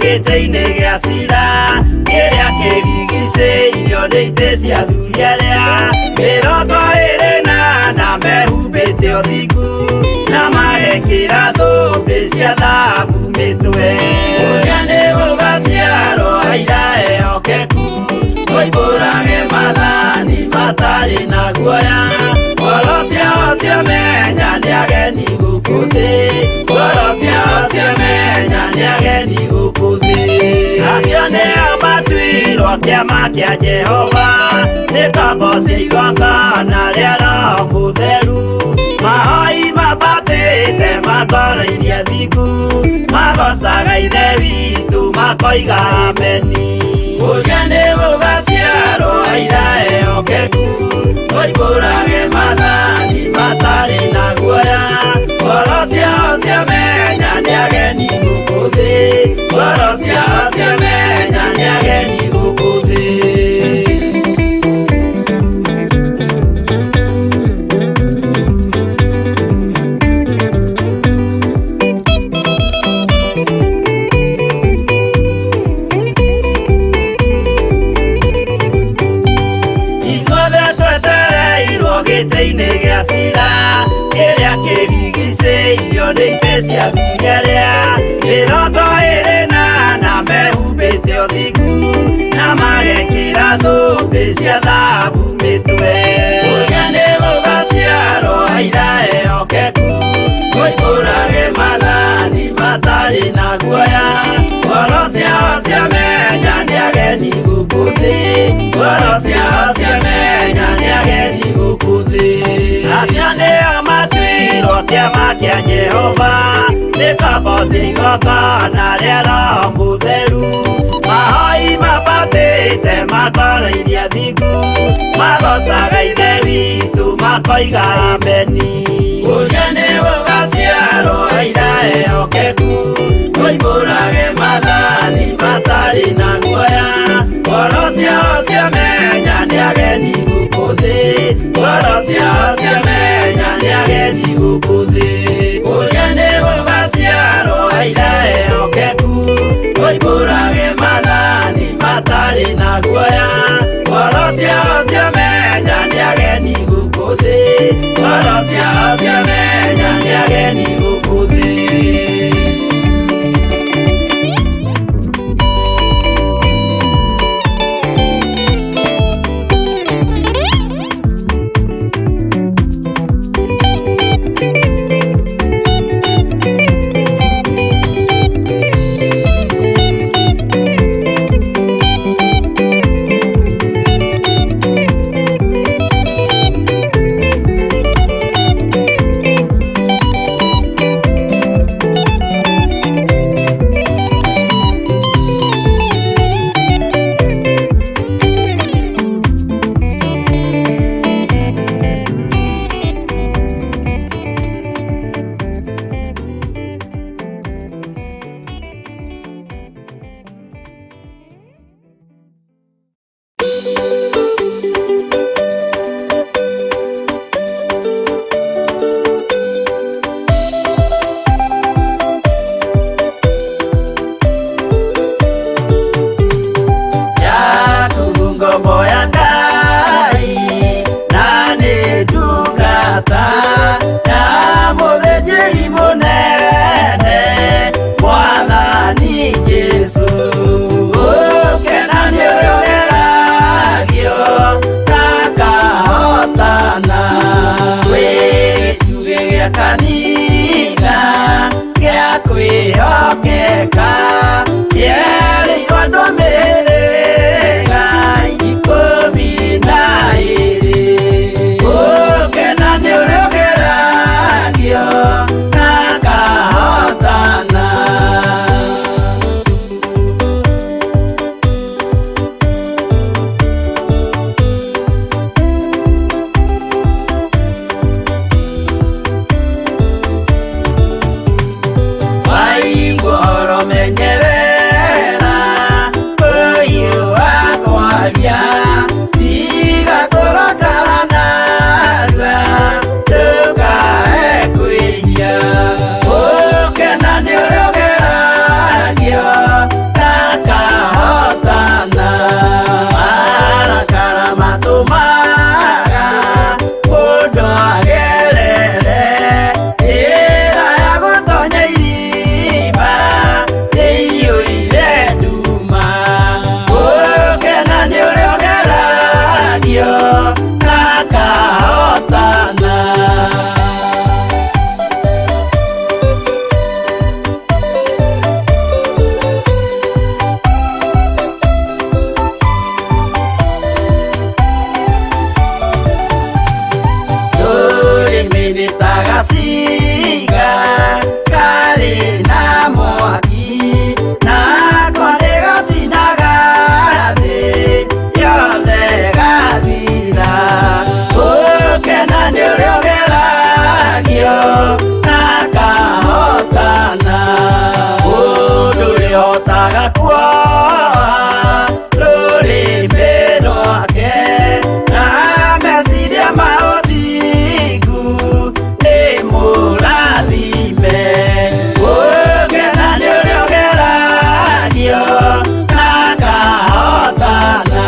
Gĩtĩ-inĩ gĩa cira kĩrĩa kĩrigicĩirio nĩ itĩ cia athuri arĩa 24 mehumbĩte ũthingu na magekĩra thũmbĩ cia thahabu mĩtwe. Ũrĩa nĩ gũgaciarwo aira ehokeku moimbũrage maathani matarĩ na guoya. Ngoro ciao ciamenya nĩ ageni gũkũ thĩ, ngoro ciao ciamenya nĩ ageni gũkũ thĩ. Acio nĩo matuirwo kĩama kĩa Jehova, nĩ ngombo cia igongona rĩa Roho Mũtheru. Mahoi mambatĩte makoroirie thingu, magocaga Ithe witũ makoiga ameni. Ũrĩa nĩ gũgaciarwo aira ehokeku, moimbũrage maathani matarĩ na guoya. Ngoro ciao ciamenya nĩ ageni gũkũ thĩ, ngoro ciao ciamenya nĩ ageni gũkũ thĩ. Ithuothe twetereirwo gĩtĩ-inĩ gĩa cira kĩrĩa kĩrigicĩirio nĩ itĩ cia athuri arĩa 24 mehumbĩte ũthingu na magekĩra thũmbĩ cia thahabu mĩtwe. Ũrĩa nĩ gũgaciarwo aira ehokeku moimbũrage maathani matarĩ na guoya. Ngoro ciao ciamenya nĩ ageni gũkũ thĩ, ngoro ciao ciamenya nĩ ageni gũkũ thĩ. Acio nĩo matuirwo kĩama kĩa Jehova, nĩ ngombo cia igongona rĩa Roho Mũtheru. Mahoi mambatĩte makoroirie thingu, magocaga Ithe witũ makoiga ameni. Ũrĩa nĩ gũgaciarwo aira ehokeku, moimbũrage maathani matarĩ na guoya. Ngoro ciao ciamenya nĩ ageni gũkũ thĩ, ngoro ciao ciamenya nĩ ageni gũkũ thĩ. Ũrĩa nĩ gũgaciarwo aira ehokeku, moimbũrage maathani matarĩ na guoya. Ngoro ciao ciamenya nĩ ageni gũkũ thĩ, ngoro ciao ciamenya nĩ ageni gũkũ thĩ. Kwaga kuoha rũrĩmĩ rwake na meciria ma ũthingu nĩ mũrathime. Gũkena nĩ ũrĩa ũgeragio na akahotana.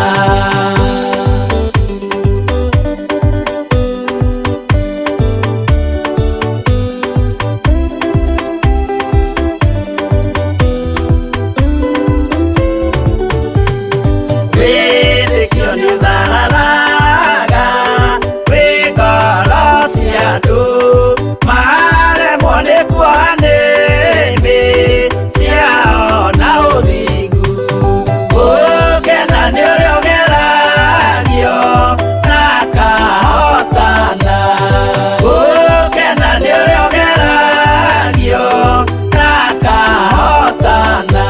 Wĩtĩkio nĩ ũthararaga wĩ ngoro cia andũ maremwo nĩ kuoha nĩmĩ ciao na ũthingu. Gũkena nĩ ũrĩa ũgeragio na akahotana. Gũkena nĩ ũrĩa ũgeragio na akahotana.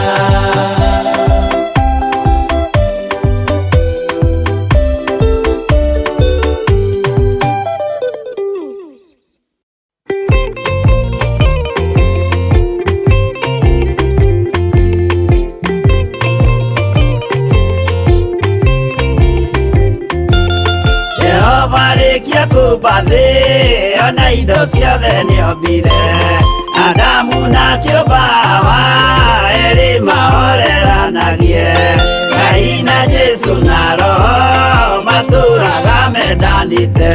Jehova rĩkia kũmba thĩ ona indo ciothe nĩombire Adamu na kĩũmba Hawa erĩ mahoreranagie Ngai na Jesu na Roho matũraga mendanĩte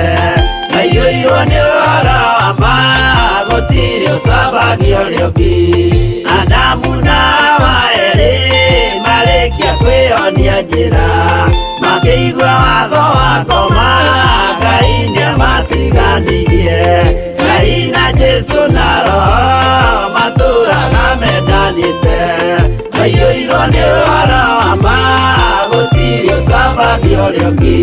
maiyũirwo nĩ ũhoro wa ma gũtirĩ ũcambagio ũrĩa ũngĩ Adamu na Hawa erĩ marĩkia kwĩyonia njĩra makĩigua watho wa ngoma Ngai nĩamatiganirie Ngai na Jesu na Roho matũraga mendanĩte maiyũirwo nĩ ũhoro wa ma gũtirĩ ũcambagio ũrĩa ũngĩ.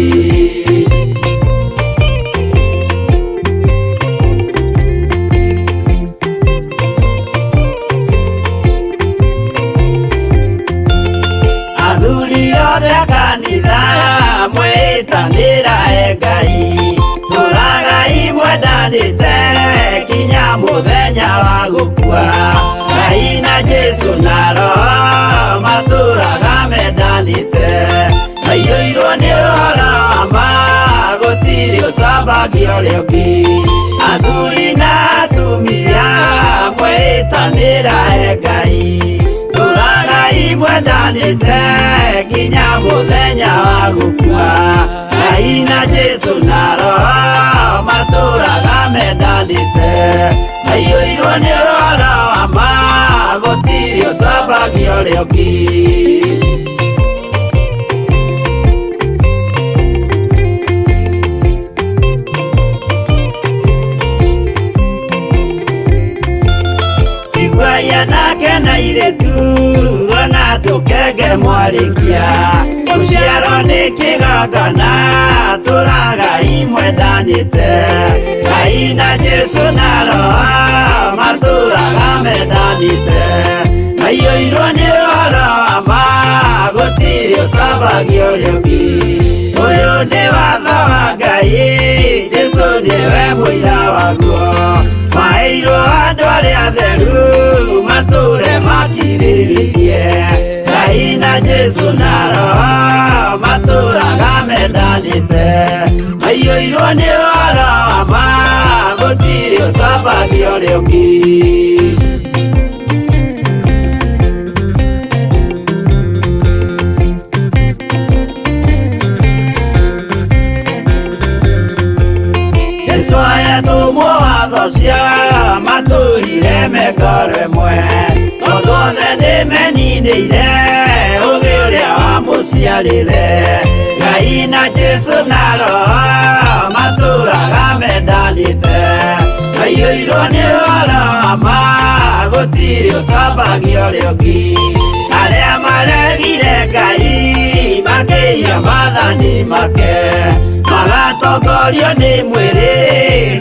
Athuri othe a kanitha mwĩtanĩra e Ngai tũragai mwendanĩte kinya mũthenya wa gũkua Ngai na Jesu na Roho matũraga mendanĩte maiyũirwo nĩ ũhoro wa ma gũtirĩ ũcambagio ũrĩa ũngĩ Athuri na atumia mwĩtanĩra e Ngai tũragai mwendanĩte nginya mũthenya wa gũkua Ngai na Jesu na Roho matũraga mendanĩte maiyũirwo nĩ ũhoro wa ma gũtirĩ ũcambagio ũrĩa ũngĩ. Iguai anake na airĩtu ona tũkenge mwarĩkia gũciarwo nĩ kĩgongona tũragai mwendanĩte Ngai na Jesu na Roho matũraga mendanĩte maiyũirwo nĩ ũhoro wa ma gũtirĩ ũcambagio ũrĩa ũngĩ Ũyũ nĩ watho wa Ngai Jesu nĩwe mũira waguo maheirwo andũ arĩa atheru matũre makirĩrĩirie Ngai na Jesu na Roho matũraga mendanĩte maiyũirwo nĩ ũhoro wa ma gũtirĩ ũcambagio ũrĩa ũngĩ. Jesu ayatũmwo watho cia matũrire mengoro ĩmwe tondũ othe nĩmeninĩire ũgĩ ũrĩa wamũciarire Ngai na Jesu na Roho matũraga mendanĩte maiyũirwo nĩ ũhoro wa ma gũtirĩ ũcambagio ũrĩa ũngĩ Arĩa maregire Ngai makĩiya maathani make magatongorio nĩ mwĩrĩ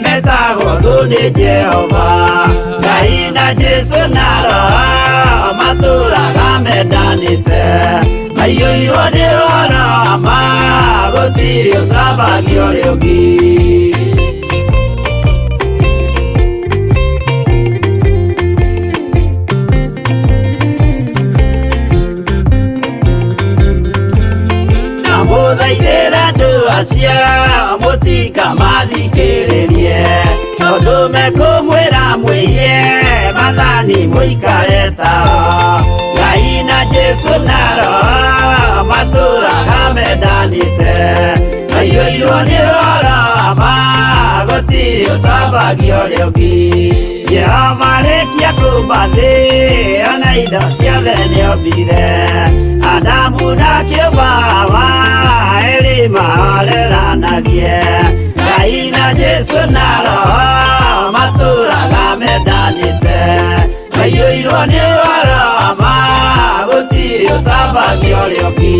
metagwo thũ nĩ Jehova Ngai na Jesu na Roho matũraga mendanĩte maiyũirwo nĩ ũhoro wa ma gũtirĩ ũcambagio ũrĩa ũngĩ. acio mũtikamathikĩrĩrie tondũ mekũmwĩra mwĩhie mathani mũikare tao Ngai na Jesũ na Roho matũraga mendanĩte maiyũirwo nĩ ũhoro wa ma gũtirĩ ũcambagio ũrĩa ũngĩ Jehova arĩkia kũũmba thĩ ona indo ciothe nĩombire Adamu na kĩũmba Hawa erĩ mahoreranagie Ngai na Jesũ na Roho matũraga mendanĩte maiyũirwo nĩ ũhoro wa ma gũtirĩ ũcambagio ũrĩa ũngĩ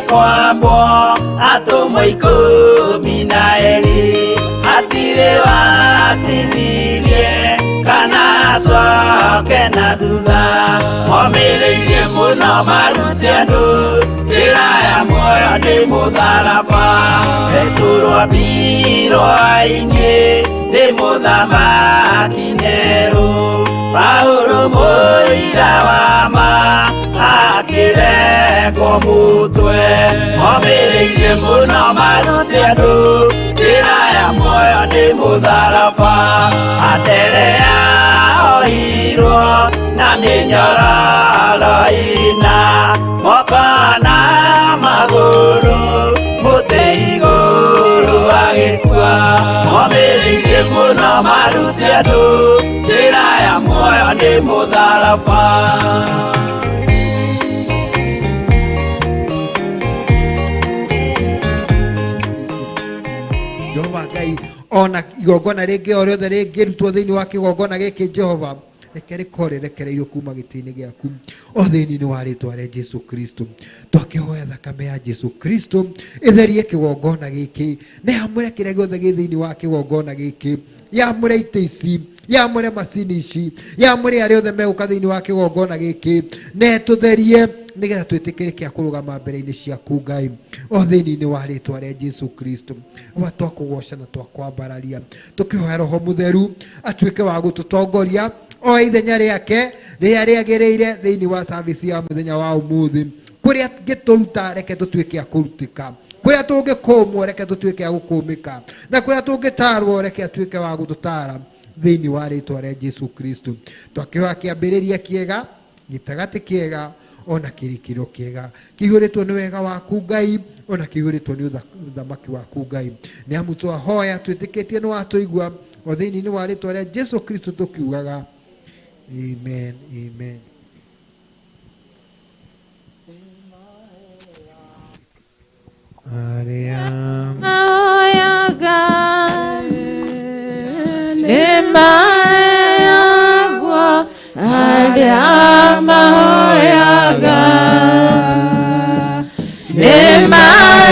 Kwambwo atũmwo ikũmi na erĩ hatirĩ watithirie kana acoke na thutha momĩrĩirie mũno marute andũ njĩra ya muoyo nĩ mũtharaba Petero ambirwo-inĩ nĩ mũthamaki Nero Paulo mũira wa ma akĩrengwo mũtwe momĩrĩirie mũno marute andũ njĩra ya muoyo nĩ mũtharaba Anderea ohirwo na mĩnyororo ĩna moko na magũrũ mũtĩ igũrũ agĩkua momĩrĩirie mũno marute andũ njĩra ya muoyo nĩ mũtharaba Jehova Ngai ona igongona rĩngĩ o rĩothe rĩngĩrutwo thĩinĩ wa kĩgongona gĩkĩ Jehova reke rĩkorwo rĩrekereirio kuma gĩtĩ-inĩ gĩaku o thĩinĩ wa rĩtwa rĩa Jesu Kristo twakĩhoya thakame ya Jesu Kristo ĩtherie kĩgongona gĩkĩ na yamũre kĩrĩa gĩothe gĩ thĩinĩ wa kĩgongona gĩkĩ yamũre itĩ ici yamũre macini ici yamũre arĩa othe megũka thĩinĩ wa kĩgongona gĩkĩ na ĩtũtherie nĩgetha twĩtĩkĩrĩke a kũrũgama mbere-inĩ ciaku Ngai o thĩinĩ wa rĩtwa rĩa Jesu Kristo wa twakũgoca na twakwambararia tũkĩhoya Roho Mũtheru atuĩke wa gũtũtongoria o ithenya rĩake rĩrĩa rĩagĩrĩire thĩinĩ wa service ya mũthenya wa ũmũthĩ kũrĩa ngĩtũruta reke tũtuĩke a kũrutĩka kũrĩa tũngĩkũmwo reke tũtuĩke a gũkũmĩka na kũrĩa tũngĩtarwo reke atuĩke wa gũtũtara thĩinĩ wa rĩtwa rĩa Jesu Kristo twakĩhoya kĩambĩrĩria kĩega gĩtagatĩ kĩega ona kĩrĩkĩro kĩega kĩihũrĩtwo nĩ wega waku Ngai ona kĩihũrĩtwo nĩ ũthamaki waku Ngai nĩ amu twahoya twĩtĩkĩtie nĩ watũigua o thĩinĩ wa rĩtwa rĩa Jesu Kristo tũkiugaga amen amen. Arĩa mahoyaga nĩmaheagwo arĩa mahoyaga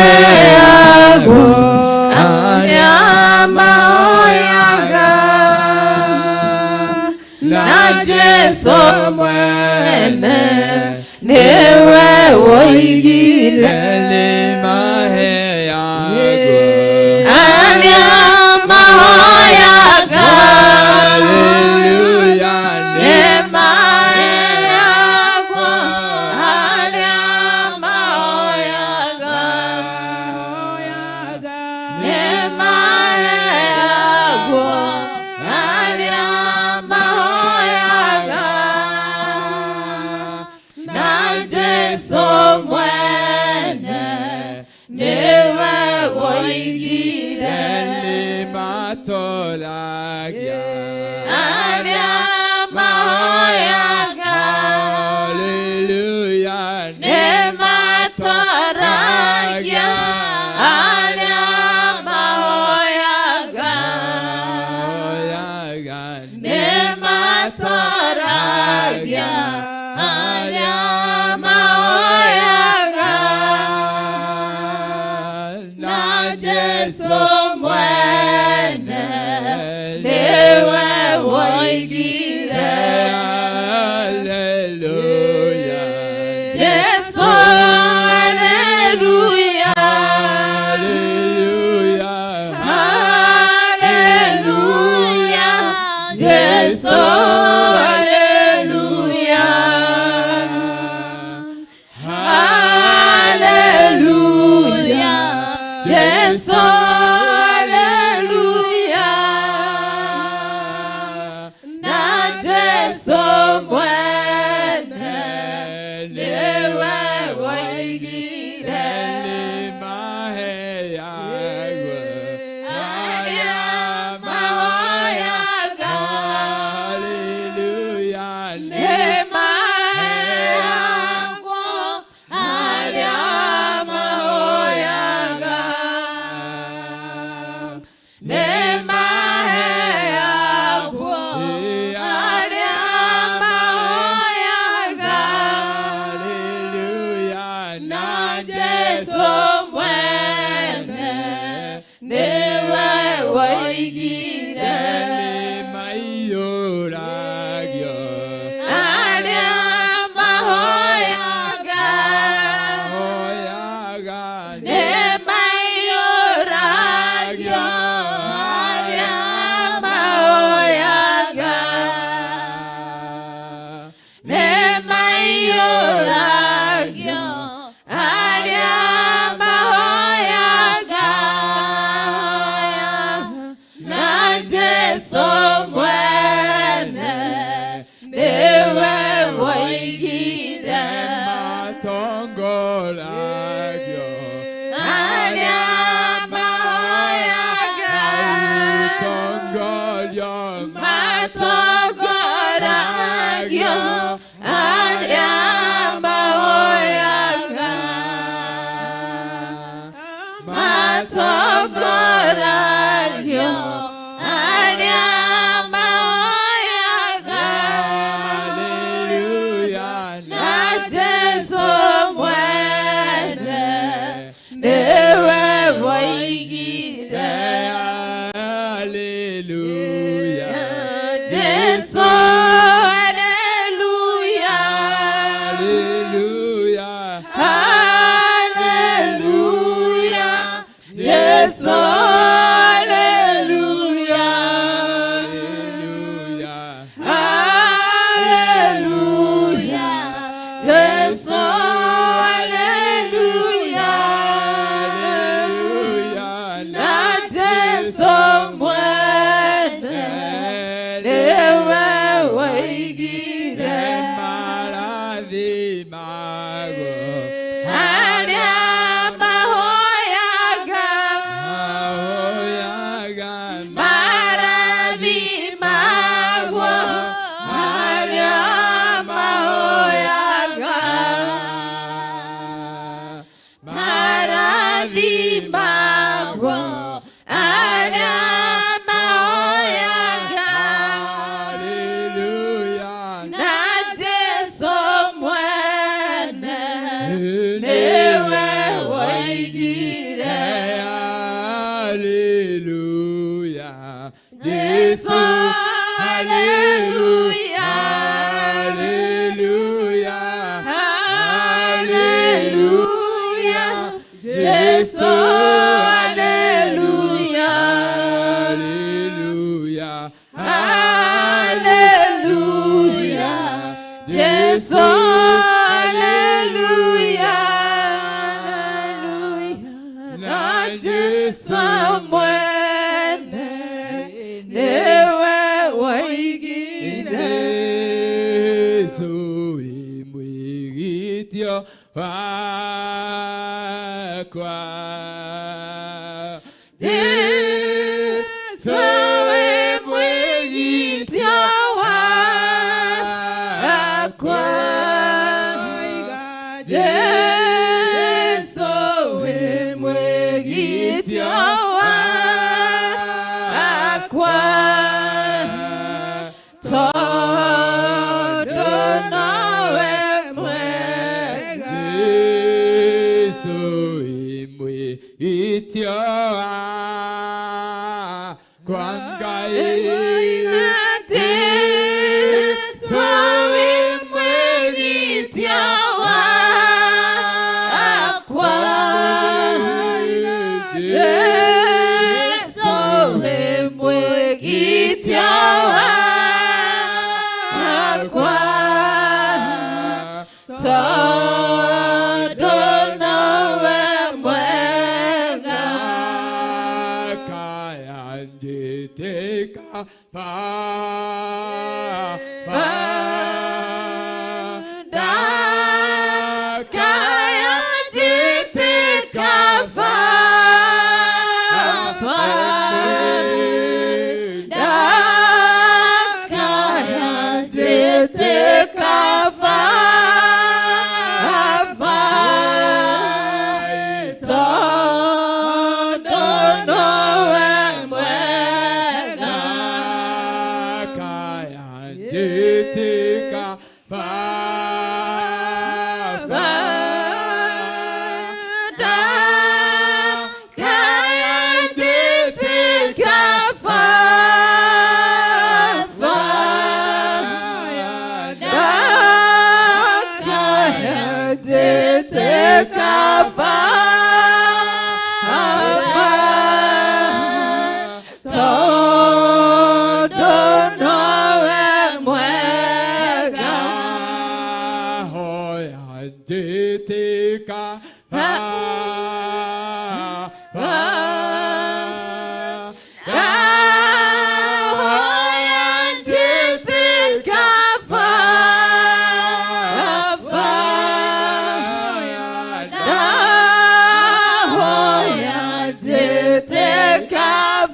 nĩmaheagwo arĩa mahoyaga na Jesu mwene nĩwe woigire arĩa mahoyaga nĩmaheagwo arĩa mahoyaga nĩmaheagwo arĩa mahoyaga na Jesu mwene nĩwe woigire arĩa mahoyaga Nĩmatoragia arĩa mahoyaga. Na Jesũ mwene nĩwe woigire. Hallelujah. Jesũ, hallelujah. Hallelujah. Hallelujah. Jesũ, hallelujah. Hallelujah. Jesũ, hallelujah. Na Jesũ mwene nĩwe woigire. Arĩa mahoyaga nĩmaheagwo, arĩa mahoyaga nĩmaheagwo, arĩa mahoyaga. Na Jesũ mwene nĩwe woigire. Arĩa mahoyaga nĩmaiyũragio, arĩa mahoyaga nĩmaiyũragio, arĩa mahoyaga. Na Jesũ mwene nĩwe woigire. Arĩa mahoyaga matongoragio, arĩa mahoyaga matongoragio, arĩa mahoyaga. Na Jesũ mwene nĩwe woigire. Hallelujah. Jesũ, hallelujah. Hallelujah. Hallelujah. Jesũ, hallelujah. Hallelujah. Hallelujah. Jesũ, hallelujah. Hallelujah. Na Jesũ mwene nĩwe woigire. Arĩa mahoyaga marathimagwo, arĩa mahoyaga marathimagwo, arĩa mahoyaga. Na Jesũ mwene nĩwe woigire. Hallelujah. Jesũ, hallelujah. Hallelujah. Hallelujah. Jesũ, hallelujah. Hallelujah. Hallelujah. Jesũ, hallelujah. Hallelujah. Na Jesũ mwene nĩwe woigire. Jesũ mwĩgitio wakwa. Jesũ wĩ mwĩgitio wakwa. Jesũ wĩ mwĩgitio wakwa. wakwa tondũ nowe mwega Kaya njĩtĩka Baba Ndakaya njĩtĩka Baba Ndakaya njĩtĩka Baba tondũ nowe mwega Kaya njĩtĩka Baba Ndakaya njĩtĩka Baba Ndakaya njĩtĩka Baba tondũ nowe mwega Hoya njĩtĩka Baba Ndahoya njĩtĩka Baba Ndahoya njĩtĩka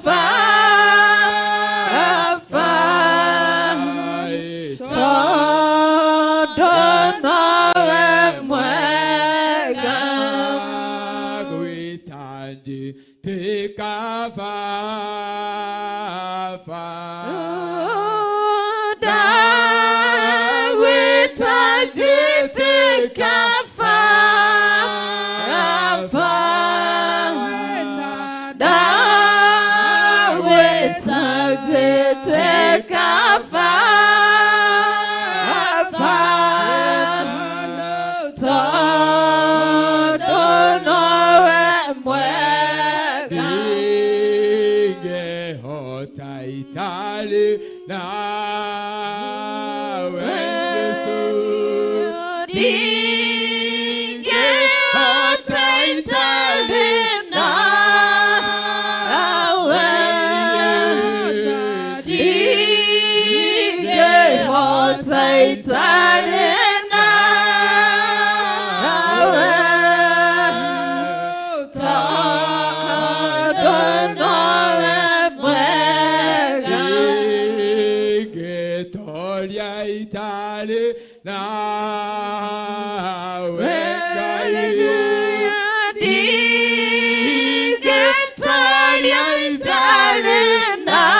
Baba tondũ nowe mwega Gwĩta njĩtĩka Baba Ndagwĩta njĩtĩka Baba Ndagwĩta njĩtĩka Baba tondũ nowe mwega Ndingĩhota itarĩ nawe Jesũ Ndingĩhota itarĩ nawe Ndingĩhota itarĩ nawe tondũ nowe mwega Ndingĩtoria itarĩ nawe Ngai Ndingĩtoria itarĩ nawe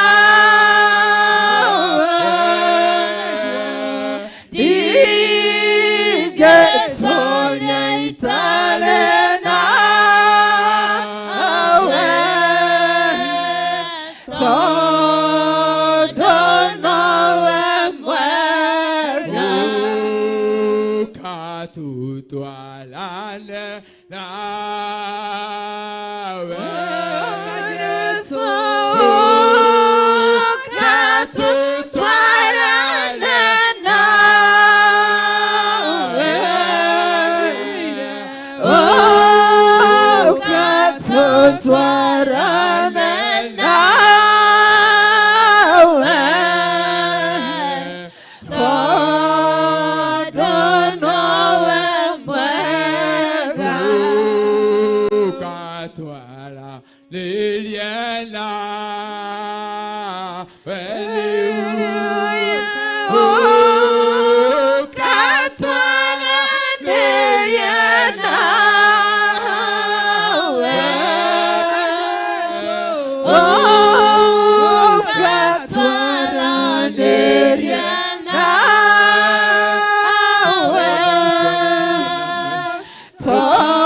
Ndingĩtoria itarĩ nawe tondũ nowe mwega Ũka tũtwarane nawe Ũka tũtwarane nawe Ũka tũtwarane nawe tondũ nowe mwega Ũka twaranĩrie nawe rĩu. Ũka Twaranĩrie nawe Ũka twaranĩrie nawe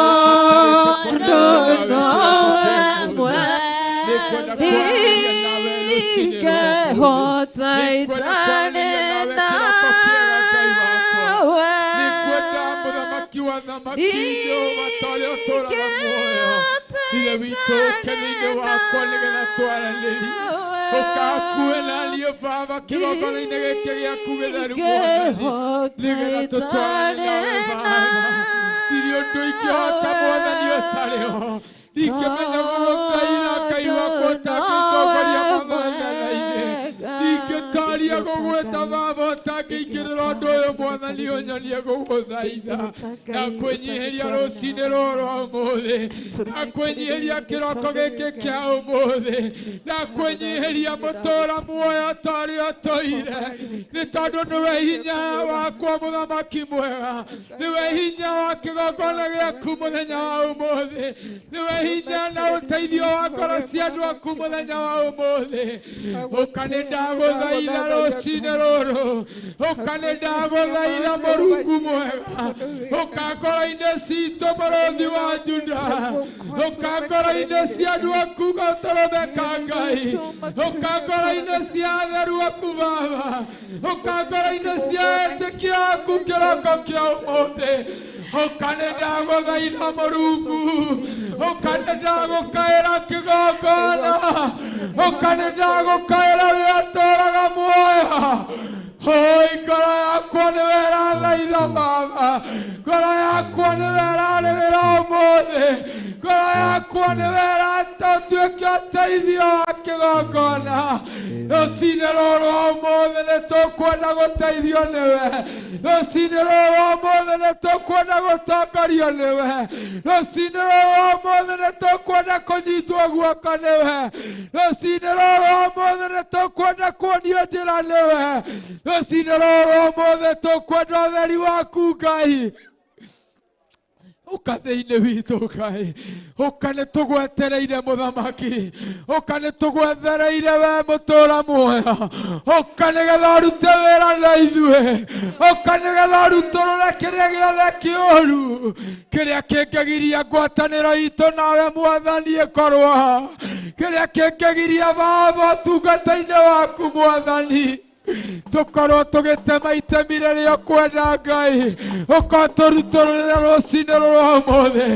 tondũ nowe Nĩngwenda kwaranĩria nawe rũcinĩ rũrũ. Ndingĩhota Nĩngwenda itarĩ kwaranĩria nawe kĩroko kĩega Ngai wakwa. nawe Nĩngwenda mũthamaki wa thamaki Jehova ta ũrĩa ũtũũraga muoyo. Ithe witũ ũke thĩinĩ wakwa nĩgetha twaranĩrie. Ũkakuĩ na niĩ Baba kĩgongona-inĩ gĩkĩ gĩaku gĩtheru Mwathani, nĩgetha tũtwarane nawe Baba. Ndirĩ ũndũ ingĩhota Mwathani ũtarĩ ho, ndingĩmenya gũgũkaira Ngai wakwa ũtangĩtongoria mathana-inĩ, ndingĩtaria gũgwĩta Baba ũtangĩingĩrĩra ũndũ ũyũ Mwathani ũnyonie gũgũthaitha na kwĩnyihĩria rũcinĩ rũrũ rwa ũmũthĩ, na kwĩnyihĩria kĩroko gĩkĩ kĩa ũmũthĩ, na kwĩnyihĩria mũtũra muoyo ta ũrĩa ũtũire, nĩ tondũ nĩwe hinya wakwa mũthamaki mwega, nĩwe hinya wa kĩgongona gĩaku mũthenya wa ũmũthĩ, nĩwe hinya na ũteithio wa ngoro cia andũ aku mũthenya wa ũmũthĩ. Ũka nĩ ndagũthaitha rũcinĩ rũrũ, ũka nĩ ndagũthaitha Mũrungu mwega, ũka ngoro-inĩ citũ mũrũthi wa Juda, ũka ngoro-inĩ cia andũ aku gatũrũme ka Ngai, ũka ngoro-inĩ cia atheru aku Baba, ũka ngoro-inĩ cia etĩkia aku kĩroko kĩa ũmũthĩ. Ũka nĩ ndagũthaitha Mũrungu, ũka nĩ ndagũkaĩra kĩgongona, ũka nĩ ndagũkaĩra ũrĩa ũtũũraga muoyo. Hoi, ngoro yakwa nĩwe ĩrathaitha Baba, ngoro yakwa nĩwe ĩrarĩrĩra ũmũthĩ, ngoro yakwa nĩwe ĩratũtuĩke ũteithio wa kĩgongona. Rũcinĩ rũrũ rwa ũmũthĩ nĩ tũkwenda gũteithio nĩwe, rũcinĩ rũrũ rwa ũmũthĩ nĩ tũkwenda gũtongorio nĩwe, rũcinĩ rũrũ rwa ũmũthĩ nĩ tũkwenda kũnyitwo guoko nĩwe, rũcinĩ rũrũ rwa ũmũthĩ nĩ tũkwenda kuonio njĩra nĩwe, rũcinĩ rũrũ rwa ũmũthĩ tũkwenda ũtheri waku Ngai. Ũka thĩinĩ witũ Ngai, ũka nĩ tũgwetereire mũthamaki, ũka nĩ tũgwetereire we mũtũra muoyo, ũka nĩgetha ũrute wĩra na ithuĩ, ũka nĩgetha ũrutũrũre kĩrĩa gĩothe kĩũru kĩrĩa kĩngĩgiria ngwatanĩro itũ nawe Mwathani ĩkorwo ho, kĩrĩa kĩngĩgiria Baba ũtungata-inĩ waku Mwathani tũkorwo tũgĩtema itemi rĩrĩa ũkwenda Ngai, ũka tũrutũrũrĩre rũcinĩ rũrũ ũmũthĩ,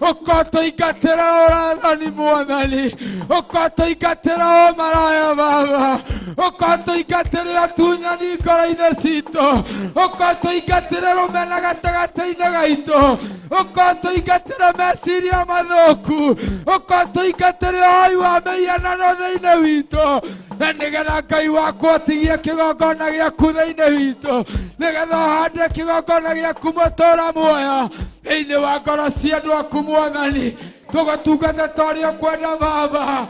ũka tũingatĩre ũrathani Mwathani, ũka tũingatĩre ũmaraya Baba, ũka tũingatĩre ũtunyani ngoro-inĩ citũ, ũka tũingatĩre rũmena gatagatĩ-inĩ gaitũ, ũka tũingatĩre meciria mathũku, ũka tũingatĩre ũhoi wa mĩhianano thĩinĩ witũ, na nĩgetha Ngai wakwa ũtigie kĩgongona gĩaku thĩinĩ witũ, nĩgetha ũhande kĩgongona gĩaku mũtũra muoyo thĩinĩ wa ngoro cia andũ aku Mwathani, tũgũtungata ta ũrĩa ũkwenda Baba,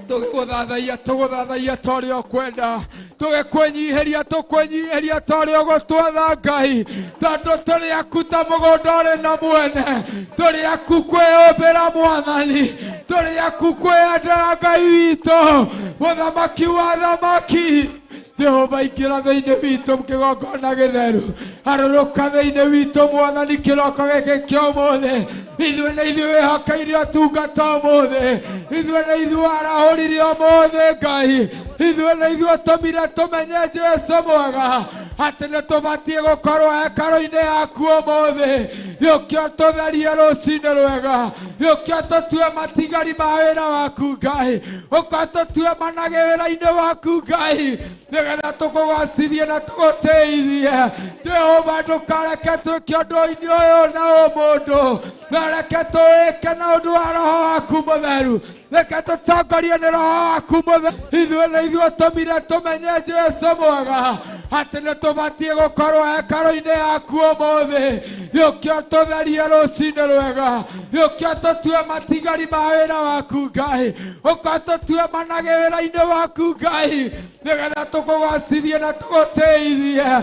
tũgĩgũthathaiya tũgũthathaiya ta ũrĩa ũkwenda, tũgĩkwĩnyihĩria tũkwĩnyihĩria ta ũrĩa ũgũtwatha Ngai, tondũ tũrĩ aku ta mũgũnda ũrĩ na mwene, tũrĩ aku kwĩyũmbĩra Mwathani, tũrĩ aku kwĩyendera Ngai witũ, mũthamaki wa thamaki. Jehova ingĩra thĩinĩ witũ kĩgongona gĩtheru, harũrũka thĩinĩ witũ Mwathani kĩroko gĩkĩ kĩa ũmũthĩ. Ithuĩ nĩ ithuĩ wĩhokeire ũtungata ũmũthĩ, ithuĩ nĩ ithuĩ warahũrire ũmũthĩ Ngai, ithuĩ nĩ ithuĩ ũtũmire tũmenye Jesũ mwega atĩ nĩ tũbatiĩ gũkorwo hekarũ-inĩ yaku ũmũthĩ. Gĩũke ũtũtherie rũcinĩ rwega, gĩũke ũtũtue matigari ma wĩra waku Ngai, ũka ũtũtue managĩ wĩra-inĩ waku Ngai, nĩgetha tũkũgocithie na tũgũtĩithie. Jehova ndũkareke twĩke ũndũ-inĩ ũyũ na ũmũndũ, no reke tũwĩke na ũndũ wa Roho waku mũtheru, reke tũtongorio nĩ Roho waku mũtheru. Ithuĩ nĩ ithuĩ ũtũmire tũmenye Jesũ mwega atĩ nĩ tũbatiĩ gũkorwo hekarũ-inĩ yaku ũmũthĩ. Gĩũke ũtũtherie rũcinĩ rwega, gĩũke ũtũtue matigari ma wĩra waku Ngai, ũka ũtũtue managĩ wĩra-inĩ waku Ngai, nĩgetha tũkũgocithie na tũgũtĩithie.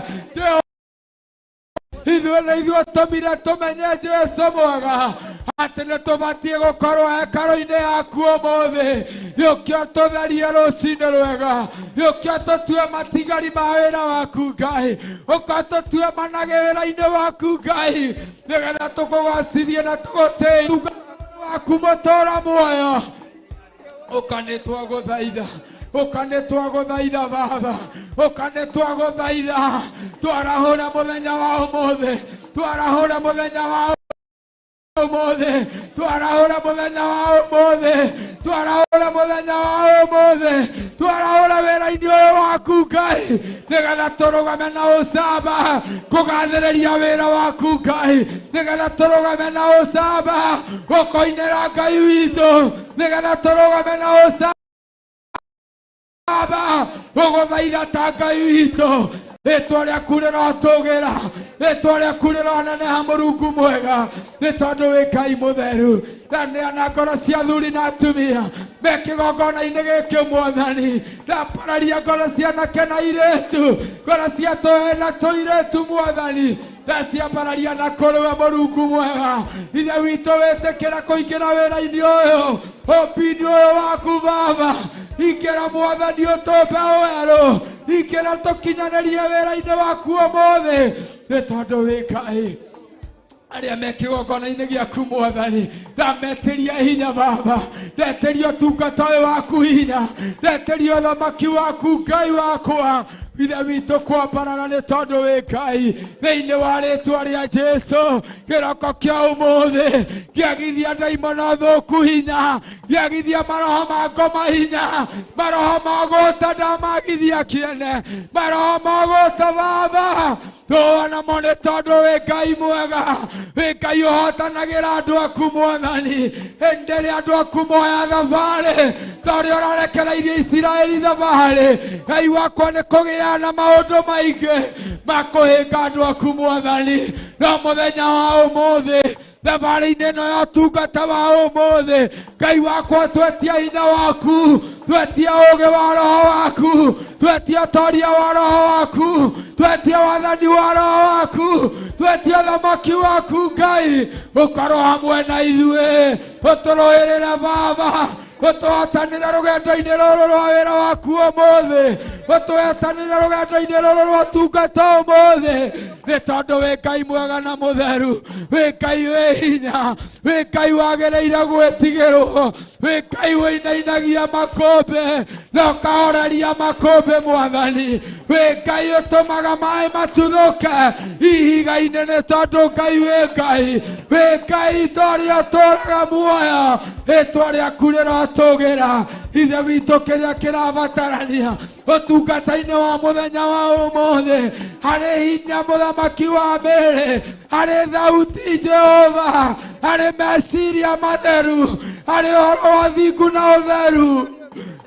Ithuĩ nĩ ithuĩ ũtũmire tũmenye Jesũ mwega atĩ nĩ tũbatiĩ gũkorwo hekarũ-inĩ yaku ũmũthĩ. Gĩũke ũtũtherie rũcinĩ rwega, gĩũke ũtũtue matigari ma wĩra waku Ngai, ũka ũtũtue managĩ wĩra-inĩ waku Ngai, nĩgetha tũkũgocithie na tũgũtĩithie waku mũtũra muoyo. Ũka nĩ twagũthaitha, ũka nĩ twagũthaitha Baba, ũka nĩ twagũthaitha, twarahũra mũthenya wa ũmũthĩ, twarahũra mũthenya wa ũmũthĩ, twarahũra mũthenya wa ũmũthĩ, Twarahũre mũthenya wa ũmũthĩ, twarahũre wĩra-inĩ ũyũ waku Ngai, nĩgetha tũrũgame na ũcamba kũgathĩrĩria wĩra waku Ngai, nĩgetha tũrũgame na ũcamba gũkũinĩra Ngai witũ, nĩgetha tũrũgame na ũcamba gũgũthaitha ta Ngai witũ. Rĩtwa rĩaku rĩrotũgĩra, rĩtwa rĩaku rĩroneneha, Mũrungu mwega, nĩ tondũ wĩ Ngai mũtheru. Ndaneana ngoro cia athuri na atumia me kĩgongona-inĩ gĩkĩ, Mwathani. Ndambararia ngoro cia anake na airĩtu, ngoro cia tũhĩĩ na tũirĩtu, Mwathani, ndaciambararia na kũrĩ we, Mũrungu mwega. Ithe witũ, wĩtĩkĩra kũingĩra wĩra-inĩ ũyũ, ũmbi-inĩ ũyũ waku, Baba. Ingĩra, Mwathani, ũtũmbe werũ. Ingĩra tũkinyanĩrie wĩra-inĩ waku ũmũthĩ, nĩ tondũ wĩ Ngai. Arĩa me kĩgongona-inĩ gĩaku, Mwathani, ndametĩria hinya, Baba. Ndetĩria ũtungata ũyũ waku hinya, ndetĩria ũthamaki waku, Ngai wakwa, Ithe witũ, kwambarara, nĩ tondũ wĩ Ngai. Thĩinĩ wa rĩtwa rĩa Jesu, kĩroko kĩa ũmũthĩ kĩagithia ndaimono thũku hinya, kĩagithia maroho ma ngoma hinya, maroho ma gũta ndamagithia kĩene, maroho ma gũta, Baba, tũa namo, nĩ tondũ wĩ Ngai mwega, wĩ Ngai ũhotanagĩra andũ aku. Mwathani, hĩndĩ ĩrĩa andũ aku moya thabarĩ, ta ũrĩa ũrarekereirie Isiraeli thabarĩ, Ngai wakwa, nĩ kũgĩa na maũndũ maingĩ ma kũhĩnga andũ aku, Mwathani, no mũthenya wa ũmũthĩ, thabarĩ-inĩ ĩno ya ũtungata wa ũmũthĩ, Ngai wakwa, twetia hinya waku, twetia ũũgĩ wa Roho waku, twetia ũtoria wa Roho waku, twetia wathani wa Roho waku, twetia ũthamaki waku, Ngai, ũkorwo hamwe na ithuĩ, ũtũrũĩrĩre, Baba, ũtũhotanĩre rũgendo-inĩ rũrũ rwa wĩra waku ũmũthĩ, ũtũhetanĩre rũgendo-inĩ rũrũ rwa ũtungata ũmũthĩ, nĩ tondũ wĩ Ngai mwega na mũtheru, wĩ Ngai wĩ hinya, wĩ Ngai wagĩrĩire gwĩtigĩrwo, wĩ Ngai wĩinainagia makũmbĩ na ũkahoreria makũmbĩ. Mwathani, wĩ Ngai ũtũmaga maĩ matuthũke ihiga-inĩ, nĩ tondũ Ngai wĩ Ngai, wĩ Ngai torĩa ũtũraga muoyo. Rĩtwa rĩaku rĩrotũgĩra, Ithe witũ. Kĩrĩa kĩrabatarania ũtungata-inĩ wa mũthenya wa ũmũthĩ, harĩ hinya mũthamaki wa mĩrĩ, harĩ thauti Jehova, harĩ meciria matheru, harĩ ũhoro wa thingu na ũtheru,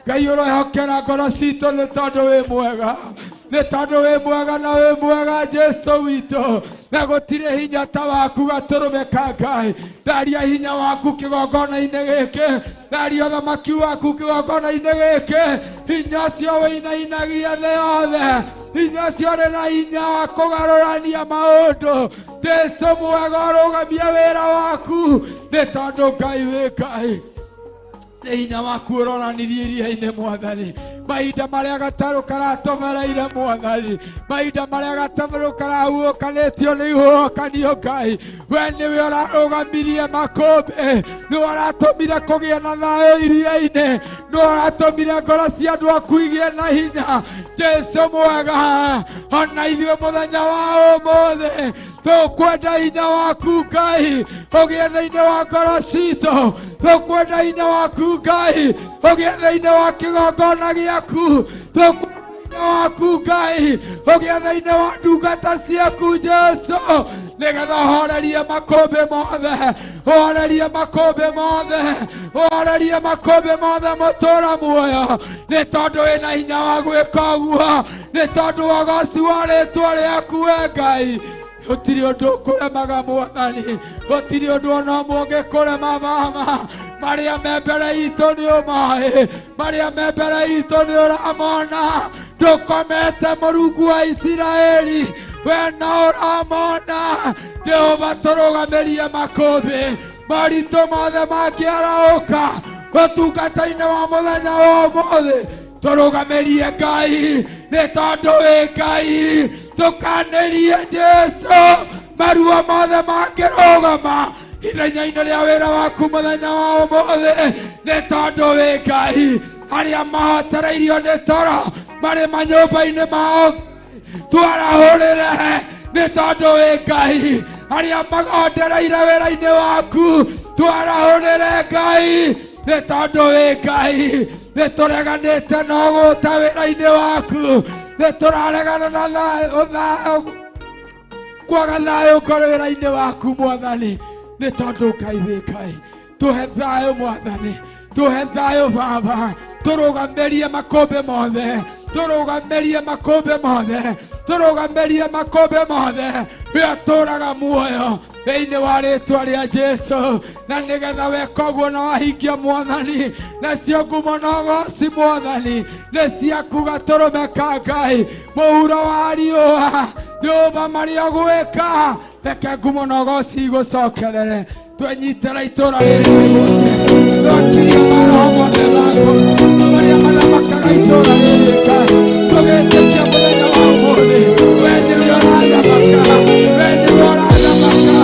Ngai, ũrehokera ngoro citũ, nĩ tondũ wĩ mwega, nĩ tondũ wĩ mwega na wĩ mwega, Jesu witũ, na gũtirĩ hinya ta waku gatũrũme ka Ngai. Ndaria hinya waku kĩgongona-inĩ gĩkĩ, ndaria ũthamaki waku kĩgongona-inĩ gĩkĩ, hinya ũcio wĩinainagia thĩ yothe, hinya ũcio ũrĩ na hinya wa kũgarũrania maũndũ. Jesu mwega, ũrũgamie wĩra waku, nĩ tondũ Ngai wĩ Ngai. Nĩ hinya waku ũronanirie iria-inĩ, Mwathani, mahinda marĩa gatarũ karatobereire, Mwathani, mahinda marĩa gatarũ karahuhũkanĩtio nĩ ihuhũkanio. Ngai, we nĩwe ũrarũgamirie makũmbĩ, nĩwe ũratũmire kũgĩe na thayũ iria-inĩ, nĩwe ũratũmire ngoro cia andũ aku igĩe na hinya. Jesu mwega, ona ithuĩ mũthenya wa ũmũthĩ tũkwenda hinya waku, Ngai, ũgĩe thĩinĩ wa ngoro citũ. Tũkwenda hinya waku, Ngai, ũgĩe thĩinĩ wa kĩgongona gĩaku. Tũkwenda hinya waku, Ngai, ũgĩe thĩinĩ wa ndungata ciaku, Jesu, nĩgetha ũhorerie makũmbĩ mothe, ũhorerie makũmbĩ mothe, ũhorerie makũmbĩ mothe, mũtũra muoyo, nĩ tondũ wĩna hinya wa gwĩka ũguo, nĩ tondũ wa ũgoci wa rĩtwa rĩaku, we Ngai. Gũtirĩ ũndũ ũkũremaga, Mwathani, gũtirĩ ũndũ ona ũmwe ũngĩkũrema, Baba. Marĩa me mbere itũ nĩ ũmoĩ, marĩa me mbere itũ nĩ ũramona. Ndũkomete, Mũrungu wa Isiraeli, we no ũramona. Jehova, tũrũgamĩrie makũmbĩ maritũ mothe mangĩarahũka ũtungata-inĩ wa mũthenya wa ũmũthĩ. Tũrũgamĩrie, Ngai, nĩ tondũ wĩ Ngai. Tũkanĩrie, Jesu, maruo mothe mangĩrũgama ithenya-inĩ rĩa wĩra waku mũthenya wa ũmũthĩ, nĩ tondũ wĩ Ngai. Arĩa mahotereirio nĩ toro marĩ manyũmba-inĩ mao, twarahũrĩre, nĩ tondũ wĩ Ngai. Arĩa magondereire wĩra-inĩ waku, twarahũrĩre, Ngai. Nĩ tondũ wĩ Ngai, nĩ tũreganĩte na ũgũta wĩra-inĩ waku, nĩ tũraregana na thayũ thayũ kwaga thayũ ngoro wĩra-inĩ waku Mwathani. Nĩ tondũ Ngai wĩ Ngai, tũhe thayũ Mwathani, tũhe thayũ Baba, tũrũgamĩrie makũmbĩ mothe, tũrũgamĩrie makũmbĩ mothe, tũrũgamĩrie makũmbĩ mothe we atũraga muoyo thĩinĩ wa rĩtwa rĩa Jesu. Na nĩgetha weka ũguo na wahingia Mwathani, nacio ngumo na ũgoci Mwathani nĩ ciaku gatũrũme ka Ngai mũhuro wa riũa. Jehova marĩa ũgwĩka, reke ngumo na ũgoci igũcokerere. Twenyitĩra itũra rĩrĩ twakiria maroho mothe maku marĩa mathamakaga itũra rĩrĩ Ngai, tũgĩtĩkia mũthenya wa ũmũthĩ we nĩwe ũrathamaka, we nĩwe ũrathamaka,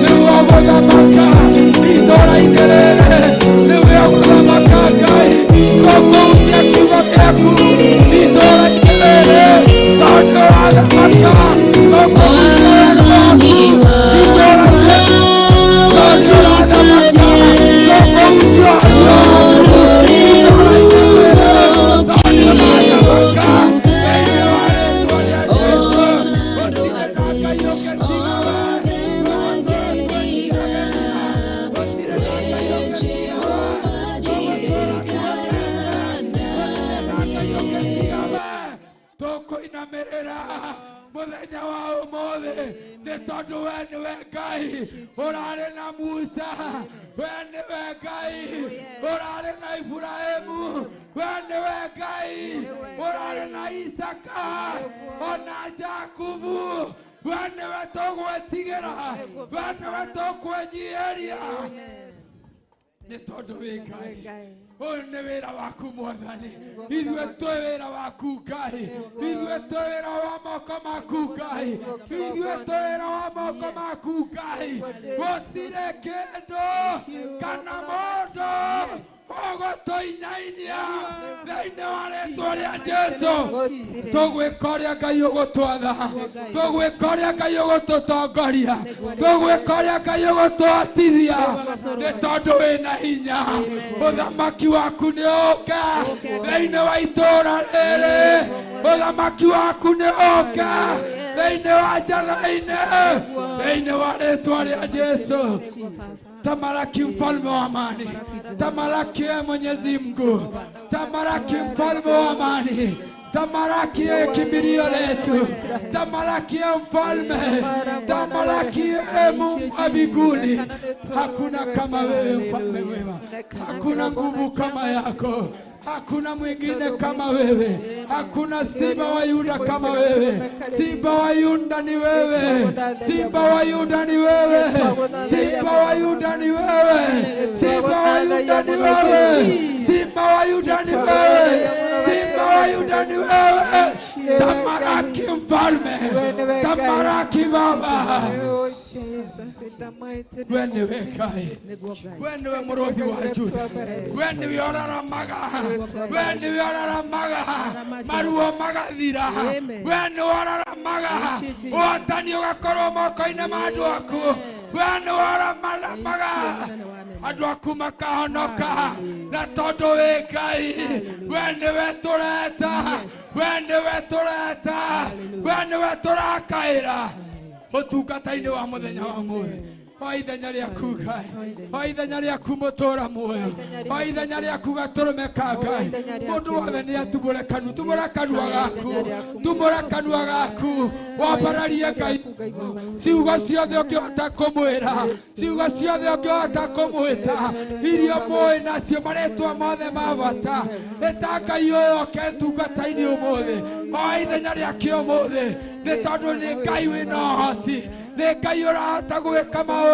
nĩwe ũgũthamaka itũra-inĩ rĩrĩ, nĩwe ũgũthamaka Ngai. Tũkũhutia kiugo gĩaku itũra-inĩ rĩrĩ tondũ ũrathamaka, tũkũhutia wega waku itũra-inĩ tondũ ũrathamaka, tũkũhutia ũhoti waku itũra-inĩ rĩrĩ tondũ ũrathamaka thĩinĩ wa rĩtwa rĩa Jesũ. Gũtirĩ na Ngai ũngĩ tiga we, tũgũtũra twĩnyitagĩrĩra. Gũtirĩ na Ngai ũngĩ tiga we, tũgũtũra twendete. Gũtirĩ na Ngai ũngĩ tiga we, tũkũinamĩrĩra mũthenya wa ũmũthĩ nĩ tondũ we nĩwe Ngai ũrarĩ na Musa, we nĩwe Ngai ũrarĩ na Iburahĩmu, we nĩwe Ngai ũrarĩ na Isaka ona Jakubu, we nĩwe tũgwĩtigĩra, we nĩwe tũkwĩnyihĩria nĩ tondũ wĩ Ngai. Ũyũ nĩ wĩra waku Mwathani, ithuĩ twĩ wĩra waku Ngai, ithuĩ twĩ wĩra wa moko maku Ngai, ithuĩ twĩ wĩra wa moko maku Ngai. Gũtirĩ kĩndũ kana mũndũ ũgũtũinyainia thĩinĩ wa rĩtwa rĩa Jesu. Tũgwĩka ũrĩa Ngai ũgũtwatha, tũgwĩka ũrĩa Ngai ũgũtũtongoria, tũgwĩka ũrĩa Ngai ũgũtũhotithia nĩ tondũ wĩna hinya. Ũthamaki waku nĩ ũke thĩinĩ wa itũra rĩrĩ, ũthamaki waku nĩ ũke thĩinĩ wa njatha-inĩ thĩinĩ wa rĩtwa rĩa Jesu. Tamalaki mfalme wa amani, tamalaki e Mwenyezi Mungu, tamalaki mfalme wa amani, tamalaki e kimbilio letu, tamalaki e mfalme, tamalaki e Mungu wa mbinguni. Hakuna kama wewe mfalme mwema, hakuna nguvu kama yako, hakuna mwingine kama wewe, hakuna simba wa Yuda kama wewe. Simba wa Yuda ni wewe, simba wa Yuda ni wewe, simba wa Yuda ni wewe, simba wa Yuda ni wewe, simba wa Yuda ni wewe, simba wa Yuda ni wewe. Tamalaki mfalme, tamalaki Baba, we nĩwe Ngai, we nĩwe mũrũthi wa Juda, we nĩwe ũraramaga, we nĩwe ũraramaga maruo magathira, we nĩwe ũraramaga ũhotani ũgakorwo moko-inĩ ma andũ aku, we nĩwe ũraramaga andũ aku makahonoka. Na tondũ wĩ Ngai, we nĩwe tũreta, we nĩwe tũreta, we nĩwe tũrakaĩra ũtungata-inĩ wa mũthenya wa ũmũthĩ. O ithenya rĩaku Ngai, o ithenya rĩaku mũtũra muoyo, o ithenya rĩaku gatũrũme ka Ngai. Mũndũ wothe nĩ atumũre kanua, tumũra kanua gaku, tumũra kanua gaku, wambararie Ngai ciugo ciothe ũngĩhota kũmwĩra, ciugo ciothe ũngĩhota kũmwĩta, iria mũĩ nacio marĩtwa mothe ma bata. Ĩta Ngai ũyũ oke tungata-inĩ ũmũthĩ, o ithenya rĩake ũmũthĩ, nĩ tondũ nĩ Ngai wĩna ũhoti, nĩ Ngai ũrahota gwĩka maũndũ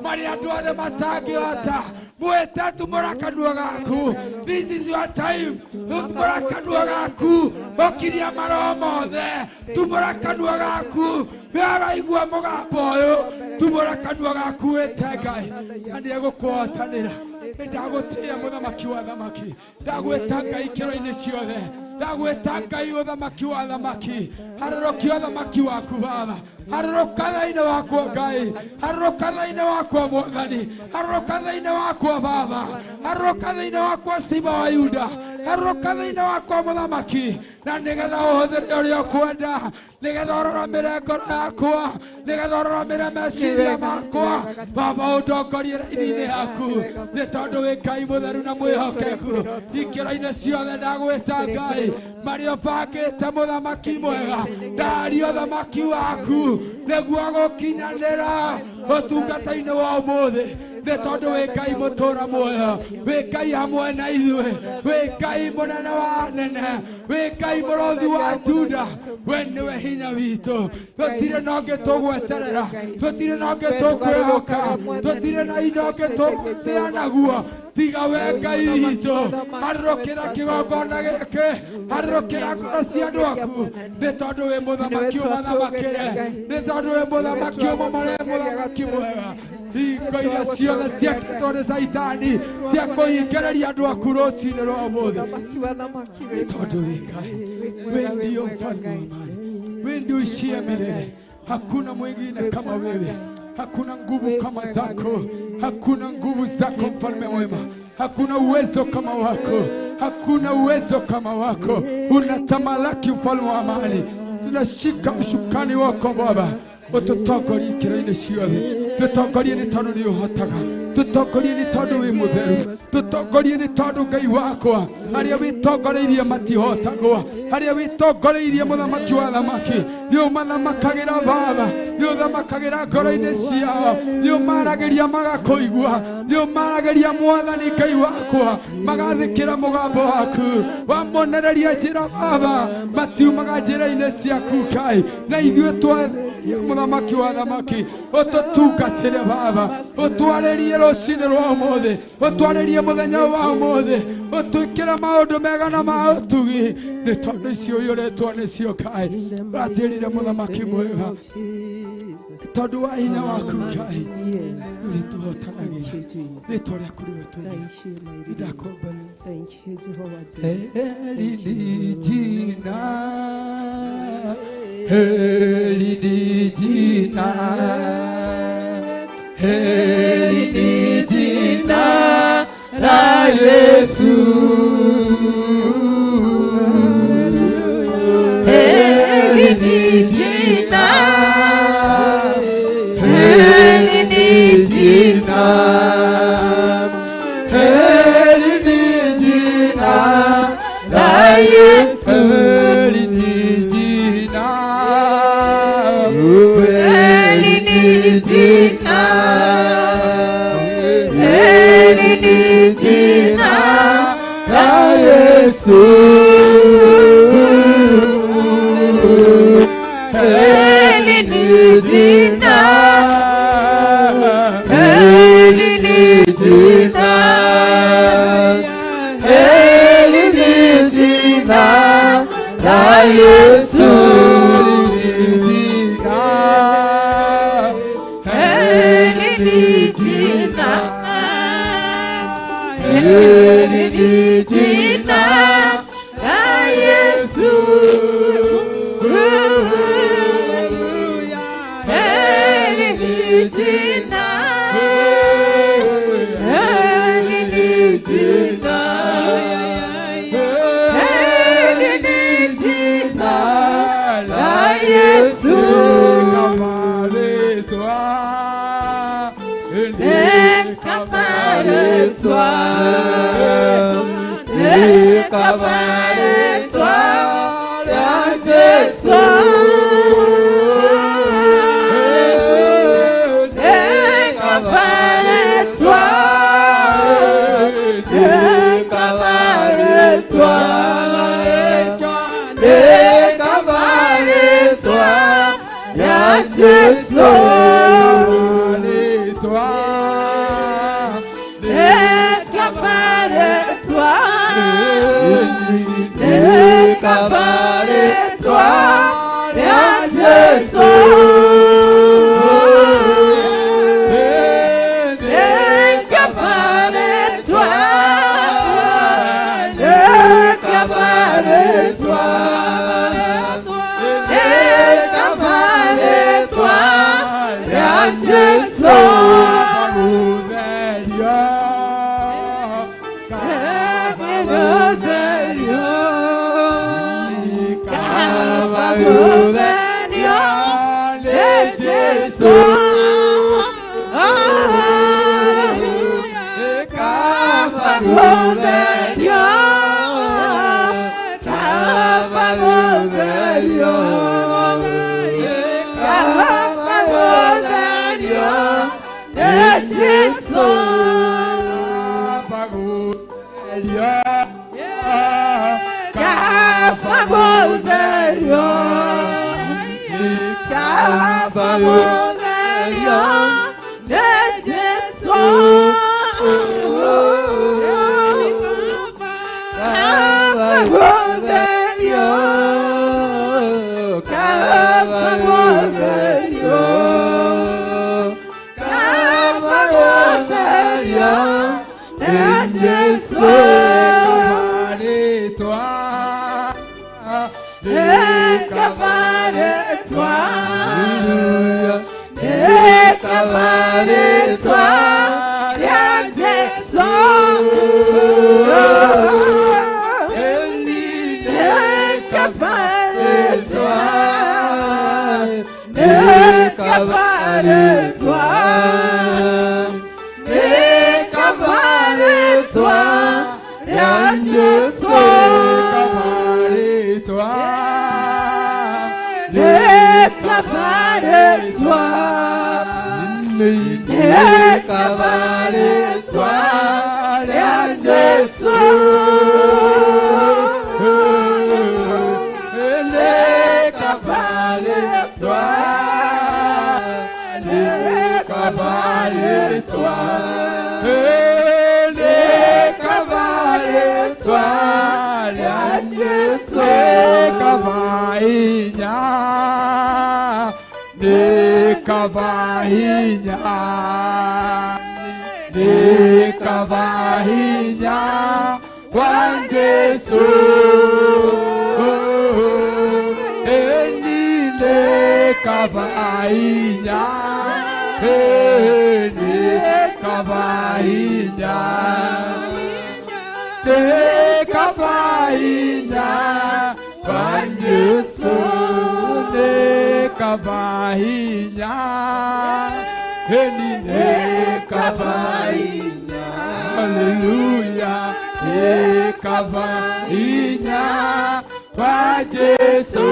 marĩa andũ othe matangĩhota. Mwĩte, tumũra kanua gaku, this is your time. Tumũra kanua gaku, ũkiria maroho mothe, tumũra kanua gaku, Waraigua mũgambo ũyũ tumũra kanua gaku wĩte Ngai na nĩegũkũhotanĩra. Nĩndagũtĩĩa mũthamaki wa thamaki, ndagwĩta Ngai ikĩro-inĩ ciothe, ndagwĩta Ngai ũthamaki wa thamaki. Harũrũkia ũthamaki waku Baba, harũrũka thĩinĩ wakwa Ngai, harũrũka thĩinĩ wakwa Mwathani, harũrũka thĩinĩ wakwa Baba, harũrũka thĩinĩ wakwa Simba wa Yuda, harũrũka thĩinĩ wakwa mũthamaki, na nĩgetha ũhũthĩre ũrĩa ũkwenda, nĩgetha ũrũramĩre ngoro yakwa, nĩgetha ũrũramĩre meciria makwa. Baba ũndongorie raini-inĩ yaku, nĩ tondũ wĩ Ngai mũtheru na mwĩhokeku. Ikĩro-inĩ ciothe ndagwĩta Ngai marĩa ũbangĩte mũthamaki mwega, ndaria ũthamaki waku nĩguo gũkinyanĩra ũtungata-inĩ wa ũmũthĩ, nĩ tondũ wĩ Ngai mũtũra muoyo, wĩ Ngai hamwe na ithuĩ, wĩ Ngai mũnene wa anene, wĩ Ngai mũrũthi wa Juda. We nĩwe hinya witũ, tũtirĩ na ũngĩ tũgweterera, tũtirĩ na ũngĩ tũkwĩhoka, tũtirĩ na indo ũngĩ tũgũtĩa naguo tiga we Ngai witũ. Harũrũkĩra kĩgongona gĩkĩ, harũrũkĩra ngoro cia andũ aku, nĩ tondũ wĩ mũthamaki ũmathamakĩre, nĩ tondũ wĩ mũthamaki ũmomore, mũthamaki mwega. Hingo iria ciothe ciakĩtwo nĩ Caitani cia kũhingĩrĩria andũ aku rũcinĩ rwa ũmũthĩ, nĩ tondũ wĩ Ngai, we ndio mfalme wa amani, we ndio uishie milele. Hakuna mwingine kama wewe, hakuna nguvu kama zako, hakuna nguvu zako mfalme mwema, hakuna uwezo kama wako, hakuna uwezo kama wako. Unatamalaki mfalme wa amani. Tunashika ushukani wako Baba, ũtũtongorie ikĩro-inĩ ciothe, tũtongorie nĩ tondũ nĩ ũhotaga, tũtongorie nĩ tondũ wĩ mũtheru, tũtongorie nĩ tondũ Ngai wakwa arĩa wĩtongoreirie matihotagwo, arĩa wĩtongoreirie mũthamaki wa thamaki nĩ ũmathamakagĩra Baba, nĩ ũthamakagĩra ngoro-inĩ ciao, nĩ ũmaragĩria magakũigua, nĩ ũmaragĩria Mwathani Ngai wakwa magathĩkĩra mũgambo waku, wamonereria njĩra Baba, matiumaga njĩra-inĩ ciaku Ngai, na ithuĩ twathĩrĩria mũthamaki wa thamaki ũtũtungatĩre Baba, ũtwarĩrie rũcinĩ rwa ũmũthĩ, ũtwarĩrie mũthenya wa ũmũthĩ, ũtwĩkĩre maũndũ mega na ma ũtugi, nĩ tondũ icio ũiyũrĩtwo nĩcio Ngai. Ũratĩrire mũthamaki mwega, nĩ tondũ wa hinya waku Ngai nĩũrĩtũhotanagia, rĩtwa rĩaku rĩrotũgĩra. Nĩndakũmbarĩra. Heri ni jina, heri ni jina, heri ni jina la Yesu. Heri ni jina, heri ni jina, heri ni jina la Yesu. Heri ni jina, heri ni jina, heri ni jina la Yesu. Heri ni jina, heri ni jina, heri ni jina la Yesu. Heri ni jina, heri ni jina la Yesu. Heri ni jina, heri ni jina, heri ni jina la Yesu. Toi, Jesu. Kaba gũtherio, kaba gũtherio nĩ Jesu. Kaba gũtherio, kaba gũtherio, kaba gũtherio nĩ Jesu. Kaba gũtherio, Kaba gũtherio, kaba gũtherio nĩ Jesu. Kaba gũtherio, kaba gũtherio, kaba gũtherio nĩ Jesu. Kabaretwa, Nĩ kabaretwa, nĩ kabaretwa rĩa Jesu. Nĩ kabaretwa, nĩ kabaretwa, nĩ kabaretwa rĩa Jesu. Kabaretwa, Nĩ kabaretwa, nĩ kabaretwa rĩa Jesu. Nĩ kabaretwa, nĩ kabaretwa, nĩ kabaretwa rĩa Jesu. Nĩ kabainya, nĩ kabainya, nĩ kabahinya wa Jesu. Eni nĩ kabahinya, eni kabahinya, nĩ kabahinya wa Jesu, nĩ kabahinya, eni nĩ kabahinya. Haleluya, nĩ kabahinya wa Jesu.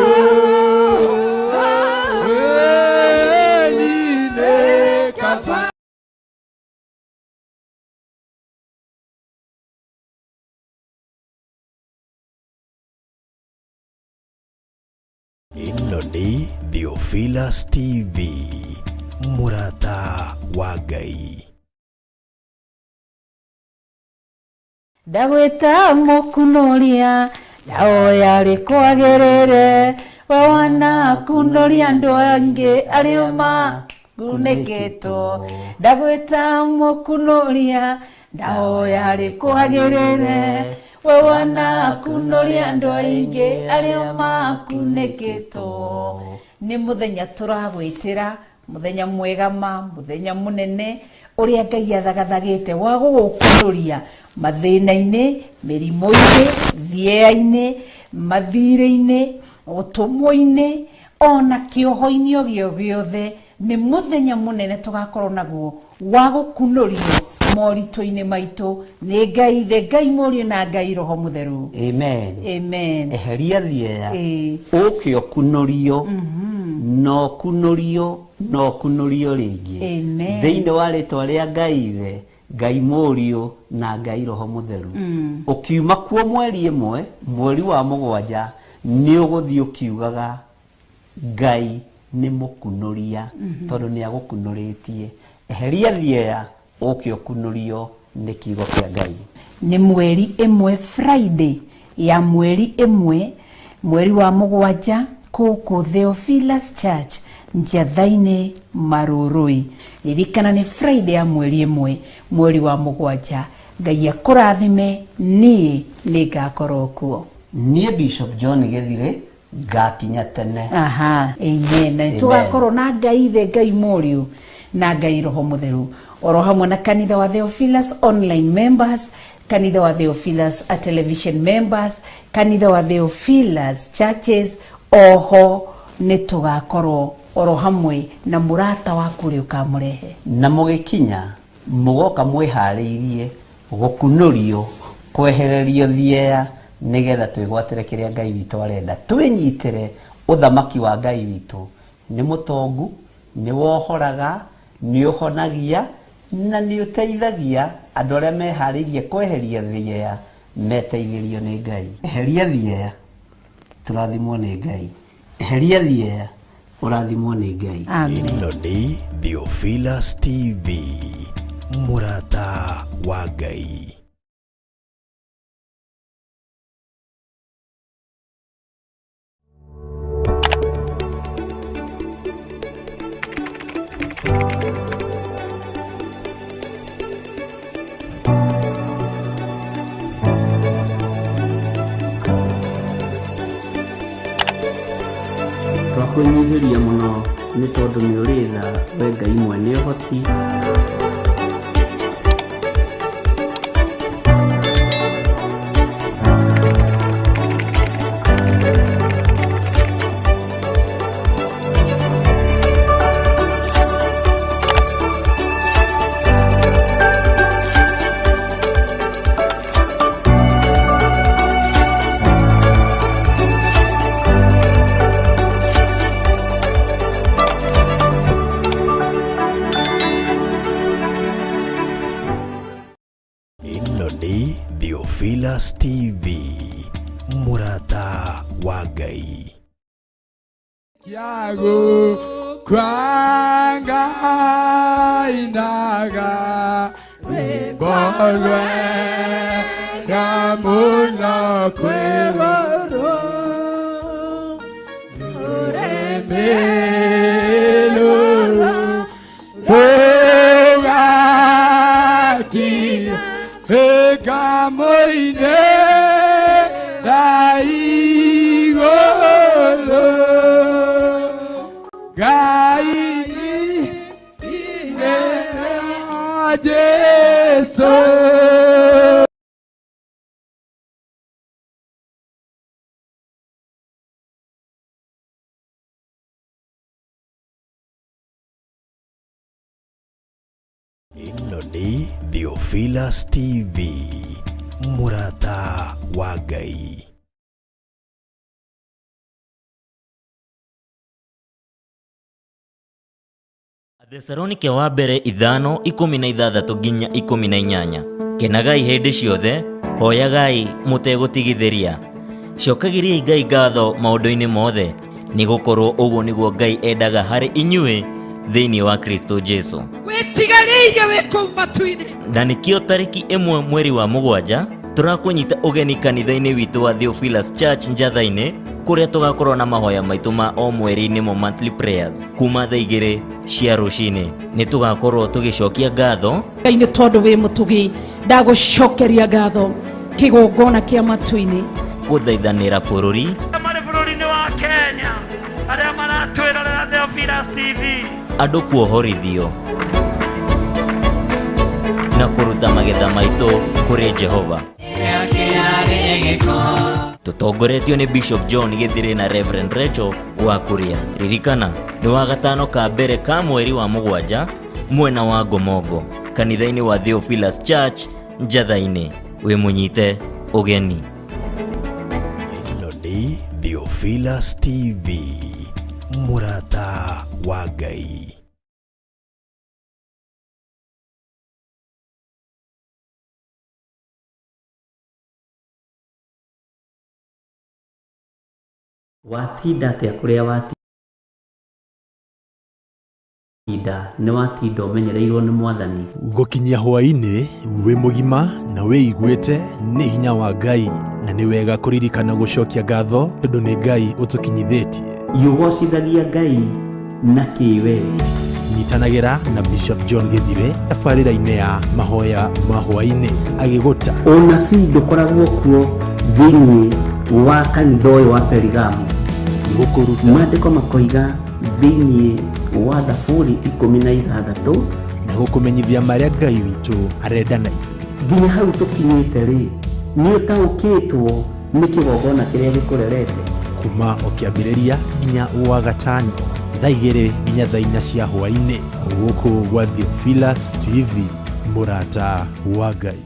Eni nĩ kaba Ĩno nĩ Theophilus TV, mũrata wa Ngai. Ndagwĩta mũkunoria ndahoya rĩkwagĩrĩre we wanakunoria andũ angĩ arĩa makunĩkĩtwo. Ndagwĩta mũkunoria ndahoya rĩkwagĩrĩre we wanakunoria andũ aingĩ arĩa makunĩkĩtwo. Nĩ mũthenya tũragwĩtĩra, mũthenya mwega ma, mũthenya mũnene ũrĩa Ngai athagathagĩte wa gũgũkunoria mathĩna-inĩ, mĩrimũ-inĩ, thĩea-inĩ, mathirĩ-inĩ, ũtũmwo-inĩ, ona kĩoho-inĩ o gĩo gĩothe. Nĩ mũthenya mũnene tũgakorwo naguo wa gũkunorio moritũ-inĩ maitũ nĩ Ngai Ithe, Ngai Mũriũ na Ngai Roho Mũtheru. Amen. Amen. Eheria thieya, Ĩĩ. ũke ũkunũrio, na ũkunũrio, na ũkunũrio rĩngĩ. Amen. Thĩinĩ wa rĩtwa rĩa Ngai Ithe, Ngai Mũriũ na Ngai Roho Mũtheru. Ũkiuma kuo mweri ĩmwe, mweri wa 7, nĩ ũgũthiĩ ũkiugaga Ngai nĩ mũkunũria, tondũ nĩ agũkunũrĩtie. Eheria thieya, ũke ũkunũrio nĩ kiugo kĩa Ngai. Nĩ mweri 1, Friday ya mweri 1, mweri wa 7, kũkũ Theophilus Church Njatha-inĩ Marũrũi. Ririkana nĩ Friday ya mweri 1, mweri wa 7. Ngai akũrathime, niĩ nĩ ngakorwo kuo. Niĩ Bishop John Gĩthirĩ ngakinya tene. Aha, amen. Na Amen. tũgakorwo na Ngai Ithe, Ngai Mũriũ Na Ngai Roho Mũtheru, oro hamwe na kanitha wa Theophilus online members, kanitha wa Theophilus a television members, kanitha wa Theophilus churches. Oho nĩ tũgakorwo oro hamwe na mũrata waku ũrĩa ũkamũrehe. Na mũgĩkinya mũgoka mwĩharĩirie gũkunũrio, kwehererio thieya, nĩgetha twĩgwatĩre kĩrĩa Ngai witũ arenda, twĩnyitĩre ũthamaki wa Ngai witũ. Nĩ mũtongu, nĩ wohoraga, nĩ ũhonagia na nĩ ũteithagia andũ arĩa meharĩirie kweheria thieya meteithĩrio nĩ Ngai. Eheria thieya tũrathimwo nĩ Ngai, eheria thieya ũrathimwo nĩ Ngai. Amen. Ĩno nĩ Theophilus TV, mũrata wa Ngai. Twakwĩnyihĩria mũno nĩ tondũ nĩ ũrĩ tha, we Ngai mwene ũhoti. Ĩno nĩ Theophilus TV, mũrata wa Ngai. Kiago kwanga inaga rwimbo rwega mũno kwĩrorwo rũrĩmĩ rũrũ rũgakira ĩkamũine na igũrũ. Ngai nĩ Jesu. Ĩno nĩ Theophilus TV, mũrata wa Ngai. Thesalonike wa mbere 5:16 nginya 18. Kenagai hĩndĩ ciothe, hoyagai mũtegũtigithĩria, cokagĩriai Ngai ngatho maũndũ-inĩ mothe, nĩgũkorwo ũguo nĩguo Ngai endaga harĩ inyuĩ thĩinĩ wa Kristo Jesu. Wĩtigarĩire wĩ kũu matu-inĩ. Na nĩkĩo tarĩki 1 mweri wa 7 tũrakũnyita ũgeni kanitha-inĩ witũ wa Theophilus Church Njatha-inĩ, kũrĩa tũgakorwo na mahoya maitũ ma o mweri nĩmo monthly prayers kuma thaa 2 cia rũcinĩ. Nĩ tũgakorwo tũgĩcokia ngatho Ngai nĩ tondũ wĩ mũtugi, ndagũcokeria ngatho kĩgongona kĩa matu-inĩ, gũthaithanĩra bũrũri, marĩ bũrũri-inĩ wa Kenya arĩa maratwĩrorera Theophilus TV, andũ kuohorithio na kũruta magetha maitũ kũrĩ Jehova. Tũtongoretio nĩ Bishop John Gĩthirĩ na Reverend Rachel wa Kuria. Ririkana nĩ wa gatano ka mbere ka mweri wa 7 mwena wa Ngomongo, kanitha-inĩ wa Theophilus Church Njatha-inĩ. Wĩ mũnyite ũgeni. Ĩno nĩ Theophilus TV, mũrata wa Ngai. Watinda atĩa kũrĩa watinda? Nĩ watinda ũmenyereirwo nĩ Mwathani. Gũkinyia hwaĩ-inĩ wĩ mũgima na wĩiguĩte nĩ hinya wa Ngai, na nĩ wega kũririkana gũcokia ngatho tondũ nĩ Ngai ũtũkinyithĩtie. Yũgocithagia Ngai na kĩwe. Nyitanagĩra na Bishop John Gĩthirĩ tabarĩra-inĩ ya mahoya ma hwaĩ-inĩ agĩgũta. Ũnabii ndũkoragwo kuo thĩinĩ wa kanitha ũyũ wa Perigamo. Gũkũruta Maandĩko makoiga thĩinĩ wa Thaburi 16 na gũkũmenyithia marĩa Ngai witũ arenda na ithuĩ. Nginya hau tũkinyĩte rĩ, nĩ ũtaũkĩtwo nĩ kĩgongona kĩrĩa gĩkũrerete. Kuma o kĩambĩrĩria nginya wa gatano thaa 2 nginya thaa 4 cia hwaĩ-inĩ, gũkũ gwa Theophilus TV, mũrata wa Ngai.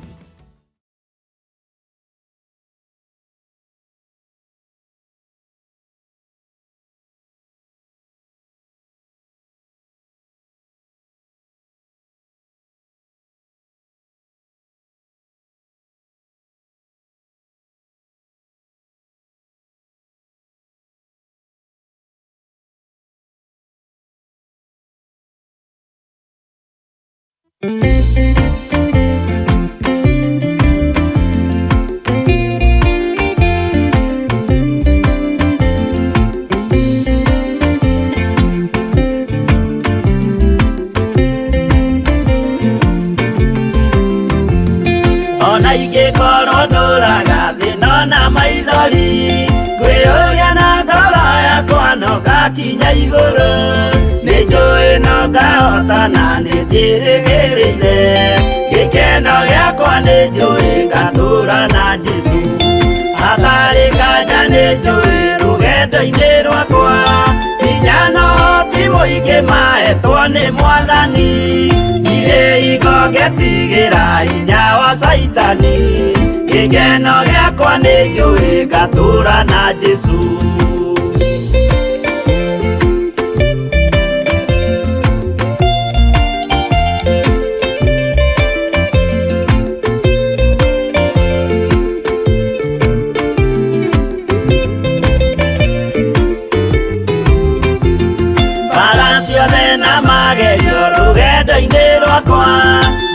Ona ingĩkorwo ndũraga thĩ nona maithori, ngwĩyũria na ngoro yakwa no ngakinya igũrũ. Nĩ njũĩ no ngahotana, nĩ njĩrĩgĩrĩire gĩkeno gĩakwa, nĩ njũĩ ngatũra na Jesũ. Hatarĩ nganja nĩ njũĩ rũgendo-inĩ rwakwa, hinya na ũhoti mũingĩ mahetwo nĩ Mwathani. Ndirĩ hingo ngetigĩra hinya wa Caitani, gĩkeno gĩakwa nĩ njũĩ ngatũra na Jesũ. Rũgendo-inĩ rwakwa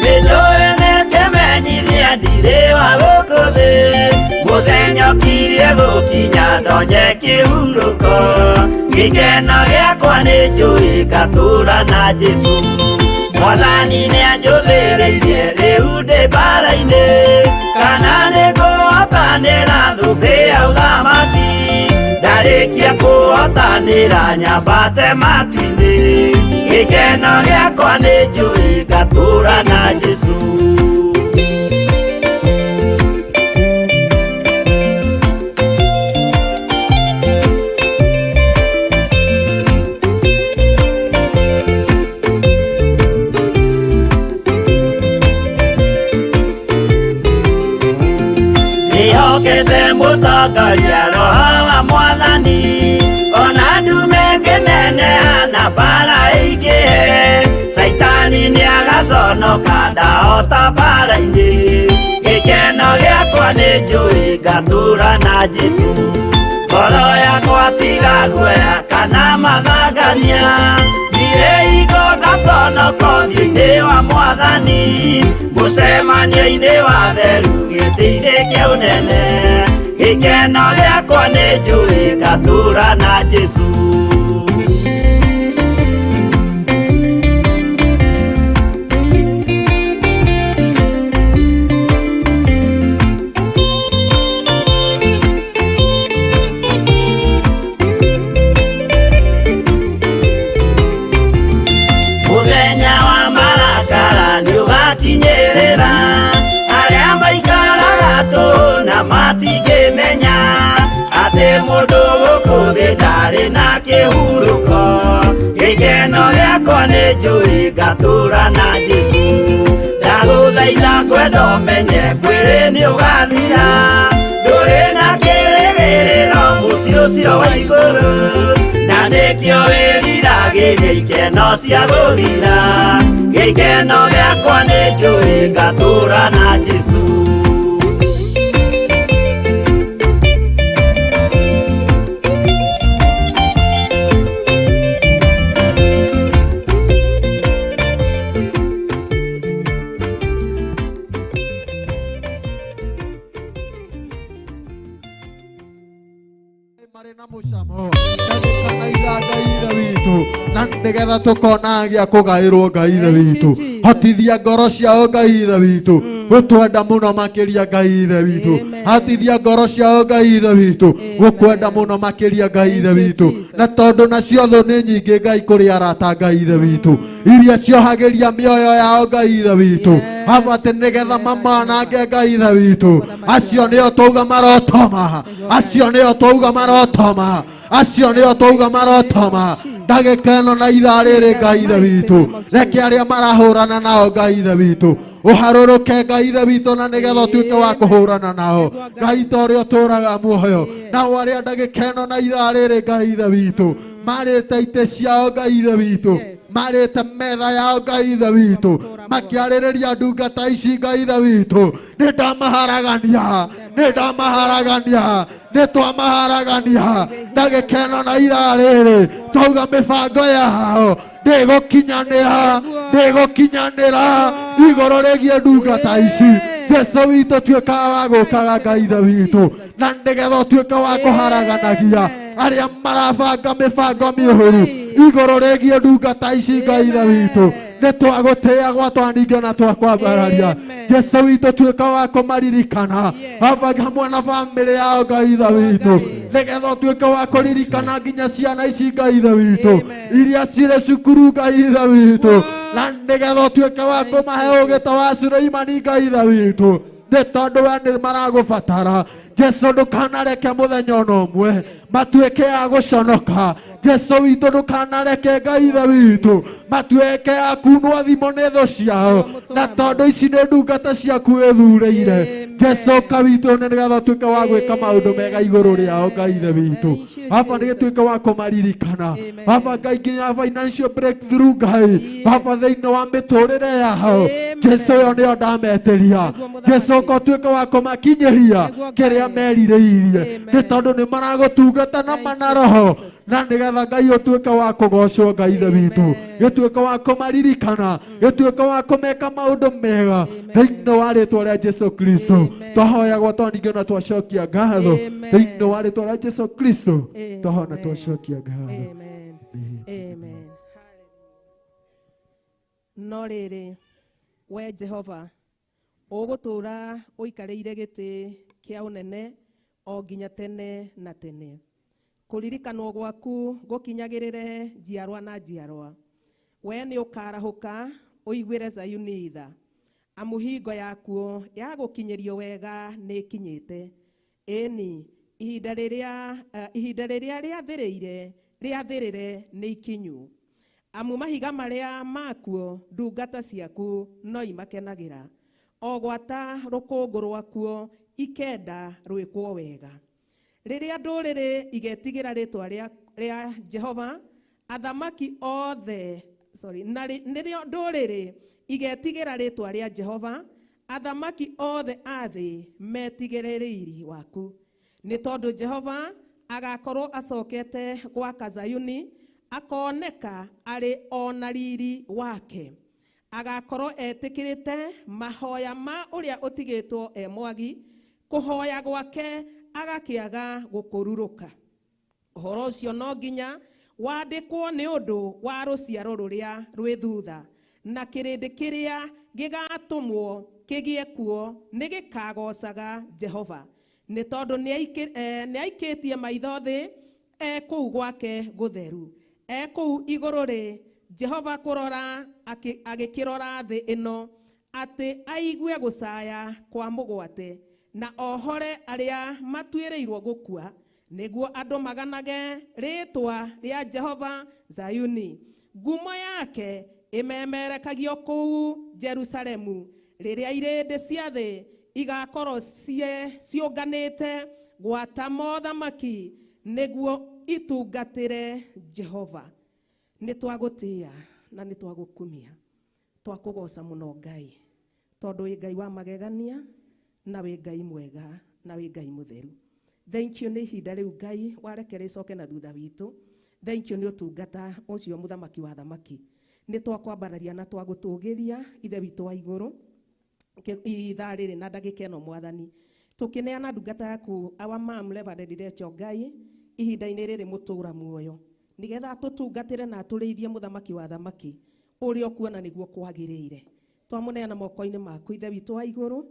nĩ njũĩ nĩ kĩmenyithia ndirĩ wa gũkũ thĩ, mũthenya ũkirie gũkinya ndonye kĩhurũko. Gĩkeno gĩakwa nĩ njũĩ ngatũra na Jesũ. Mwathani nĩ anjũthĩrĩirie rĩu ndĩ mbara-inĩ, kana nĩ ngũhotanĩra thũmbĩ ya ũthamaki. Ndarĩkia kũhotanĩra nyambate matu-inĩ, gĩkeno gĩakwa nĩ njũĩ ngatũra na Jesũ. Ndĩhokete mũtongoria Roho wa Mwathani, ona ndume ngĩneneha na mbara ĩingĩhe, Caitani nĩagaconoka ndahota mbara-inĩ. Gĩkeno gĩakwa nĩ njũĩ ngatũra na Jesũ. Ngoro yakwa tiga guoya kana mathangania, ndirĩ hingo ngaconoka ũthiũ-inĩ wa Mwathani. Mũcemanio-inĩ wa theru gĩtĩ-inĩ kĩa ũnene, gĩkeno gĩakwa nĩ njũĩ ngatũra na Jesũ. Mũthenya wa marakara nĩũgakinyĩrĩra, arĩa maikaraga tũhũ na matingĩmenya atĩ mũndũ gũkũ thĩ ndarĩ na kĩhurũko. Gĩkeno gĩakwa nĩ njũĩ ngatũra na Jesũ. Ndagũthaitha ngwenda ũmenye mwĩrĩ nĩũgathira, ndũrĩ na kĩrĩgĩrĩro mũciĩ ũcio wa igũrũ, na nĩkĩo wĩriragĩria ikeno cia gũthira. Gĩkeno gĩakwa nĩ njũĩ ngatũra na Jesũ. Nigetha tukona gĩa kũgaĩrwo Ngai ithe witũ, hotithia ngoro ciao Ngai ithe witũ, Gũtwenda mũno makĩria Ngai Ithe witũ. Hatithia ngoro ciao Ngai Ithe witũ. Gũkwenda mũno makĩria Ngai Ithe witũ. Na tondũ nacio thũ nĩ nyingĩ Ngai kũrĩ arata Ngai Ithe witũ. Iria ciohagĩria mĩoyo yao Ngai Ithe witũ. Haba atĩ nĩgetha mamanange Ngai Ithe witũ. Acio nĩo twauga marotoma. Acio nĩo twauga marotoma. Acio nĩo twauga marotoma. Ndagĩka ĩno na ithaa rĩrĩ Ngai Ithe witũ. Reke arĩa marahũrana nao Ngai Ithe witũ. Ũharũrũke Ngai Ithe witũ na nĩgetha ũtuĩke wa kũhũrana nao. Ngai ta ũrĩa ũtũũraga muoyo. Nao arĩa ndagĩka ĩno na ithaa rĩrĩ Ngai Ithe witũ. Marĩte itĩ ciao Ngai Ithe witũ. Marĩte metha yao Ngai Ithe witũ. Makĩarĩrĩria ndungata ici Ngai Ithe witũ. Nĩ ndamaharagania. Nĩ ndamaharagania. Nĩ twamaharagania. Ndagĩka ĩno na ithaa rĩrĩ twauga mĩbango yao ndĩgũkinyanĩra ndĩgũkinyanĩra igũrũ rĩgiĩ ndungata ici. Jesu witũ tuĩka wa gũkaga Ngai Ithe witũ na nĩgetha ũtuĩke wa kũharaganagia arĩa marabanga mĩbango mĩũru igũrũ rĩgiĩ ndungata ici Ngai Ithe witũ. Nĩ twagũtĩĩa gwatwaningio na twakwambararia. Jesu witũ tuĩka wa kũmaririkana hamwe na bamĩrĩ yao Ngai Ithe witũ nĩgetha ũtuĩke wa kũririkana nginya ciana ici Ngai Ithe witũ iria cirĩ cukuru Ngai Ithe witũ na nĩgetha ũtuĩke wa kũmahe ũũgĩ ta wa Suleimani Ngai Ithe witũ nĩ tondũ we nĩ maragũbatara. Jesu ndũkanareke mũthenya ona ũmwe matuĩke a gũconoka. Jesu witũ ndũkanareke Ngai Ithe witũ matuĩke a kunwo thimo nĩ thũ ciao na tondũ ici nĩ ndungata ciaku wĩthurĩire. Jesu ka witũ nĩ nĩgetha ũtuĩke wa gwĩka maũndũ mega igũrũ rĩao Ngai Ithe witũ. Baba nĩ gĩtuĩke wa kũmaririkana. Baba Ngai nginya financial breakthrough Ngai. Baba thĩinĩ wa mĩtũrĩre yao. Jesu ĩyo nĩyo ndametĩria. Jesu ũka ũtuĩke wa kũmakinyĩria kĩrĩa merirĩirie nĩ tondũ nĩ maragũtungata na mana roho na nĩgetha Ngai ũtuĩke wa kũgocwo Ngai Ithe witũ gĩtuĩke wa kũmaririkana gĩtuĩke wa kũmeka maũndũ mega thĩinĩ wa rĩtwa rĩa Jesu Kristo. Twahoyagwo twaningio na twacokia ngatho thĩinĩ wa rĩtwa rĩa Jesu Kristo. Twahoya na twacokia ngatho. Amen. No rĩrĩ we Jehova ũgũtũũra ũikarĩire gĩtĩ kĩa ũnene o nginya tene na tene. Kũririkanwo gwaku gũkinyagĩrĩre njiarwa na njiarwa. We nĩ ũkarahũka ũiguĩre Zayuni tha, amu hingo yakuo ya gũkinyĩrio wega nĩ ĩkinyĩte. Ĩni ihinda rĩrĩa rĩathĩrĩre nĩ ikinyu. Amu mahiga marĩa makuo ndungata ciaku no imakenagĩra, o gwata rũkũngũ rwakuo ikenda rwĩkwo wega. Rĩrĩa ndũrĩrĩ igetigĩra rĩtwa rĩa Jehova, athamaki othe sorry, na nĩrĩo ndũrĩrĩ igetigĩra rĩtwa rĩa Jehova, athamaki othe a thĩ metigĩre riri waku. Nĩ tondũ Jehova agakorwo acokete gwaka Zayuni, akoneka arĩ ona riri wake. Agakorwo etĩkĩrĩte mahoya ma ũrĩa ũtigĩtwo e mwagi, kũhoya gwake agakĩaga gũkũrurũka. Ũhoro ũcio no nginya wandĩkwo nĩ ũndũ wa rũciaro rũrĩa rwĩ thutha, na kĩrĩndĩ kĩrĩa gĩgatũmwo kĩgĩe kuo nĩ gĩkagocaga Jehova. Nĩ tondũ nĩ aikĩtie maitho thĩ e kũu gwake gũtheru. E kũu igũrũ rĩ Jehova kũrora agĩkĩrora thĩ ĩno atĩ aigue gũcaya kwa mũgwate na ohore arĩa matuĩrĩirwo gũkua, nĩguo andũ maganage rĩtwa rĩa Jehova Zayuni. Ngumo yake ĩmemerekagio kũu Jerusalemu rĩrĩa irĩndĩ cia thĩ igakorwo ciũnganĩte gwata mothamaki nĩguo itungatĩre Jehova. Nĩ twagũtĩĩa na nĩ twagũkumia, twakũgoca mũno Ngai, tondũ wĩ Ngai wa magegania na wĩ Ngai mwega na wĩ Ngai mũtheru. Thank you nĩ ihinda rĩu Ngai wareke rĩcoke na thutha witũ. Thank you nĩ ũtungata ũcio mũthamaki wa thamaki. Nĩ twakwambararia na twagũtũgĩria Ithe witũ wa igũrũ ithaa rĩrĩ na ndagĩka ĩno Mwathani. Tũkĩneana ndungata yaku our mom Reverend Rachel Ngai ihinda-inĩ rĩrĩ mũtũra muoyo nĩgetha tũtungatĩre na tũrĩithie mũthamaki wa thamaki ũrĩa ũkuona nĩguo kwagĩrĩire. Twamũneana moko-inĩ maku Ithe witũ wa igũrũ,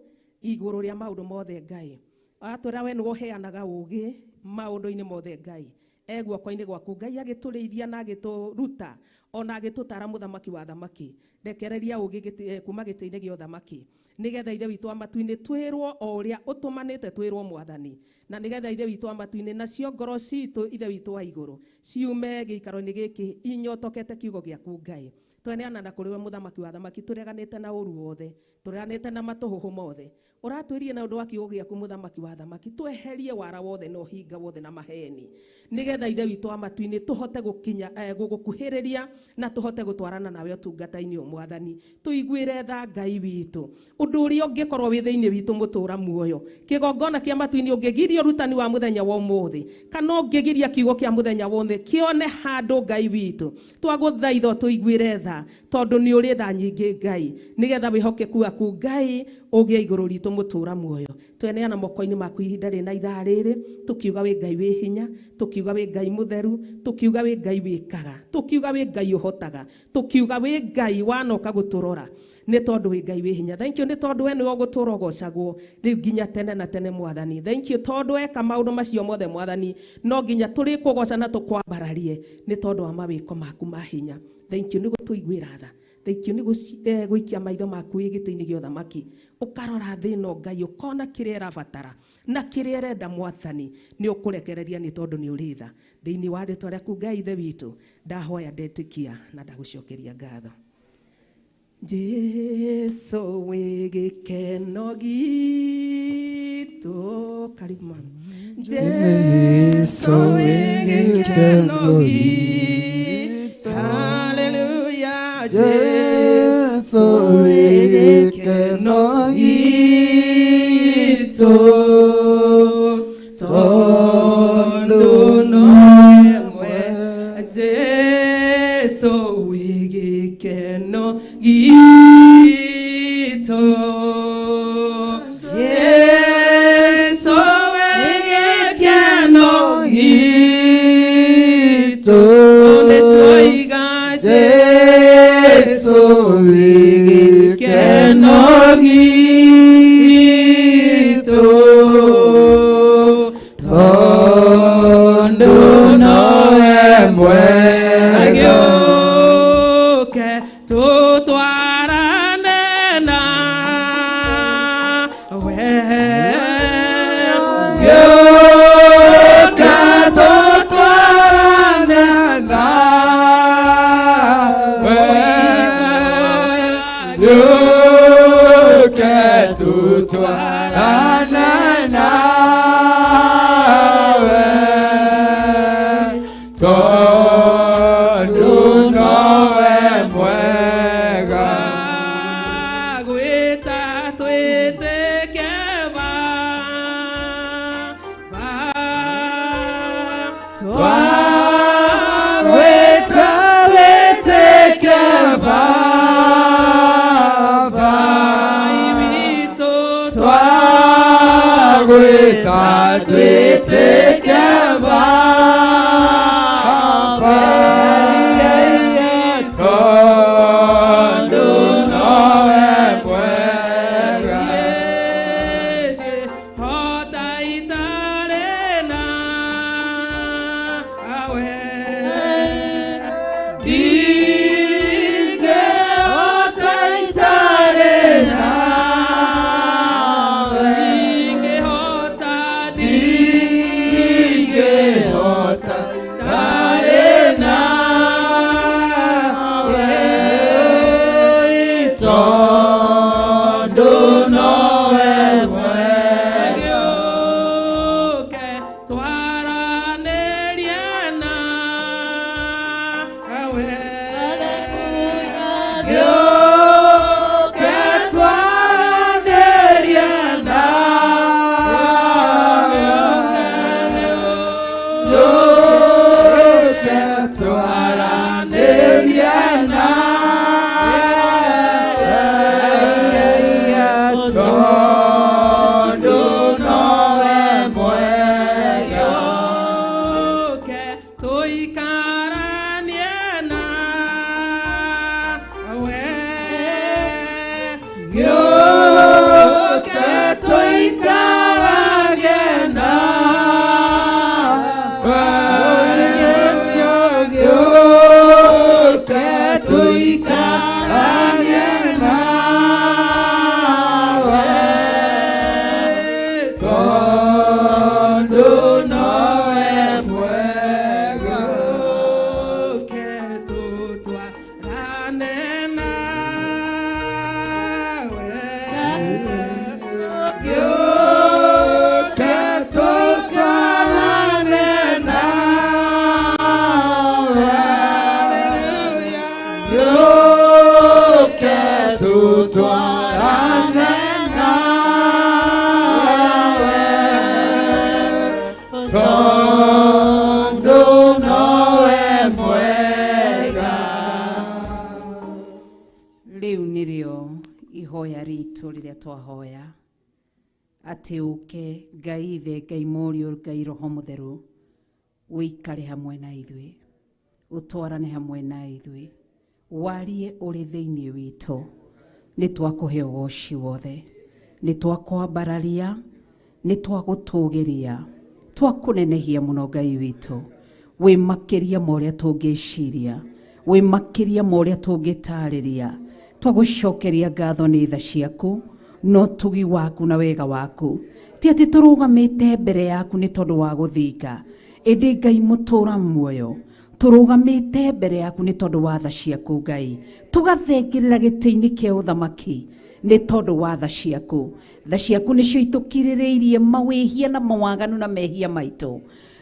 igũrũ rĩa maũndũ mothe Ngai. Atwĩra we nĩwe ũheanaga ũũgĩ maũndũ-inĩ mothe Ngai. E guoko-inĩ gwaku Ngai agĩtũrĩithia na agĩtũruta ona agĩtũtara mũthamaki wa thamaki. Rekereria ũũgĩ kuma gĩtĩ-inĩ gĩa ũthamaki, nĩgetha Ithe witũ wa matu-inĩ twĩrwo o ũrĩa ũtũmanĩte twĩrwo Mwathani, na nĩgetha Ithe witũ wa matu-inĩ nacio ngoro citũ Ithe witũ wa igũrũ ciume gĩikaro-inĩ gĩkĩ inyotokete kiugo gĩaku Ngai. Tweneana na kũrĩ we mũthamaki wa thamaki, tũreganĩte na ũru wothe, tũreganĩte na matũhũhũ mothe. Ũratwĩrie na ũndũ wa kiugo gĩaku mũthamaki wa thamaki, tweherie wara wothe na ũhinga wothe na maheni, nĩgetha Ithe witũ wa matu-inĩ tũhote gũkinya gũgũkuhĩrĩria na tũhote gũtwarana nawe ũtungata-inĩ ũyũ Mwathani. Tũiguĩre tha Ngai witũ, ũndũ ũrĩa ũngĩkorwo wĩ thĩinĩ witũ mũtũra muoyo, kĩgongona kĩa matu-inĩ ũngĩgiria ũrutani wa mũthenya wa ũmũthĩ, kana ũngĩgiria kiugo kĩa mũthenya wothe kĩone handũ Ngai witũ, twagũthaitha tũiguĩre tha, tondũ nĩ ũrĩ tha nyingĩ Ngai, nĩgetha wĩhokeku waku Ngai ũgĩe igũrũ ritũ mũtũra muoyo. Tweneana moko-inĩ maku ihinda rĩ na ithaa rĩrĩ, tũkiuga wĩ Ngai wĩ hinya, tũkiuga wĩ Ngai mũtheru, tũkiuga wĩ Ngai wĩkaga, tũkiuga wĩ Ngai ũhotaga, tũkiuga wĩ Ngai wanoka gũtũrora, nĩ tondũ wĩ Ngai wĩ hinya. Thank you nĩ tondũ we nĩwe ũgũtũra ũgocagwo rĩu nginya tene na tene Mwathani. Thank you tondũ eka maũndũ macio mothe Mwathani, no nginya tũrĩkũgoca na tũkwambararie nĩ tondũ wa mawĩko maku ma hinya. Thank you nĩ gũtũiguĩra tha. Thank you nĩ gũikia maitho maku wĩ gĩtĩ-inĩ gĩa ũthamaki, ũkarora thĩ ĩno Ngai, ũkona kĩrĩa ĩrabatara na kĩrĩa ĩrenda Mwathani, nĩ ũkũrekereria nĩ tondũ nĩ ũrĩ tha. Thĩinĩ wa rĩtwa rĩaku Ngai Ithe witũ, ndahoya ndetĩkia na ndagũcokeria ngatho. Jesu wĩ gĩkeno gitũ. Karibu mama. Jesu wĩ gĩkeno gitũ. Hallelujah. Jesu wĩ gĩkeno gitũ, tondũ nowe Jesu wĩ gĩkeno gitũ. Jesu wĩ gĩkeno gitũ, nĩtwoiga Jesu wĩ gĩkeno gitũ, tondũ nowe mwega. Agĩũke tũtwarane nawe, Gĩũka tũtwarane nawe, gĩũke tũtwarane nawe, tondũ nowe mwega. Gwĩta twĩtĩke Baba, Twagwĩta wĩtĩke Baba, witũ, twagwĩta twĩtĩke Baba, tondũ nowe mwega. Hota itarĩ nawe, Ingĩhota itarĩ nawe, ingĩhota ingĩhota itarĩ nawe, tondũ nowe mwega. Gĩũke twaranĩrie nawe. Ihoya ritũ rĩrĩa twahoya atĩ ũke Ngai Ithe, Ngai Mũriũ, Ngai Roho Mũtheru, ũikare hamwe na ithuĩ, ũtwarane hamwe na ithuĩ, warie ũrĩ thĩinĩ witũ. Nĩ twakũhe ũgoci wothe, nĩ twakwambararia, nĩ twagũtũgĩria, twakũnenehia mũno Ngai witũ. Wĩ makĩria ma ũrĩa tũngĩciria, wĩ makĩria ma ũrĩa tũngĩtarĩria. Twagũcokeria ngatho nĩ tha ciaku na ũtugi waku na wega waku. Ti atĩ tũrũgamĩte mbere yaku nĩ tondũ wa gũthinga, ĩndĩ Ngai mũtũra muoyo, tũrũgamĩte mbere yaku nĩ tondũ wa tha ciaku Ngai. Tũgathengerera gĩtĩ-inĩ kĩa ũthamaki nĩ tondũ wa tha ciaku. Tha ciaku nĩcio itũkirĩrĩirie mawĩhia na mawaganu na mehia maitũ,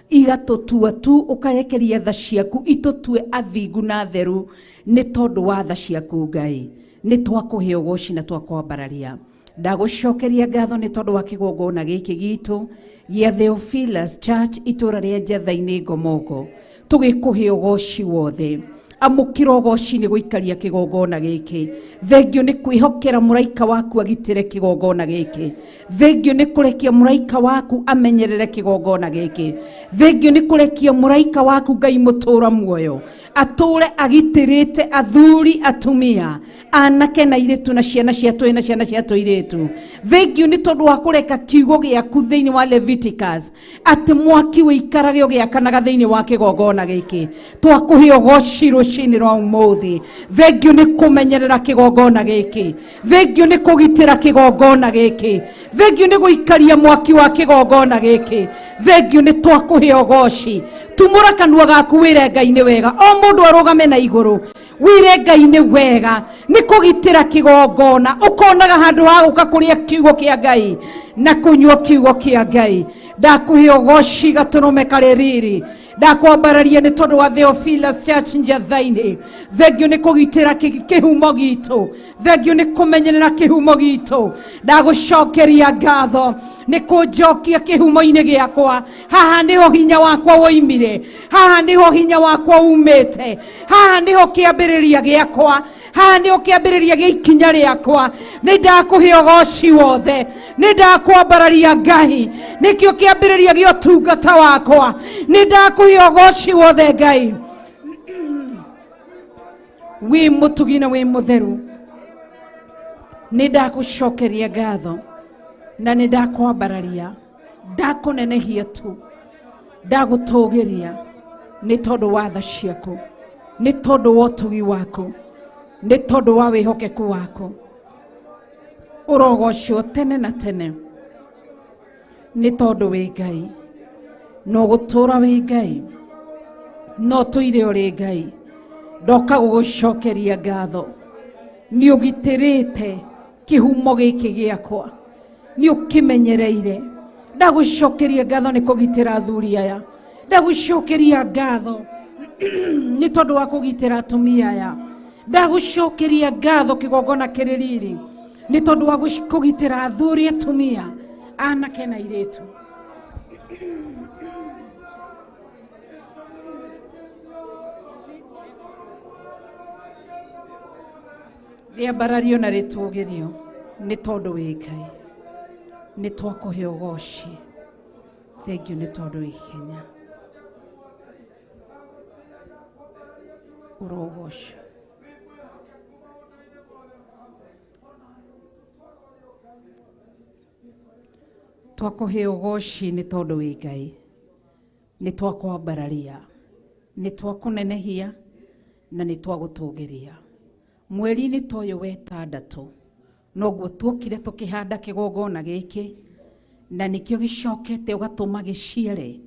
igatũtua tu ũkarekeria tha ciaku itũtue athingu na atheru nĩ tondũ wa tha ciaku Ngai. Nĩ twakũhe ũgoci na twakwambararia. Ndagũcokeria ngatho nĩ tondũ wa kĩgongona gĩkĩ gitũ gĩa Theophilus Church itũra rĩa Njatha-inĩ Ngomongo. Tũgĩkũhe ũgoci wothe. Amũkĩra ũgoci nĩ gũikaria kĩgongona gĩkĩ. Thengio nĩ kwĩhokera mũraika waku agitĩre kĩgongona gĩkĩ. Thengio nĩ kũrekia mũraika waku amenyerere kĩgongona gĩkĩ. Thengio nĩ kũrekia mũraika waku Ngai mũtũra muoyo atũre agitĩrĩte athuri, atumia, anake na airĩtu na ciana cia tũhĩĩ na ciana cia tũirĩtu. Thengio nĩ tondũ wa kũreka kiugo gĩaku thĩinĩ wa Leviticus atĩ mwaki ũikarage ũgĩakanaga thĩinĩ wa kĩgongona gĩkĩ. Twakũhe ũgoci rũcinĩ rwa ũmũthĩ. Thengio nĩ kũmenyerera kĩgongona gĩkĩ. Thengio nĩ kũgitĩra kĩgongona gĩkĩ. Thengio nĩ gũikaria mwaki wa kĩgongona gĩkĩ. Thengio nĩ twakũhe ũgoci. Tumũra kanua gaku wĩre Ngai nĩ wega. O mũndũ arũgame na igũrũ wĩre Ngai nĩ wega nĩ kũgitĩra kĩgongona, ũkonaga handũ ha gũka kũrĩa kiugo kĩa Ngai na kũnyua kiugo kĩa Ngai. Ndakũhe ũgoci gatũrũme karĩ riri. Ndakwambararia nĩ tondũ wa Theophilus Church Njatha-inĩ. Thengio nĩ kũgitĩra kĩhumo gitũ. Thengio nĩ kũmenyerera kĩhumo gitũ. Ndagũcokeria ngatho nĩ kũnjokia kĩhumo-inĩ gĩakwa. Haha nĩho hinya wakwa woimire, haha nĩho hinya wakwa umĩte, haha nĩho kĩambĩrĩria gĩakwa, haha nĩho kĩambĩrĩria gĩa ikinya rĩakwa. Nĩ ndakũhe ũgoci wothe, nĩ ndakwambararia Ngai, nĩkĩo kĩambĩrĩria gĩa ũtungata wakwa. Nĩ ndakũhe ũgoci wothe Ngai. Wĩ mũtugi na wĩ mũtheru. Nĩ ndagũcokeria ngatho na nĩ ndakwambararia, ndakũnenehia tu, ndagũtũgĩria nĩ tondũ wa tha ciaku, nĩ tondũ wa ũtugi waku, nĩ tondũ wa wĩhokeku waku. Ũrogocwo tene na tene nĩ tondũ wĩ Ngai, no gũtũra wĩ Ngai, no tũire ũrĩ Ngai. Ndoka gũgũcokeria ngatho nĩ ũgitĩrĩte kĩhumo gĩkĩ gĩakwa, nĩ ũkĩmenyereire. Ndagũcokeria ngatho nĩ kũgitĩra athuri aya, ndagũcokeria ngatho nĩ tondũ wa kũgitĩra atumia aya, ndagũcokeria ngatho kĩgongona kĩrĩ riri nĩ tondũ wa kũgitĩra athuri, atumia, anake na airĩtu. Rĩambarario na rĩtũgĩrio nĩ tondũ wĩ Ngai. Nĩ twakũhe ũgoci. Thengiũ nĩ tondũ wĩ hinya. Ũrogocwo. Twakũhe ũgoci nĩ tondũ wĩ Ngai. Nĩ twakwambararia, nĩ twakũnenehia na nĩ twagũtũgĩria. Mweri-inĩ ta ũyũ wa ĩtandatũ noguo tuokire tũkĩhanda kĩgongona gĩkĩ, na nĩkĩo gĩcokete ũgatũma gĩciare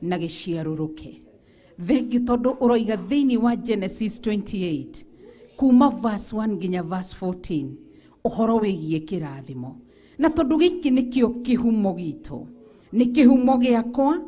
na gĩciarũrũke. Thengiũ tondũ ũroiga thĩinĩ wa Genesis 28 kuma verse 1 nginya verse 14 ũhoro wĩgiĩ kĩrathimo, na tondũ gĩkĩ nĩkĩo kĩhumo gitũ, nĩ kĩhumo gĩakwa,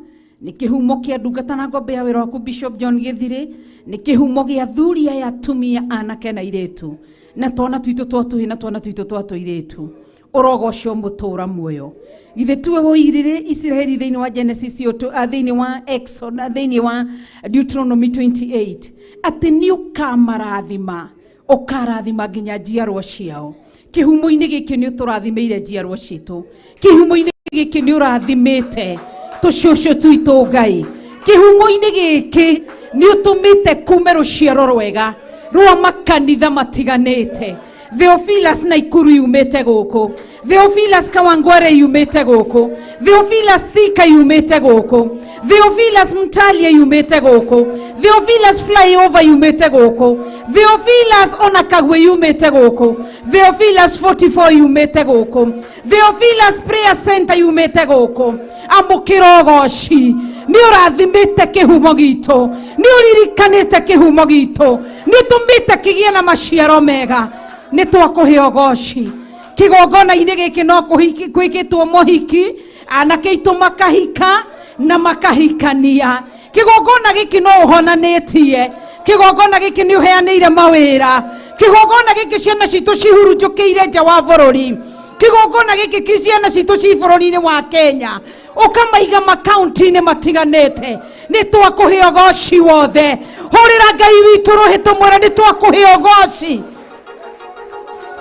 nĩ kĩhumo kĩa ndungata na ngombe ya wĩra waku Bishop John Gĩthirĩ, nĩ kĩhumo gĩa athuri aya atumia anake na airĩtu, na twana twitũ twa tũhĩĩ na twana twitũ twa tũirĩtu. Ũrogocwo mũtũra muoyo. Githĩ tiwe woirire Isiraeli thĩinĩ wa Genesis thĩinĩ wa Exodus, thĩinĩ wa Deuteronomy 28 atĩ nĩ ũkamarathima, ũkarathima nginya njiarwa ciao. Kĩhumo-inĩ gĩkĩ nĩ ũtũrathimĩire njiarwa citũ. Kĩhumo-inĩ gĩkĩ nĩ ũrathimĩte tũcũcũ twitũ Ngai. Kĩhumo-inĩ gĩkĩ nĩ ũtũmĩte kume rũciaro rwega rwa makanitha matiganĩte. Theophilus Naikuru yumĩte gũkũ, Theophilus Kawangware yumĩte gũkũ, Theophilus Thika yumĩte gũkũ, Theophilus Mtalia yumĩte gũkũ, Theophilus Flyover yumĩte gũkũ, Theophilus ona Kagwe yumĩte gũkũ, Theophilus 44 yumĩte gũkũ, Theophilus Prayer Center yumĩte gũkũ. Amũkĩra ũgoci, nĩ ũrathimĩte kĩhumo gitũ, nĩ ũririkanĩte kĩhumo gitũ, nĩ ũtũmĩte kĩgĩe na maciaro mega. Nĩ twakũhe ũgoci. Kĩgongona-inĩ gĩkĩ no kwĩkĩtwo mũhiki, anake aitũ makahika na makahikania. Kĩgongona gĩkĩ no ũhonanĩtie, kĩgongona gĩkĩ nĩ ũheanĩire mawĩra, kĩgongona gĩkĩ ciana citũ cihurunjũkĩire nja wa bũrũri, kĩgongona gĩkĩ kĩ ciana citũ ci bũrũri-inĩ wa Kenya, ũkamaiga makaunti-inĩ matiganĩte. Nĩ twakũhe ũgoci wothe. Hũrĩra Ngai witũ rũhĩ tũmwĩre nĩ twakũhe ũgoci,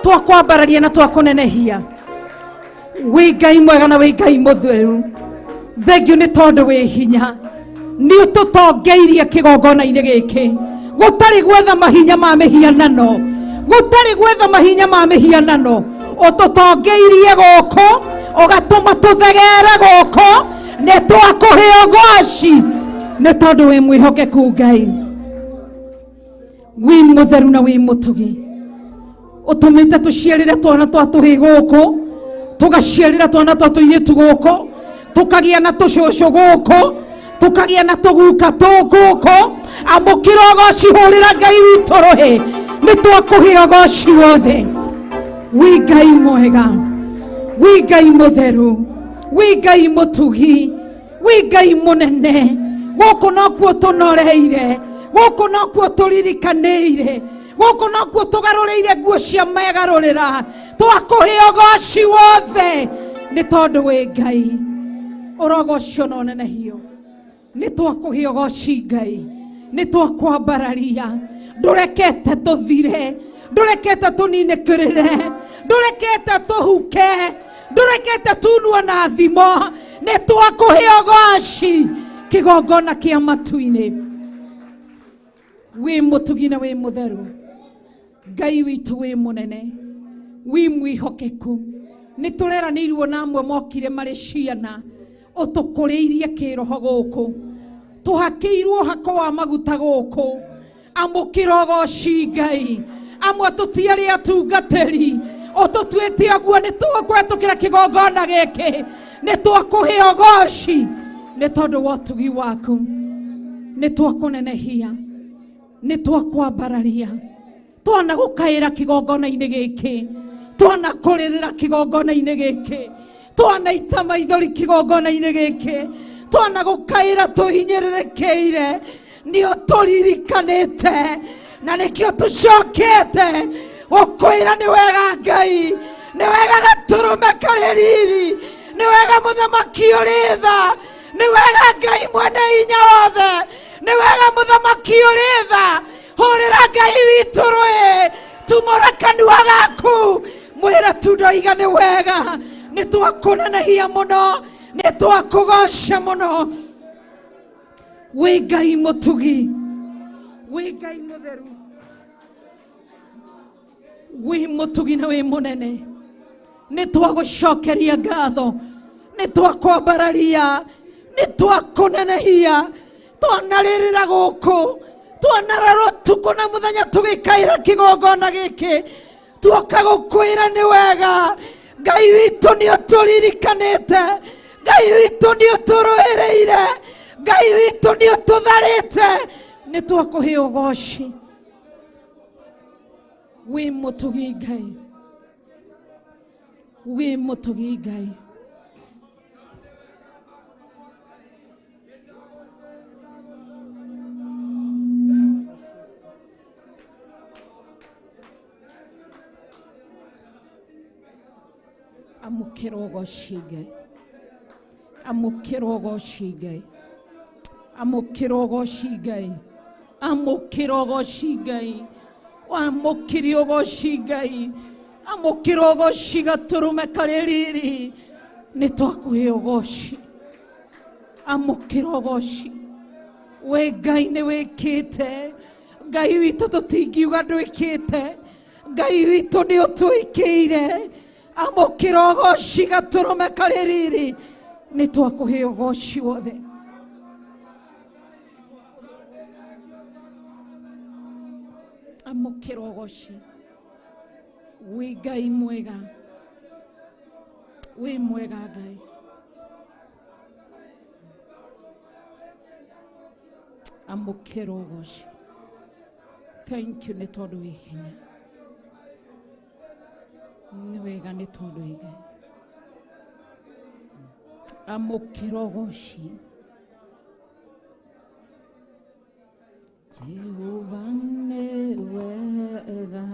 twakwambararia na twakũnenehia. Wĩ Ngai mwega na wĩ Ngai mũtheru. Thengiũ nĩ tondũ wĩ hinya, nĩ ũtũtongeirie kĩgongona-inĩ gĩkĩ. Gũtarĩ gwetha mahinya ma mĩhianano, gũtarĩ gwetha mahinya ma mĩhianano, ũtũtongeirie gũkũ, ũgatũma tũthegere gũkũ. Nĩ twakũhe ũgoci nĩ tondũ wĩ mwĩhokeku Ngai, wĩ mũtheru na wĩ mũtugi. Ũtũmĩte tũciarĩre twana twa tũhĩ gũkũ, tũgaciarĩra twana twa tũirĩtu gũkũ, tũkagĩa na tũcũcũ gũkũ, tũkagĩa na tũguka gũkũ. Amũkĩra ũgoci, hũrĩra Ngai witũ rũhĩ. Nĩ twakũhe ũgoci wothe. Wĩ Ngai mwega, wĩ Ngai mũtheru, wĩ Ngai mũtugi, wĩ Ngai mũnene. Gũkũ nokuo tũnoreire, gũkũ nokuo tũririkanĩire, gũkũ nokuo tũgarũrĩire nguo cia megarũrĩra. Twakũhe ũgoci wothe nĩ tondũ wĩ Ngai. Ũrogocio na ũnenehio. Nĩ twakũhe ũgoci Ngai, nĩ twakwambararia. Ndũrekete tũthire, ndũrekete tũninĩkĩrĩre, ndũrekete tũhuke, ndũrekete tunwo na thimo. Nĩ twakũhe ũgoci kĩgongona kĩa matu-inĩ. Wĩ mũtugi na wĩ mũtheru Ngai witũ, wĩ mũnene, wĩ mwĩhokeku. Nĩ tũreranĩirwo na amwe mokire marĩ ciana, ũtũkũrĩirie kĩroho gũkũ, tũhakĩirwo hako wa maguta gũkũ. Amũkĩra ũgoci Ngai. Amwe tũtiarĩ atungatĩri, ũtũtuĩte ũguo nĩ tũkũhetũkĩra kĩgongona gĩkĩ. Nĩ twakũhe ũgoci nĩ tondũ wa ũtugi waku. Nĩ twakũnenehia, nĩ twakwambararia. Twana gũkaĩra kĩgongona-inĩ gĩkĩ, twana kũrĩrĩra kĩgongona-inĩ gĩkĩ, twana ita maithori kĩgongona-inĩ gĩkĩ, twana gũkaĩra tũhinyĩrĩrĩkĩire. Nĩ ũtũririkanĩte na nĩkĩo tũcokete gũkwĩra nĩ wega Ngai, nĩ wega gatũrũme karĩ riri, nĩ wega mũthamaki ũrĩ tha, nĩ wega Ngai mwene hinya wothe, nĩ wega mũthamaki ũrĩ tha. Hũrĩra Ngai witũ rũĩ, tumũra kanua gaku, mwĩre tu ndoiga nĩ wega. Nĩ twakũnenehia mũno, nĩ twakũgoca mũno. Wĩ Ngai mũtugi, wĩ Ngai mũtheru, wĩ mũtugi na wĩ mũnene. Nĩ twagũcokeria ngatho, nĩ twakwambararia, nĩ twakũnenehia. Twanarĩrĩra gũkũ, twanarara ũtukũ na mũthenya tũgĩkaĩra kĩgongona gĩkĩ, tuoka gũkwĩra nĩ wega Ngai witũ, nĩ ũtũririkanĩte Ngai witũ, nĩ ũtũrũĩrĩire Ngai witũ, nĩ ũtũtharĩte. Nĩ twakũhe ũgoci. Wĩ mũtugi Ngai, wĩ mũtugi Ngai. Amũkĩra ũgoci Ngai, amũkĩra ũgoci Ngai, amũkĩra ũgoci Ngai, amũkĩra ũgoci Ngai, wamũkĩre ũgoci Ngai. Amũkĩra ũgoci gatũrũme karĩ riri. Nĩ twakũhe ũgoci. Amũkĩra ũgoci. We Ngai nĩ wĩkĩte. Ngai witũ tũtingiuga ndwĩkĩte. Ngai witũ nĩ ũtwĩkĩire. Amũkĩra ũgoci gatũrũme karĩ riri. Nĩ twakũhe ũgoci wothe. Amũkĩra ũgoci. Wĩ Ngai mwega. Wĩ mwega Ngai. Amũkĩra ũgoci. Thank you nĩ tondũ wĩ hinya. Nĩ wega nĩ tondũ wĩ Ngai. Amũkĩra ũgoci. Jehova nĩ wega.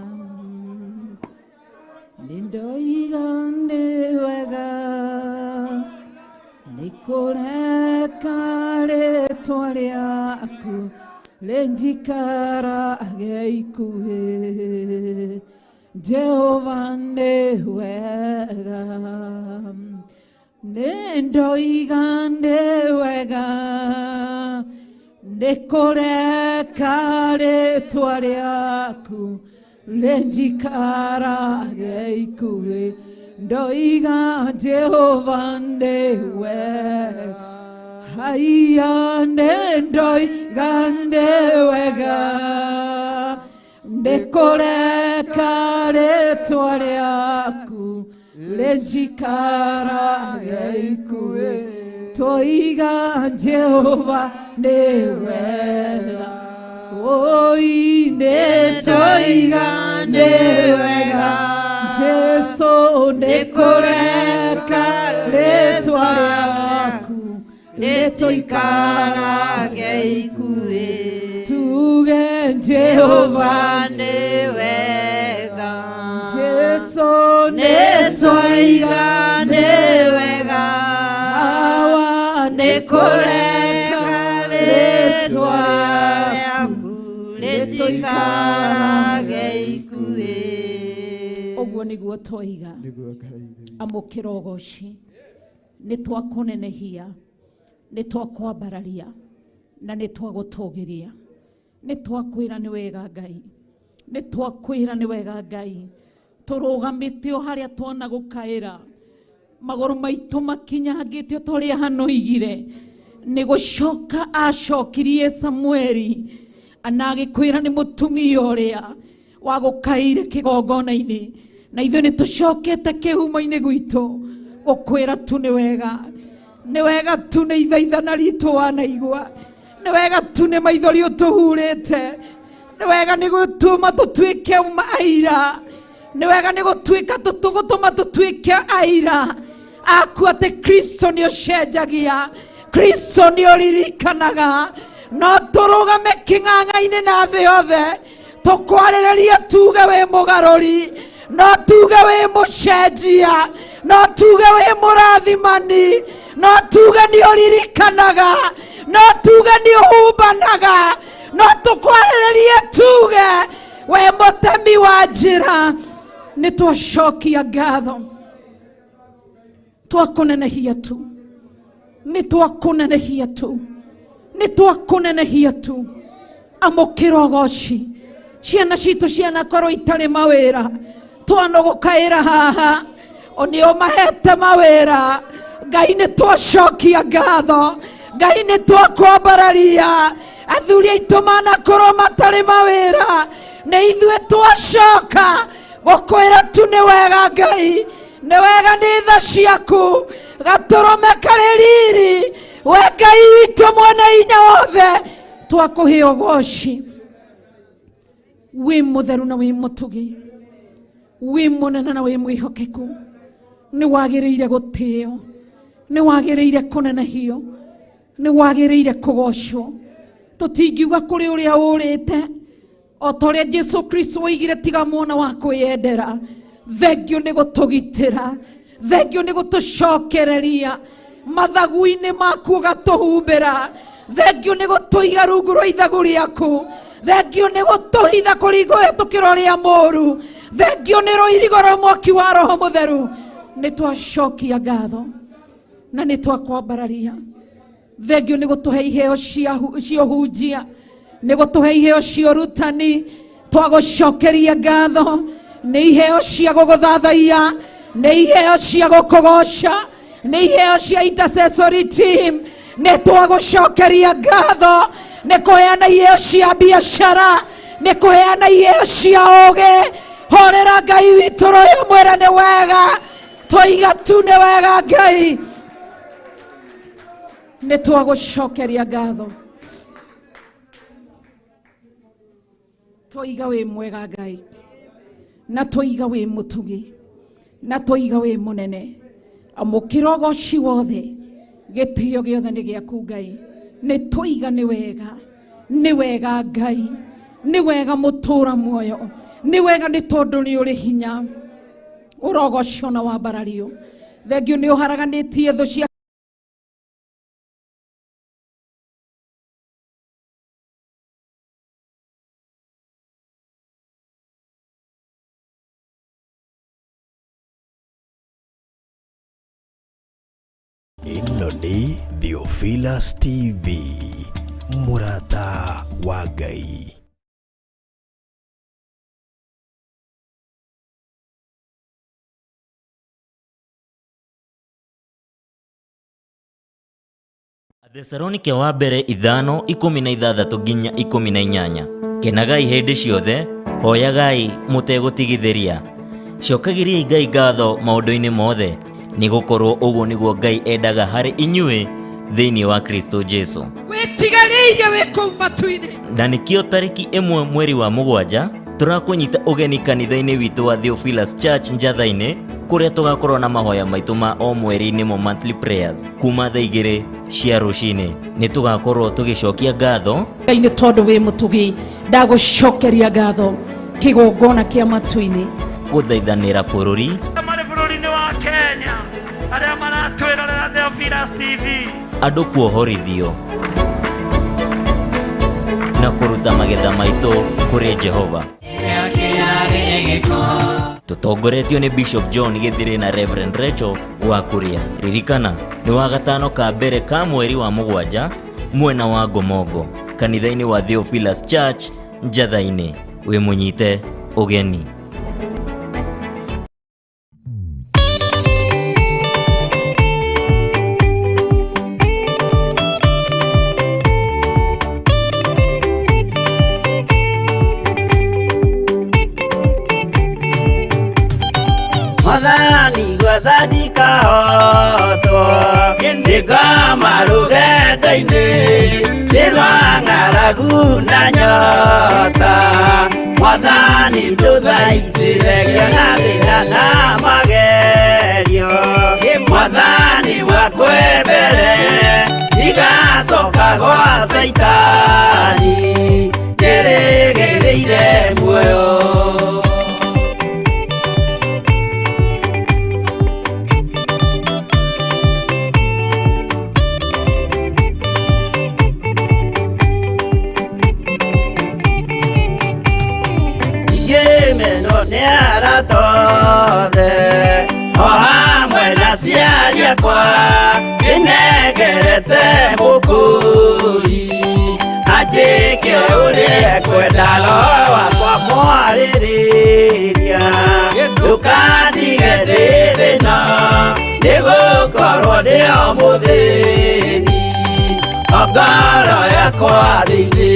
Nĩ ndoiga nĩ wega. Nĩ kũreka rĩtwa rĩaku rĩnjikarage ikuhĩ. Jehova nĩ wega. Nĩ ndoiga nĩ wega. Nĩ kũreka rĩtwa rĩaku rĩnjikarage ikuhĩ. Ndoiga Jehova nĩ wega. Haiya nĩ ndoiga nĩ wega. Nĩ kũreka rĩtwa rĩaku rĩnjikarage ikuhĩ. Toiga Jehova nĩ wega. Oi nĩ toiga nĩ wega. Jesu nĩ kũreka rĩtwa rĩaku rĩtũikarage ikuhĩ. Tuge Jehova nĩ wega. Jesu nĩ toiga nĩ wega. Awa nĩ kũreka rĩtwa rĩaku rĩtũikarage ikuhĩ. Ũguo nĩguo twoiga. Amũkĩra ũgoci. Nĩ twakũnenehia, nĩ twakwambararia, na nĩ twagũtũgĩria. Nĩ twakwĩra nĩ wega Ngai. Nĩ twakwĩra nĩ wega Ngai. Tũrũgamĩte o harĩa twona gũkaĩra. Magũrũ maitũ makinyangĩte o ta ũrĩa Hana oigire. Nĩ gũcoka acokirie Samueli na agĩkwĩra nĩ mũtumia ũrĩa wagũkaire kĩgongona-inĩ. Na ithuĩ nĩ tũcokete kĩhumo-inĩ gwitũ gũkwĩra tu nĩ wega. Nĩ wega tu nĩ ithaithana ritũ wanaigua. Nĩ wega tu nĩ maithori ũtũhurĩte. Nĩ wega nĩ gũtũma tũtuĩke aira. Nĩ wega nĩ gũtuĩka gũtũma tũtuĩke aira aku atĩ Kristo nĩ ũcenjagia, Kristo nĩ ũririkanaga. No tũrũgame kĩng'ang'a-inĩ na thĩ yothe tũkwarĩrĩrie tuge wĩ mũgarũri, no tuge wĩ mũcenjia, no tuge wĩ mũrathimani, no tuge nĩ ũririkanaga, no tuge nĩ ũhumbanaga, no tũkwarĩrĩrie tuge we mũtemi wa njĩra. Nĩ twacokia ngatho, twakũnenehia tu, nĩ twakũnenehia tu, nĩ twakũnenehia tu. Amũkĩra ũgoci. Ciana citũ cianakorwo itarĩ mawĩra, twanũgũkaĩra haha, o nĩ ũmahete mawĩra. Ngai nĩ twacokia ngatho, Ngai nĩ twakwambararia. Athuri aitũ manakorwo matarĩ mawĩra, nĩ ithuĩ twacoka gũkwĩra tu nĩ wega Ngai, nĩ wega nĩ tha ciaku. Gatũrũme karĩ riri, we Ngai witũ mwene hinya wothe, twakũhe ũgoci. Wĩ mũtheru na wĩ mũtugi, wĩ mũnene na wĩ mwĩhokeku. Nĩ wagĩrĩire gũtĩo, nĩ wagĩrĩire kũnenehio, nĩ wagĩrĩire kũgocwo. Tũtingiuga kũrĩ ũrĩa ũrĩte, o ta ũrĩa Jesu Kristo oigire tiga mwana wa kwĩyendera. Thengio nĩ gũtũgitĩra, thengio nĩ gũtũcokereria mathagu-inĩ maku ũgatũhumbĩra. Thengio nĩ gũtũiga rungu rwa ithagu rĩaku. Thengio nĩ gũtũhitha kũringũhĩtũkĩra ũrĩa mũũru. Thengio nĩ rũirigo rwa mwaki wa Roho Mũtheru. Nĩ twacokia ngatho na nĩ twakwambararia. Thengio nĩ gũtũhe iheo cia ũhunjia, nĩ gũtũhe iheo cia ũrutani. Twagũcokeria ngatho nĩ iheo cia gũgũthathaiya, nĩ iheo cia gũkũgoca, nĩ iheo cia intercessory team. Nĩ twagũcokeria ngatho nĩ kũheana iheo cia biacara, nĩ kũheana iheo cia ũũgĩ. Horera Ngai witũ rũyũ, mwĩre nĩ wega, twaiga tu nĩ wega Ngai. Nĩ twagũcokeria ngatho, twaiga wĩ mwega Ngai, na twaiga wĩ mũtugi, na twaiga wĩ mũnene. Amũkĩra ũgoci wothe, gĩtĩo gĩothe nĩ gĩaku Ngai. Nĩ twaiga nĩ wega, nĩ wega Ngai, nĩ wega mũtũra muoyo, nĩ wega nĩ tondũ nĩ ũrĩ hinya. Ũrogocio na wambarario. Thengio nĩ ũharaganĩtie thũ cia Ĩno nĩ Theophilus TV, mũrata wa Ngai. Thesalonike wa mbere 5:16 nginya 18. Kenagai hĩndĩ ciothe, hoyagai mũtegũtigithĩria. Cokagĩriai Ngai ngatho maũndũ-inĩ mothe, nĩgũkorwo ũguo nĩguo Ngai endaga harĩ inyuĩ thĩinĩ wa Kristo Jesu. Wĩtigarĩire wĩ kũu matu-inĩ. Na nĩkĩo tarĩki 1 mweri wa 7 tũrakũnyita ũgeni kanitha-inĩ witũ wa Theophilus Church Njatha-inĩ, kũrĩa tũgakorwo na mahoya maitũ ma o mweri nĩmo monthly prayers kuma thaa 2 cia rũcinĩ. Nĩ tũgakorwo tũgĩcokia ngatho Ngai nĩ tondũ wĩ mũtugi, ndagũcokeria ngatho kĩgongona kĩa matu-inĩ, gũthaithanĩra bũrũri, marĩ bũrũri-inĩ wa Kenya arĩa maratwĩrorera Theophilus TV, andũ kuohorithio na kũruta magetha maitũ kũrĩ Jehova. Tũtongoretio nĩ Bishop John Gĩthirĩ na Reverend Rachel wa Kuria. Ririkana nĩ wa gatano ka mbere ka mweri wa 7 mwena wa Ngomongo, kanitha-inĩ wa Theophilus Church Njatha-inĩ. Wĩ mũnyite ũgeni. Mwathani gwathandika hotwo ndĩngoma rũgendo-inĩ nĩ rwa ng'aragu na nyota. Mwathani ndũthaitĩre ngĩona thĩna na magerio. Mwathani wakwe mbere ndigacoka gwa Caitani, njĩrĩgĩrĩire muoyo. Ngĩmenwo nĩ arata othe o hamwe na aciari akwa, ndĩnengerete mũkũri anjĩke ũrĩa ekwenda. Roho wakwa mwarĩrĩria, ndũkandige ndĩ thĩna, nĩgũkorwo ndĩ o mũthĩni o ngoro yakwa thĩinĩ.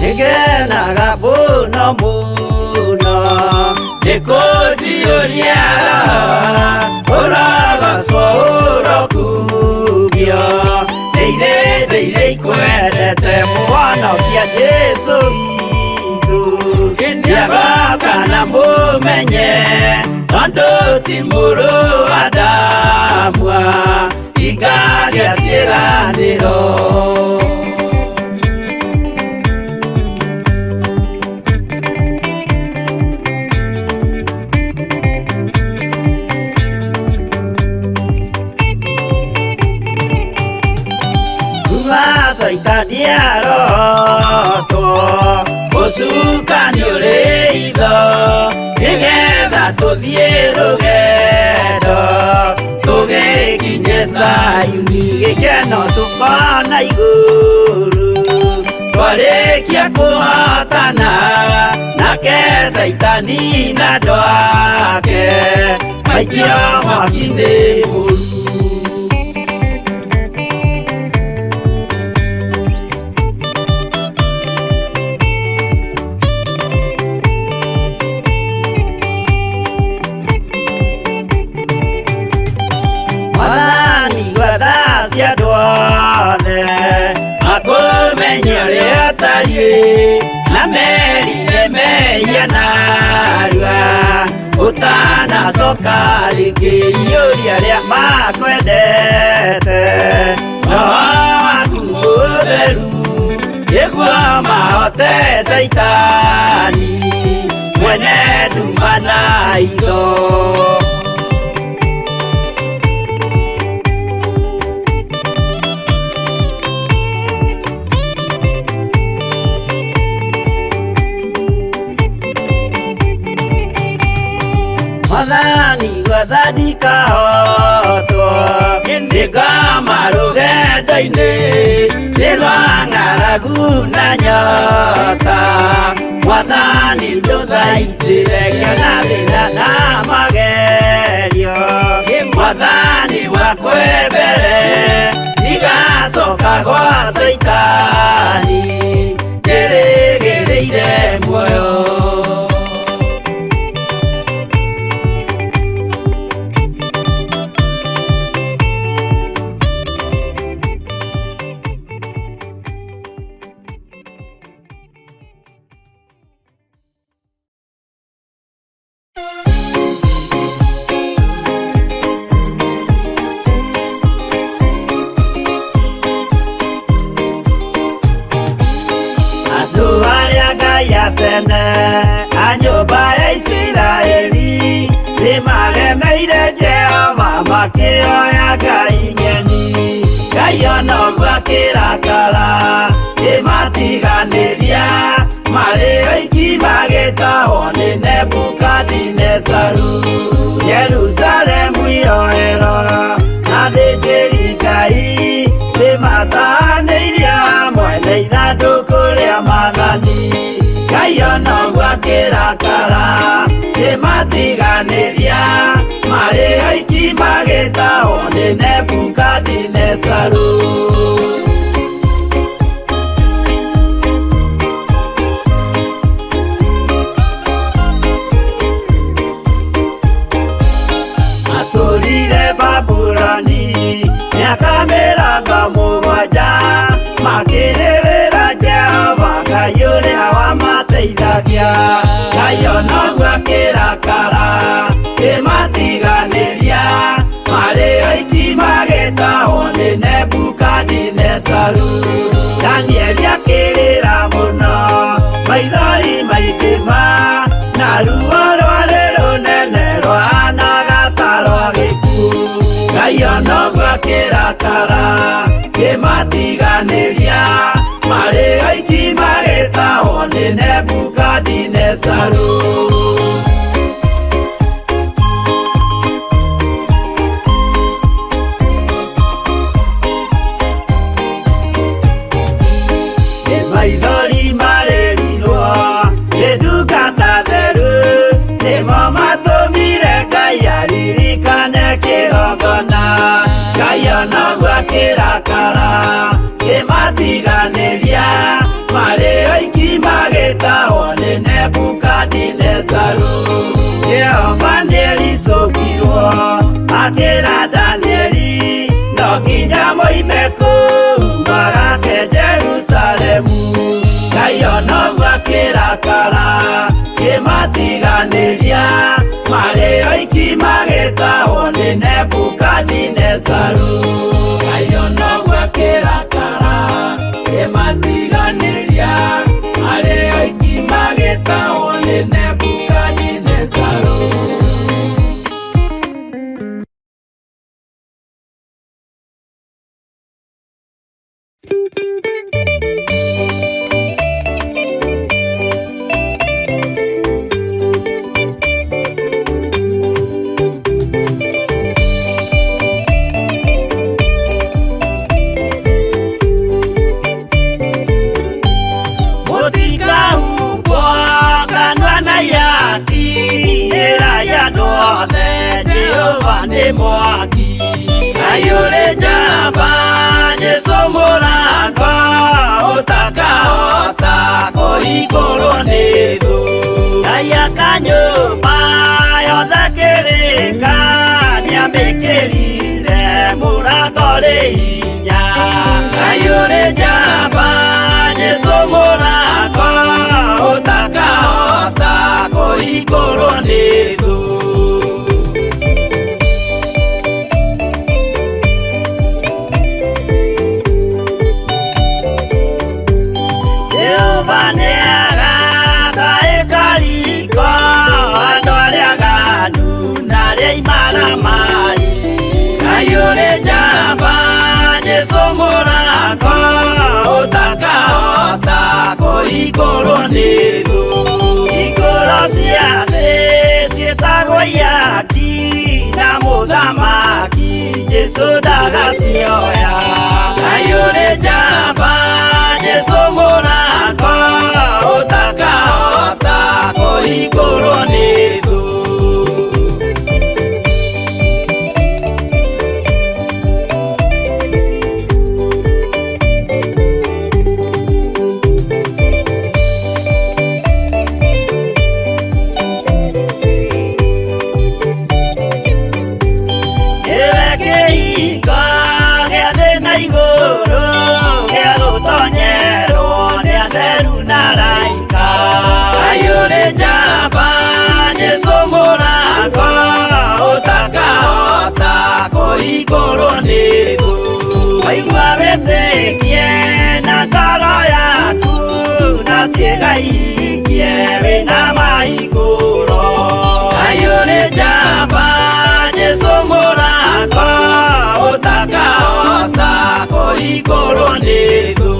Nĩngenaga mũno mũno nĩ kũnjiyũria Roho, ũrogocwo ũrokumio. Ndĩire ndĩire ikwendete mũhonokia Jesũ witũ, nĩagoka na mũmenye tondũ ti mũrũ wa Adamu ingagĩa ciĩranĩro. Tũthiĩ rũgendo tũgĩkinye Zayuni gĩkeno tũkona igũrũ twarĩkia kũhotana nake Saitani na andũ ake maikio mwaki-inĩ mũru. Mwathani gwetha cia andũ othe makũmenye ũrĩa atariĩ na merire mehia narua ũtanacoka rĩngĩ iyũria arĩa makwendete roho waku mũtheru nĩguo mahote Saitani mwene nduma na itho. Mwathani gwetha ndikahotwo nĩngoma rũgendo-inĩ nĩ rwa ng'aragu na nyota Mwathani ndũthaitĩre ngĩona thĩna na magerio Mwathani wakwe mbere ndigacoka gwa Saitani njĩrĩgĩrĩire muoyo. Tene a nyũmba ya Isiraeli nĩmaremeire Jehova makĩoya ngai ng'eni Ngai ona ũguo akĩrakara kĩmatiganĩria marĩ oiki magĩtahwo nĩ Nebukadinezaru Jerusalemu iroero na athĩnjĩri Ngai nĩmatahanĩirio hamwe na ithandũkũ rĩa maathani Ngai ona ũguo akĩrakara kĩmatiganĩria marĩ oiki magĩtahwo nĩ Nebukadinezaru. Matũrire Babuloni mĩaka mĩrongo mũgwanja makĩrĩrĩra Jehova Ngai ũrĩa wamateithagia Ngai ona ũguo akĩrakara kĩmatiganĩria marĩ oiki magĩtahwo nĩ Nebukadinezaru Danieli akĩrĩra mũno maithori maingĩ ma na ruo rwarĩ rũnene rwahanaga ta rwa gĩkuũ Ngai ona ũguo akĩrakara kĩmatiganĩria marĩ oiki magĩtahwo nĩ Nebukadinezaru. Nĩ maithori marĩrirwo nĩ ndungata theru nĩmo matũmire Ngai aririkane kĩgongona Ngai ona ũguo akĩrakara kĩmatiganĩria marĩ oiki magĩtahwo nĩ Nebukadinezaru Jehova nĩericũkirwo akĩra Danieli no nginya moime kũu magake Jerusalemu Ngai ona ũguo akĩrakara kĩmatiganĩria marĩ oiki magĩtahwo nĩ Nebukadinezaru Ngai ona ũguo akĩrakara kĩmatiganĩria marĩ oiki magĩtahwo nĩ Nebukadinezaru. Mwaki Ngai ũrĩ njamba Jesũ mũrango ũtakahota kũhingũrwo nĩ thũ Ngai aka nyũmba yothe kĩrĩka nĩamĩkĩrire mũrango rĩ hinya Ngai ũrĩ njamba Jesũ mũrango ũtakahota kũhingũrwo nĩ thũ Jehova nĩagaka ĩkariko andũ arĩa aganu na arĩa imaramari Ngai ũrĩ njamba Jesũ mũrango ũtakahota kũhingũrwo nĩ thũ Hingũro cia thĩ ciĩtagwo ihaki na mũthamaki Jesũ ndagacioya Ngai ũrĩ njamba Jesũ mũrango ũtakahota kũhingũrwo nĩ thũ Nĩwe kĩhingo gĩa thĩ na igũrũ gĩa gũtonyerwo nĩ atheru na araika Ngai ũrĩ njamba Jesũ mũrango ũtakahota kũhingũrwo nĩ thũ Waigua wĩtĩkie na ngoro yaku na ciĩga ihingie wĩna mahingũro Ngai ũrĩ njamba Jesũ mũrango ũtakahota kũhingũrwo nĩ thũ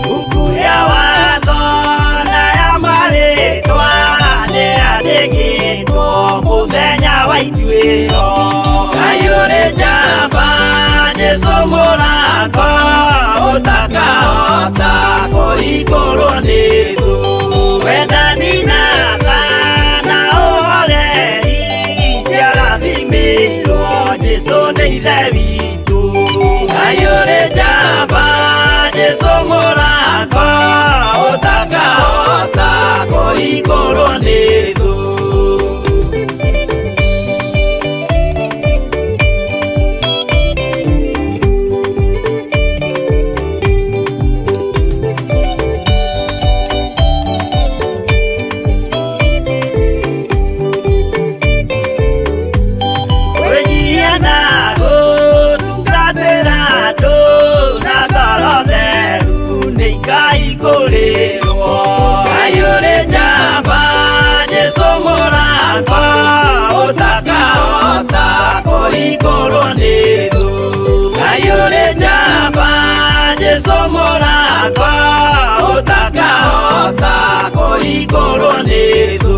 Buku ya watho na ya marĩtwa nĩyandĩkĩtwo mũthenya wa ituĩro Ngai ũrĩ njamba Jesũ mũrango ũtakahota kũhingũrwo nĩ thũ Wendani na tha na ũhoreri ciarathimĩirwo Jesũ nĩ ithe witũ Ngai ũrĩ njamba Jesũ mũrango ũtakahota kũhingũrwo nĩ thũ Wĩnyihia na gũtungatĩra andũ na ngoro theru nĩikaihingũrĩrwo Ngai ũrĩ njamba Jesũ mũrango ũtakahota kũhingũrwo nĩ thũ Ngai ũrĩ njamba Jesũ mũrango ũtakahota kũhingũrwo nĩ thũ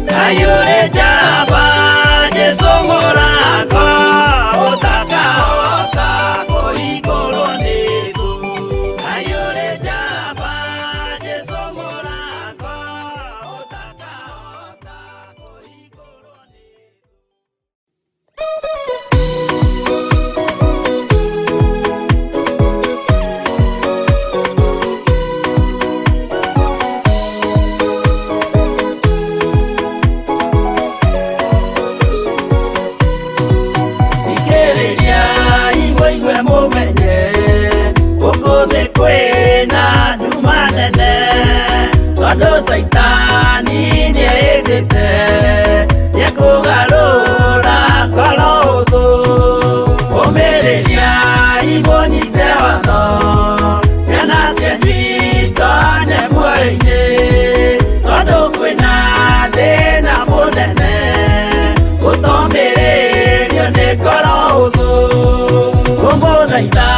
Ngai ũrĩ njamba Jesũ mũrango ũtakahota kũhingũrwo nĩ thũ Ngai ũrĩ njamba Jesũ mũrango ũtakahota kũhingũrwo nĩ Thikĩrĩria imũigue mũmenye gũkũ thĩ kwĩna nduma nene tondũ caitani nĩehĩtĩte nĩekũgarũra ngoro ũthũ ũmĩrĩria imũnyite watho ciana cianyu itonye muoyo-inĩ tondũ kwĩna thĩna mũnene gũtomĩrĩrio nĩ ngoro ũthũ kũmũthaitha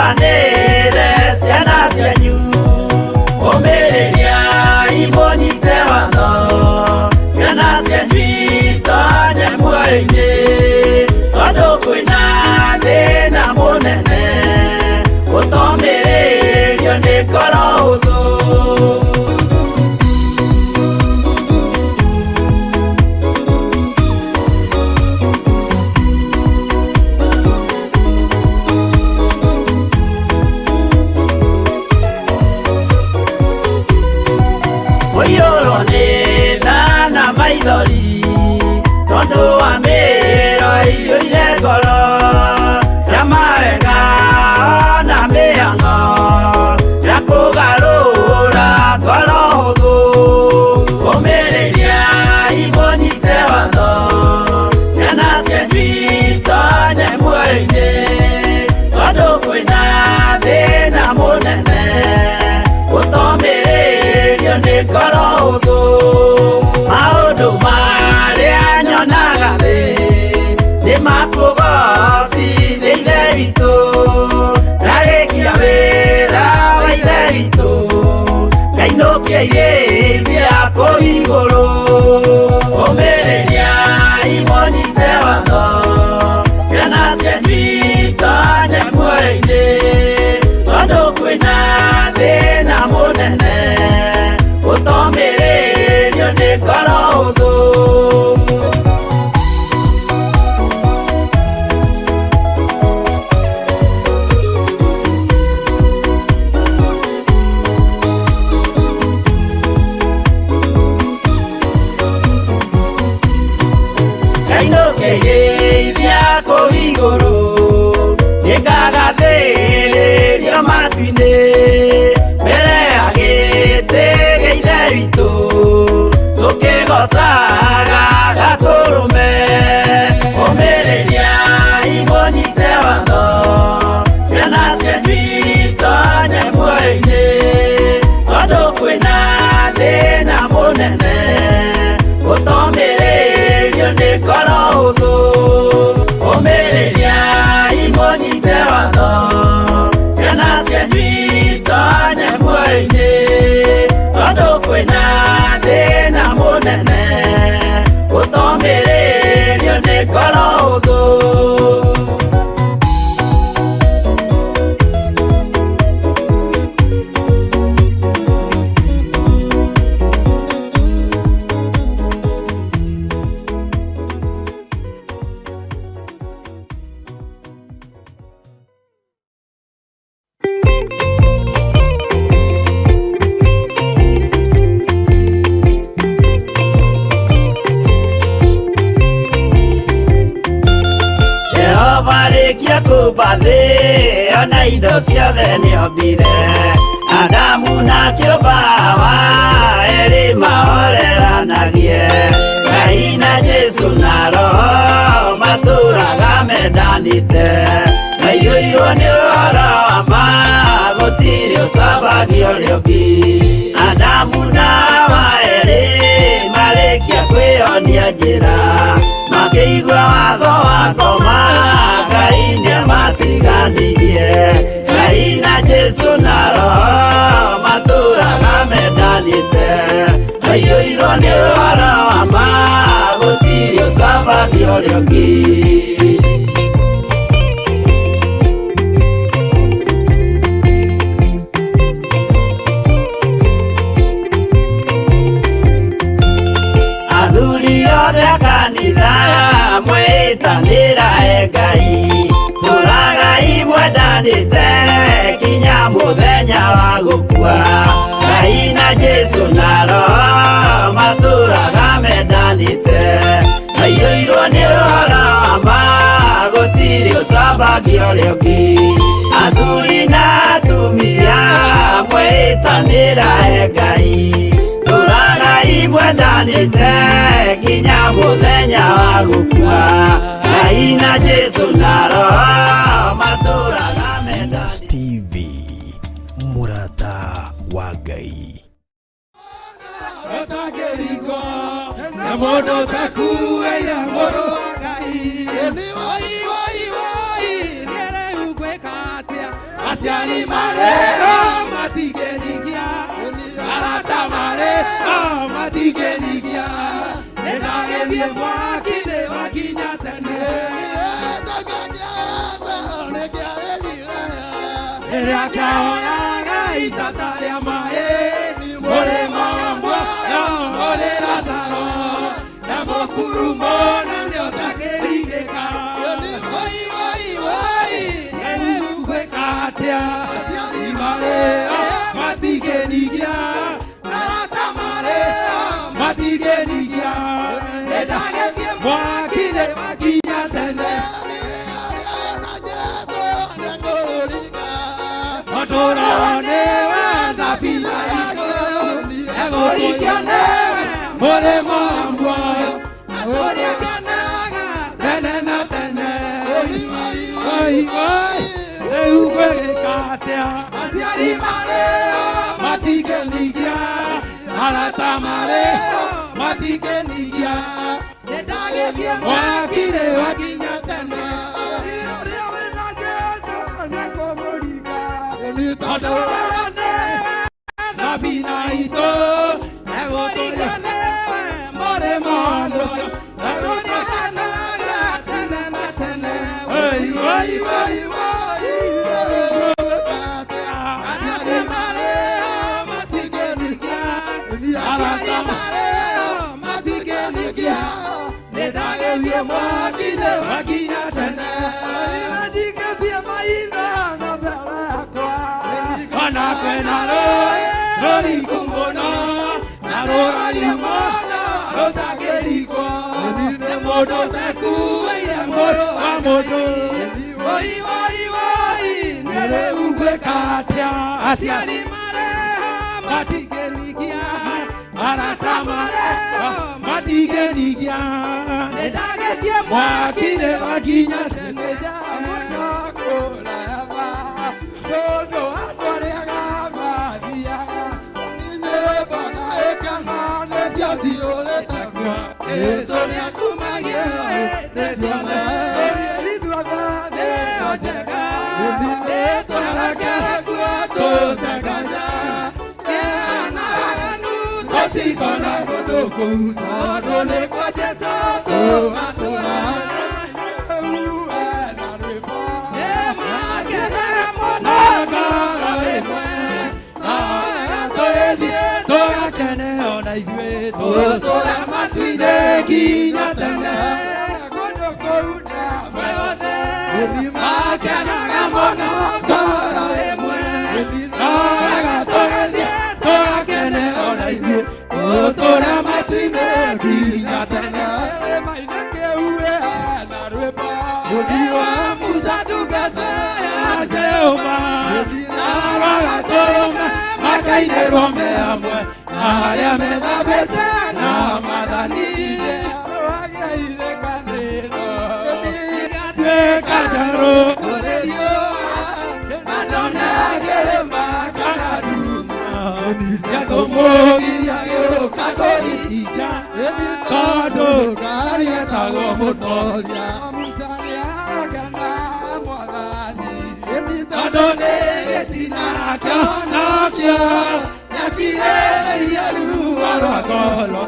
Mũkaanĩre ciana cianyu ũmĩrĩriai mũnyite watho ciana cianyu itonye muoyo-inĩ tondũ kwĩna thĩna mũnene ũtomĩrĩrio nĩ ngoro hũthũ. Kũiyũrwo nĩ tha na maithori tondũ wa mĩĩro ĩiyũire ngoro ya mawega na mĩhang'o ya kũgarũra ngoro hũthũ. Ũmĩrĩriai mũnyite watho ciana cianyu itonye muoyo-inĩ tondũ kwĩna thĩna mũnene ũtomĩrĩrio nĩ ngoro hũthũ. Maũndũ marĩa nyonaga thĩ nĩ makũgocithia Ithe witũ, ndarĩkia wĩra wa Ithe witũ ngainũkia irĩithia kũu igũrũ. Ũmĩrĩriai mũnyite watho ciana cianyu itonye muoyo-inĩ tondũ kwĩna thĩna mũnene ũtomĩrĩrio nĩ ngoro hũthũ. Ngainũkia irĩithia kũu igũrũ nĩngagathĩrĩrio matu-inĩ mbere ya gĩtĩ gĩa Ithe witũ tũkĩgocaga Gatũrũme. Ũmĩrĩriai mũnyite watho ciana cianyu itonye muoyo-inĩ tondũ kwĩna thĩna mũnene ũtomĩrĩrio nĩ ngoro hũthũ. Ũmĩrĩriai mũnyite watho ciana cianyu itonye muoyo-inĩ tondũ kwĩna thĩna mũnene ũtomĩrĩrio nĩ ngoro hũthũ. Jehova rĩkia kũmba thĩ ona indo ciothe nĩombire Adamu na kĩũmba Hawa erĩ mahoreranagie Ngai na Jesũ na Roho matũraga mendanĩte maiyũirwo nĩ ũhoro wa ma gũtirĩ ũcambagia ũrĩa ũngĩ. Adamu na Hawa erĩ marĩkia kwĩyonia njĩra makĩigua watho wa ngoma Ngai nĩamatiganirie. Ngai na Jesũ na Roho matũraga mendanĩte maiyũirwo nĩ ũhoro wa ma gũtirĩ ũcambagia ũrĩa ũngĩ. Athuri othe a kanitha mwĩtanĩra e Ngai tũragai mwendanĩte kinya mũthenya wa gũkua. Ngai na Jesũ na Roho matũraga mendanĩte maiyũirwo nĩ ũhoro wa ma gũtirĩ ũcambagia ũrĩa ũngĩ. Athuri na atumia mwĩtanĩra e Ngai tũragai mwendanĩte nginya mũthenya wa gũkua. Ngai na Jesũ na Roho matũraga Theophilus TV, mũrata wa Ngai. Na mũndũ ũtakuĩire mũrũ wa Ngai. Nĩ woi woi woi, niĩ rĩu ngwĩka atĩa? Aciari marĩho matingĩrigia, arata marĩho matingĩrigia, nĩndagĩthiĩ mwaki-inĩ wakinya tene. Rĩrĩa kĩahoyaga itata rĩa maĩ, mũrĩmo wa muoyo ũrĩ Lazaro, na mũkuru mũno nĩũtakĩringĩka. Rĩu ngwĩka atĩa? Aciari marĩho matingĩrigia, arata marĩho matingĩrigia, nĩndagĩthiĩ mwaki-inĩ wakinya tene. Ũtũũro nĩwe thabina itũ, egũringio nĩwe mũrĩmo wa muoyo, na tũrĩkenaga tene na tene. Oi, oi, rĩu ngwĩka atĩa? Aciari marĩho matingĩrigia, arata marĩho matingĩrigia, nĩndagĩthiĩ mwaki-inĩ wakinya tene. Tondũ thabina itũ, egũtũria nĩwe mũrĩmo wa muoyo, na tũrĩkenaga tene na tene. Oi, oi, oi, oi, aciari marĩho matingĩrigia, arata marĩho matingĩrigia, nĩndagĩthiĩ mwaki-inĩ wakinya tene. Ona kwĩna rũĩ rũriku mũno, na rũraihu mũno rũtangĩringwo, nĩ mũndũ ũtekuĩire mũrũ wa mũndũ. Woi, woi, woi, nĩ rĩu ngwĩka atĩa? Aciari marĩho matingĩrigia, arata marĩho matingĩrigia, nĩndagĩthiĩ mwaki-inĩ wakinya tene. Jesu nĩakumagia hĩndĩ ciothe, nĩyo njega, nĩtwerekere kuo tũtekanja, kĩana aganu tũtikona kũndũ kũu, tondũ nĩ kwa Jesu tũgatũra. Nĩmakenaga mũno ngoro ĩmwe, no wega tũgĩthiĩ tũgakene ona ithuĩ, tũtũre matu-inĩ nginya tene. Makenaga mũno ngoro ĩmwe, no wega tũgĩthiĩ tũgakene ona ithuĩ, tũtũre matu-inĩ nginya tene. Mũthiĩ wa Musa ndungata ya Jehova, na arogatũrũme makainĩrwo me hamwe, na arĩa methambĩte na Mwathani-inĩ. Igatuĩka njerũ kũrĩ riũa, na ndone kĩrĩma kana nduma, cia kũmũgiria gĩũka kũhingia, tondũ Ngai etagwo mũtoria. Tondũ nĩ gĩtina kĩonokio, nĩakirĩrĩirie ruo rwa ngoro.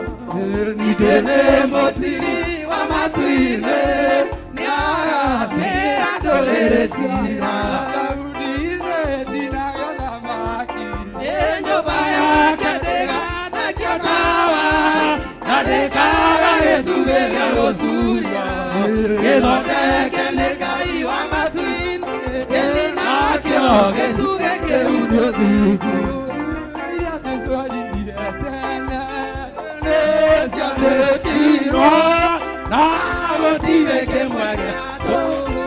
Ningĩ nĩ mũciri wa matu-inĩ, nĩagathĩra ndũrĩrĩ ciira. Nĩ nyũmba yake ndĩgathekio tawa, na ndĩkaga gĩtugĩ gĩa gũcuurio, gĩthondeke nĩ Ngai wa matu-inĩ, nakĩo gĩtugĩ kĩu nĩ ũthingu. Nĩciandĩkirwo na gũtirĩ kĩmwe gĩa tũhũ.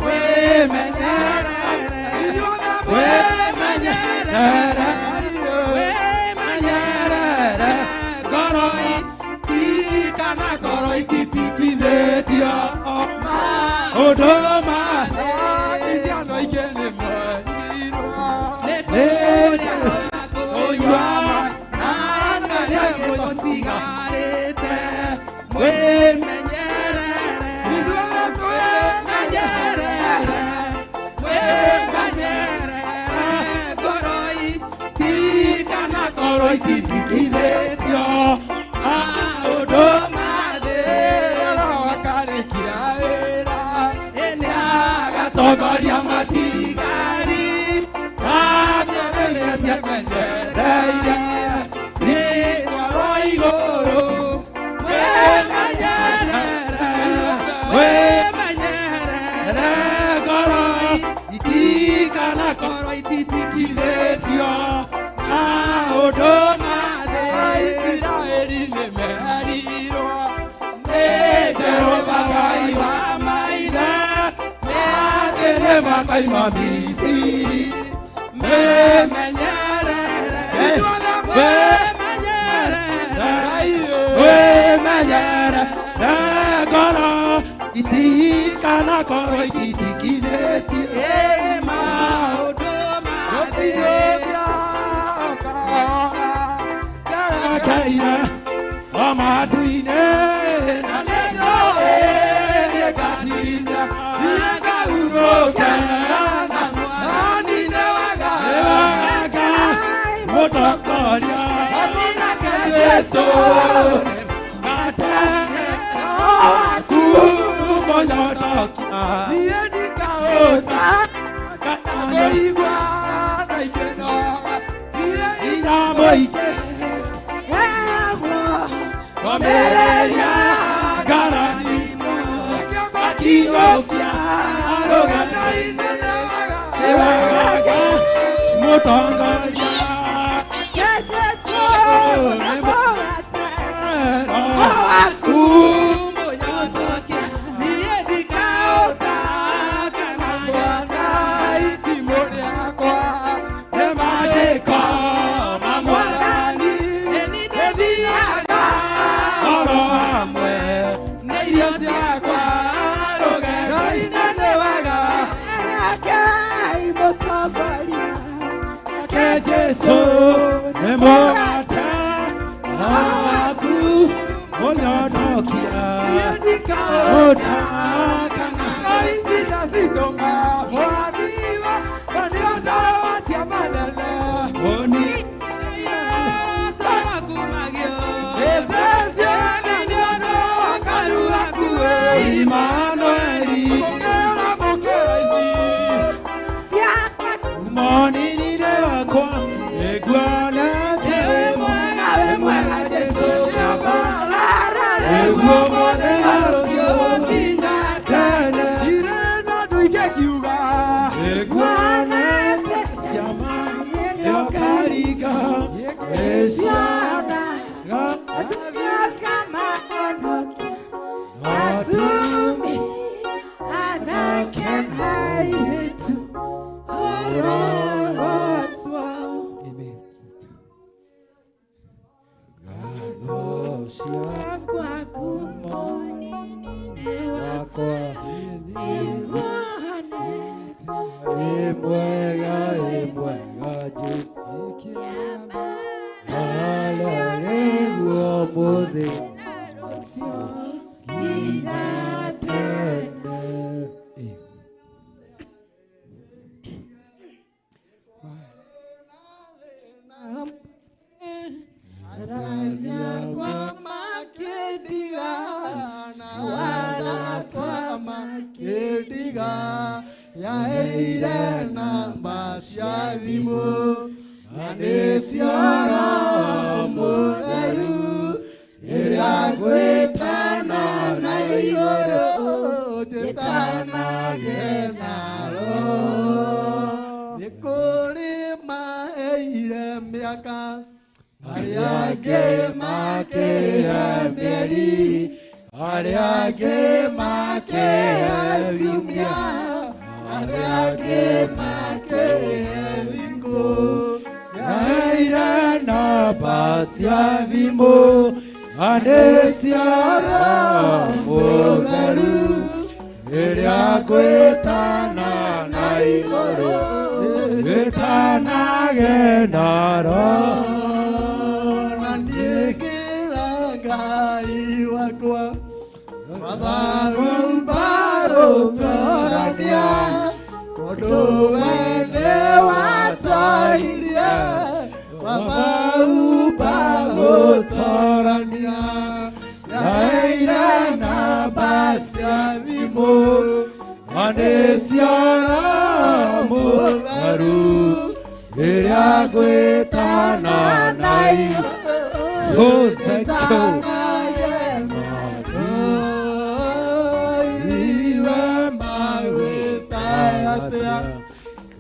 Wĩmenyerere, wĩmenyerere, wĩmenyerere, ngoro itikana ngoro ititikithĩtio maũndũ ma kũnyua na arĩa mũtigarĩte. Wĩmenyerere, wĩmenyerere, wĩmenyerere. Itikanakoro ititikithĩtio maũndũ mathĩ Roho akarĩkia wĩra nĩagatongoria matigari akĩmeria ciamenyereire nĩtwarwo igũrũ wĩmenyerere wĩmenyerere ngoro itikanakorwo ititikithĩtio maũndũ mathĩ Isiraeli nĩmerirwo nĩ Jehova Ngai wa maithe atĩ nĩmakaima Misiri wĩmenyerere wĩmenyerere wĩmenyerere ngoro itikanakorwo ititikithĩtio maũndũ mathĩ Kaira amaduine na nĩnjũĩ nĩngakinya nĩngahurũka na mwathani nĩwega mũtongoria nake Jesũ nĩmũgate waku mũnyotokia niĩ ndikahũta kũigua na ikeno niĩ iramoike Komereria ngarani akinyũkia arũgata-inĩ nĩwega mũtongoria waku mũnyotokia niĩ ndikahũta kana ngwata itimũ rĩakwa nĩ maandĩko ma Mwathani nĩthiaga oro hamwe na irio ciakwa rũgendo-inĩ nĩ wega Ngai mũtongoria nake Jesũ nĩ mũgate waku mũnyotokia ndikahũta kana Emmanueli Moninire wakwa Eguanete wĩ mwega Jesũ Nĩguo mũthenya ũcio ũkinya tene Eguanete ciama nĩũkaringa ciana nĩũkamahonokia atumi anake na airĩtu orogocwo. Kwaku mũnini wakwa nĩguonete Wĩ mwega wĩ mwega Jesũ Nĩguo mũthĩ rũciũ nginya tene. Yaheire namba cia thimũ na nĩcio Roho Mũtheru rĩrĩa ngwĩtana na igũrũ njĩtanage na Roho nĩ kũrĩ maheire mĩaka arĩa angĩ makĩhe mĩeri arĩa angĩ makĩhe ciumia arĩa angĩ makĩhe thikũ yaheire namba cia thimũ na nĩcio Roho Mũtheru rĩrĩa ngwĩtana na igũrũ njĩtanage na Roho na niĩ ngĩra Ngai wakwa Mabarumbarũtorania tondũ we nĩwatwaririe Baba. cia Roho Mũtheru rĩrĩa ngwĩtana na igũrũ. Thank you.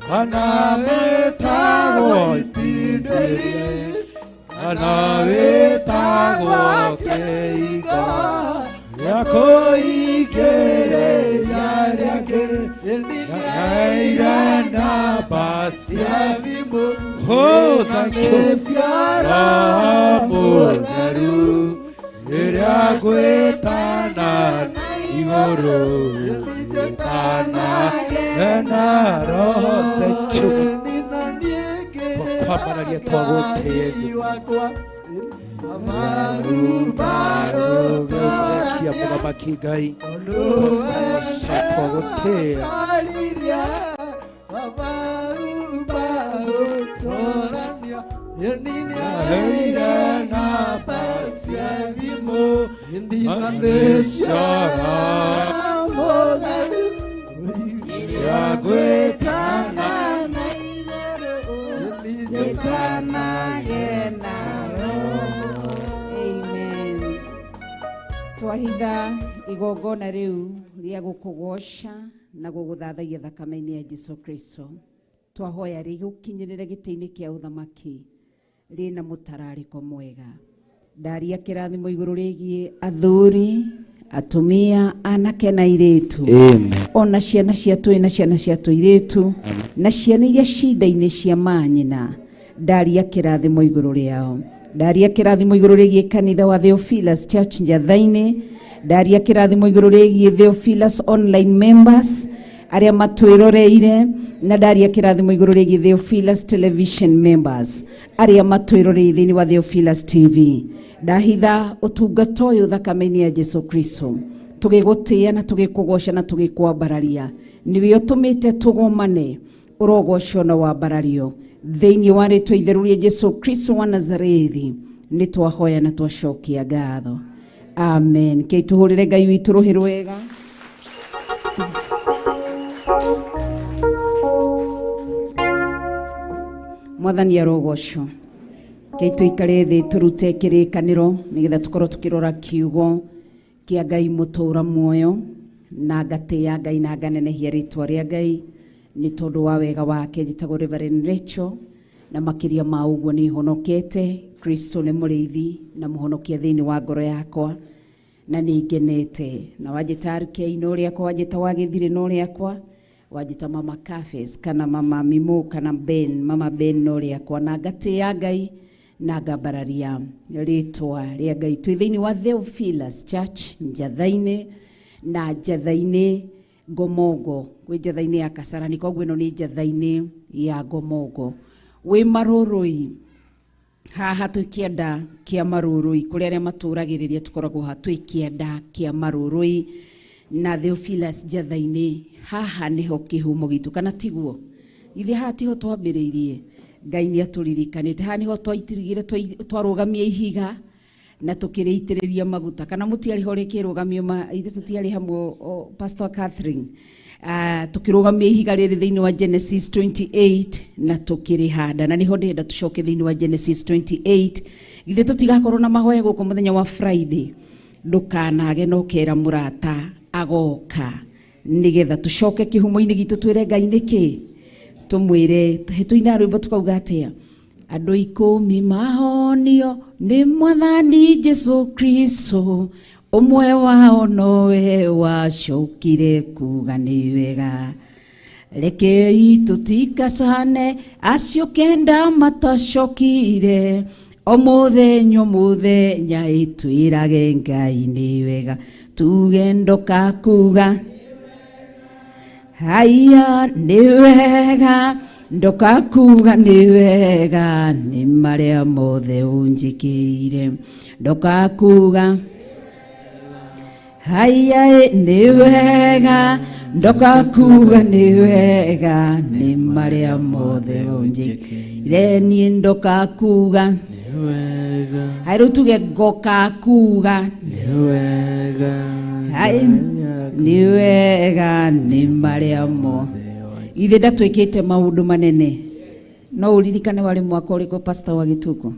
Kana wĩtagwo itindirie, kana wĩtagwo kĩhingo gĩa kũingĩrĩria rĩangĩ, nĩheire namba cia thimũ, oh, thank you. Roho Mũtheru rĩrĩa ngwĩtana igũrũ ngwĩtana na Roho. Thank you. Twakwambararia twagũtĩe cia mũthamaki Ngai twagũtĩĩa. Heire namba cia thimũ rĩrĩa ngwĩtana Amen. Twahitha igongona riu ria gukugoca na guguthathaia thakame-inĩ ya Jesu Kristo. Twahoya rĩgũkinyĩrĩre gĩtĩ-inĩ kĩa ũthamaki rĩna mũtararĩko mwega. Ndaria kĩrathimo igũrũ rĩgiĩ athuri, atumia, anake na airĩtu. Amen. Ona ciana cia twĩ na ciana cia tũirĩtu na ciana iria cinda-inĩ cia manyina. Ndaria kĩrathimo igũrũ rĩao. Ndaria kĩrathimo igũrũ rĩgiĩ kanitha wa Theophilus Church Njatha-inĩ. Ndaria kĩrathimo igũrũ rĩgiĩ Theophilus online members arĩa matwĩroreire, na ndaria kĩrathimo igũrũ rĩgiĩ Theophilus television members arĩa matwĩroreire thĩinĩ wa Theophilus TV. Ndahitha ũtungata ũyũ thakame-inĩ ya Jesu Kristo, tũgĩgũtĩĩa na tũgĩkũgoca na tũgĩkwambararia. Nĩwe ũtũmĩte tũgomane, ũrogocwo na wambarario thĩinĩ wa rĩtwa itheru rĩa Jesu Kristo wa Nazarethi. Nĩ twahoya na twacokia ngatho. Amen. Kei tũhũrĩre Ngai witũ rũhĩ rwega. Mwathani arogocwo. Kei tũikare thĩ tũrute kĩrĩkanĩro nĩgetha tũkorwo tũkĩrora kiugo kĩa Ngai mũtũra muoyo, na ngatĩĩa Ngai na nganenehia rĩtwa rĩa Ngai nĩ tondũ wa wega wake. Njĩtagwo Reverend Rachel, na makĩria ma ũguo nĩ honokete. Kristo nĩ mũrĩithi na mũhonokia thĩinĩ wa ngoro yakwa, na nĩ ngenete. Na wanjĩta RK no rĩakwa, wanjĩta wagĩthirĩ no rĩakwa, wanjĩta Mama Cafes kana Mama Mimo kana Ben, Mama Ben no rĩakwa, na ngatĩĩa Ngai na ngambararia rĩtwa rĩa Ngai. Twĩ thĩinĩ wa Theophilus Church Njatha-inĩ, na Njatha-inĩ Ngomongo, kwĩ Njatha-inĩ ya Kasarani, koguo ĩno nĩ Njatha-inĩ ya Ngomongo. Wĩ Marũrũi haha twĩ kĩanda kĩa Marũrũi, kũrĩa arĩa matũragĩrĩria tũkoragwo haha twĩ kĩanda kĩa Marũrũi na Theophilus Njatha-inĩ. Haha nĩho kĩhumo gitũ, kana tiguo? Ithe haha tiho twambĩrĩirie. Ngai nĩ atũririkanĩte. Haha nĩho twaitirigire, twarũgamia ihiga na tũkĩrĩitĩrĩria maguta. Kana mũtiarĩ ho rĩkĩrũgamio, ithuĩ tũtiarĩ hamwe, Pastor Catherine. Tũkĩrũgamia ihiga rĩrĩ thĩinĩ wa Genesis 28 na tũkĩrĩhanda, na nĩho ndĩrenda tũcoke thĩinĩ wa Genesis 28. Githĩ tũtigakorwo na mahoya gũkũ mũthenya wa Friday? Ndũkanage na ũkera mũrata agoka, nĩgetha tũcoke kĩhumo-inĩ gitũ twĩre Ngai nĩkĩ, tũmwĩre tũina rwĩmbo tukauga atĩa, andũ ikũmi mahonio nĩ Mwathani Jesu Kristo, ũmwe wao nowe wacokire kuga nĩ wega. Rekei tũtikacane acio kenda matacokire, o mũthenya o mũthenya ĩtwĩrage Ngai nĩ wega. Tuge ndokakuga haya nĩ wega, ndokakuga nĩ wega, nĩ marĩa mothe ũnjĩkĩire. Ndokakuga haya nĩ wega, ndokakuga nĩ wega, nĩ marĩa mothe ũnjĩkĩire. Niĩ ndokakuga hai, rĩu tuge ngokakuga hai. Nĩ wega nĩ marĩa mothe. Githĩ ndatwĩkĩte maũndũ manene. No ũririkane warĩ mwaka ũrĩkũ, pastor wa Gĩtũkũ?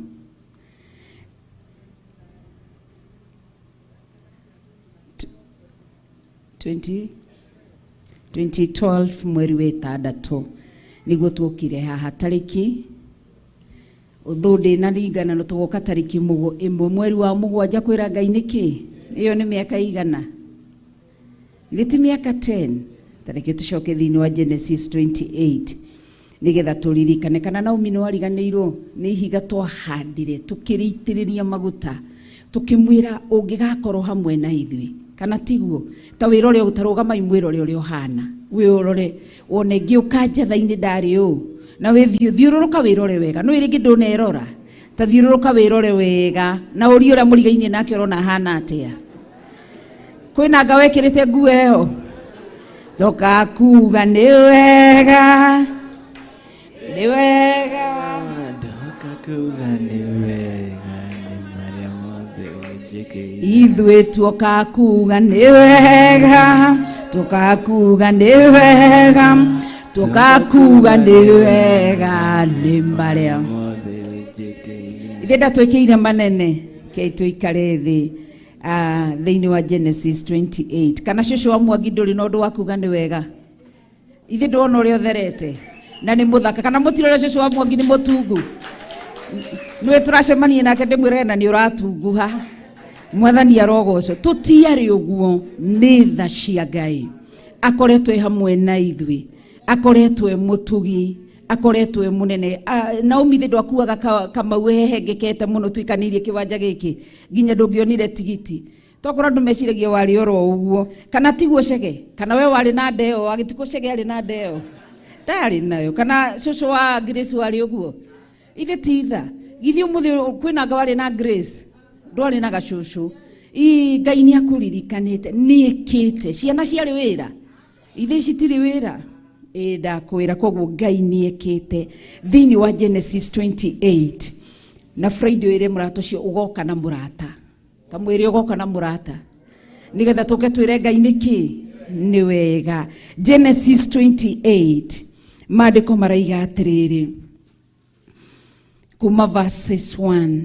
20 2012 mweri wa ĩtandatũ nĩguo tuokire haha tarĩki ũthũ ndĩnaringana no tũgoka tarĩki 1 mweri wa 7 kwĩra Ngai nĩkĩ ĩyo nĩ mĩaka igana githĩ ti mĩaka 10. Tareke tũcoke thĩinĩ wa Genesis 28 nĩgetha tũririkane kana Naomi nĩ wariganĩirwo nĩ ihiga twahandire tũkĩrĩitĩrĩria maguta tũkĩmwĩra ũngĩgakorwo hamwe na ithuĩ kana tiguo ta wĩrore ũtarũgama imwĩrore ũrĩa ũhana wĩrore wone ngĩũka njatha-inĩ ndarĩ ũũ na wĩthiĩ thiũrũrũka wĩrore wega no rĩngĩ ndũnerora ta thiũrũrũka wĩrore wega na ũrie ũrĩa mũrigainie nake ũrona ahana atĩa kwĩna anga wekĩrĩte nguo ĩyo ndokakuga nĩ wega nĩ wega Ndokakuga nĩ wega nĩ marĩa mothe ũnjĩkĩire. Ithuĩ tuokakuga nĩ wega tukakuga nĩ wega tukakuga nĩ wega nĩ marĩa mothe ũnjĩkĩire. Ithuĩ ndatwĩkĩire manene kei tũikare thĩ thĩinĩ wa Genesis 28 kana cũcũ wa Mwangi ndũrĩ na ũndũ wa kuga nĩ wega ithuĩ ndwona ũrĩa ũtherete na nĩ mũthaka kana mũtirore cũcũ wa Mwangi nĩ mũtungu nĩwe tũracemania nake ndĩmwĩrage na nĩ ũratunguha mwathani arogocwo tũtiarĩ ũguo nĩ tha cia Ngai akoretwo e hamwe na ithuĩ akoretwo e mũtugi akoretwo e mũnene. Naomi thĩ ndwakuaga kamau hehengekete mũno tuikanĩirie kĩwanja gĩkĩ nginya ndũngĩonire tigiti tokorwo andũ meciragia warĩ oro ũguo kana tiguo Chege kana we warĩ na ndeo agĩtikũ Chege arĩ na ndeo ndarĩ nayo kana cũcũ wa Grace warĩ ũguo ithe ti tha githĩ ũmũthĩ kwĩna anga warĩ na Grace ndwarĩ na gacũcũ ii Ngai nĩ akũririkanĩte nĩĩkĩte ciana ciarĩ wĩra ithe citirĩ wĩra ĩ ndakwĩra koguo Ngai nĩekĩte thĩinĩ wa Genesis 28 na Friday ĩrĩ mũrata ũcio ũgoka na mũrata ta mwĩrĩ ũgoka na mũrata nĩgetha tũke twĩre Ngai nĩkĩ nĩ wega. Genesis 28 maandĩko maraiga atĩrĩrĩ kuma verses 1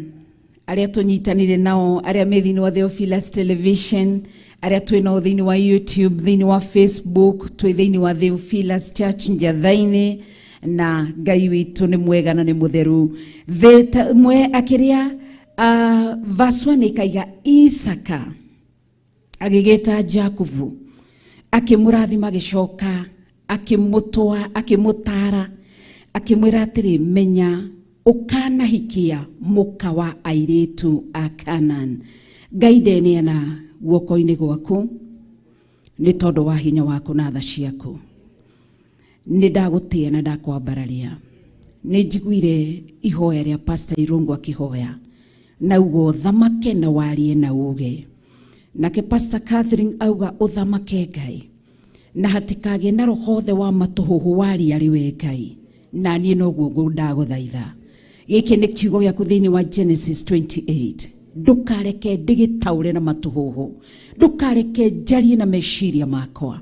arĩa tũnyitanire nao arĩa me thĩinĩ wa Theophilus Television arĩa twĩ nao thĩinĩ wa YouTube thĩinĩ wa Facebook twĩ thĩinĩ wa Theophilus Church Njatha-inĩ na Ngai witũ nĩ mwega na nĩ mũtheru thĩ mwe akĩrĩa verse 1 ĩkaiga Isaka agĩgĩta Jakubu akĩmũrathima agĩcoka akĩmũtwa akĩmũtara akĩmwĩra atĩrĩ menya ũkanahikia mũka wa airĩtu a Canaan Ngai ndeneana guoko-inĩ gwaku nĩ tondũ wa hinya waku na tha ciaku nĩ ndagũtĩa na ndakwambararia nĩ njiguire ihoya rĩa Pastor Irungu akĩhoya na uga ũthamake na warie na uge nake Pastor Catherine auga ũthamake Ngai na hatikagĩe na roho othe wa matũhũhũ waria arĩ we Ngai na niĩ noguo ndagũthaitha gĩkĩ nĩ kiugo gĩaku thĩinĩ wa Genesis 28 ndũkareke ndĩgĩtaũre na matũhũhũ ndũkareke njarie na meciria makwa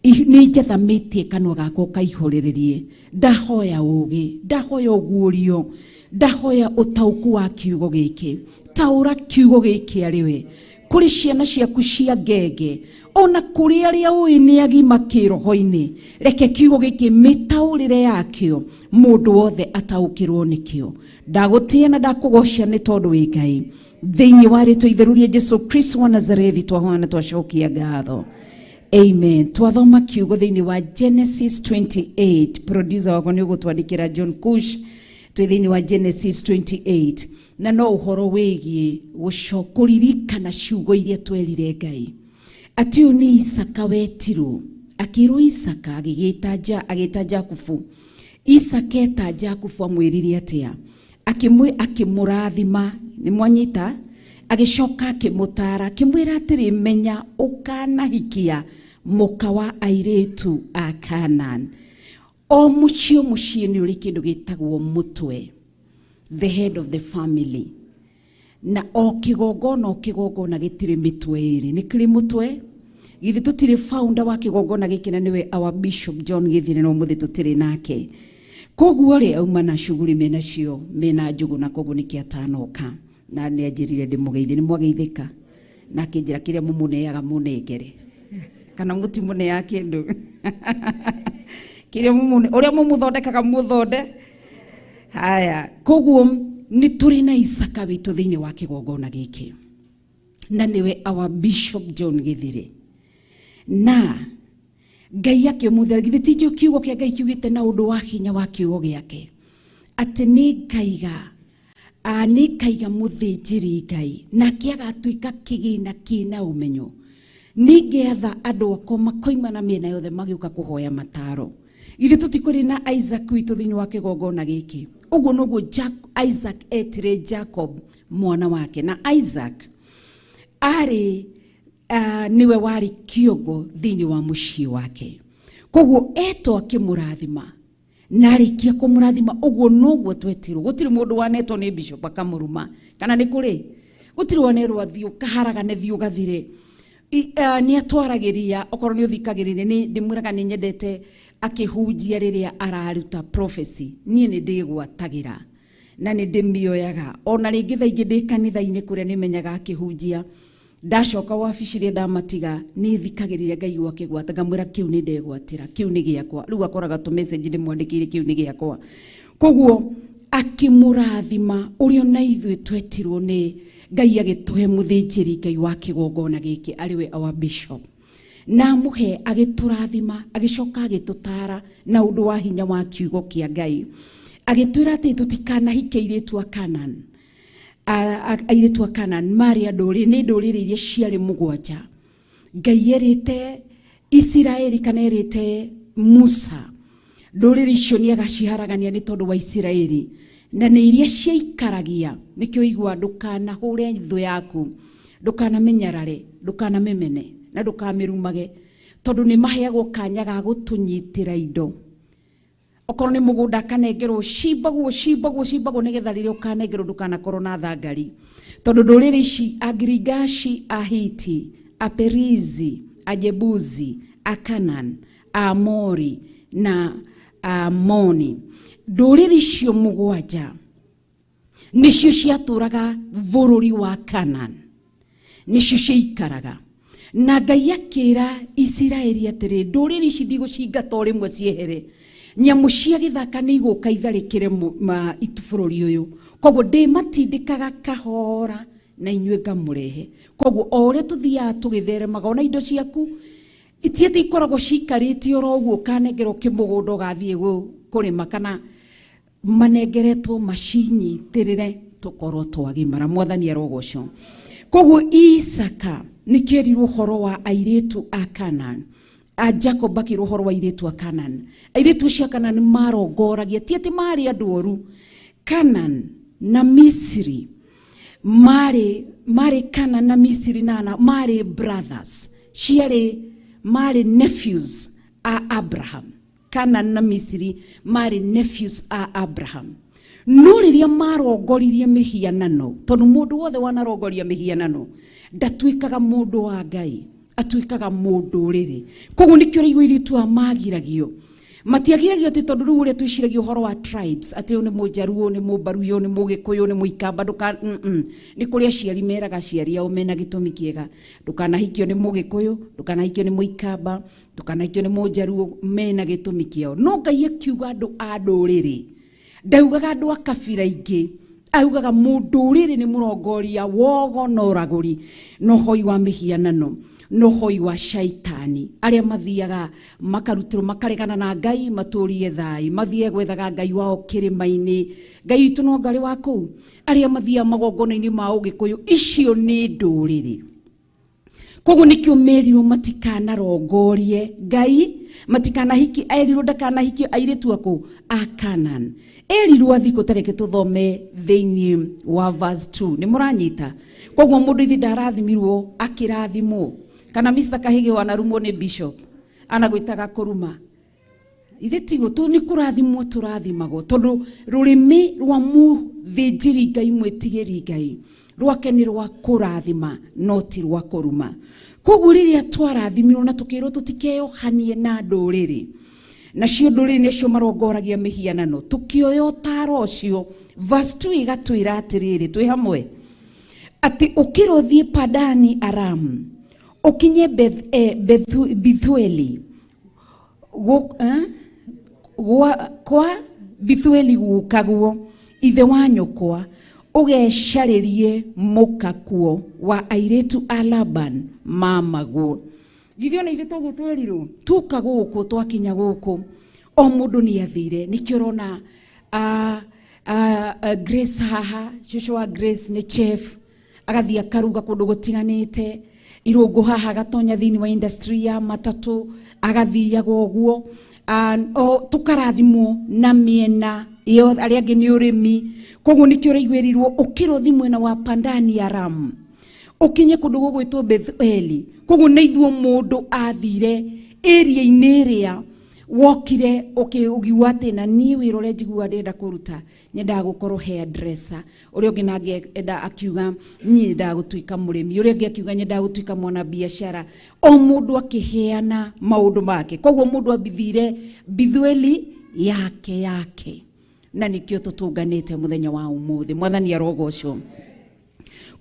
nĩ njathamĩtie kanua gakwa ũkaihũrĩrĩrie ndahoya ũũgĩ ndahoya ũguũrio ndahoya ũtaũku wa kiugo gĩkĩ taũra kiugo gĩkĩ arĩ we kũrĩ ciana ciaku cia ngenge ona kũrĩ arĩa ũĩ nĩ agima kĩroho-inĩ reke kiugo gĩkĩ mĩtaũrĩre yakĩo mũndũ wothe ataũkĩrwo nĩkĩo ndagũtĩĩa na ndakũgoca nĩ tondũ wĩ Ngai thĩinĩ wa rĩtwa itheru rĩa Jesu Kristo wa Nazarethi twahoya na twacokia ngatho amen. Twathoma kiugo thĩinĩ wa Genesis 28 producer wakwa nĩ ũgũtwandĩkĩra John Kush twĩ thĩinĩ wa Genesis 28 na no ũhoro wĩgiĩ kũririkana ciugo iria twerire Ngai atĩ ũyũ nĩ Isaka wetirwo akĩrwo Isaka agĩta Jakubu Isaka eta Jakubu amwĩrire atĩa akĩmũrathima nĩ mwanyita agĩcoka akĩmũtara akĩmwĩra atĩrĩ menya ũkanahikia mũka wa airĩtu a Canaan o mũciĩ mũciĩ nĩ ũrĩ kĩndũ gĩtagwo mũtwe the head of the family na o kĩgongona gĩtirĩ mĩtwe ĩrĩ nĩ kĩrĩ mũtwe Githĩ tũtirĩ founder wa kĩgongona gĩkĩ na nĩwe our Bishop John Gĩthire no mũthĩ tũtirĩ nake. Koguo rĩ auma na shughuli mena cio mena njugu na koguo nĩkĩo atanoka na nĩ anjĩrire ndĩmũgeithie. Nĩ mwageithĩka na akĩnjĩra kĩrĩa mũmũneaga mũnengere kana mũtimũneaga kĩndũ kĩrĩa mũmũne ũrĩa mũmũthondekaga mũthonde. Haya, koguo nĩ tũrĩ na Isaka witũ thĩinĩ wa kĩgongona gĩkĩ na nĩwe our Bishop John Gĩthire. Na Ngai akĩmũthera githĩ ti njũĩ kiugo kĩa Ngai kiugĩte na ũndũ wa hinya wa kiugo gĩake atĩ nĩ ngaiga mũthĩnjĩri Ngai nake agatuĩka kĩgĩna kĩna ũmenyo. Ningĩatha andũ akwa makoima na mĩena yothe magĩũka kũhoya mataro. Githĩ tũtikũrĩ na Isaac witũ thĩinĩ wa kĩgongona gĩkĩ? Ũguo noguo Isaac etire Jacob mwana wake. Na Isaac arĩ niwe warĩ kĩongo thĩinĩ wa mũciĩ wake. Koguo etwo akĩmũrathima na arĩkia kũmũrathima ũguo noguo twetirwo. Gũtirĩ mũndũ wanetwo nĩ bishop akamũruma kana nĩ kũrĩ? Gũtirĩ wanerwo athiĩ ũkaharagane thiĩ ũgathire. Nĩ atwaragĩria okorwo nĩ ũthikagĩrĩria nĩ ndĩmwĩraga nĩ nyendete akĩhunjia rĩrĩa araruta prophecy. Niĩ nĩ ndĩgwatagĩra na nĩ ndĩmĩoyaga ona rĩngĩ thaa ingĩ ndĩ kanitha-inĩ kũrĩa nĩmenyaga akĩhunjia. Ndacoka wabici rĩrĩa ndamatiga nĩ thikagĩrĩria Ngai akĩgwata ngamwĩra kĩu nĩ ndegwatĩra kĩu nĩ gĩakwa. Rĩu akoraga tũ message ndĩmwandĩkĩire kĩu nĩ gĩakwa. Koguo akĩmũrathima ũrĩa ona ithuĩ twetirwo nĩ Ngai agĩtũhe mũthĩnjĩri Ngai wa kĩgongona gĩkĩ arĩ we our bishop. Na amũhe agĩtũrathima agĩcoka agĩtũtara na ũndũ wa hinya wa kiugo kĩa Ngai. Agĩtwĩra atĩ tũtikanahike airĩtu a Canaan. Airĩtu a Canaan marĩ a ndũrĩrĩ, nĩ ndũrĩrĩ iria ciarĩ mũgwanja. Ngai erĩte Isiraeli kana erĩte Musa ndũrĩrĩ icio nĩ agaciharagania nĩ tondũ wa Isiraeli na nĩ iria ciaikaragia. Nĩkĩo igua ndũkanahũre thũ yaku, ndũkanamĩnyarare, ndũkanamĩmene na ndũkamĩrumage, tondũ nĩ maheagwo kanya ga gũtũnyitĩra indo. Okorwo nĩ mũgũnda akanengerwo cimbagwo cimbagwo cimbagwo nĩgetha rĩrĩa ũkanengerwo ndũkanakorwo na thangari. Tondũ ndũrĩrĩ ici Agirigashi, Ahiti, Aperizi, Ajebuzi, Akanan, Amori na Amoni, ndũrĩrĩ icio mũgwanja nĩcio ciatũraga bũrũri wa Canaan, nĩcio ciaikaraga. Na Ngai akĩra Isiraeli atĩrĩ, ndũrĩrĩ ici ndigũcingata o rĩmwe ciehere, nyamũ cia gĩthaka nĩ igũka itharĩkĩre bũrũri ũyũ, koguo ndĩmatindĩkaga kahora na inyuĩ ngamũrehe. Koguo o ũrĩa tũthiaga tũgĩtheremaga ona indo ciaku itiĩte ikoragwo ciikarĩte oro ũguo ũkanengerwo kĩmũgũnda ũgathiĩ kũrĩma kana manengeretwo macinyitĩrĩre tũkorwo twagimara. Mwathani arogocwo. Koguo Isaka nĩkĩerirwo ũhoro wa airĩtu a Canaan. A Jacob akĩrwo ũhoro wa airĩtu a Canaan. Airĩtu acio a Canaan marongoragia, ti atĩ marĩ andũ oru. Canaan na Misiri marĩ Canaan na Misiri na marĩ brothers, ciarĩ marĩ nephews a Abraham. Canaan na Misiri marĩ nephews a Abraham. No rĩrĩa marongoririe mĩhianano, tondũ mũndũ wothe wanarongoria mĩhianano ndatuĩkaga mũndũ wa Ngai, atuĩkaga mũndũ rĩrĩ. Koguo nĩkĩo rĩu airĩtu aya magiragio. Matiagiragio atĩ tondũ rĩu ũrĩa twĩciragia ũhoro wa tribes, atĩ ũyũ nĩ Mũjaruo, nĩ Mũmbaruya, nĩ Mũgĩkũyũ, nĩ Mũikamba, nĩ kũrĩ aciari meraga aciari ao mena gĩtũmi kĩega, ndũkanahikio nĩ Mũgĩkũyũ, ndũkanahikio nĩ Mũikamba, ndũkanahikio nĩ Mũjaruo, mena gĩtũmi kĩao. No Ngai akiuga andũ a ndũrĩrĩ, ndaugaga andũ a kabira ingĩ, augaga mũndũ ũrĩrĩ nĩ mũrongoria wogo na ũragũri na ũhoi wa mĩhianano na ũhoi wa shaitani, arĩa mathiaga makarutĩrwo makaregana na Ngai matũrie thayũ, mathiage gwethaga Ngai wao kĩrĩma-inĩ. Ngai witũ no Ngai wa kũu, arĩa mathiaga magongona-inĩ ma Ũgĩkũyũ, icio nĩ ndũrĩrĩ. Koguo nĩkĩo merirwo matikanarongorie Ngai, matikanahiki, erirwo ndakanahikie airĩtu akũ a Canaan. Erirwo athiĩ kũ, tareke tũthome thĩinĩ wa verse 2. Nĩ mũranyita? Koguo mũndũ ithe ndarathimirwo akĩrathimwo. Kana Mr. Kahige wanarumwo nĩ bishop anagwĩtaga kũruma. Ithe tigo tu nĩ kũrathimwo tũrathimagwo, tondũ rũrĩmĩ rwa mũthĩnjĩri Ngai mwĩtigĩri Ngai Rwake nĩ rwa kũrathima no ti rwa kũruma. Koguo rĩrĩa twarathimirwo na tũkĩrwo tũtikeyohanie na ndũrĩrĩ, nacio ndũrĩrĩ nĩcio marongoragia mĩhianano, tũkĩoya ũtaro ũcio. Verse 2 ĩgatwĩra atĩrĩrĩ, twĩ hamwe, atĩ ũkĩra ũthiĩ Padani Aram, ũkinye Bethueli kwa Bethueli gukaguo ithe wa nyũkwa, ũgecarĩrie mũka kuo wa airĩtu a Laban mamaguo. Githĩ ona ithuĩ toguo twerirwo tuka gũkũ, twakinya gũkũ o mũndũ nĩ athire. Nĩkĩo ũrona Grace haha, cũcũ wa Grace nĩ chef, agathiĩ akaruga kũndũ gũtiganĩte. Irũngũ haha agatonya thĩinĩ wa industry ya matatũ, agathiaga ũguo. Tũkarathimwo na mĩena ĩyo, arĩa angĩ nĩ ũrĩmi. Koguo nĩkĩo ũraiguĩrirwo ũkĩra ũthiĩ mwena wa Pandani Aram, ũkinye kũndũ gũgwĩtwo Bethueli. Koguo nĩ ithuĩ mũndũ athire area-inĩ ĩrĩa wokire ũkiuga atĩ na niĩ wĩra ũrĩa njiguaga ndĩrenda kũruta, nyendaga gũkorwo hairdresser. Ũrĩa ũngĩ nake enda akiuga niĩ nyendaga gũtuĩka mũrĩmi, ũrĩa ũngĩ akiuga nyendaga gũtuĩka mwanabiacara. O mũndũ akĩheana maũndũ make. Koguo mũndũ ambithire Bethueli yake yake, na nĩkĩo tũtũnganĩte mũthenya wa ũmũthĩ. Mwathani arogocwo.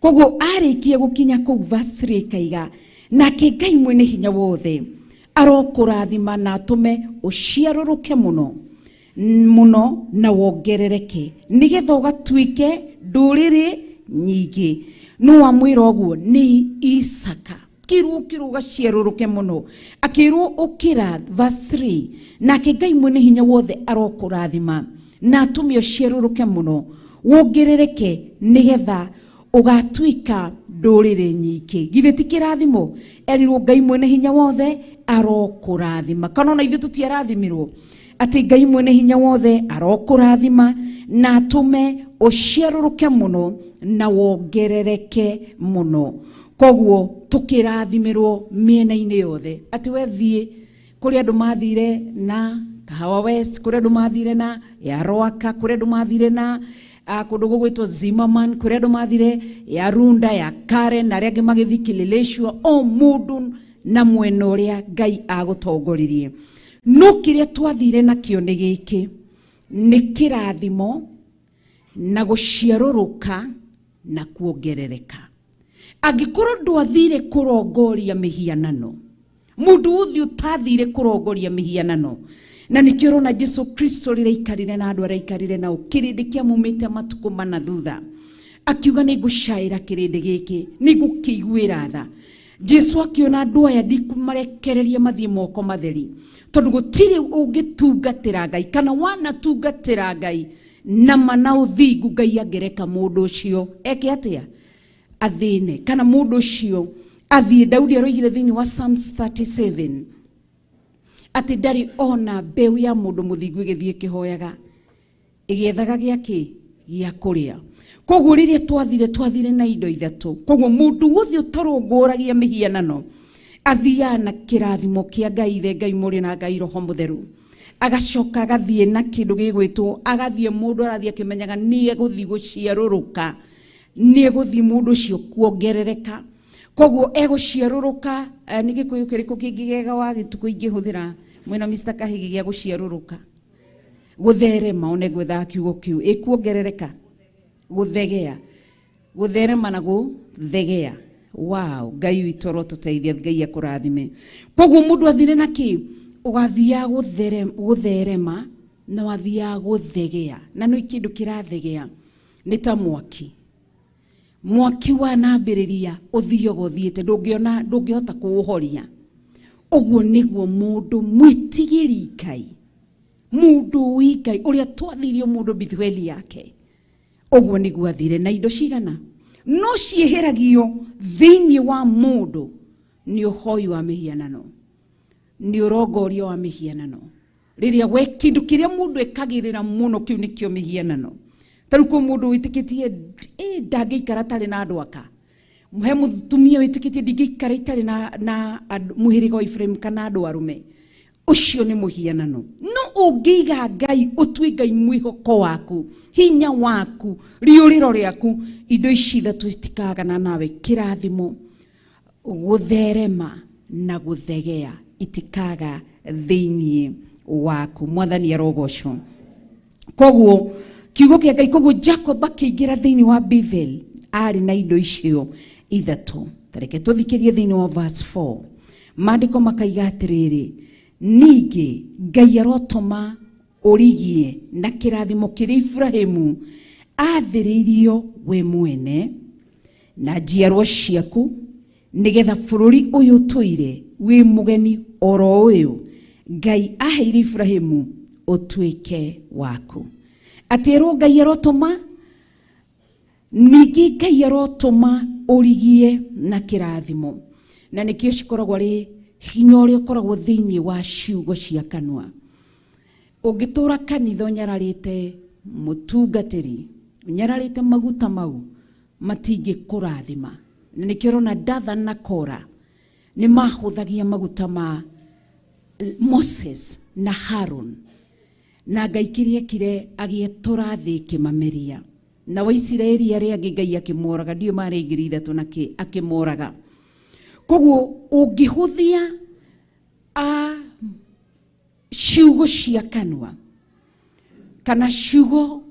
Koguo arĩkia gũkinya kũu verse 3 kaiga, nake Ngai mwene hinya wothe arokũrathima na atũme ũciarũrũke mũno mũno na wongerereke, nĩgetha ũgatuĩke ndũrĩrĩ nyingĩ. No wamwĩra ũguo nĩ Isaka. Kĩrwo ũkĩrwo ũgaciarũrũke mũno, akĩrwo ũkĩra verse 3, nake Ngai mwene hinya wothe arokũrathima na atũme ũciarũrũke mũno wongerereke, nĩgetha ũgatuĩka ndũrĩrĩ nyingĩ. Githĩ ti kĩrathimo? Erirwo Ngai mwene hinya wothe arokũrathima. Kana ona ithuĩ tũtiarathimirwo atĩ Ngai mwene hinya wothe arokũrathima na atũme ũciarũrũke mũno na wongerereke mũno. Koguo tũkĩrathimirwo mĩena-inĩ yothe, atĩ we thiĩ kũrĩa andũ mathire na Kahawa West, kũrĩa andũ mathire na ya Rwaka, kũrĩa andũ mathire na kũndũ gũgwĩtwo Zimmerman, kũrĩa andũ mathire ya Runda, ya Karen, na arĩa angĩ magĩthiĩ Kileleshwa. O mũndũ na mwena ũrĩa Ngai agũtongoririe. No kĩrĩa twathire nakĩo nĩ gĩkĩ, nĩ kĩrathimo na gũciarũrũka na kuongerereka. Angĩkorwo ndwathire kũrongoria mĩhianano, mũndũ ũthiĩ ũtathire kũrongoria mĩhianano, na nĩkĩo ũrona Jesu Kristo rĩrĩa aikarire na andũ arĩa aikarire nao, kĩrĩndĩ kĩamumĩte matukũ mana thutha, akiuga nĩ ngũcaĩra kĩrĩndĩ gĩkĩ, nĩ ngũkĩiguĩra tha. Jesu akiona andũ aya ndikũmarekereria mathiĩ moko matheri, tondũ gũtirĩ ũngĩtungatĩra Ngai kana wanatungatĩra Ngai na mana ũthingu, Ngai angĩreka mũndũ ũcio eke atĩa? Athĩne, kana mũndũ ũcio athiĩ. Daudi aroigire thĩinĩ wa Psalms 37 atĩ ndarĩ ona mbeũ ya mũndũ mũthingu ĩgĩthiĩ ĩkĩhoyaga ĩgĩethaga gĩakĩ gĩa kũrĩa. Koguo rĩrĩa twathire na indo ithatũ. Koguo mũndũ wothe ũtarongoragia mĩhianano athiaga na kĩrathimo kĩa Ngai Ithe, Ngai Mũriũ na Ngai Roho Mũtheru, agacoka agathiĩ na kĩndũ gĩgwĩtwo, agathiĩ mũndũ arathiĩ akĩmenyaga nĩ egũthiĩ gũciarũrũka, nĩ egũthiĩ mũndũ ũcio kuongerereka. Koguo egũciarũrũka. Nĩ gĩkũyũ kĩrĩkũ kĩngĩ gĩega wa gĩtukũ ingĩhũthĩra mwena Mr. Kahigi gĩa gũciarũrũka? Gũtherema, one gwethaga kiugo kĩu, ĩkuongerereka, gũthegea, gũtherema na gũthegea. Wow, Ngai witũ arotũteithia, Ngai akũrathime. Koguo mũndũ athire na kĩ? Ũgathiaga gũtherema na wathiaga gũthegea, na nĩ kĩndũ kĩrathegea nĩ ta mwaki. Mwaki wanambĩrĩria ũthiaga ũthiĩte, ndũngĩona, ndũngĩhota kũũhoria. Ũguo nĩguo mũndũ mwĩtigĩri Ngai, mũndũ ũĩ Ngai, ũrĩa twathirio mũndũ Bethueli yake, ũguo nĩguo athire na indo cigana no cieheragiyo thĩinĩ wa mũndũ nĩ ũhoi wa mĩhianano, nĩ ũrongorio wa mĩhianano. Rĩrĩa we kĩndũ kĩrĩa mũndũ ekagĩrĩra mũno kĩu nĩkĩo mĩhianano. Ta rĩu kwĩ mũndũ wĩtĩkĩtie ndangĩikara atarĩ na andũ aka, he mũtumia wĩtĩkĩtie ndingĩikara itarĩ na mũhĩrĩga wa Ibrahim kana andũ arũme. Ũcio nĩ mũhianano. No ũngĩiga Ngai, ũtue Ngai mwĩhoko waku, hinya waku, rĩũrĩro rĩaku, indo ici ithatũ itikagana nawe: kĩrathimo, gũtherema na gũthegea, itikaga thĩinĩ waku. Mwathani arogocwo. Koguo kiugo kĩa Ngai, koguo Jacob akĩingĩra thĩinĩ wa Bethel arĩ na indo icio ithatũ. Tareke tũthikĩrie thĩinĩ wa verse 4, maandĩko makaiga atĩrĩrĩ, ningĩ Ngai arotũma ũrigie na kĩrathimo kĩrĩa Iburahĩmu athĩrĩirio we mwene na njiarwo ciaku, nĩgetha bũrũri ũyũ ũtũire wĩ mũgeni oro ũyũ Ngai aheire Iburahĩmu ũtuĩke waku. Atĩrwo Ngai arotũma, ningĩ Ngai arotũma ũrigie na kĩrathimo, na nĩkĩo cikoragwo arĩ hinya ũrĩa ũkoragwo thĩinĩ wa ciugo cia kanua. Ũngĩtũra kanitha ũnyararĩte mũtungatĩri, ũnyararĩte maguta mau, matingĩkũrathima. Na nĩkĩo ũrona Dathan na Kora nĩ mahũthagia maguta ma Moses na Harun, na Ngai kĩrĩa ekire, agĩetũra thĩ ĩkĩmameria. Na Waisiraeli arĩa angĩ Ngai akĩmoraga, ndiũ marĩ 3,000 na kĩ, akĩmoraga. Koguo ũngĩhũthia a ciugo cia kanua kana ciugo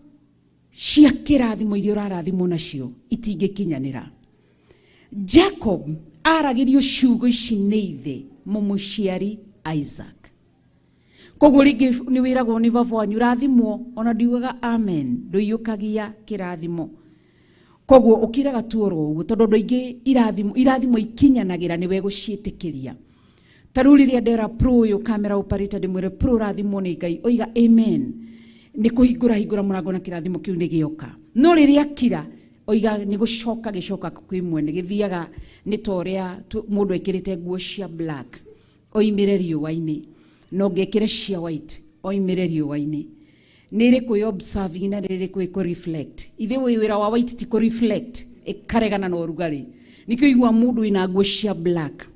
cia kĩrathimo iria ũrarathimwo nacio, itingĩkinyanĩra. Jacob aragĩrio ciugo ici nĩ ithe mũmũciari Isaac. Koguo rĩngĩ nĩ wĩragwo nĩ baba wanyu, rathimwo, ona ndiugaga amen, ndũiyũkagia kĩrathimo. Koguo ũkiraga tu oro ũguo, tondũ andũ aingĩ irathimo, irathimo ikinyanagĩra nĩwe gũciĩtĩkĩria. Ta rĩu rĩrĩa ndera pro ũyũ camera operator, ndĩmwĩre, "Pro, rathimwo nĩ Ngai," oiga amen, nĩ kũhingũra hingũra mũrango na kĩrathimo kĩu nĩ gĩoka. No rĩrĩa kira oiga, nĩ gũcoka gĩcoka kwĩ mwene, gĩthiaga nĩ ta ũrĩa mũndũ ekĩrĩte nguo cia black oimĩre riũa-inĩ, na ũngĩkĩre cia white oimĩre riũa-inĩ, nĩ ĩrĩkũ ĩ observing na nĩ ĩrĩkũ ĩkũ reflect? Ithe wĩ wĩra wa white ti kũ reflect, ĩkaregana na ũrugarĩ. Nĩkĩo igua mũndũ wĩna nguo cia black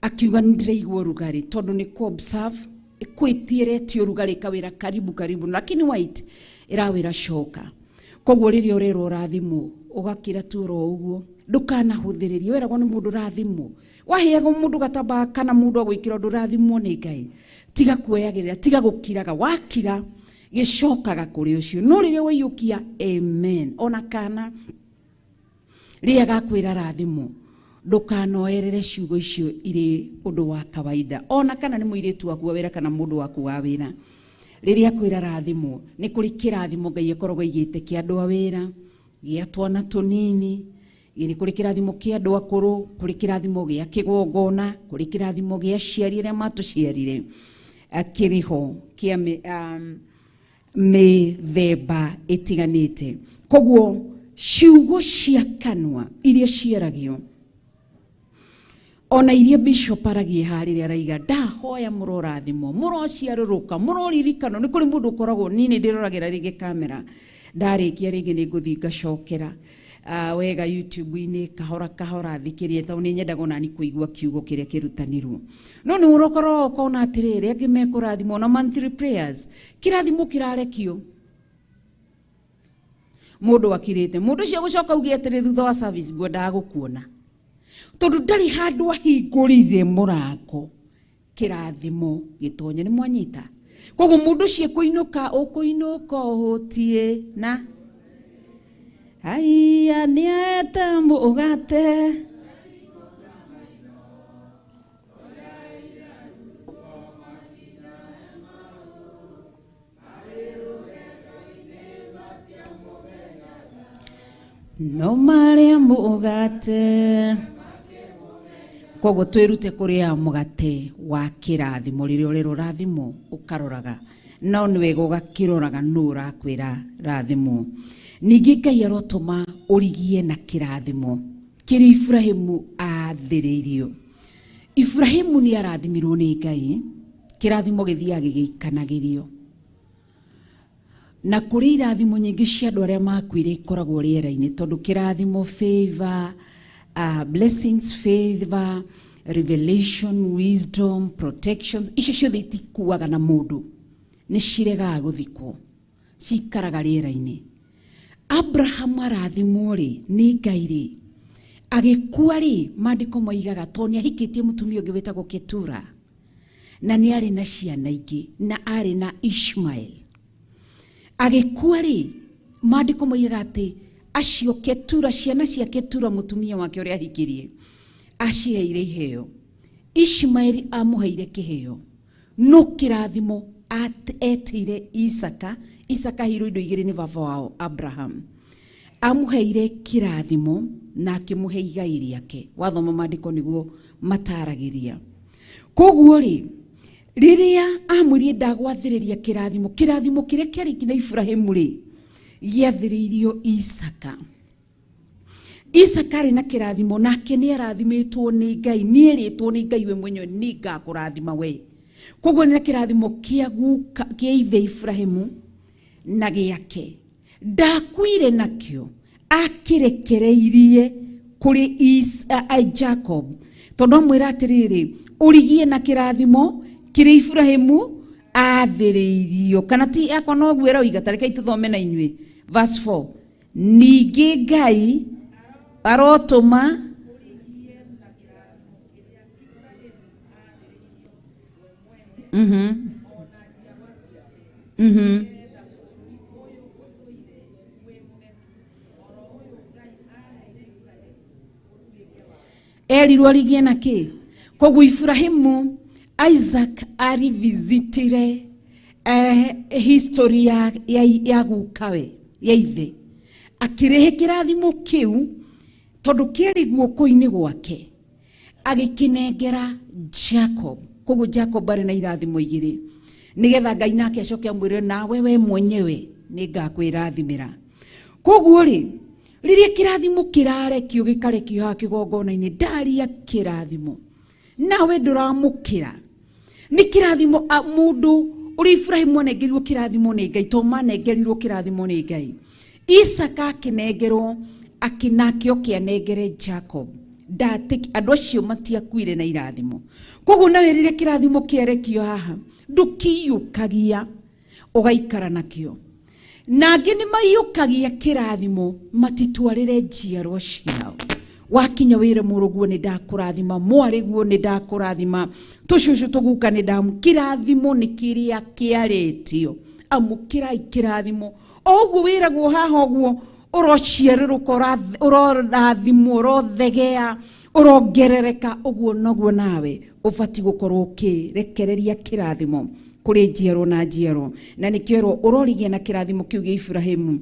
akiuga, "Nĩ ndĩraigua ũrugarĩ," tondũ nĩ kũ observe, ĩkwĩtiĩretie ũrugarĩ, ĩkawĩra karibu karibu, lakini white ĩrawĩra coka. Koguo rĩrĩa ũrerwo ũrathimwo, ũgakira tu oro ũguo, ndũkanahũthĩrĩrie. Weragwo nĩ mũndũ ũrathimwo, waheagwo mũndũ gatambaa kana mũndũ agwĩkĩra ũndũ, ũrathimwo nĩ Ngai, tiga kuoyagĩrĩra, tiga gũkiraga. Wakira gĩcokaga kũrĩ ũcio. No rĩrĩa waiyũkia amen, ona kana rĩrĩa gakwĩra rathimwo, ndũkanoerere ciugo icio irĩ ũndũ wa kawaida. Ona kana nĩ mũirĩtu waku wa wĩra kana mũndũ waku wa wĩra, rĩrĩa akwĩra rathimwo, nĩ kũrĩ kĩrathimo Ngai akoragwo aigĩte kĩa andũ a wĩra, gĩa twana tũnini, nĩ kũrĩ kĩrathimo kĩa andũ akũrũ, kũrĩ kĩrathimo gĩa kĩgongona, kũrĩ kĩrathimo gĩa aciari arĩa matũciarire, kĩrĩho kĩa mĩthemba ĩtiganĩte. Koguo ciugo cia kanua iria ciaragio, ona iria bishop aragie haha rĩrĩa araiga, "Ndahoya mũrorathimwo, mũrociarũrũka, mũroririkanwo," nĩ kũrĩ mũndũ ũkoragwo, niĩ nĩ ndĩroragĩra rĩngĩ kamera ndarĩkia, rĩngĩ nĩ ngũthiĩ ngacokera wega YouTube-inĩ kahora kahora thikĩrie, tondũ nĩ nyendaga onani kũigua kiugo kĩrĩa kĩrutanirwo. No nĩ ũrokorwo ũkona atĩrĩrĩ, angĩ mekũrathimwo na monthly prayers, kĩrathimo kĩrarekio, mũndũ akirĩte, mũndũ ũcio gũcoka uge atĩrĩ, "Thutha wa service ngwendaga gũkuona," tondũ ndarĩ handũ ahingũrire mũrango kĩrathimo gĩtonye. Nĩ mwanyita? Koguo mũndũ ũcio kũinũka, ũkũinũka ũhũtiĩ na aiya nĩete mũgate. No marĩa mũgate. Koguo twĩrute kũrĩa mũgate wa kĩrathimo. Rĩrĩa ũrerwo rathimo, ũkaroraga, no nĩ wega ũgakĩroraga nũ ũrakwĩra rathimo. Ningĩ Ngai arotũma ũrigie na kĩrathimo kĩrĩa Iburahĩmu athĩrĩirio. Iburahĩmu nĩ arathimirwo nĩ Ngai. Kĩrathimo gĩthiaga gĩgĩikanagĩrio, na kũrĩ irathimo nyingĩ cia andũ arĩa makuire ikoragwo rĩera-inĩ, tondũ kĩrathimo, favor, blessings, favor, Revelation, wisdom, protections, icio ciothe itikuaga na mũndũ, nĩ ciregaga gũthikwo, cikaraga rĩera-inĩ. Abraham arathimwo rĩ nĩ Ngai rĩ, agĩkua rĩ, maandĩko moigaga tondũ nĩ ahikĩtie mũtumia ũngĩ wĩtagwo Ketura, na nĩ arĩ na ciana ingĩ, na arĩ na Ishmael. Agĩkua rĩ, maandĩko moigaga atĩ acio Ketura, ciana cia Ketura mũtumia wake ũrĩa ahikirie, aciheire iheo. Ishmaeli amũheire kĩheo, no kĩrathimo etĩire Isaka. Isaka aheirwo indo igĩrĩ nĩ baba wao Abraham. Amũheire kĩrathimo na akĩmũhe igai rĩake. Wathoma maandĩko nĩguo mataragĩria. Koguo rĩ, rĩrĩa amwĩrire ndagwathĩrĩria kĩrathimo, kĩrathimo kĩrĩa kĩarĩ na Ibrahimu rĩ, gĩathĩrĩirio Isaka. Isaka arĩ na kĩrathimo, nake nĩ arathimĩtwo nĩ Ngai, nĩ erĩtwo nĩ Ngai we mwenyewe, nĩ ngakũrathima we. Koguo nĩ na kĩrathimo kĩa guka, kĩa ithe Ibrahimu na gĩake. Ndakuire nakĩo, akĩrekereirie kũrĩ Jacob. Tondũ amwĩra atĩrĩrĩ, ũrigie na kĩrathimo kĩrĩa Ibrahimu athĩrĩirio. Kana ti akwa noguo ĩroiga, ta rekei tũthome na inyuĩ. Verse 4. Ningĩ Ngai arotũma Erirwo arigie na kĩ? Koguo Ibrahimu, Isaac arivisitire history ya gukawe, ya ithe. Akĩrehe kĩrathimo kĩu tondũ kĩarĩ guoko-inĩ gwake, agĩkĩnengera Jacob. Koguo Jacob arĩ na irathimo igĩrĩ, nĩgetha Ngai nake acoke amwĩre, nawe we mwenyewe nĩngakwĩrathimĩra. Koguo rĩ, rĩrĩa kĩrathimo kĩrarekio gĩkarekio haha kĩgongona-inĩ, ndaria kĩrathimo nawe ndũramũkĩra. Nĩ kĩrathimo mũndũ ũrĩa Ibrahimu anengerirwo kĩrathimo nĩ Ngai, to manengerirwo kĩrathimo nĩ Ngai. Isaka akĩnengerwo, akĩnakĩo kĩanengere Jacob. Andũ acio matiakuire na irathimo. Koguo nawe rĩrĩa kĩrathimo kĩarekio haha, ndũkĩiyũkagia, ũgaikara nakĩo. Na angĩ nĩ maiyũkagia kĩrathimo, matitwarĩre njiarwa ciao. Wakinya wĩre mũrũguo nĩ ndakũrathima, mwarĩguo nĩ ndakũrathima, tũcũcũ tũguka nĩ ndamu. Kĩrathimo nĩ kĩrĩa kĩarĩtio. Amũkĩrai kĩrathimo. O ũguo wĩragwo haha ũguo, ũrociarũrũka, ũrorathimwo, ũrothegea, ũrongerereka, ũguo noguo nawe ũbatiĩ gũkorwo ũkĩrekereria kĩrathimo kũrĩ njiarwo na njiarwo. Na nĩkĩo erwo ũrorigia na kĩrathimo kĩu gĩa Ibrahimu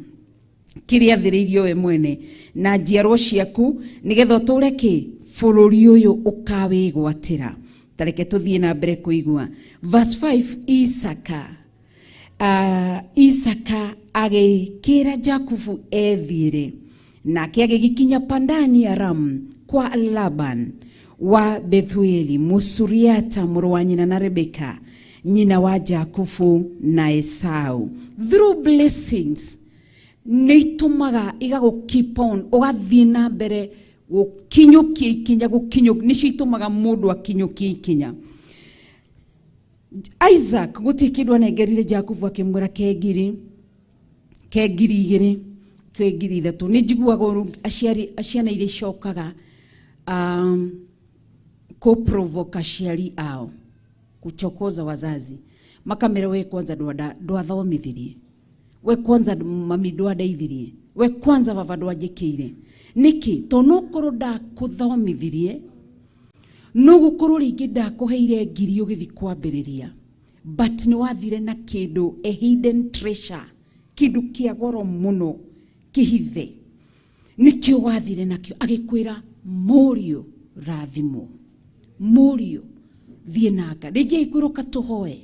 kĩrĩa athĩrĩirio we mwene na njiarwo ciaku, nĩgetha ũtũre kĩ bũrũri ũyũ ũkawĩgwatĩra. Ta reke tũthiĩ na mbere kũigua. Verse 5, Isaka. Isaka agĩkĩra Jakubu ethiĩre, nake agĩgĩkinya Pandani Aram kwa Laban wa Bethueli Mũsuriata, mũrũ wa nyina na Rebeka, nyina wa Jakubu na Esau. Through blessings nĩ itũmaga igagũ keep on, ũgathiĩ na mbere gũkinyũkia ikinya, nĩcio itũmaga mũndũ akinyũkie ikinya. Isaac gũtirĩ kĩndũ anengerire Jakubu akĩmwĩra ke ngiri, ke ngiri igĩrĩ, ke ngiri ithatũ. Nĩ njiguaga ũru aciari, ciana iria icokaga, kũprovoke aciari ao, kuchokoza wazazi, makamera we kwanza ndwathomithirie, we kwanza mami ndwandeithirie, we kwanza baba ndwanjĩkĩire. Nĩkĩ? Tondũ no ũkorwo ndakũthomithirie, no gũkorwo rĩngĩ ndakũheire ngiri ũgĩthiĩ kwambĩrĩria, but nĩ wathire na kĩndũ, a hidden treasure, kĩndũ kĩa goro mũno kĩhithe, nĩkĩo wathire nakĩo. Agĩkwĩra mũriũ rathimwo, mũriũ thiĩ nanga, rĩngĩ agĩkwĩra ũka tũhoe,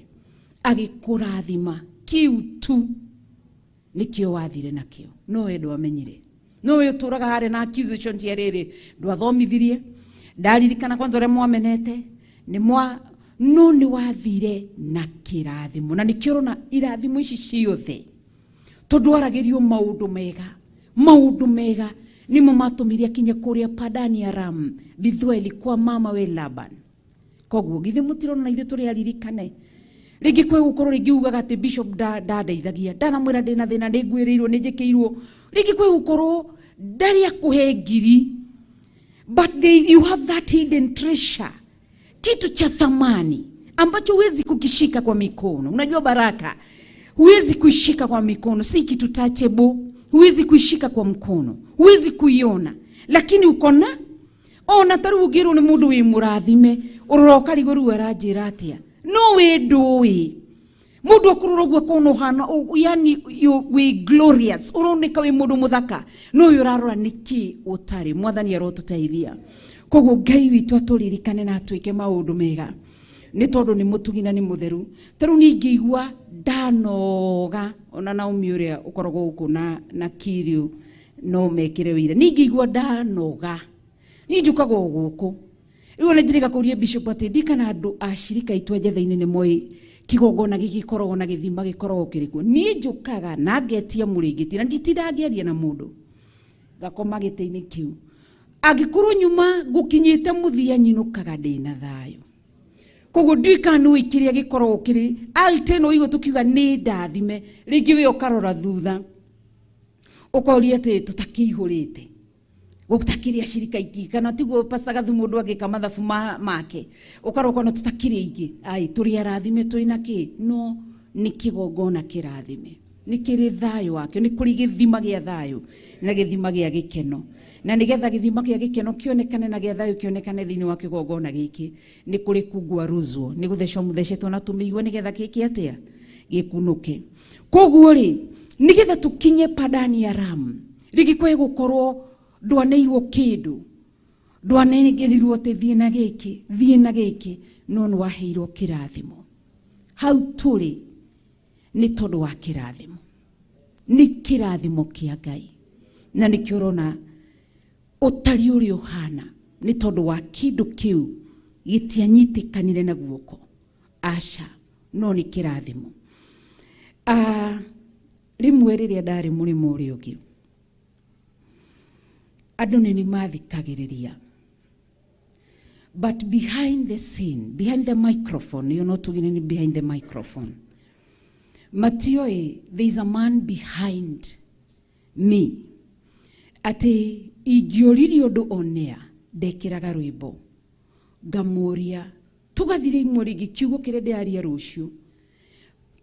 agĩkũrathima, kĩu tu nĩkĩo wathire nakĩo. No we ndwamenyire, no we ũtũraga harĩa na accusation cia rĩrĩ, ndwathomithirie, ndaririkana kwanza ũrĩa mwamenete, nĩ mwa, no nĩ wathire na kĩrathimo. Na nĩkĩo ũrona irathimo ici ciothe, tondũ waragĩrio maũndũ mega, maũndũ mega. Nimo matũmire akinye kũrĩa Padani Aram. Bethueli kwa mama we Laban. Koguo githĩ mũtirona ithuĩ tũrĩ aririkane. Rĩngĩ kwĩ gũkorwo rĩngĩ ugaga atĩ bishop ndandeithagia, ndanamwĩra ndĩna thĩna, nĩngwĩrĩirwo, nĩnjĩkĩirwo. Rĩngĩ kwĩ gũkorwo ndarĩ akũhe ngiri, but you have that hidden treasure, kitu cha thamani ambacho huwezi kukishika kwa mikono. Unajua baraka huwezi kuishika kwa mikono, si kitu touchable, huwezi kuishika kwa mkono, huwezi kuiona, lakini uko na ona taru ngirwo ni mundu wi murathime uroroka rigo ru aranjira atia no we ndui mundu akurora guo kono hana yani we glorious uroneka wi mundu muthaka no uyu urarora niki utari. Mwathani arotuteithia. Koguo Ngai witu aturirikane na atwike maundu mega ni tondu ni mutugi na ni mutheru. Taru ningĩigua ndanoga ona Naomi uria ukoragwo guku na Kiriu no mekire wira, ningĩigua ndanoga ni njukagwo guku riu na njiriga kuria bishop ati ndikana andu a shirika itu njetha-inĩ nĩ moĩ kigongona gĩgĩkoragwo na gĩthima gĩkoragwo kĩrĩkũ. Niĩ njũkaga na ngetia mũrĩngĩti na nditinda ngĩaria na mũndũ, ngakoma gĩtĩ-inĩ kĩu. Angĩkorwo nyuma ngũkinyĩte mũthia nyinũkaga ndĩna thayũ. Koguo ndiũĩ kana nĩũĩ kĩrĩa gĩkoragwo kĩrĩ alte no igũ tũkiuga nĩ ndathime, rĩngĩ we ũkarora thutha ũkoria atĩ tũtakĩihũrĩte gũtakĩrĩ acirika ingĩ kana tiguo Pastor Gathu mũndũ angĩka mathabu make ũkaroka na tũtakĩrĩ aingĩ. Ai tũrĩ arathime twĩna kĩ, no nĩ kĩgongona kĩrathime, nĩ kĩrĩ thayũ wakĩo, nĩ kũrĩ gĩthima gĩa thayũ na gĩthima gĩa gĩkeno. Na nĩgetha gĩthima gĩa gĩkeno kĩonekane na gĩa thayũ kĩonekane thĩinĩ wa kĩgongona gĩkĩ nĩ kũrĩ kungwaruzwo, nĩ gũthecwo mũthecetwo na tũmĩigua nĩgetha gĩke atĩa gĩkunũke. Koguo rĩ nĩgetha tũkinye Padani Aram rĩngĩ kwĩ gũkorwo ndwaneirwo kĩndũ, ndwanengerirwo atĩ thiĩ na gĩkĩ thiĩ na gĩkĩ, no nĩ waheirwo kĩrathimo. Hau tũrĩ nĩ tondũ wa kĩrathimo, nĩ kĩrathimo kĩa Ngai, na nĩkĩo ũrona ũtari ũrĩa ũhana nĩ tondũ wa kĩndũ kĩu gĩtianyitĩkanire na guoko, aca, no nĩ kĩrathimo. Rĩmwe rĩrĩa ndarĩ mũrĩmo ũrĩa ũngĩ andũ nĩ mathikagĩrĩria, but behind the scene, behind the microphone, you know tugine ni behind the microphone, matioĩ there is a man behind me. Atĩ ingĩoririe ũndũ onea ndekĩraga rwĩmbo ngamũria, tũgathire imwe rĩngĩ kiugo kĩrĩa ndĩraria rũciũ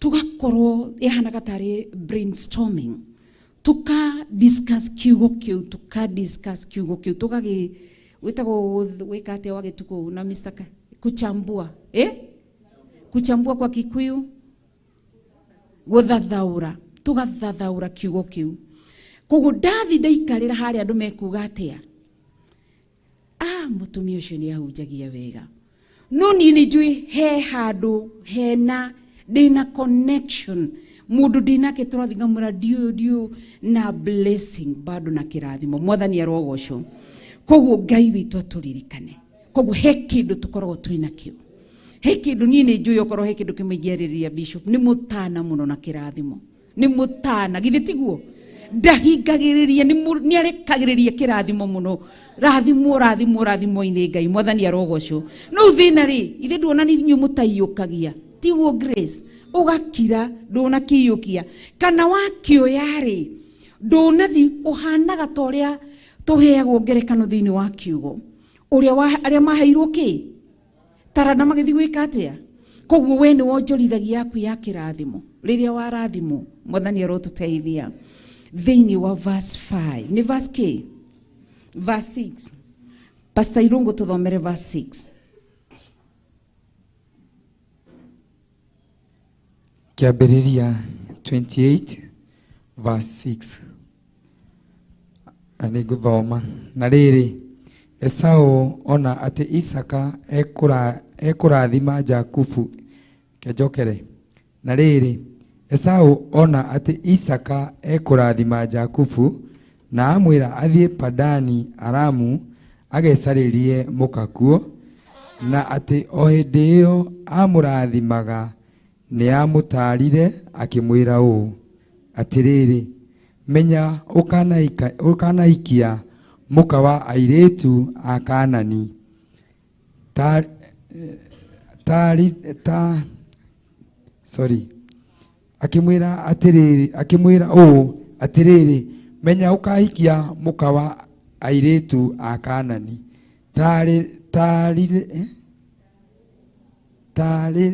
tũgakorwo ĩhanaga tarĩ brainstorming, tuka discuss kiugo kĩu, tuka discuss kiugo kĩu, tũgagĩ wĩtagwo gwĩka atĩa wa gĩtukũ na Mr. Kuchambua, kuchambua kwa Kikuyu, gũthathaũra, tũgathathaũra kiugo kĩu. Koguo ndathi ndaikarĩra harĩa andũ mekuga atĩa, mũtumia ũcio nĩ ahunjagia wega, no niĩ nĩ njũĩ he handũ hena ndĩna connection mundu ndinake tũrathiĩ ngamwĩra ndiũyũ na blessing bado na kĩrathimo. Mwathani arogocwo. Koguo Ngai witũ atũririkane. Koguo he kĩndũ tũkoragwo twĩnakĩo, he kĩndũ niĩ nĩ njũĩ okorwo he kĩndũ kĩmwe ingĩarĩrĩria bishop nĩ mũtana mũno na kĩrathimo, nĩ mũtana githĩ tiguo ndahingagĩrĩria, nĩ arekagĩrĩria kĩrathimo mũno. Rathimwo rathimwo rathimwo-inĩ Ngai. Mwathani arogocwo. No thĩna rĩ ithe nduona nĩ inyuĩ mũtaiyũkagia, tiguo Grace ũgakira ndũnakĩiyũkia kana wakĩoya rĩ ndũnathi ũhanaga ta ũrĩa tũheagwo ngerekano thĩinĩ wa kiugo ũrĩa arĩa maheirwo kĩ taranda magĩthiĩ gwĩka atĩa. Koguo we nĩ wonjorithagia yaku ya kĩrathimo rĩrĩa warathimwo. Mwathani arotũteithia. Thĩinĩ wa verse 5 nĩ verse k verse 6, Pastor Irungu tũthomere verse 6. Kĩambĩrĩria 28 verse 6. Na nĩngũthoma. Na rĩrĩ, Esau ona atĩ Isaka ekũrathima Jakubu. Kĩnjokere. Na rĩrĩ, Esau ona atĩ Isaka ekũrathima Jakubu na amwĩra athiĩ Padani Aramu agecarĩrie mũka kuo, na atĩ o hĩndĩ ĩyo amũrathimaga nĩamũtaarire akĩmwĩra ũũ, atĩrĩrĩ, menya ũkanahikia Mũka wa airĩtu a Kaanani. Ta, ta, ta, sorry. Akĩmwĩra atĩrĩrĩ, akĩmwĩra ũũ, atĩrĩrĩ, menya ũkahikia mũka wa airĩtu a Kaanani. Tarĩ, tarĩ, eh? Tarĩ,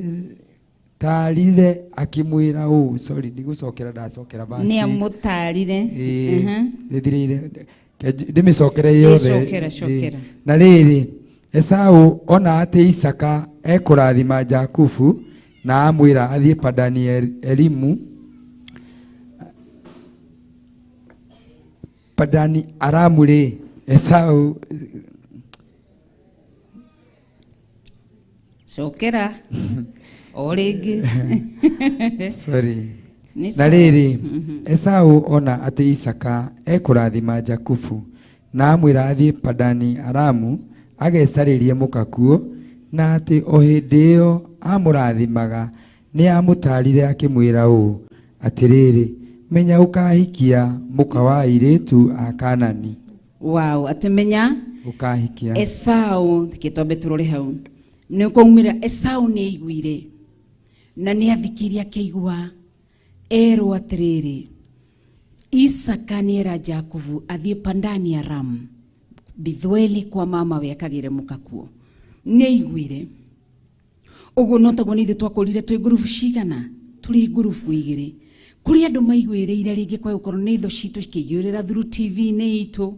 tarire akĩmwĩra ũũ, sorry, ndigũcokera, ndacokera basi. Nĩ amũtarire. Ĩĩ, nĩthirĩire. Reke ndĩmĩcokere yothe. Ĩĩ, cokera, cokera. Ĩĩ. Na rĩrĩ, Esau ona atĩ Isaka ekũrathima Jakubu na amwĩra athiĩ Padani Elimu, Padani Aramu rĩ, Esau Cokera o rĩngĩ. Sorry. Nĩ Na sawa. rĩrĩ, Esau ona atĩ Isaka ekũrathima Jakubu na amwĩra athiĩ Padani Aramu agecarĩrie mũka kuo, na atĩ o hĩndĩ ĩyo amũrathimaga nĩ amũtaarire akĩmwĩra ũũ, atĩrĩrĩ, menya ũkahikia mũka wa airĩtu a Kaanani. Wow, atĩ menya Ũkahikia. Esau, gĩtombe tũrore hau nĩ kwaumĩra Esau nĩ aiguire na nĩ athikirie akĩigua erwo atĩrĩrĩ, Isaka nĩ era Jakubu athiĩ Pandani Aram Bethueli kwa mama we akagĩre mũka kuo. Nĩ aiguire ũguo, no taguo nĩ ithuĩ twakũrire twĩ ngurubu cigana, tũrĩ ngurubu igĩrĩ. Kũrĩ andũ maiguĩrĩire rĩngĩ kwa gũkorwo nĩ thũ citũ cikĩiguĩrĩra through TV-inĩ itũ,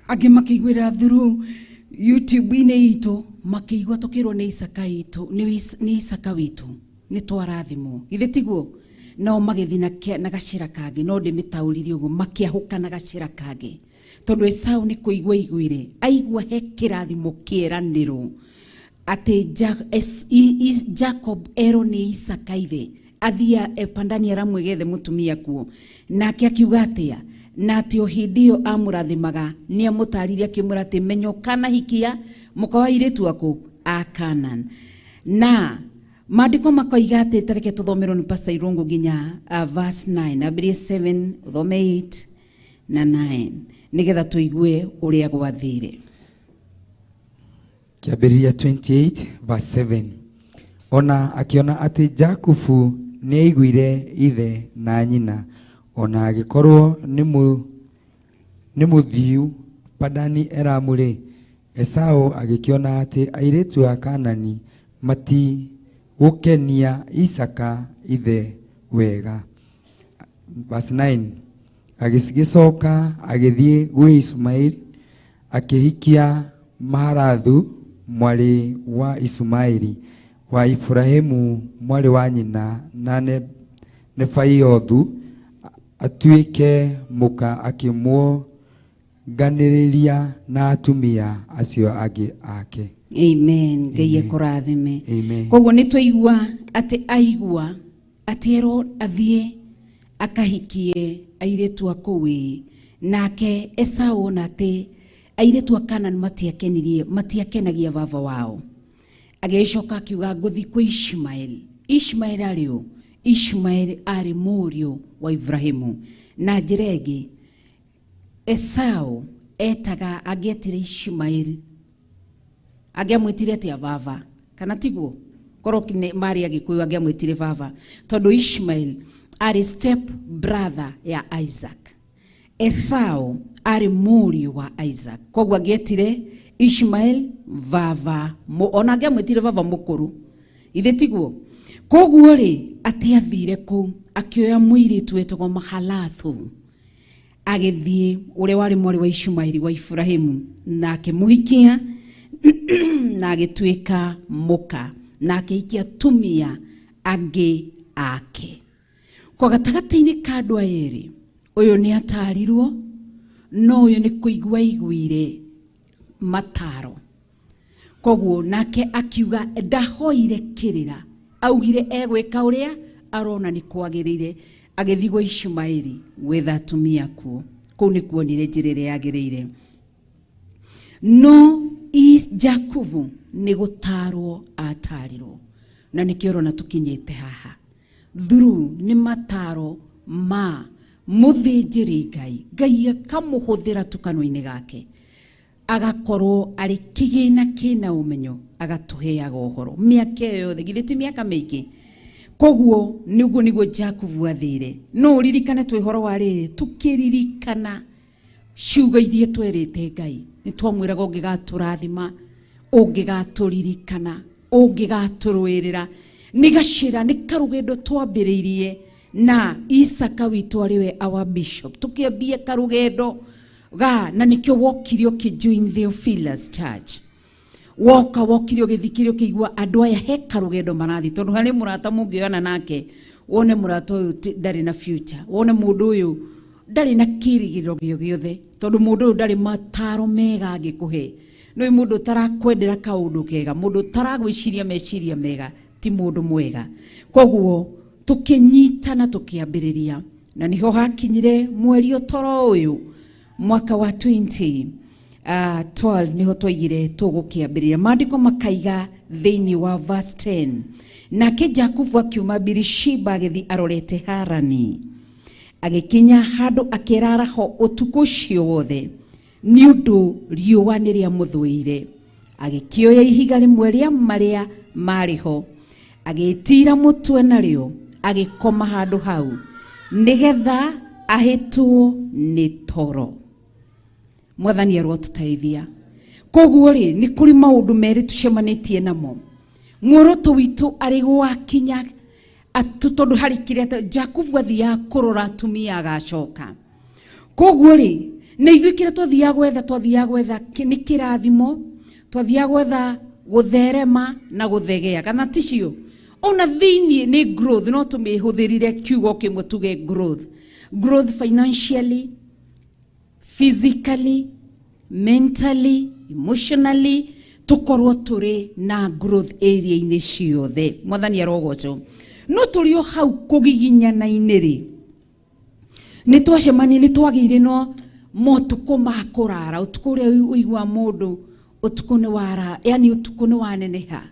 angĩ makĩiguĩra through YouTube-inĩ itũ, makĩigua tũkĩrwo nĩ Isaka itũ, nĩ Isaka witũ, nĩ twarathimwo, githĩ tiguo? Nao magĩthiĩ na gacĩra kangĩ, no ndĩmĩtaũrire ũguo, makĩahũka na gacĩra kangĩ, tondũ Esau nĩ kũigua aiguire, aigua he kĩrathimo kĩeranĩrwo atĩ Jacob erwo nĩ Isaka ithe athiĩ Pandani Aramu egethe mũtumia kuo. Nake akiuga atĩa? Na atĩ o hĩndĩ ĩyo amũrathimaga nĩ amũtarire akĩmwĩra atĩ menya ũkanahikia mũka wa airĩtu aku a Canaan. Na maandĩko makoiga atĩ, tareke tũthomerwo nĩ Pastor Irungu nginya verse 9, ambĩrĩrie 7, ũthome 8 na 9, nĩgetha tũigue ũrĩa gwathire. Kĩambĩrĩria 28 verse 7. Ona akĩona atĩ Jakubu nĩaiguire ithe na nyina, ona agĩkorwo nĩ mũthiu Padani Eramu rĩ, Esau agĩkĩona atĩ airĩtu a Kaanani matigũkenia Isaka ithe wega. Verse 9. Agĩgĩcoka agĩthiĩ gwĩ Ismail, akĩhikia Maharathu mwarĩ wa Ismaili wa Ibrahimu mwarĩ wa nyina na Nebaiothu atuĩke mũka, akĩmuonganĩrĩria na atumia acio angĩ ake. Amen. Ngai akũrathime. Amen. Koguo nĩ twaigua atĩ aigua atĩ erwo athiĩ akahikie airĩtu a kũu ĩ, nake Esau ona atĩ airĩtu a Canaan matiakenirie, matiakenagia baba wao, agĩcoka akiuga ngũthi kwĩ Ishmael. Ishmael arĩ ũ? Ishmael arĩ mũriũ wa Ibrahimu. Na njĩra ĩngĩ, Esau etaga, angĩetire Ishmael, angĩamwĩtire atĩa? Baba, kana tiguo? Korwo marĩ Agĩkũyũ angĩamwĩtire baba, tondũ Ishmael arĩ step brother ya Isaac. Esau arĩ mũriũ wa Isaac, koguo angĩetire Ishmael baba, ona angĩamwĩtire baba mũkũrũ, ithe tiguo? Koguo rĩ, atĩ athire kũu akĩoya mũirĩtu wetagwo Mahalathu, agĩthiĩ, ũrĩa warĩ mwarĩ wa Ishumaeli wa Ibrahimu, na akĩmũhikia na agĩtuĩka mũka, na akĩhikia atumia angĩ ake. Kwa gatagatĩ-inĩ ka andũ aya erĩ, ũyũ nĩ atarirwo, no ũyũ nĩ kũigua aiguire mataro, koguo nake akiuga ndahoire kĩrĩra, augire egwĩka ũrĩa arona nĩ kwagĩrĩire, agĩthiĩ gwa Ishumaeli gwetha atumia kuo. Kũu nĩ kuonire njĩra ĩrĩa yagĩrĩire, no Jakubu nĩ gũtarwo atarirwo, na nĩkĩo ũrona tũkinyĩte haha through nĩ mataro ma Mũthĩnjĩri Ngai, Ngai akamũhũthĩra tu kanua-inĩ gake, agakorwo arĩ kĩgĩna kĩna ũmenyo, agatũheaga ũhoro mĩaka ĩyo yothe. Githĩ ti mĩaka mĩingĩ? Koguo nĩguo nĩguo Jakubu athire. No ũririkane twĩ ũhoro wa rĩrĩ, tũkĩririkana ciugo iria twerĩte Ngai, nĩ twamwĩraga ũngĩgatũrathima, ũngĩgatũririkana, ũngĩgatũrũĩrĩra. Nĩ gacĩra, nĩ karũgendo twambĩrĩirie na Isaka witũ arĩ we our bishop, tũkĩambia karũgendo ga, na nĩkĩo wokire ũkĩ join Theophilus Church. Woka wokire ũgĩthikĩrĩria, ũkĩigua andũ aya he karũgendo marathiĩ, tondũ harĩ mũrata mũngĩoyana nake, wone mũrata ũyũ ndarĩ na future, wone mũndũ ũyũ ndarĩ na kĩrĩgĩrĩro gĩo gĩothe, tondũ mũndũ ũyũ ndarĩ mataro mega angĩkũhe. Nĩ mũndũ ũtarakwendera kaũndũ kega, mũndũ ũtaragwĩciria meciria mega, ti mũndũ mwega. Koguo tũkĩnyitana tũkĩambĩrĩria, na nĩho hakinyire mweri ũtoro ũyũ mwaka wa 2012 nĩho twaigire tũgũkĩambĩrĩria. Maandĩko makaiga thĩinĩ wa verse 10, nake Jakubu akiuma Birishiba agĩthiĩ arorete Harani, agĩkinya handũ akĩrara ho ũtukũ ũcio wothe, nĩ ũndũ riũa nĩ rĩamũthũire. Agĩkĩoya ihiga rĩmwe rĩa marĩa marĩ ho, agĩtiira mũtwe narĩo, agĩkoma handũ hau nĩgetha ahĩtwo nĩ toro. Mwathani arotũteithia. Koguo rĩ, nĩ kũrĩ maũndũ merĩ tũcemanĩtie namo. Muoroto witũ arĩ gwakinya tondũ harĩ kĩrĩa Jakubu athiaga kũrora atumia agacoka. Koguo rĩ, nĩ ithuĩ kĩrĩa twathiaga gwetha, twathiaga gwetha nĩ kĩrathimo, twathiaga gwetha gũtherema na gũthegea, kana ticio? Ona thĩiniĩ nĩ growth, no tũmĩhũthĩrire kiugo kĩmwe tuge growth. Growth financially, physically, mentally, emotionally, tukorwo tũrĩ na growth area-inĩ ciothe. Mwathani arogocwo. No tũrĩ o hau kũgiginyana-inĩ rĩ, nĩ twacemania, nĩ twagĩire no motukũ ma kũrara, ũtukũ ũrĩa ũigua mũndũ ũtukũ nĩ wara, yani ũtukũ nĩ waneneha.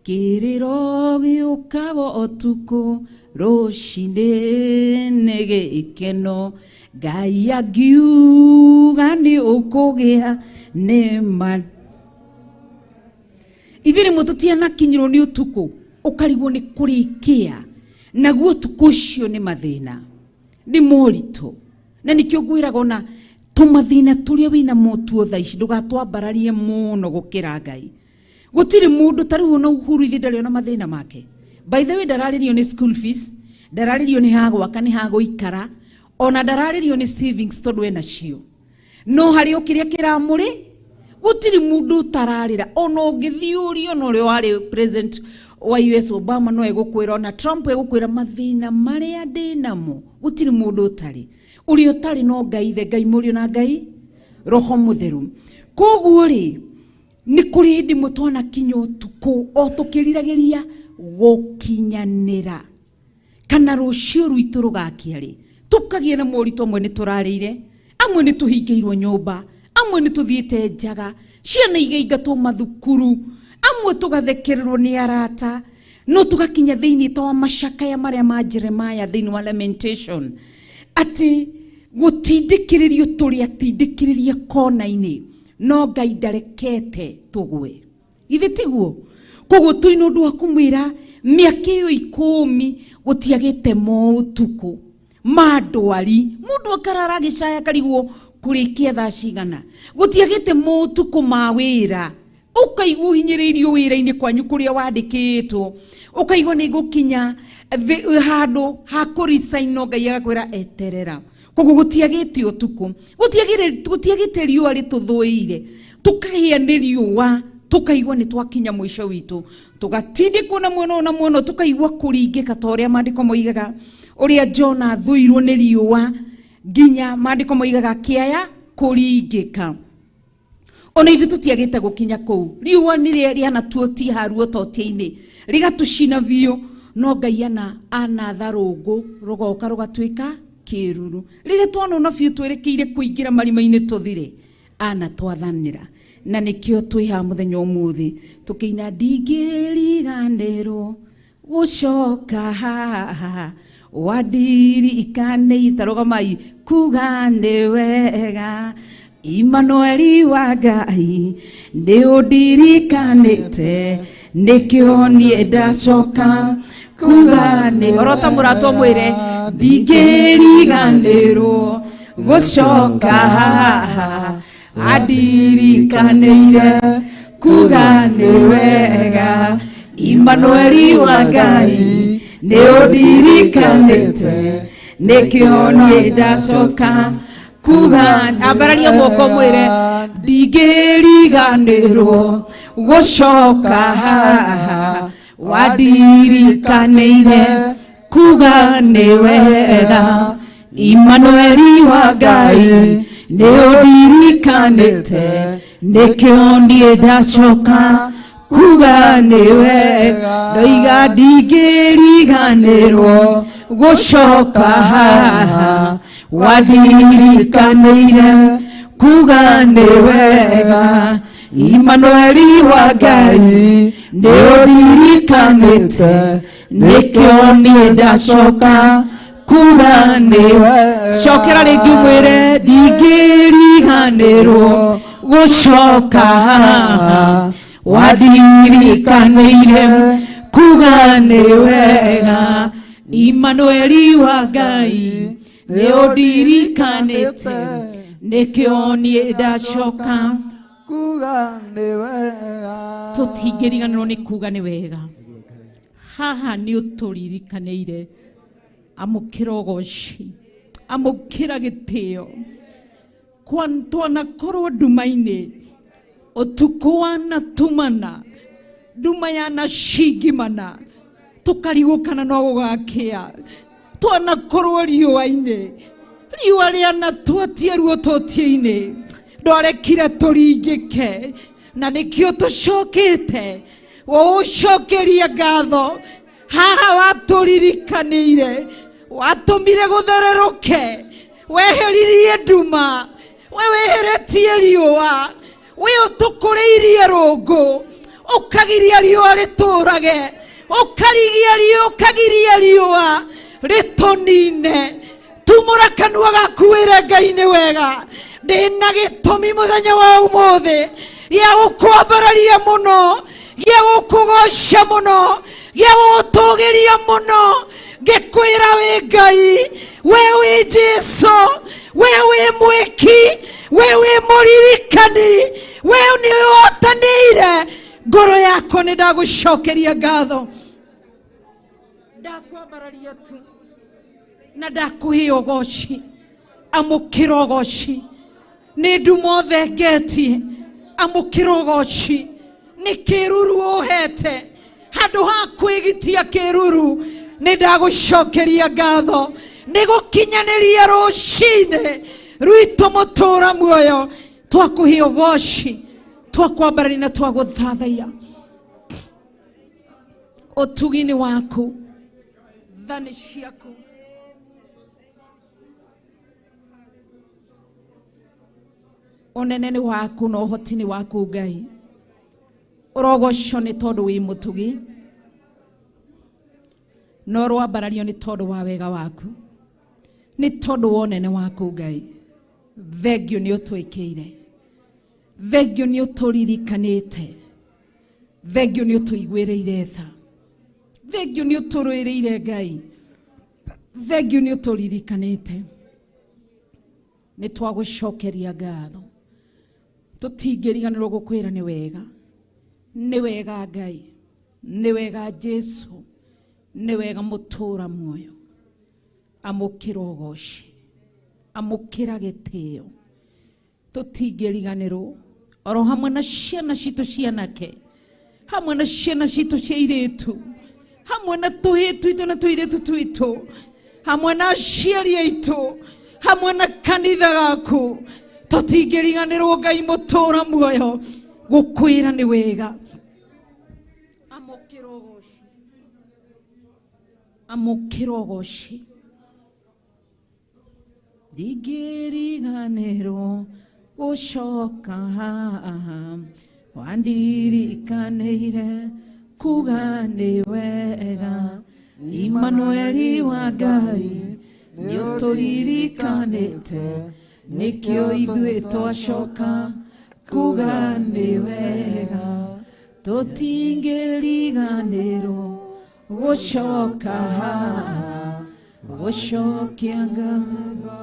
Kĩrĩro gĩũkaga ũtukũ, rũcinĩ nĩ gĩkeno, Ngai angiuga nĩ ũkũgĩa nĩ ma. Ithuĩ rĩmwe tũtianakinyĩrwo nĩ ũtukũ, ũkarigwo nĩ kũrĩkĩa, naguo ũtukũ ũcio nĩ mathĩna, nĩ moritũ. Na nĩkĩo ngwĩraga ona tũmathĩna tũrĩa wĩna motuo thaa ici ndũgatwambararie mũno gũkĩra Ngai. Gũtirĩ mũndũ ta rĩu ona Uhuru ithe ndarĩ ona mathĩna make. By the way, ndararĩrio nĩ school fees, ndararĩrio nĩ ha gwaka, nĩ ha gũikara, ona ndararĩrio nĩ savings tondũ ena cio. No harĩ o kĩrĩa kĩramũrĩ, gũtirĩ mũndũ ũtararĩra. Ona ũngĩthiĩ ũrie ona ũrĩa warĩ president wa US Obama no egũkwĩra, ona Trump egũkwĩra mathĩna marĩa ndĩnamo, gũtirĩ mũndũ ũtarĩ. Ũrĩa ũtarĩ no Ngai ithe, Ngai Mũriũ na Ngai Roho Mũtheru. Koguo rĩ, nĩ kũrĩ hĩndĩ ĩmwe twanakinya ũtukũ o tũkĩriragĩria gũkinyanĩra kana rũciũ rwitũ rũgakia rĩ, tũkagĩa na moritũ. Amwe nĩ tũrarĩire, amwe nĩ tũhingĩirwo nyũmba, amwe nĩ tũthiĩte njaga, ciana igaingatwo mathukuru, amwe tũgathekererwo nĩ arata, no tũgakinya thĩinĩ ta wa macakaya marĩa ma Jeremiah thĩinĩ wa Lamentation, atĩ gũtindĩkĩrĩrio tũrĩ atindĩkĩrĩrie kona-inĩ, no Ngai ndarekete tũgwe. Githĩ tiguo? Koguo twĩna ũndũ wa kũmwĩra mĩaka ĩyo 10 gũtiagĩte motukũ ma ndwari, mũndũ akarara agĩcaya akarigwo kũrĩkia thaa cigana, gũtiagĩte motukũ ma wĩra, ũkaigua ũhinyĩrĩirio wĩra-inĩ kwanyu kũrĩa wandĩkĩtwo, ũkaigua nĩ ngũkinya handũ ha kũresign, no Ngai agakwĩra eterera. Koguo gũtiagĩte ũtukũ, gũtiagĩte riũa rĩtũthũĩire, tũkahĩa nĩ riũa, tũkaigua nĩ twakinya mũico witũ, tũgatindĩkwo na mwena ũyũ na mwena ũyũ, tũkaigua kũringĩka ta ũrĩa maandĩko moigaga, ũrĩa Jona athũirwo nĩ riũa nginya maandĩko moigaga kĩaya kũringĩka. Ona ithuĩ tũtiagĩte gũkinya kũu, riũa nĩ rĩanatuotiha ruototia-inĩ rĩgatũcina biũ, no Ngai anatha rũngũ rũgoka rũgatuĩka kĩruru. Rĩrĩa twanona biũ twĩrĩkĩire kũingĩra marima-inĩ tũthire, anatwathanĩra, na nĩkĩo twĩ haha mũthenya ũmũthĩ tũkĩina ndingĩriganĩrwo gũcoka haha Wandirikane tarugamai kuga nĩ wega. Immanueli wa Ngai nĩ ũndirikanĩte nĩkĩo niĩ ndacoka kuga nĩ orota mũrata mwĩre ndingĩriganĩrwo gũcoka haha andirikanĩire kuga nĩ wega. Immanueli wa Ngai nĩ ũndirikanĩte nĩkĩo niĩ ndacoka kuga. Ambararia guoko mwĩre ndingĩriganĩrwo gũcoka haha wandirikanĩire kuga nĩ wega. Immanueli wa Ngai nĩ ũndirikanĩte nĩkĩo niĩ ndacoka kuga nĩ wega. Ndoiga ndingĩriganĩrwo gũcoka haha wandirikanĩire kuga nĩ wega. Immanueli wa Ngai nĩ ũndirikanĩte nĩkĩo niĩ ndacoka kuga nĩ wega. Cokera rĩngĩ mwĩre ndingĩriganĩrwo gũcoka haha wandirikanĩire kuga nĩ wega. Immanueli wa Ngai nĩ ũndirikanĩte nĩkĩo niĩ ndacoka kuga nĩ wega. Tũtingĩriganĩrwo nĩ kuga nĩ wega. Haha nĩ ũtũririkanĩire. Amũkĩra ũgoci, amũkĩra gĩtĩo. Twanakorwo nduma-inĩ ũtukũ wanatumana nduma yanacingimana tũkarigũkana no gũgakĩa. Twanakorwo riũa-inĩ riũa rĩanatwatia ruo tũtie-inĩ ndwarekire tũringĩke na nĩkĩo tũcokete gũgũcokeria ngatho. Haha watũririkanĩire watũmire gũthererũke weheririe nduma we weheretie riũa we ũtũkũrĩirie rũngũ ũkagiria riũa rĩtũrage ũkagiria riũa rĩtũnine. Tumũra kanua gaku wĩre Ngai nĩ wega. Ndĩna gĩtũmi mũthenya wa ũmũthĩ gĩa gũkwambararia mũno gĩa gũkũgoca mũno gĩa gũgũtũgĩria mũno ngĩkwĩra wĩ Ngai we wĩ Jesũ we wĩ mwĩki we wĩ mũririkani we nĩ ũhotanĩire ngoro yakwa nĩ ndagũcokeria ngatho. Ndakwambararia tu na ndakũhe ũgoci. Amũkĩra ũgoci nĩ nduma ũthengetie. Amũkĩra ũgoci nĩ kĩruru ũhete handũ ha kwĩgitia kĩruru nĩ ndagũcokeria ngatho nĩ gũkinyanĩria rũcinĩ rwitũ mũtũra muoyo. Twakũhe ũgoci twakwambararia na twagũthathaiya. Ũtugi-inĩ waku tha nĩ ciaku. Ũnene nĩ waku na ũhoti nĩ waku Ngai. Ũrogocwo nĩ tondũ wĩ mũtugi na ũroambarario nĩ tondũ wa wega waku nĩ tondũ wa ũnene waku Ngai. Thengio nĩ ũtwĩkĩire, thengio nĩ ũtũririkanĩte, thengio nĩ ũtũiguĩrĩire tha, thengio nĩ ũtũrũĩrĩire Ngai, thengio nĩ ũtũririkanĩte. Nĩ twagũcokeria ngatho. Tũtingĩriganĩrwo gũkwĩra nĩ wega, nĩ wega Ngai, nĩ wega Jesũ, nĩ wega mũtũra muoyo. Amũkĩra ũgoci, amũkĩra gĩtĩo. Tũtingĩriganĩrwo oro hamwe na ciana citũ cianake, hamwe na ciana citũ cia airĩtu, hamwe na tũhĩĩ twitũ na tũirĩtu twitũ, hamwe na aciari aitũ, hamwe na kanitha gaku. Tũtingĩriganĩrwo Ngai mũtũra muoyo gũkwĩra nĩ wega. Amũkĩra ũgoci, amũkĩra ũgoci. Ndingĩriganĩrwo gũcoka haha wandirikanĩire kuga nĩ wega. Imanueli wa Ngai nĩũtũririkanĩte nĩkĩo ithuĩ twacoka kuga nĩ wega tũtingĩriganĩrwo gũcoka haha gũcokia ngatho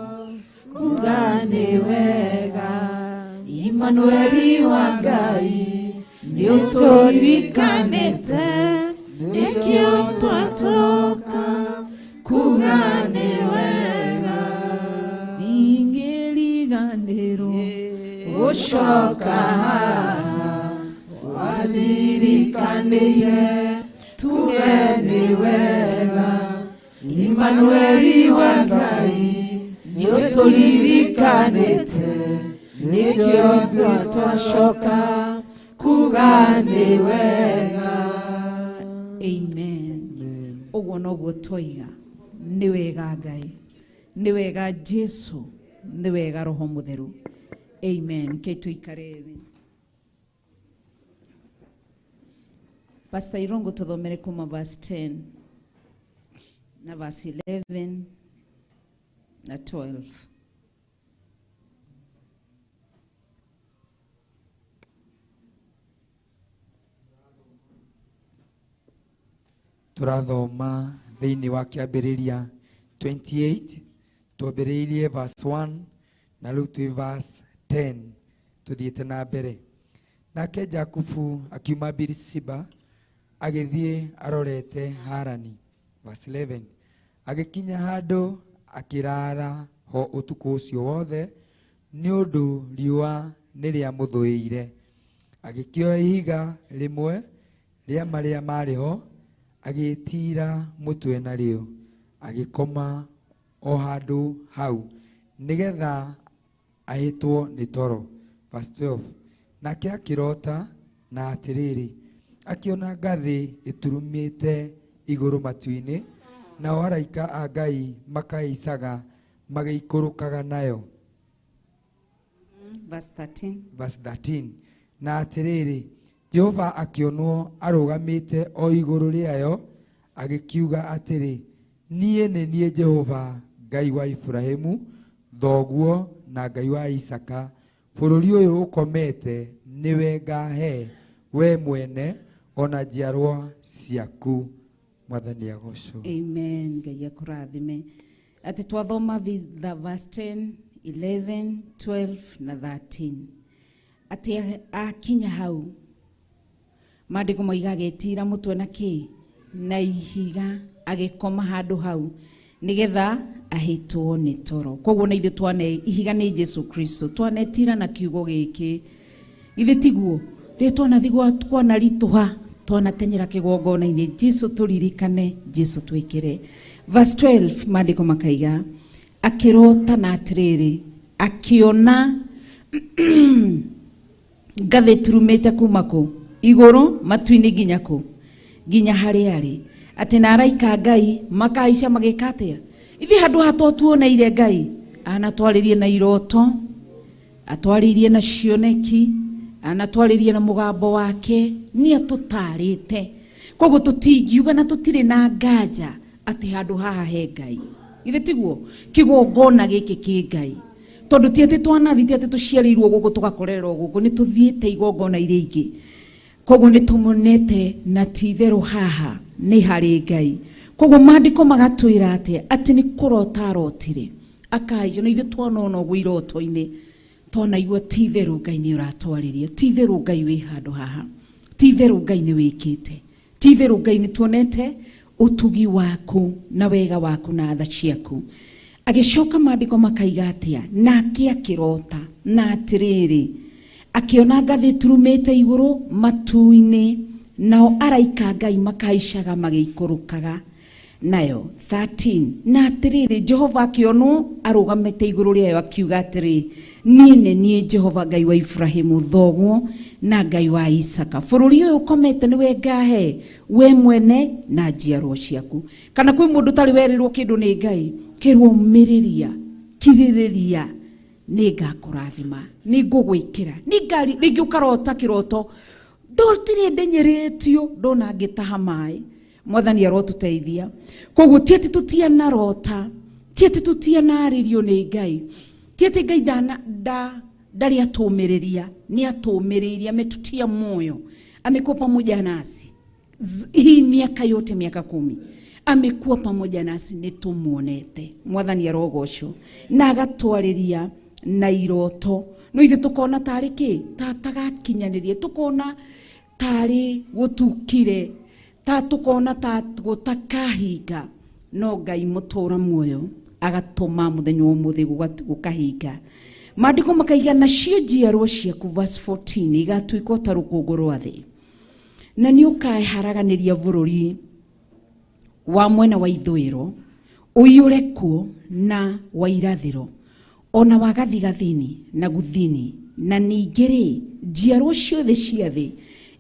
kuga nĩ wega Imanueli wa Ngai nĩũtũririkanĩte nĩkĩo twatoka kuga nĩ wega ingĩriganĩrwo gũcoka haha watũririkanĩire tuge nĩ wega Imanueli wa Ngai nĩũtũririkanĩte nĩkĩo ithuĩ twacoka kuga nĩ wega. Amen. Ũguo noguo twoiga nĩ wega Ngai, nĩ wega Jesu, nĩ wega Roho Mũtheru. Amen. Ke tuikare thĩ. Pastor Irongo tuthomere kuma verse 10 na verse 11 na 12. Turathoma thĩinĩ wa kĩambĩrĩria 28 twambĩrĩirie verse 1 na rĩu twĩ verse 10 tuthiĩte na mbere. Nake Jakubu akiuma Birishiba agĩthiĩ arorete Harani. Verse 11 agĩkinya handũ akĩrara ho ũtukũ ũcio wothe nĩ ũndũ riũa nĩrĩamũthũĩire. Agĩkĩoya ihiga rĩmwe rĩa marĩa marĩ ho agĩtiira mũtwe narĩo agĩkoma o handũ hau nĩgetha ahĩtwo nĩ toro. Verse 12 nake akĩrota na atĩrĩrĩ akĩona ngathĩ ĩturumĩte igũrũ matu-inĩ nao araika a Ngai makaicaga magĩikũrũkaga nayo. Verse 13. Verse 13 na atĩrĩrĩ Jehova akĩonwo arũgamĩte o igũrũ rĩayo agĩkiuga atĩrĩ niĩ nĩ niĩ Jehova Ngai wa Iburahĩmu thoguo na Ngai wa Isaka bũrũri ũyũ ũkomete nĩwe ngahe we mwene ona njiarwa ciaku. Mwathani agocwo. Amen. Ngai akũrathime. Atĩ twathoma verse 10, 11, 12 na 13. Atĩ akinya hau maandĩko moiga agĩtira mũtwe na kĩ na ihiga agĩkoma handũ hau nĩgetha ahĩtwo nĩ toro. Koguo na ithuĩ twane ihiga nĩ Jesu Kristo twanetira na kiugo gĩkĩ githĩ tiguo rĩ twanathi kwanaritũha twanatenyera kĩgongona-inĩ Jesu tũririkane Jesu twĩkĩre. Verse 12 maandĩko makaiga akĩrota na atĩrĩrĩ akĩona ngathĩ turumĩte kuma kũ igũrũ matu-inĩ nginya kũ nginya harĩa arĩ atĩ na araika Ngai makaica magĩka atĩa ithuĩ handũ haha to tuoneire Ngai anatwarĩrie na iroto atwarĩrie na cioneki anatwarĩrie na mũgambo wake nĩ atũtarĩte. Koguo tũtingiuga na tũtirĩ na nganja atĩ handũ haha he Ngai. Ithe tiguo kĩgongona gĩkĩ kĩ Ngai tondũ ti atĩ twanathi ti atĩ tũciarĩirwo gũkũ tũgakorerwo gũkũ nĩ tũthiĩte igongona iria ingĩ. Koguo nĩ tũmonete na ti itherũ haha nĩ harĩ Ngai. Koguo maandĩko magatwĩra atĩa atĩ nĩ kũrota arotire akaiyo na ithuĩ twanona ũguo iroto-inĩ twanaigua ti itherũ Ngai nĩ ũratwarĩria ti itherũ Ngai wĩ handũ haha ti itherũ Ngai nĩ wĩkĩte ti itherũ Ngai nĩ tuonete ũtugi waku na wega waku na tha ciaku. Agĩcoka maandĩko makaiga atĩa nake akĩrota na atĩrĩrĩ akĩona ngathĩ ĩturumĩte igũrũ matu-inĩ nao araika Ngai makaicaga magĩikũrũkaga nayo. 13 na atĩrĩrĩ Jehova akĩonwo arũgamĩte igũrũ rĩayo akiuga atĩrĩ niĩ nĩ niĩ Jehova Ngai wa Iburahĩmu thoguo na Ngai wa Isaka bũrũri ũyũ ũkomete nĩwe ngahe we mwene na njiarwa ciaku. Kana kwĩ mũndũ ũtarĩ werĩrwo kĩndũ nĩ Ngai kĩrwo ũmĩrĩria kirĩrĩria nĩ ngakũrathima nĩ ngũgwĩkĩra nĩ ngari rĩngĩ ũkarota kĩroto ndotirĩ ndenyerĩtio ndona ngĩtaha maĩ Mwathani arotũteithia. Koguo ti atĩ tũtianarota, ti atĩ tũtianarĩrio nĩ Ngai, ti atĩ Ngai ndarĩ atũmĩrĩria, nĩ atũmĩrĩirie, ametutia moyo, amekuwa pamoja nasi hii miaka yote, miaka 10 amekuwa pamoja nasi, nĩ tũmuonete. Mwathani arogocwo na agatwarĩria na iroto. No ithuĩ tũkona tarĩ kĩ, ta tagakinyanĩria, tũkona tarĩ gũtukire, ta tũkona ta gũtakahinga, no Ngai mũtũra muoyo agatũma mũthenya wa ũmũthĩ gũkahinga. Maandĩko makaiga nacio njiarwo ciaku, verse 14, igatuĩka ta rũkũngũ rwa thĩ, na nĩ ũkaharaganĩria bũrũri wa mwena wa ithũĩro ũiyũre kuo na wa irathĩro ona wa gathigathini na guthini, na ningĩ rĩ njiarwo ciothe cia thĩ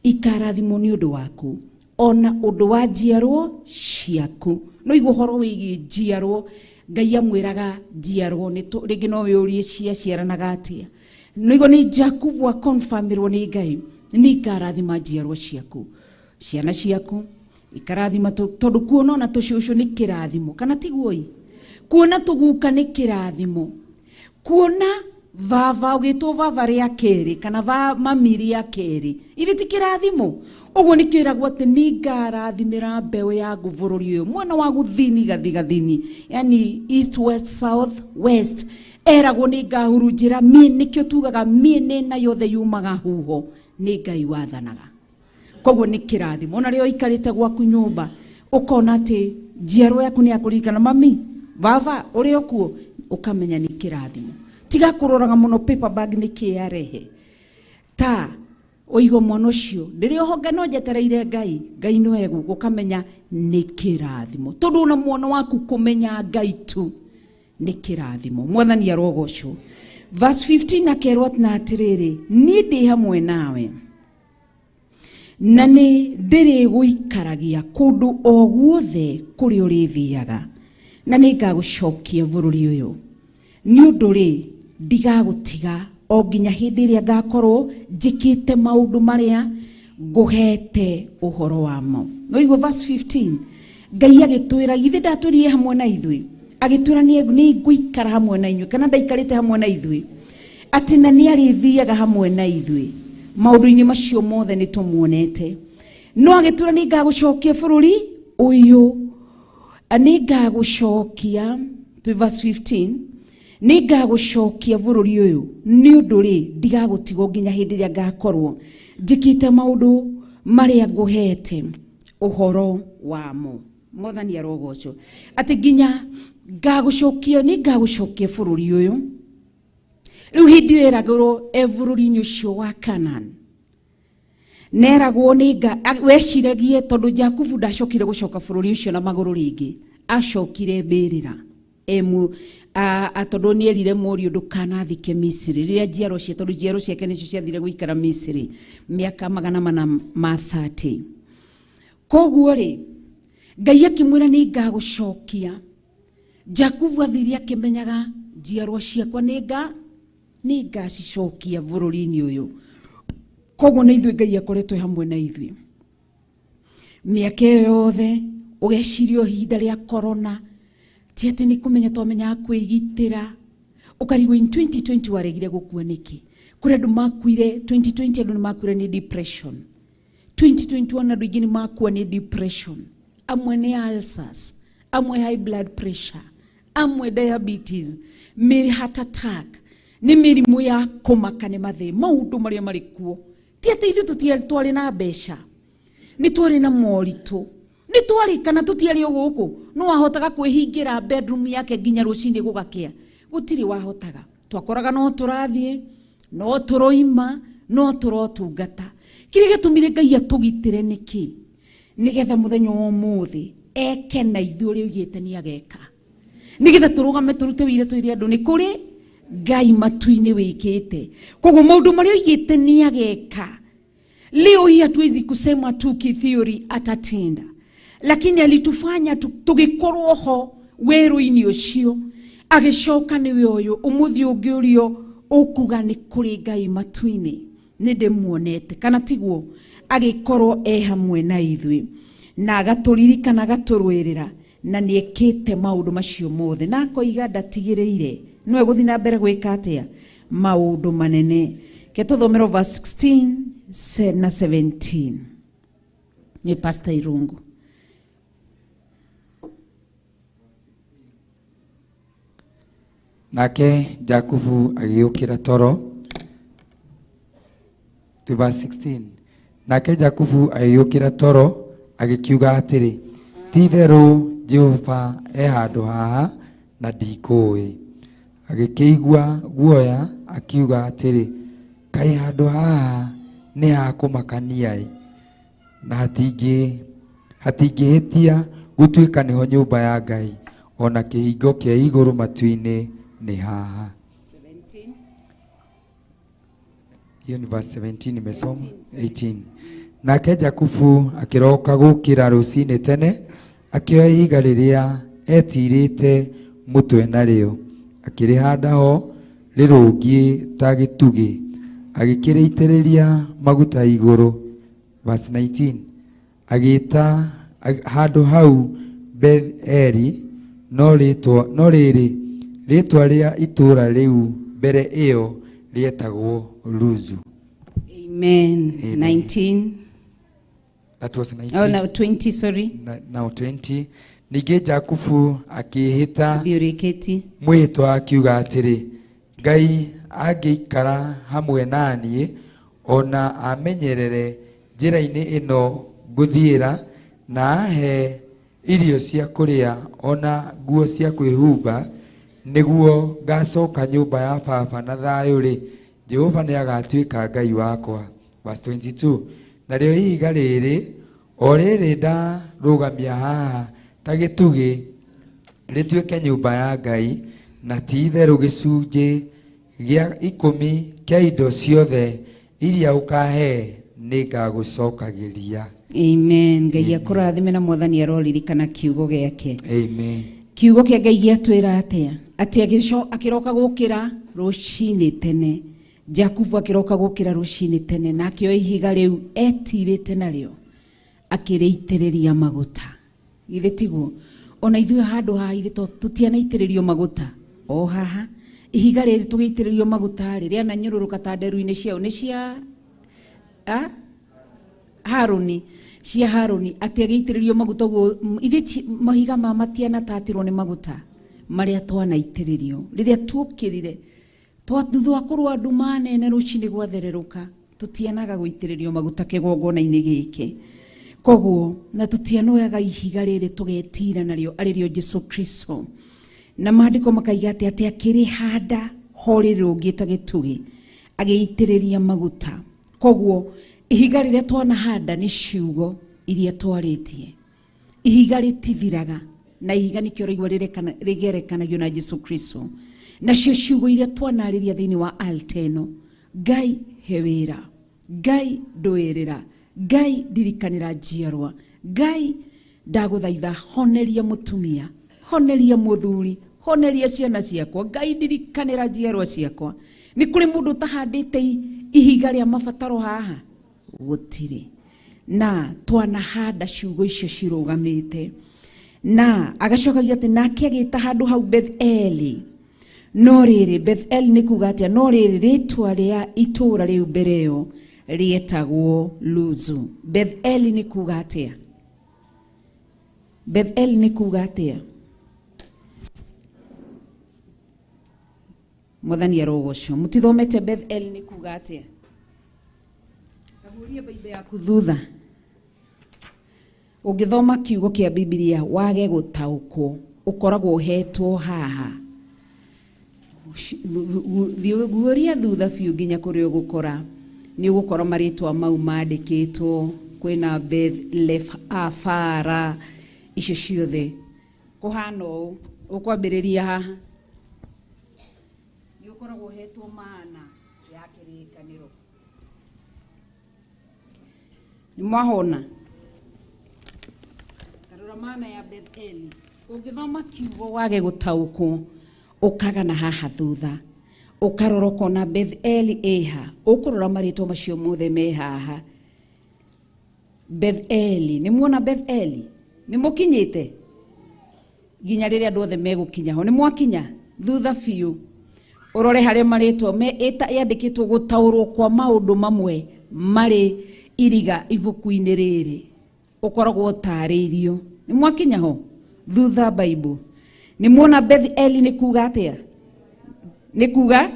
ikarathimwo nĩ ũndũ waku ona ũndũ wa njiarwo ciaku. No igua ũhoro wĩgiĩ njiarwo, Ngai amwĩraga njiarwo rĩngĩ no wĩũrie ciaciaranaga atĩa. No igua nĩ Jakubu akonfirmirwo nĩ Ngai, nĩ ikarathima njiarwo ciaku, ciana ciaku ikarathima, tondũ kuona ona tũcũcũ nĩ kĩrathimo, kana tiguo ĩ? Kuona tũguka nĩ kĩrathimo, kuona vava ũgĩtwo vava rĩa kerĩ kana mami rĩa kerĩ, irĩ ti kĩrathimo. Ũguo nĩ kĩragwo atĩ nĩ ngarathimĩra mbeũ yaku bũrũri ũyũ mwena wa gũthini gathigathini, yani east west south west, eragwo nĩ ngahurunjĩra mĩ, nĩkĩo tugaga mĩena yothe yumaga huho, nĩ Ngai wathanaga. Koguo nĩ kĩrathimo. Ona rĩo ũikarĩte gwaku nyũmba ũkona atĩ njiarwo yaku nĩ yakũririkana, mami baba ũrĩ o kuo, ũkamenya nĩ kĩrathimo. Tiga kũroraga mũno paper bag nĩ kĩ yarehe, ta ũigo mwana ũcio ndĩrĩ oho no njetereire Ngai, Ngai no egũka, ũkamenya nĩ kĩrathimo, tondũ ona mwana waku kũmenya Ngai tu nĩ kĩrathimo. Mwathani arogocwo. Verse 15 akerwo na atĩrĩrĩ, niĩ ndĩ hamwe nawe na nĩ ndĩrĩgũikaragia kũndũ o guothe kũrĩa ũrĩthiaga, na nĩ ngagũcokia bũrũri ũyũ, nĩ ũndũ rĩ ndigagũtiga o nginya hĩndĩ ĩrĩa ngakorwo njĩkĩte maũndũ marĩa ngũhete ũhoro wamo. No igua verse 15, Ngai agĩtwĩra, githĩ ndatwĩrire hamwe na ithuĩ, agĩtwĩra nĩ ngũikara hamwe na inyuĩ, kana ndaikarĩte hamwe na ithuĩ, atĩ na nĩ arĩthiaga hamwe na ithuĩ maũndũ-inĩ macio mothe nĩ tũmuonete. No agĩtwĩra nĩ ngagũcokia bũrũri ũyũ, nĩ ngagũcokia, twĩ verse 15, nĩ ngagũcokia bũrũri ũyũ, nĩ ũndũ rĩ ndigagũtigwo nginya hĩndĩ ĩrĩa ngakorwo njĩkĩte maũndũ marĩa ngũhete ũhoro wamo. Mwathani arogocwo. Atĩ nginya ngagũcokia, nĩ ngagũcokia bũrũri ũyũ. Rĩu hĩndĩ ĩyo eragwo e bũrũri-inĩ ũcio wa Canaan, neragwo nĩ weciragie, tondũ Jakubu ndacokire gũcoka bũrũri ũcio na magũrũ rĩngĩ, acokire mbĩrĩra emu tondũ nĩ erire mũriũ ndũkanathike Misiri rĩrĩa njiarwo cia, tondũ njiarwo ciake nĩcio ciathire gũikara Misiri mĩaka 430. Koguo rĩ Ngai akĩmwĩra nĩ ngagũcokia. Jakubu athire akĩmenyaga njiarwo ciakwa nĩ ngacicokia bũrũri-inĩ ũyũ. Koguo na ithuĩ Ngai akoretwo hamwe na ithuĩ mĩaka ĩyo yothe. Ũgeciria ihinda rĩa corona ti atĩ nĩ kũmenya twamenyaga kwĩgitĩra, ũkarigwo in 2020 waregire gũkua nĩkĩ? Kũrĩ andũ makuire 2020, andũ nĩ makuire nĩ depression. 2021 andũ aingĩ nĩ makua nĩ depression, amwe nĩ ulcers, amwe high blood pressure, amwe diabetes, mĩrĩ heart attack, nĩ mĩrimũ ya kũmaka nĩ mathĩ maũndũ marĩa marĩ kuo. Ti atĩ ithuĩ twarĩ na mbeca, nĩ twarĩ na moritũ, nĩ twarĩ kana tũtiarĩ o gũkũ, no wahotaga kwĩhingĩra bedroom yake nginya rũcinĩ gũgakĩa, gũtirĩ wahotaga. Twakoraga no tũrathiĩ, no tũroima, no tũrotungata. Kĩrĩa gĩtũmire Ngai atũgitĩre nĩkĩ? Nĩgetha mũthenya wa ũmũthĩ eke na ithuĩ ũrĩa oigĩte nĩ ageka, nĩgetha tũrũgame tũrute wĩira twĩre andũ nĩ kũrĩ Ngai matu-inĩ wĩkĩte. Koguo maũndũ marĩa oigĩte nĩ ageka. Leo hii hatuwezi kusema tu kithiori atatenda, lakini alitufanya tũgĩkorwo ho werũ-inĩ ũcio, agĩcoka nĩwe ũyũ ũmũthĩ ũngĩ ũrĩa ũkuga nĩ kũrĩ Ngai matu-inĩ, nĩ ndĩmuonete, kana tiguo? Agĩkorwo e hamwe na ithuĩ. Na agatũririkana agatũrũĩrĩra na nĩekĩte maũndũ macio mothe na akoiga ndatigĩrĩire nĩwe gũthiĩ na mbere gwĩka atĩa maũndũ manene. Ke tũthomero verse 16 na 17 nĩ Pastor Irungu. Nake Jakubu agĩũkĩra toro. To verse 16. Nake Jakubu agĩũkĩra toro agĩkiuga atĩrĩ, ti-itherũ Jehova e handũ haha na ndikũũĩ. Agĩkĩigua guoya akiuga atĩrĩ, kaĩ handũ haha nĩ ha kũmakania-ĩ, na hatingĩhĩtia gũtuĩka nĩho nyũmba ya Ngai, ona kĩhingo kĩa igũrũ matu-inĩ nĩ haha. Hiyo ni verse 17 nimesoma 18. Nake Jakubu akĩroka gũkĩra rũcinĩ tene, akĩoya ihiga rĩrĩa etirĩte mũtwe narĩo, akĩrĩhanda ho rĩrũngiĩ ta gĩtugĩ, agĩkĩrĩitĩrĩria maguta igũrũ. Verse 19. Agĩĩta handũ hau Beth-eli, no rĩrĩ rĩtwa rĩa itũũra rĩu mbere ĩyo rĩetagwo Luzu. Amen. 19. That was 19. Oh, no, 20, sorry. Now 20. Ningĩ Jakubu akĩĩhĩta mwĩhĩtwa akiuga atĩrĩ, Ngai angĩikara hamwe na niĩ, ona amenyerere njĩra-inĩ ĩno ngũthiĩra, na ahe irio cia kũrĩa ona nguo cia kwĩhumba, nĩguo ngacoka nyũmba ya baba na thayũ-rĩ, Jehova nĩagatuĩka Ngai wakwa. Verse 22. Narĩo ihiga rĩrĩ o rĩrĩ ndarũgamia haha ta gĩtugĩ rĩtuĩke nyũmba ya Ngai, na ti-itherũ gĩcunjĩ gĩa 10 kĩa indo ciothe iria ũkahe nĩngagũcokagĩria. Amen. Ngai akũrathime na Mwathani aroririkana kiugo gĩake. Amen. Kiugo kĩa Ngai gĩatwĩra atĩa? Atĩ akĩroka gũkĩra rũcinĩ tene. Jakubu akĩroka gũkĩra rũcinĩ tene na akĩoya ihiga rĩu etirĩte narĩo akĩrĩitĩrĩria maguta. Githĩ tiguo? Ona ithuĩ handũ haha ithuĩ tũtianaitĩrĩrio maguta o haha ihiga rĩrĩ tũgĩitĩrĩrio maguta rĩ rĩananyũrũrũka ta nderu-inĩ ciao nĩ cia Harũni, cia Harũni atĩ agĩitĩrĩrio maguta ũguo ithuĩ mahiga ma matianatatirwo nĩ maguta marĩa twanaitĩrĩrio rĩrĩa tuokĩrire thutha wa kũrũa nduma nene rũcinĩ gwathererũka tũtianaga gũitĩrĩrio maguta kĩgongona-inĩ gĩkĩ. Koguo na tũtianoyaga ihiga rĩrĩ tũgetira narĩo arĩrĩo Jesu Kristo. Na maandĩko makaiga atĩ atĩ akĩrĩhanda ho rĩrũngĩ ta gĩtugĩ agĩitĩrĩria maguta. Koguo ihiga rĩrĩa twanahanda nĩ ciugo iria twarĩtie. Ihiga rĩtithiraga na ihiga nĩkĩo rĩigua rĩgerekanagio na Jesu Kristo. Nacio ciugo iria twanarĩria thĩinĩ wa altar ĩno, Ngai he wĩra, Ngai ndũĩrĩra, Ngai ndirikanĩra njiarwa, Ngai ndagũthaitha honeria mũtumia, honeria mũthuri, honeria ciana ciakwa, Ngai ndirikanĩra njiarwa ciakwa. Nĩ kũrĩ mũndũ ũtahandĩte ihiga rĩa mabataro haha? Gũtirĩ. Na twanahanda ciugo icio cirũgamĩte. Na agacokagia atĩ nake agĩta handũ hau Beth-eli. No rĩrĩ Beth-eli nĩ kuga atĩa? No rĩrĩ rĩtwa rĩa itũũra rĩu mbere ĩyo rĩetagwo Luzu. Beth-eli nĩ kuga atĩa? Beth-eli nĩ kuga atĩa? Mwathani arogocwo. Mũtithomete Beth-eli nĩ kuga atĩa? Kahurie Bible yaku thutha. Ũngĩthoma kiugo kĩa Biblia wage gũtaũkwo, ũkoragwo ũhetwo haha. Guoria thutha biũ nginya kũrĩa ũgũkora. Nĩ ũgũkora marĩtwa mau mandĩkĩtwo, kwĩna Beth Lef Afara, icio ciothe. Kũhana ũũ, ũkwambĩrĩria haha. Nĩ ũkoragwo ũhetwo maana ya kĩrĩkanĩro. Nĩ mwahona? Tarora maana ya Beth-eli. Ũngĩthoma kiugo wage gũtaũkwo, ũkaga na haha thutha. Ũkarora ũkona Beth-eli ĩha, ũkũrora marĩtwa macio mothe me haha. Beth Eli nĩ muona Beth Eli nĩ mũkinyĩte nginya rĩrĩa andũ othe megũkinya ho nĩ mwakinya thutha biũ ũrore harĩa marĩtwa me yandĩkĩtwo gũtaũrwo kwa maũndũ mamwe marĩ iriga ibuku-inĩ rĩrĩ ũkoragwo ũtarĩirio nĩ mwakinya ho thutha Bible nĩ muona Beth Eli nĩ kuga atĩa nĩ kuga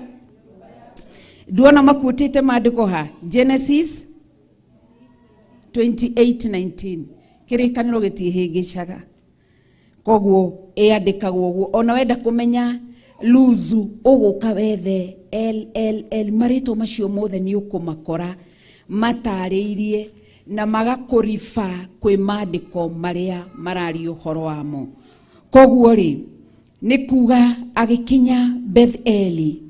nduona makuĩtĩte maandĩko ha Genesis 28:19 kĩrĩkanĩro gĩtiĩhĩngĩcaga koguo ĩandĩkagwo ũguo ona wenda kũmenya Luzu ũgũka wethe LLL marĩtwa macio mothe nĩ ũkũmakora matarĩirie na magakũriba kwĩ maandĩko marĩa mararia ũhoro wamo koguo rĩ nĩ kuga agĩkinya Beth Eli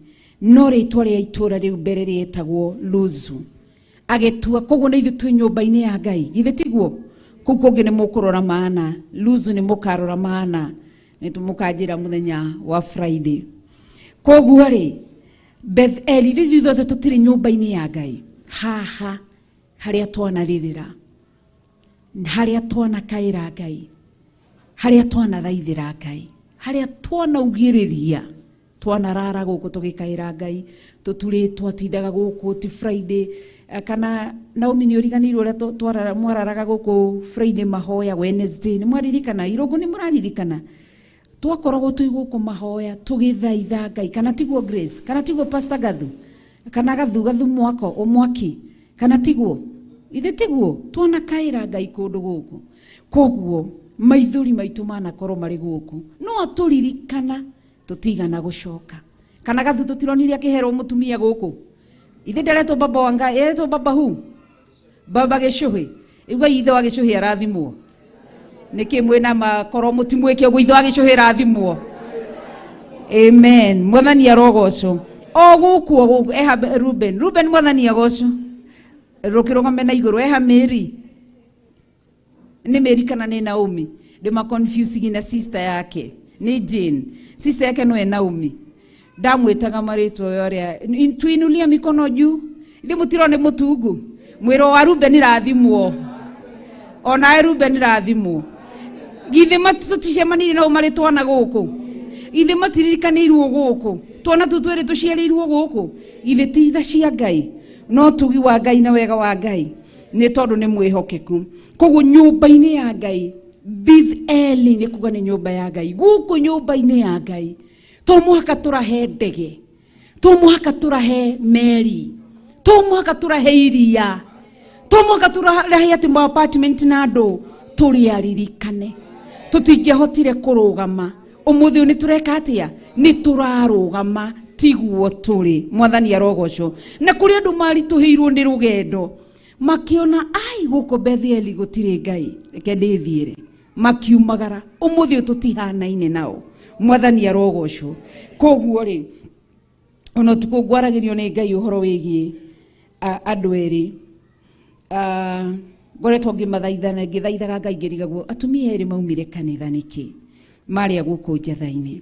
no rĩtwa rĩa itũra rĩu mbere rĩetagwo Luzu agĩtua koguo nĩ ithuĩ twĩ nyũmba-inĩ ya Ngai githĩ tiguo kũu kũngĩ nĩ mũkũrora maana Luzu nĩ mũkarora maana nĩ mũkanjĩra mũthenya wa Friday koguo rĩ Beth Eli ithuĩ ithuothe tũtirĩ nyũmba-inĩ ya Ngai haha harĩa twanarĩrĩra harĩa twanakaĩra Ngai harĩa twanathaithĩra Ngai harĩa twanaugĩrĩria twanarara gũkũ tũgĩkaĩra Ngai tũturĩ twatindaga gũkũ ti Friday kana Naomi nĩ ũriganĩirwo ũrĩa mwararaga gũkũ Friday mahoya Wednesday nĩ mwaririkana irũngũ nĩ mũraririkana twakoragwo twĩ gũkũ mahoya tũgĩthaitha Ngai kana tiguo Grace kana tiguo Pastor Gathu kana Gathu Gathu mwako ũmwaki kana tiguo ithe tiguo twanakaĩra Ngai kũndũ gũkũ koguo maithori maitũ manakorwo marĩ gũkũ no atũririkana tũtigana gũcoka kana Gathu tũtironire akĩherwo mũtumia gũkũ ithe ndaretwo baba wa Ngai etwo baba hu baba Gĩcũhĩ igua ithe wa Gĩcũhĩ arathimwo nĩkĩ mwĩna makorwo mũtimwĩke ũguo ithe wa Gĩcũhĩ rathimwo amen mwathani arogocwo o gũkũ o gũkũ eha Ruben Ruben mwathani agocwo rũkĩrũgame na igũrũ eha Mary nĩ Mary kana nĩ Naomi ndĩma confuse na sister yake nĩ Jane sister yake no Naomi ndamwĩtaga marĩtwa ũrĩa tuinulia mikono juu ithe mũtirone mũtungu mwĩro wa Ruben rathimwo onawe Ruben rathimwo githĩ tũticemanirie nao marĩ twana gũkũ githĩ matiririkanĩirwo gũkũ twana tũu twĩrĩ tũciarĩirwo gũkũ githĩ ti tha cia Ngai no tugi wa Ngai na wega wa Ngai nĩ tondũ nĩ mwĩhokeku koguo nyũmba-inĩ ya Ngai Beth Eli nĩ kuga nĩ nyũmba ya Ngai gũkũ nyũmba-inĩ ya Ngai to mũhaka tũrahe ndege to mũhaka tũrahe meri to mũhaka tũrahe iria to mũhaka tũrahe atĩ ma apartment na andũ tũrĩ aririkane tũtingĩahotire kũrũgama ũmũthĩ ũyũ nĩ tũreka atĩa nĩ tũrarũgama tiguo tũrĩ mwathani arogocwo na kũrĩ andũ maritũhĩirwo nĩ rũgendo makiona ai gũkũ Beth Eli gũtirĩ Ngai reke ndĩthiĩre makiumagara ũmũthĩ ũyũ tũtihanaine nao mwathani arogocwo koguo rĩ ona ũtukũ ngwaragĩrio nĩ Ngai ũhoro wĩgiĩ andũ erĩ ngoretwo ngĩmathaithana ngĩthaithaga Ngai ngĩrigagwo atumia erĩ maumire kanitha nĩkĩ marĩa gũkũ njatha-inĩ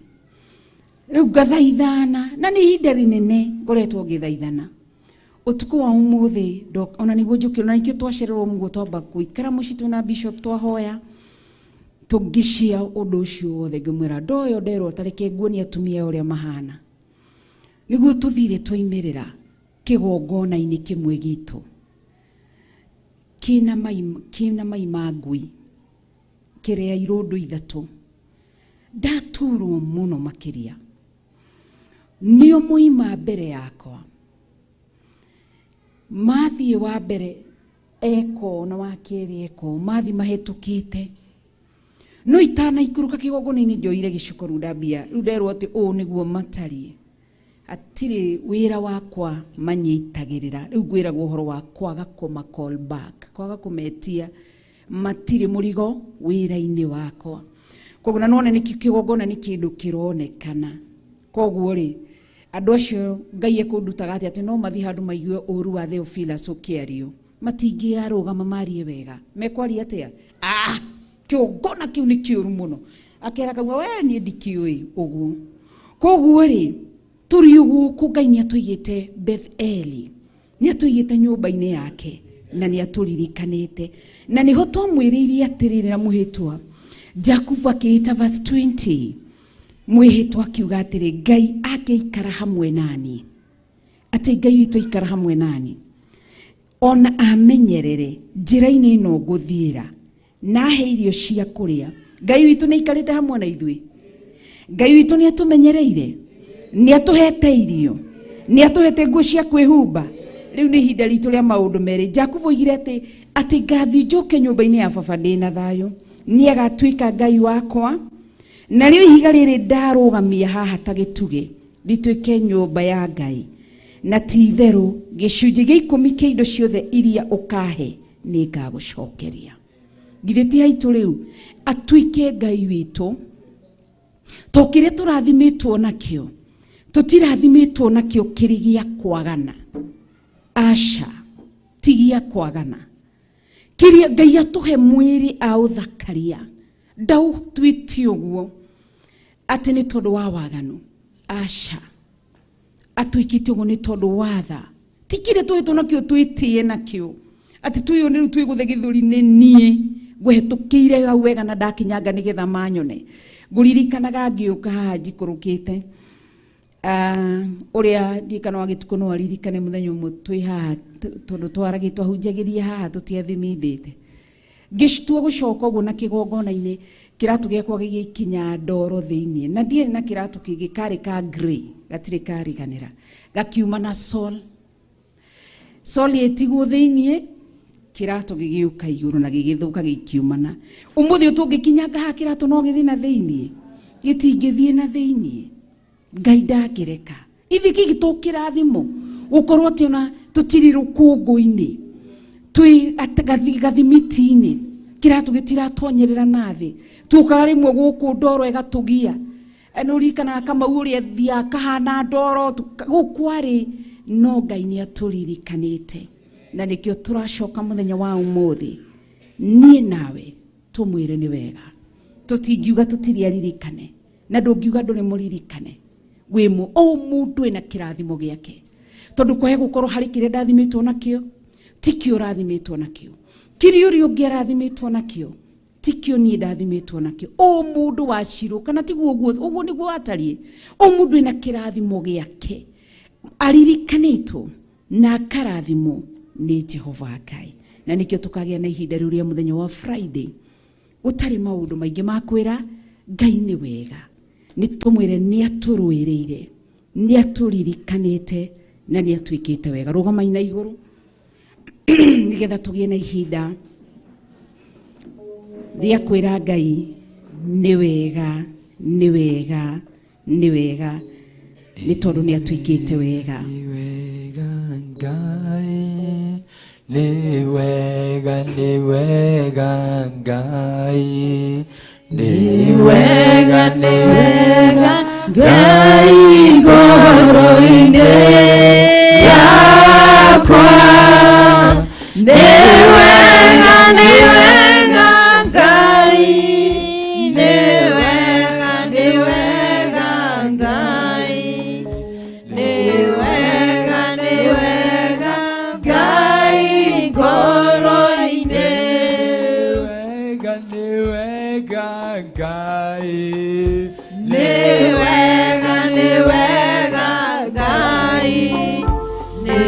rĩu ngathaithana na nĩ ihinda rĩnene ngoretwo ngĩthaithana ũtukũ wa ũmũthĩ ona nĩguo njũkĩra na nĩkĩo twacererwo mũguo twamba gũikara mũciĩ twĩna bishop twahoya tũngĩcia ũndũ ũcio wothe ngĩmwĩra ndoyo nderwo tareke nguonie atumia ũrĩa mahana nĩguo tũthire twaimĩrĩra kĩgongona-inĩ kĩmwe gitũ kĩna mai ma ngui kĩrĩa irũndũ ithatũ ndaturwo mũno makĩria nĩo moima mbere yakwa mathiĩ wa mbere eko na wa kerĩ eko mathiĩ mahĩtũkĩte no itanaikũrũka kĩgongona-inĩ njoire gĩcuko rĩu ndambia rĩu nderwo atĩ ũũ nĩguo matariĩ hatirĩ wĩra wakwa manyitagĩrĩra rĩu ngwĩragwo ũhoro wa kwaga kũma call back kwaga kũmetia matirĩ mũrigo wĩra-inĩ wakwa koguo na none nĩ kĩgongona nĩ kĩndũ kĩronekana koguo rĩ andũ acio Ngai ekũndutaga atĩ atĩ no mathiĩ handũ maigue ũru wa Theophilus ũkĩario matingĩarũgama marie wega mekwaria atĩa ah kĩgongona kĩu nĩ kĩũru mũno akera kauga we niĩ ndikĩũĩ ũguo koguo rĩ tũrĩ gũkũ Ngai nĩ atũigĩte Beth Eli nĩ atũigĩte nyũmba-inĩ yake Na nĩ atũririkanĩte na nĩho twamwĩrĩirie atĩrĩrĩ na mwĩhĩtwa. Jakubu akĩĩta verse 20 mwĩhĩtwa akiuga atĩrĩ, Ngai angĩikara hamwe nani, atĩ Ngai witũ aikara hamwe nani, ona amenyerere njĩra-inĩ ĩno ngũthiĩra, na ahe irio cia kũrĩa. Ngai witũ nĩ aikarĩte hamwe na ithuĩ. Ngai witũ nĩ atũmenyereire, nĩ atũhete irio, nĩ atũhete nguo cia kwĩhumba. Rĩu nĩ ihinda ritũ rĩa maũndũ merĩ. Jakubu oigire atĩ atĩ ngathiĩ njoke nyũmba-inĩ ya baba ndĩ na thayũ, nĩ agatuĩka Ngai wakwa, na rĩo ihiga rĩrĩ ndarũgamia haha ta gĩtugĩ rĩtuĩke nyũmba ya Ngai, na ti itherũ gĩcunjĩ gĩa 10 kĩa indo ciothe iria ũkahe nĩ ngagũcokeria. Githĩ ti haitũ rĩu atuĩke Ngai witũ, to kĩrĩa tũrathimĩtwo nakĩo tũtirathimĩtwo nakĩo kĩrĩ gĩa kwagana. Aca, ti gĩa kwagana. Kĩrĩa Ngai atũhe mwĩrĩ aũthakaria, ndaũtuĩte ũguo atĩ nĩ tondũ wa waganu. Aca, atwĩkĩte ũguo nĩ tondũ wa tha. Ti kĩrĩa tũhetwo nakĩo twĩtĩe nakĩo atĩ twĩyo nĩ rĩu twĩgũthe gĩthũri nĩ niĩ ngũhetũkĩire hau wega na ndakinyanga nĩgetha manyone. Ngũririkanaga ngĩũka haha njikũrũkĩte, ũrĩa ndirikana wa gĩtukũ no aririkane mũthenya ũmwe twĩ haha, tondũ twaragĩ twahunjagĩria haha tũtiathimindĩte, ngĩtua gũcoka ũguo na kĩgongona-inĩ, kĩratũ gĩakwa gĩgĩkinya ndoro thĩiniĩ, na ndiarĩ na kĩratũ kĩngĩ, karĩ ka grey, gatirĩ kariganĩra, gakiuma na sole sole ĩtigwo thĩiniĩ, kĩratũ gĩgĩũka igũrũ na gĩgĩthũka gĩkiumana. Ũmũthĩ ũyũ tũngĩkinyanga haha kĩratũ no gĩthiĩ na thĩiniĩ, gĩtingĩthiĩ na thĩiniĩ. Ngai ndangĩreka ithuĩ kĩngĩ tũkĩrathimo gũkorwo atĩ ona tũtirĩ rũkũngũ-inĩ, twĩ gathimiti-inĩ, kĩratũ gĩtiratonyerera na thĩ. Tũkaga rĩmwe gũkũ ndoro ĩgatũgia, nĩ ũririkanaga Kamau ũrĩa thiaga kahana ndoro gũkũ arĩ, no Ngai nĩ atũririkanĩte, na nĩkĩo tũracoka mũthenya wa ũmũthĩ niĩ nawe tũmwĩre nĩ wega. Tũtingiuga tũtirĩ aririkane, na ndũngiuga ndũrĩ mũririkane. Wĩ o mũndũ ena kĩrathimo gĩake, tondũ kwahe gũkorwo harĩ kĩrĩa ndathimĩtwo nakĩo tikĩo ũrathimĩtwo nakĩo, kĩrĩa ũrĩa ũngĩ arathimĩtwo nakĩo tikĩo niĩ ndathimĩtwo nakĩo. O mũndũ wacirwo kana tiguo ũguo, ũguo nĩguo watariĩ. O mũndũ ena kĩrathimo gĩake, aririkanĩtwo na akarathimwo nĩ Jehova Ngai. Na nĩkĩo tũkagĩa na ihinda rĩu rĩa mũthenya wa Friday ũtarĩ maũndũ maingĩ ma kwĩra Ngai nĩ wega, nĩ tũmwĩre nĩ atũrũĩrĩire, nĩ atũririkanĩte na nĩ atuĩkĩte wega. Rũgamai na igũrũ nĩgetha tũgĩe na ihinda rĩa kwĩra Ngai nĩ wega, nĩ wega, nĩ wega, nĩ tondũ nĩ atuĩkĩte wega. Ngai nĩ wega, nĩ wega, Ngai nĩ wega, nĩ wega, Ngai ngoro-inĩ yakwa. Nĩ wega, nĩ wega, Ngai nĩ wega, nĩ wega, Ngai nĩ wega, nĩ wega, Ngai ngoro-inĩ. Wega, nĩ wega, Ngai nĩ wega, nĩ wega, Ngai nĩ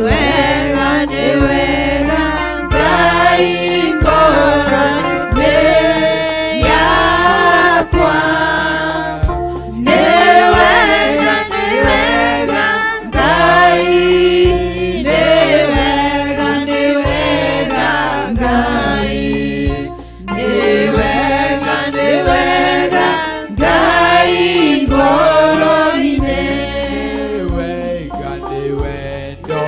wega, nĩ wega, Ngai ngoro-inĩ yakwa. Nĩ wega, nĩ wega, Ngai nĩ wega, nĩ wega, Ngai nĩ wega, nĩ wega, Ngai ngoro-inĩ. Wega nĩ wendo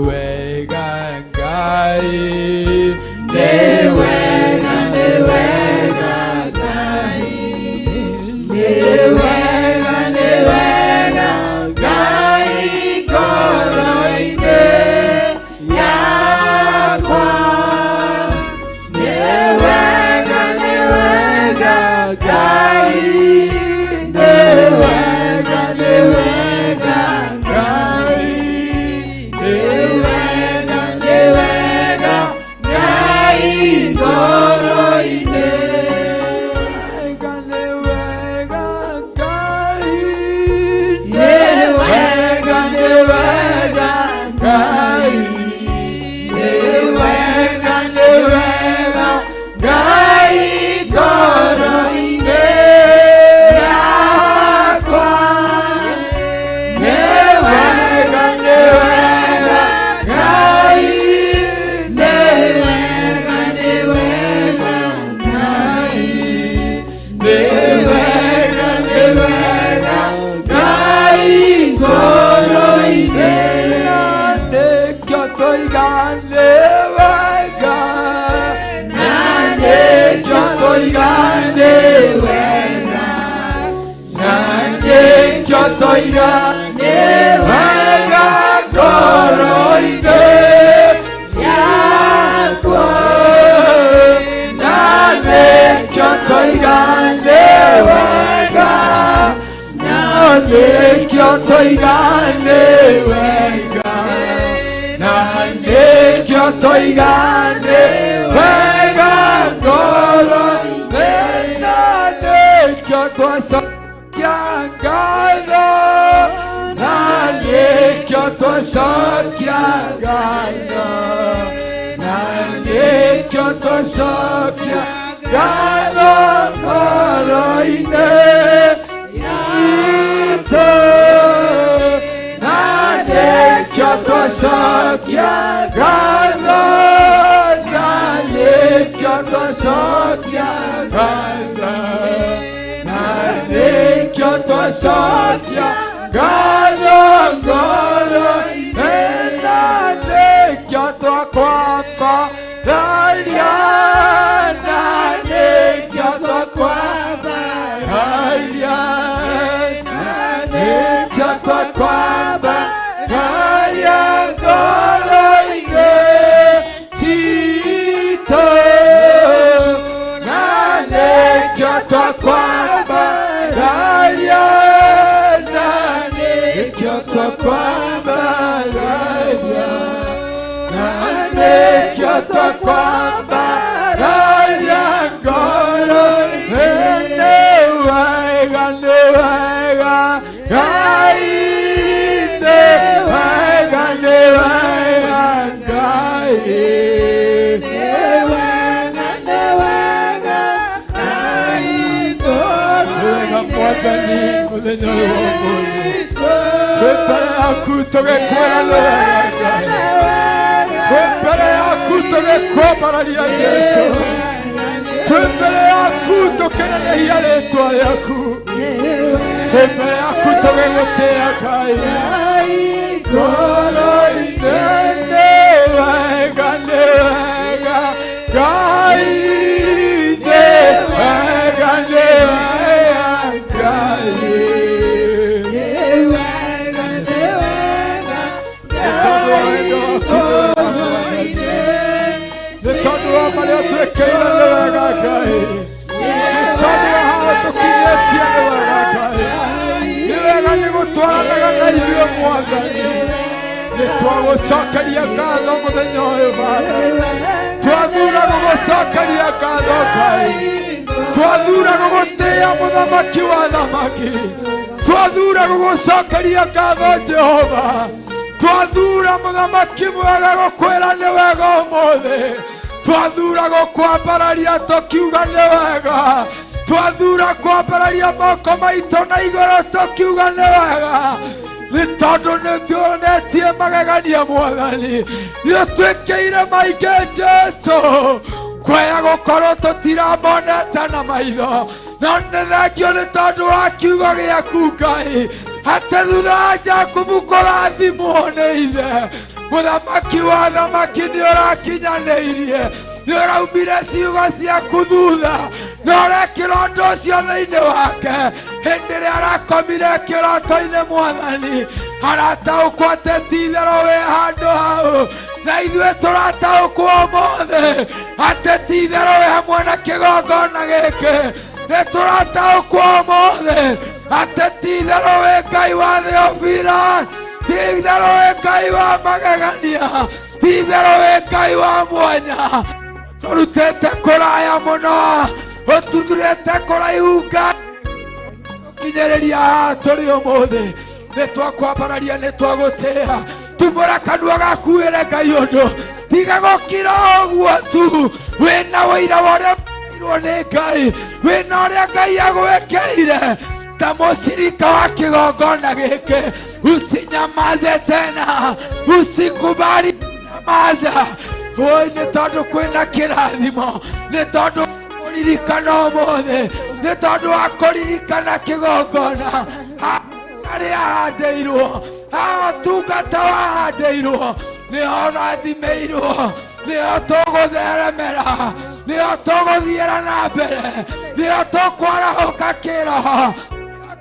wega Ngai, nĩ wega, nĩ wega Ngai, nĩ wega, nĩ wega Ngai ngoro-inĩ yakwa. Nĩ wega, nĩ wega Ngai, nĩ wega, nĩ wega Ngai, nĩ wega, nĩ wega Ngai ngoro-inĩ. Wega, nĩ wega Ngai, nĩ wega, nĩ wega Ngai, nĩ wega, nĩ wega Ngai ngoro-inĩ yakwa. Nĩ wega, nĩ wega Ngai, nĩ wega, nĩ wega Ngai, nĩ wega, nĩ wega Ngai ngoro-inĩ. Na nĩkĩo twoiga nĩ wega, na nĩkĩo twoiga nĩ wega, na nĩkĩo twoiga nĩ wega ngoro-inĩ yakwa. Na nĩkĩo twoiga nĩ wega, na nĩkĩo twoiga nĩ wega, na nĩkĩo twoiga nĩ wega ngoro-inĩ. Na nĩkĩo twacokia ngatho, na nĩkĩo twacokia ngatho, na nĩkĩo twacokia ngatho ngoro-inĩ itũ. Na nĩkĩo twacokia ngatho, na nĩkĩo twacokia ngatho, na nĩkĩo twacokia ngatho ngoro-inĩ. Na nĩkĩo twakwambararia, na nĩkĩo twakwambararia, na nĩkĩo twakwambararia ngoro-inĩ citũ. Na nĩkĩo twakwambararia, na nĩkĩo twakwambararia, na nĩkĩo twakwambararia ngoro-inĩ. Nĩ wega, nĩ wega Ngai, nĩ wega, nĩ wega Ngai, nĩ wega, nĩ wega Ngai ngoro-inĩ. Nĩ wega Mwathani mũthenya ũyũ wa ũmũthĩ twĩ mbere yaku tũgĩkwĩra nĩ wega Ngai, twĩ mbere yaku tũgĩkwambararia Jesũ, twĩ mbere yaku tũkĩnenehia rĩtwa rĩaku, twĩ mbere yaku tũgĩgũtĩĩa Ngai ngoro-inĩ. Nĩ wega, nĩ wega Ngai, nĩ wega, nĩ wega Ngai, nĩ wega, nĩ wega nĩ tondũ wa wendo waku nĩ tondũ wa marĩa twĩkĩire nĩ wega Ngai, nĩ tondũ wa haha tũkinyĩtie nĩ wega Ngai, nĩ wega nĩ gũtwaranaga na ithuĩ Mwathani. Nĩ twagũcokeria ngatho mũthenya ũyũ Baba, twathura gũgũcokeria ngatho Ngai, twathura gũgũtĩĩa mũthamaki wa thamaki, twathura gũgũcokeria ngatho Jehova, twathura mũthamaki mwega gũkwĩra nĩ wega ũmũthĩ, twathura gũkwambararia tũkiuga nĩ wega, twathura kwambararia moko maitũ na igũrũ tũkiuga nĩ wega, nĩ tondũ nĩ tuonetie magegania Mwathani, nĩ ũtwĩkĩire maingĩ Jesũ, kwaya gũkorwo tũtiramonete na maitho, no nĩ thengio nĩ tondũ wa kiugo gĩaku Ngai, atĩ thutha wa Jakubu kũrathimwo nĩ ithe, Mũthamaki wa thamaki nĩ ũrakinyanĩirie, nĩ ũraumire ciugo ciaku thutha na ũrekĩra ũndũ ũcio thĩinĩ wake. Hĩndĩ ĩrĩa arakomire kĩroto-inĩ, Mwathani arataũkwo atĩ ti itherũ wĩ handũ hau, na ithuĩ tũrataũkwo ũmũthĩ atĩ ti itherũ wĩ hamwe na kĩgongona gĩkĩ. Nĩ tũrataũkwo ũmũthĩ atĩ ti itherũ wĩ Ngai wa Theofila, ti itherũ wĩ Ngai wa magegania, ti itherũ wĩ Ngai wa mwanya. Tũrutĩte kũraya mũno, ũtuthurĩte kũraihu Ngai, kinyĩrĩria haha tũrĩ ũmũthĩ. Nĩ twakwambararia, nĩ twagũtĩĩa. Tumũra kanua gaku wĩre Ngai ũndũ, tiga gũkira ũguo tu. Wĩna ũira wa ũrĩa wĩkĩirwo nĩ Ngai, wĩna ũrĩa Ngai agwĩkĩire ta mũcirika wa kĩgongona gĩkĩ. Usinyamaze tena, usikubali kunyamaza. Oi, nĩ tondũ kwĩna kĩrathimo, nĩ tondũ kũririkana ũmũthĩ, nĩ tondũ wa kũririkana kĩgongona harĩa handĩirwo, haha tungata wahandĩirwo, nĩho ũrathimĩirwo, nĩho tũgũtheremera, nĩho tũgũthiĩra na mbere, nĩho tũkwarahũka kĩroho,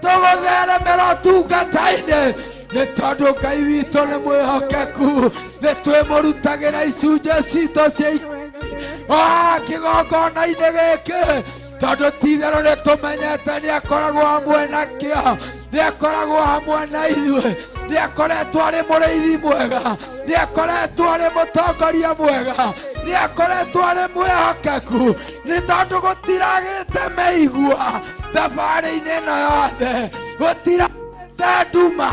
tũgũtheremera ũtungata-inĩ, nĩ tondũ Ngai witũ nĩ mwĩhokeku. Nĩ twĩmũrutagĩra icunjĩ citũ cia kĩgongona-inĩ gĩkĩ, tondũ ti itherũ nĩ tũmenyete nĩ akoragwo hamwe nakĩo, nĩ akoragwo hamwe na ithuĩ, nĩ akoretwo arĩ mũrĩithi mwega, nĩ akoretwo arĩ mũtongoria mwega, nĩ akoretwo arĩ mwĩhokeku, nĩ tondũ gũtiragĩte mĩigua thabarĩ-inĩ ĩno yothe, gũtiragĩte nduma,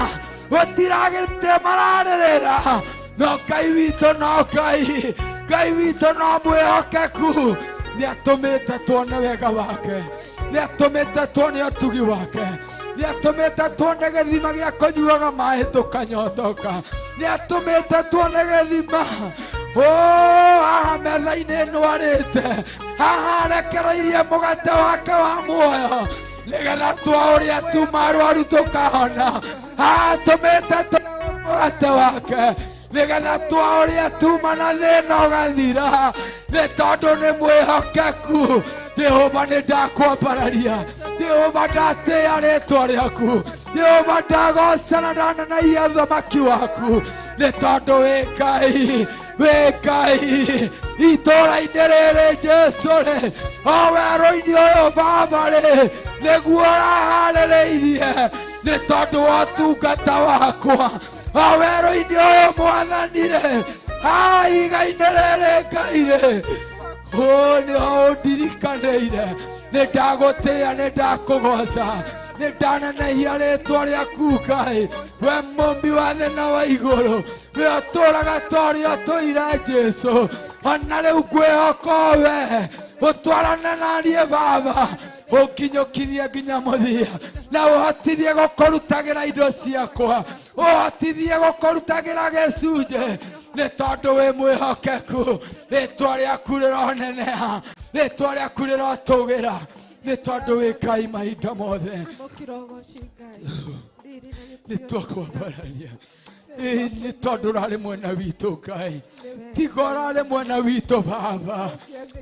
gũtiragĩte mararĩrĩra. No Ngai witũ, no Ngai, Ngai witũ no mwĩhokeku. Nĩ atũmĩte tuone wega wake, nĩ atũmĩte tuone ũtugi wake, nĩ atũmĩte tuone gĩthima gĩa kũnyuaga maĩ tũkanyotoka, nĩ atũmĩte tuone gĩthima. O haha metha-inĩ ĩno arĩte, haha arekereirie mũgate wake wa muoyo nĩgetha twa ũrĩa tuma arwaru tũkahona. Haha atũmĩte mũgate wake nĩgetha twa ũrĩa tuma na thĩna ũgathira, nĩ tondũ nĩ mwĩhokeku. Jehova, nĩ ndakwambararia. Jehova, ndatĩĩa rĩtwa rĩaku. Jehova, ndagocana, ndanenaia thamaki waku, nĩ tondũ wĩ Ngai, wĩ Ngai itũũra-inĩ rĩrĩ. Jesu rĩ, o werũ-inĩ ũyũ, Baba rĩ, nĩguo ũraharĩrĩirie nĩ tondũ wa ũtungata wakwa. O werũ-inĩ ũyũ, Mwathani rĩ, haha ihiga-inĩ rĩrĩ, Ngai rĩ, nĩho ũndirikanĩire. Nĩ ndagũtĩĩa, nĩ ndakũgoca, nĩ ndanenehia rĩtwa rĩaku, Ngai, we mũmbi wa thĩ na wa igũrũ, we ũtũraga ta ũrĩa ũtũire. Jesu, ona rĩu ngwĩhoka we ũtwarane na niĩ, Baba, ũnginyũkithie nginya mũthia, na ũhotithie gũkũrutagĩra indo ciakwa, ũhotithie gũkũrutagĩra gĩcunjĩ, nĩ tondũ wĩ mwĩhokeku. Rĩtwa rĩaku rĩroneneha, rĩtwa rĩaku rĩrotũgĩra, nĩ tondũ wĩ Ngai mahinda mothe. Nĩ twakwambararia nĩ tondũ ũrarĩ mwena witũ, Ngai. Tiga ũrarĩ mwena witũ, Baba,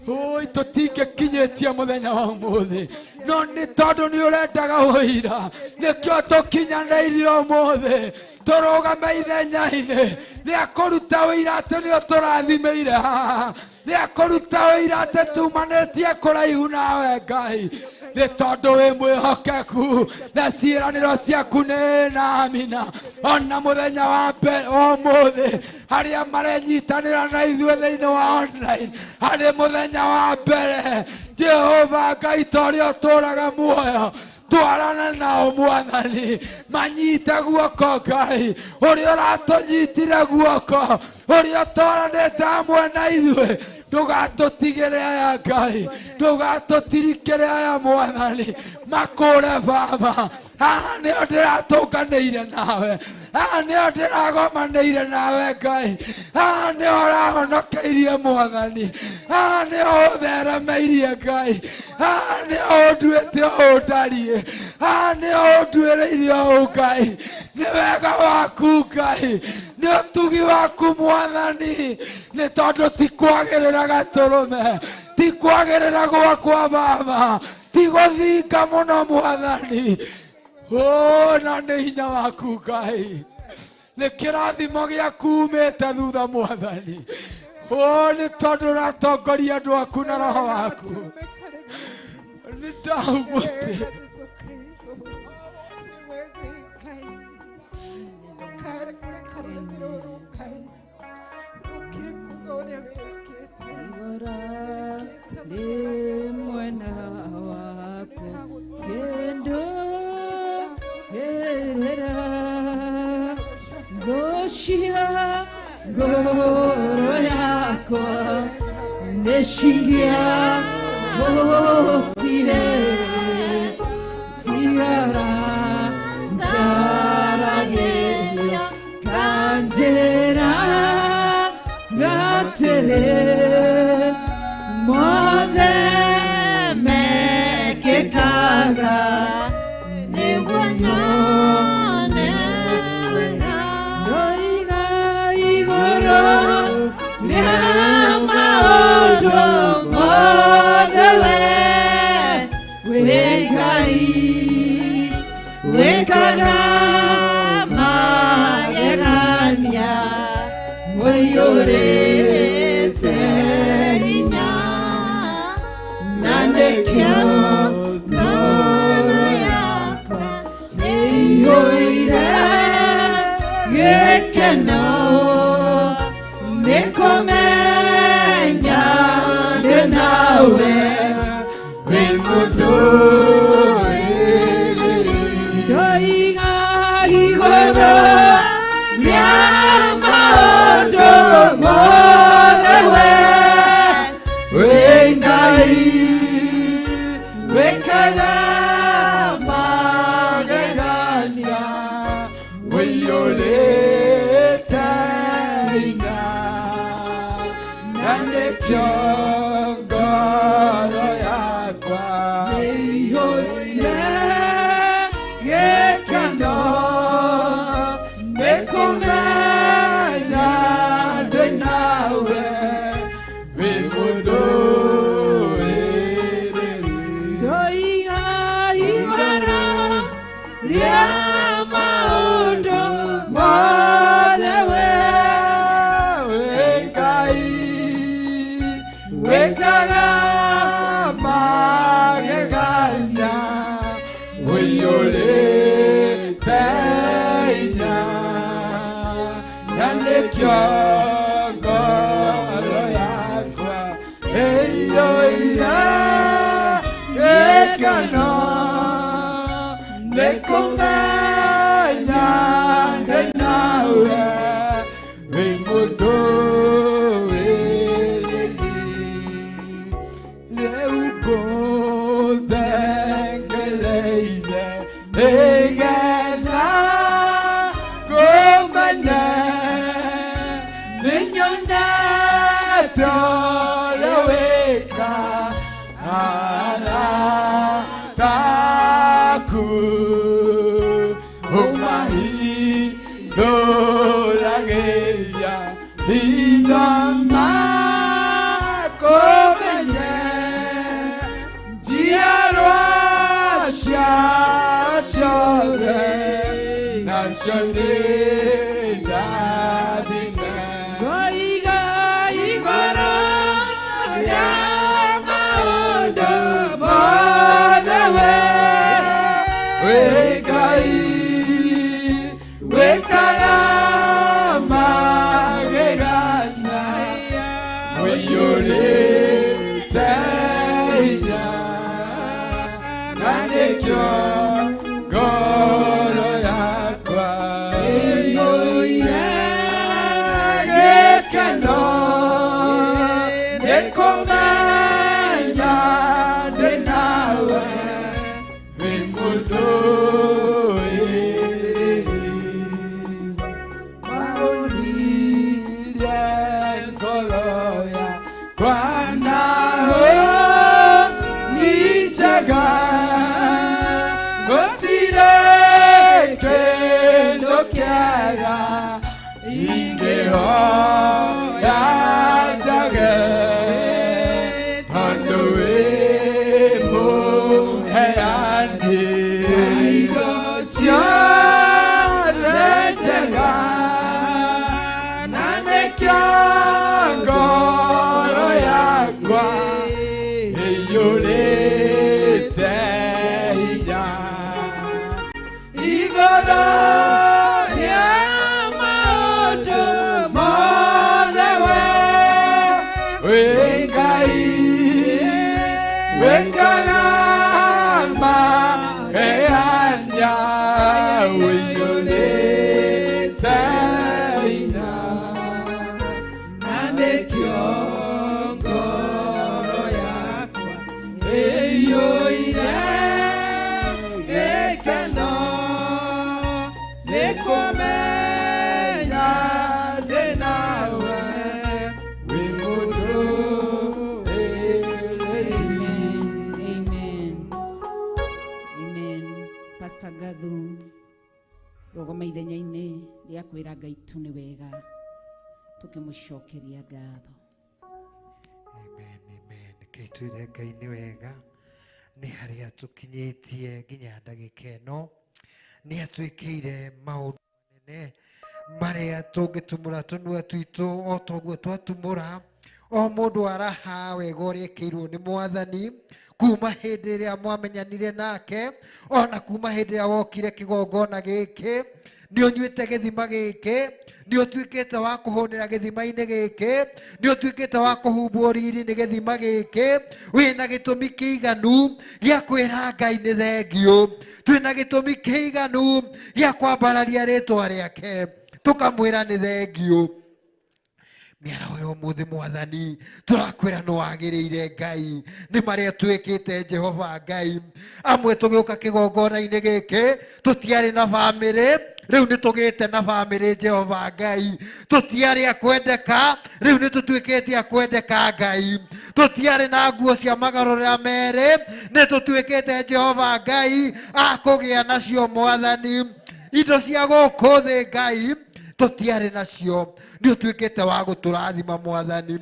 ũi tũtingĩkinyĩtie mũthenya wa ũmũthĩ. No nĩ tondũ nĩ ũrendaga ũira, nĩkĩo tũkinyanĩirie ũmũthĩ tũrũgame ithenya-inĩ. Nĩ akũruta ũira atĩ nĩ ũtũrathimĩire haha, nĩ akũruta ũira atĩ tumanĩtie kũraihu nawe, Ngai, nĩ tondũ wĩ mwĩhokeku na ciĩranĩro ciaku nĩ na amina. Ona mũthenya wa mbere ũmũthĩ, arĩa marenyitanĩra na ithuĩ thĩinĩ wa online, harĩ mũthenya wa mbere, Jehova Ngai, ta ũrĩa ũtũraga muoyo, twarana nao, Mwathani, manyite guoko, Ngai, ũrĩa ũratũnyitire guoko, ũrĩa ũtwaranĩte hamwe na ithuĩ. Ndũgatũtigĩre aya, Ngai, ndũgatũtirikĩre aya, Mwathani, makũre, Baba. Haha nĩho ndĩratũnganĩire nawe, haha nĩho ndĩragomanĩire nawe, Ngai, haha nĩho ũrahonokeirie, Mwathani, haha nĩho ũtheremeirie, Ngai, haha nĩho ũnduĩte ũũ ndariĩ, haha nĩho ũnduĩrĩire ũũ, Ngai. Nĩ wega waku, Ngai. Nĩ ũtugi waku Mwathani, nĩ tondũ ti kwagĩrĩra gatũrũme, ti kwagĩrĩra gwakwa Baba, ti gũthinga mũno Mwathani. Oh, na nĩ hinya waku Ngai, nĩ kĩrathimo gĩaku umĩte thutha Mwathani. Oh, nĩ tondũ ũratongoria andũ aku na roho waku. Nĩ ndaumũte. Nĩ mwena waku kĩndũ gĩrĩra thũ cia ngoro yakwa nĩcingĩahotire tigara njaragĩria kanjĩra gatĩrĩ mothe mekĩkaga nĩguo nyone wega. Ndoiga igũrũ rĩa maũndũ mothe we wĩ Ngai wĩkaga magegania mũiyũrĩte hinya na nĩkĩo ngoro yakwa ĩiyũire gĩkeno nĩ kũmenya ndĩ nawe wĩ mũndũrĩrĩri. Ndoiga igũrũ rĩa maũndũ mothe we wĩ Ngai wĩkaga magegania ũiyũrĩte hinya na nĩkĩo ngoro yakwa ĩiyũire gĩkeno nĩ kũmenya ndĩ nawe wĩ mũndũrĩrĩri. Ndoiga igũrũ rĩa maũndũ mothe we Wĩ Ngai wĩkaga magegania ũiyũrĩte hinya na nĩkĩo ngoro yakwa ĩiyũire gĩkeno nĩ kũmenya ndĩ nawe wĩ mũndũrĩrĩri. Rĩu ngũthengereire nĩgetha ngũmenye nĩnyonete ũrĩa wĩkaga arata aku ũmahingũragĩria hitho makũmenye njiarwa ciao ciothe nacio nĩ ndathime. Ndoiga igũrũ rĩa maũndũ mothe we Wĩ Ngai wĩkaga magegania ũiyũrĩte hinya na nĩkĩo ngoro yakwa ĩiyũire gĩkeno nĩ kũmenya ndĩ nawe wĩ mũndũrĩrĩri. Waũnirie ngoro yakwa naho nĩ njega gũtirĩ kĩndũ kĩega ũcio ngoro yakwa ĩiyũire gĩkeno nĩ kũmenya ndĩ nawe wĩ mũndũ. Amen. Amen. Amen. Pastor Gathu rũgama ithenya-inĩ rĩa kwĩra Ngai tu nĩ wega tũkĩmũcokeria ngatho. Reke twĩre Ngai nĩ wega nĩ harĩa tũkinyĩtie nginya ndagĩka ĩno nĩ atwĩkĩire maũndũ manene marĩa tũngĩtumũra tũnua twitũ o toguo twatumũra o mũndũ araha wega ũrĩa ekĩirwo nĩ mwathani kuma hĩndĩ ĩrĩa mwamenyanire nake ona kuma hĩndĩ ĩrĩa wokire kĩgongona gĩkĩ nĩ ũnyuĩte gĩthima gĩkĩ nĩ ũtuĩkĩte wa kũhũnĩra gĩthima-inĩ gĩkĩ nĩ ũtuĩkĩte wa kũhumbwo riri nĩ gĩthima gĩkĩ wĩna gĩtũmi kĩiganu gĩa kwĩra Ngai nĩ thengiũ twĩna gĩtũmi kĩiganu gĩa kwambararia rĩtwa rĩake tũkamwĩra nĩ thengiũ mĩaraho ya ũmũthĩ mwathani tũrakwĩra nĩ wagĩrĩire Ngai nĩ marĩa twĩkĩte Jehova Ngai amwe tũgĩũka kĩgongona-inĩ gĩkĩ tũtiarĩ na bamĩrĩ rĩu nĩ tũgĩte na bamĩrĩ Jehova Ngai tũtiarĩ a kwendeka rĩu nĩ tũtuĩkĩte a kwendeka Ngai tũtiarĩ na nguo cia magarũrĩra merĩ nĩ tũtuĩkĩte Jehova Ngai a kũgĩa nacio mwathani indo cia gũkũ thĩ Ngai tũtiarĩ nacio nĩ ũtuĩkĩte wa gũtũrathima mwathani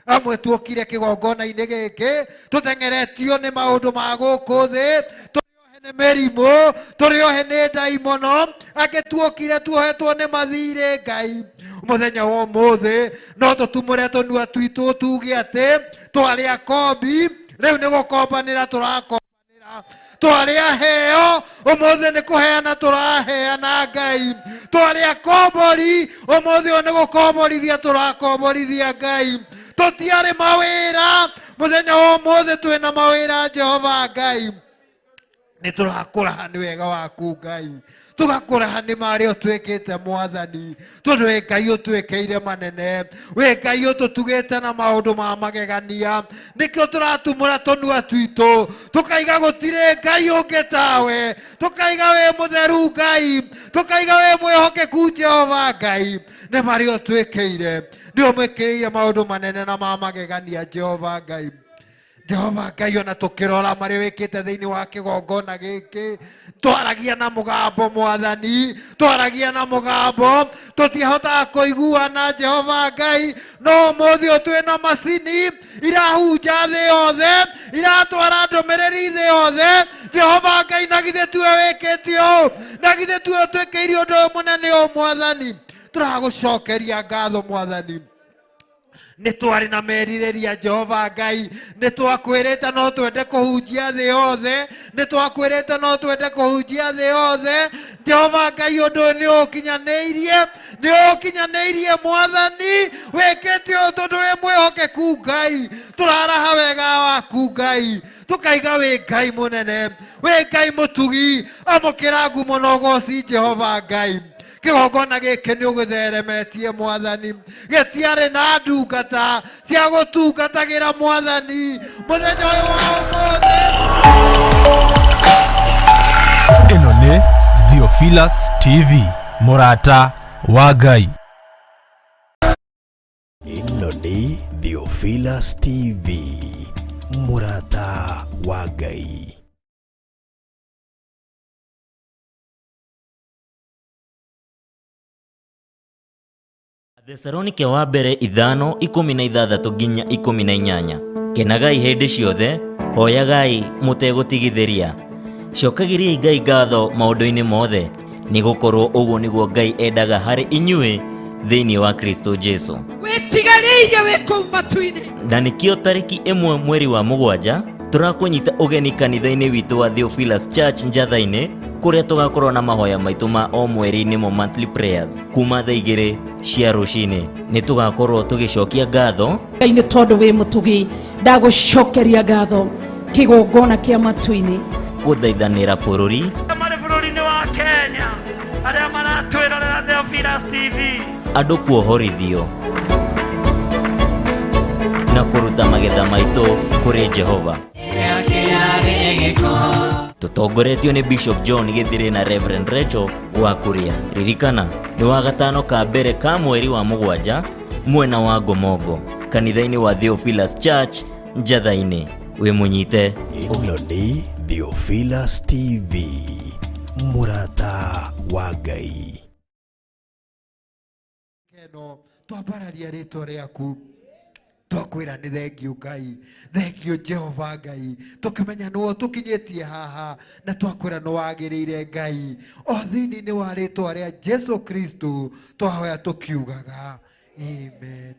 amwe tuokire kĩgongona-inĩ gĩkĩ tũteng'eretio nĩ maũndũ ma gũkũ thĩ tũrĩ ohe nĩ mĩrimũ tũrĩ ohe nĩ ndaimono angĩ tuokire tuohetwo nĩ mathirĩ Ngai mũthenya wa ũmũthĩ no tũtumũre tũnua twitũ tuge atĩ twarĩ akombi rĩu nĩ gũkombanĩra tũrakombanĩra twarĩ aheo ũmũthĩ nĩ kũheana tũraheana Ngai twarĩ akombori ũmũthĩ ũyũ nĩ gũkomborithia tũrakomborithia Ngai tũtiarĩ mawĩra mũthenya wa ũmũthĩ twĩna mawĩra Jehova Ngai nĩ tũrakũraha nĩ wega waku Ngai tũgakũraha nĩ marĩa ũtwĩkĩte mwathani tondũ wĩ Ngai ũtwĩkĩire manene wĩ Ngai ũtũtugĩte na maũndũ ma magegania nĩkĩo tũratumũra tũnua twitũ tũkaiga gũtirĩ Ngai ũngĩ tawe tũkaiga wĩ mũtheru Ngai tũkaiga wĩ mwĩhokeku Jehova Ngai nĩ marĩa ũtwĩkĩire nĩ ũmwĩkĩire maũndũ manene na ma magegania Jehova Ngai Jehova Ngai ona tukirora marĩa wĩkĩte thĩinĩ wa kĩgongona gĩkĩ twaragia na mũgambo mwathani twaragia na mũgambo tũtihotaga kũiguana Jehova Ngai no ũmũthĩ ũyũ twĩna macini irahunja thĩ yothe iratwara ndũmĩrĩri thĩ yothe Jehova Ngai na githĩ tiwe wĩkĩte ũũ na githĩ tiwe ũtwĩkĩire ũndũ ũyũ mũnene ũũ mwathani tũragũcokeria ngatho mwathani nĩ twarĩ na merirĩria Jehova Ngai nĩ twakwĩrĩte no twende kũhunjia thĩ yothe nĩ twakwĩrĩte no twende kũhunjia thĩ yothe Jehova Ngai ũndũ ũyũ nĩ ũkinyanĩirie nĩ ũkinyanĩirie mwathani wĩkĩte ũũ tondũ wĩ mwĩhokeku Ngai tũraraha wega waku Ngai tũkaiga wĩ Ngai mũnene wĩ Ngai mũtugi amũkĩra ngumo na ũgoci Jehova Ngai kĩgongona gĩkĩ nĩ ũgĩtheremetie mwathani gĩtiarĩ na ndungata cia gũtungatagĩra mwathani mũthenya ũyũ wa ũmũthĩ. Ĩno nĩ Theophilus TV, mũrata wa Ngai. Ĩno nĩ Theophilus TV, mũrata wa Ngai. Thesalonike wa mbere 5:16 nginya 18. Kenagai hĩndĩ ciothe, hoyagai mũtegũtigithĩria. Cokagĩriai Ngai ngatho maũndũ-inĩ mothe, nĩgũkorwo ũguo nĩguo Ngai endaga harĩ inyuĩ thĩinĩ wa Kristo Jesu. Wĩtigarĩire wĩ kũu matu-inĩ. Na nĩkĩo tarĩki 1 mweri wa 7 tũrakũnyita ũgeni kanitha-inĩ witũ wa Theophilus Church Njatha-inĩ kũrĩa tũgakorwo na mahoya maitũ ma o mweri nĩmo monthly prayers kuma thaa 2 cia rũcinĩ. Nĩ tũgakorwo tũgĩcokia ngatho Ngai nĩ tondũ wĩ mũtugi ndagũcokeria ngatho kĩgongona kĩa matu-inĩ. Gũthaithanĩra bũrũri marĩ bũrũri-inĩ wa Kenya arĩa maratwĩrorera Theophilus TV andũ kuohorithio Na kũruta magetha maitũ kũrĩ Jehova. Tũtongoretio nĩ Bishop John Gĩthirĩ na Reverend Rachel wa Kuria. Ririkana nĩ wa gatano ka mbere ka mweri wa mũgwanja mwena wa Ngomongo, kanitha-inĩ wa Theophilus Church Njatha-inĩ. Wĩ mũnyite. Ĩno nĩ Theophilus TV, mũrata wa Ngai. Keno twambararia rĩtwa rĩaku, twakwĩra nĩ thengio Ngai, thengio Jehova Ngai, tũkĩmenya nĩwe ũtũkinyĩtie haha, na twakwĩra nĩ wagĩrĩire Ngai. O thĩinĩ-inĩ wa rĩtwa rĩa Jesu Kristo twahoya tũkiugaga amen.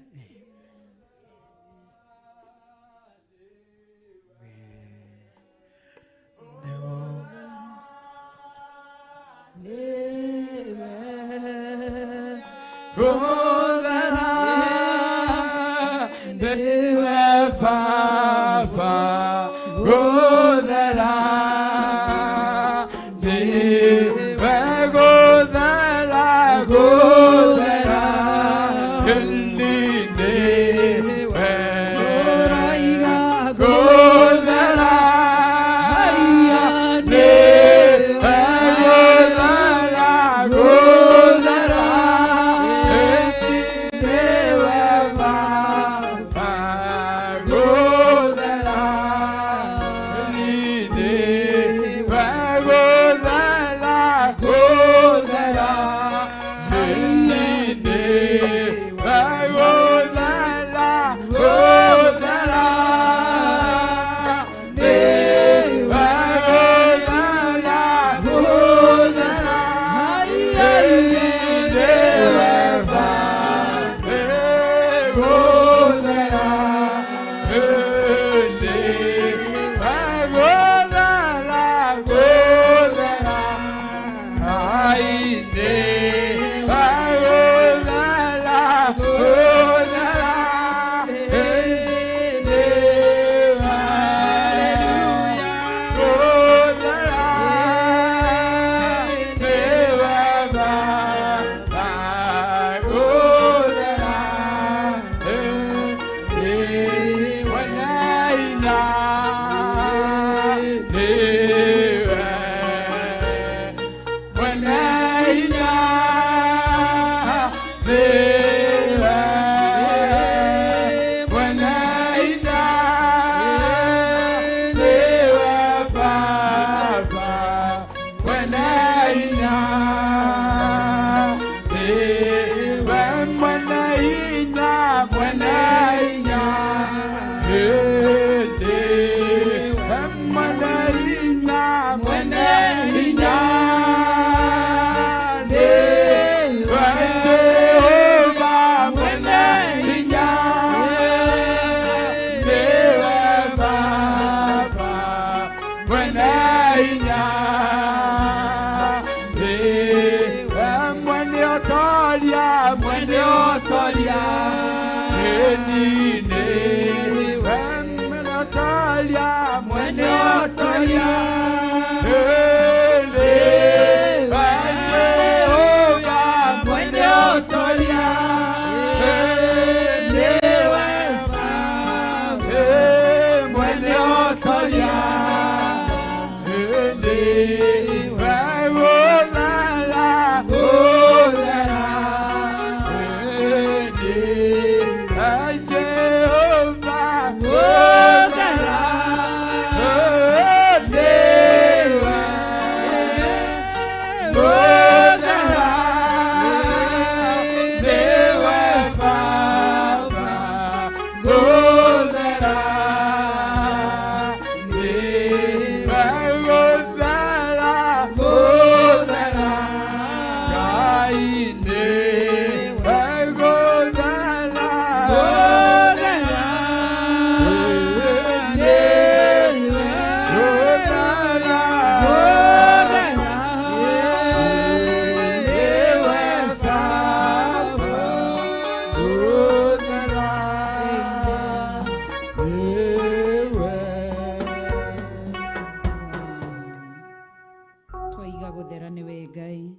Twaiga guthera niwe Ngai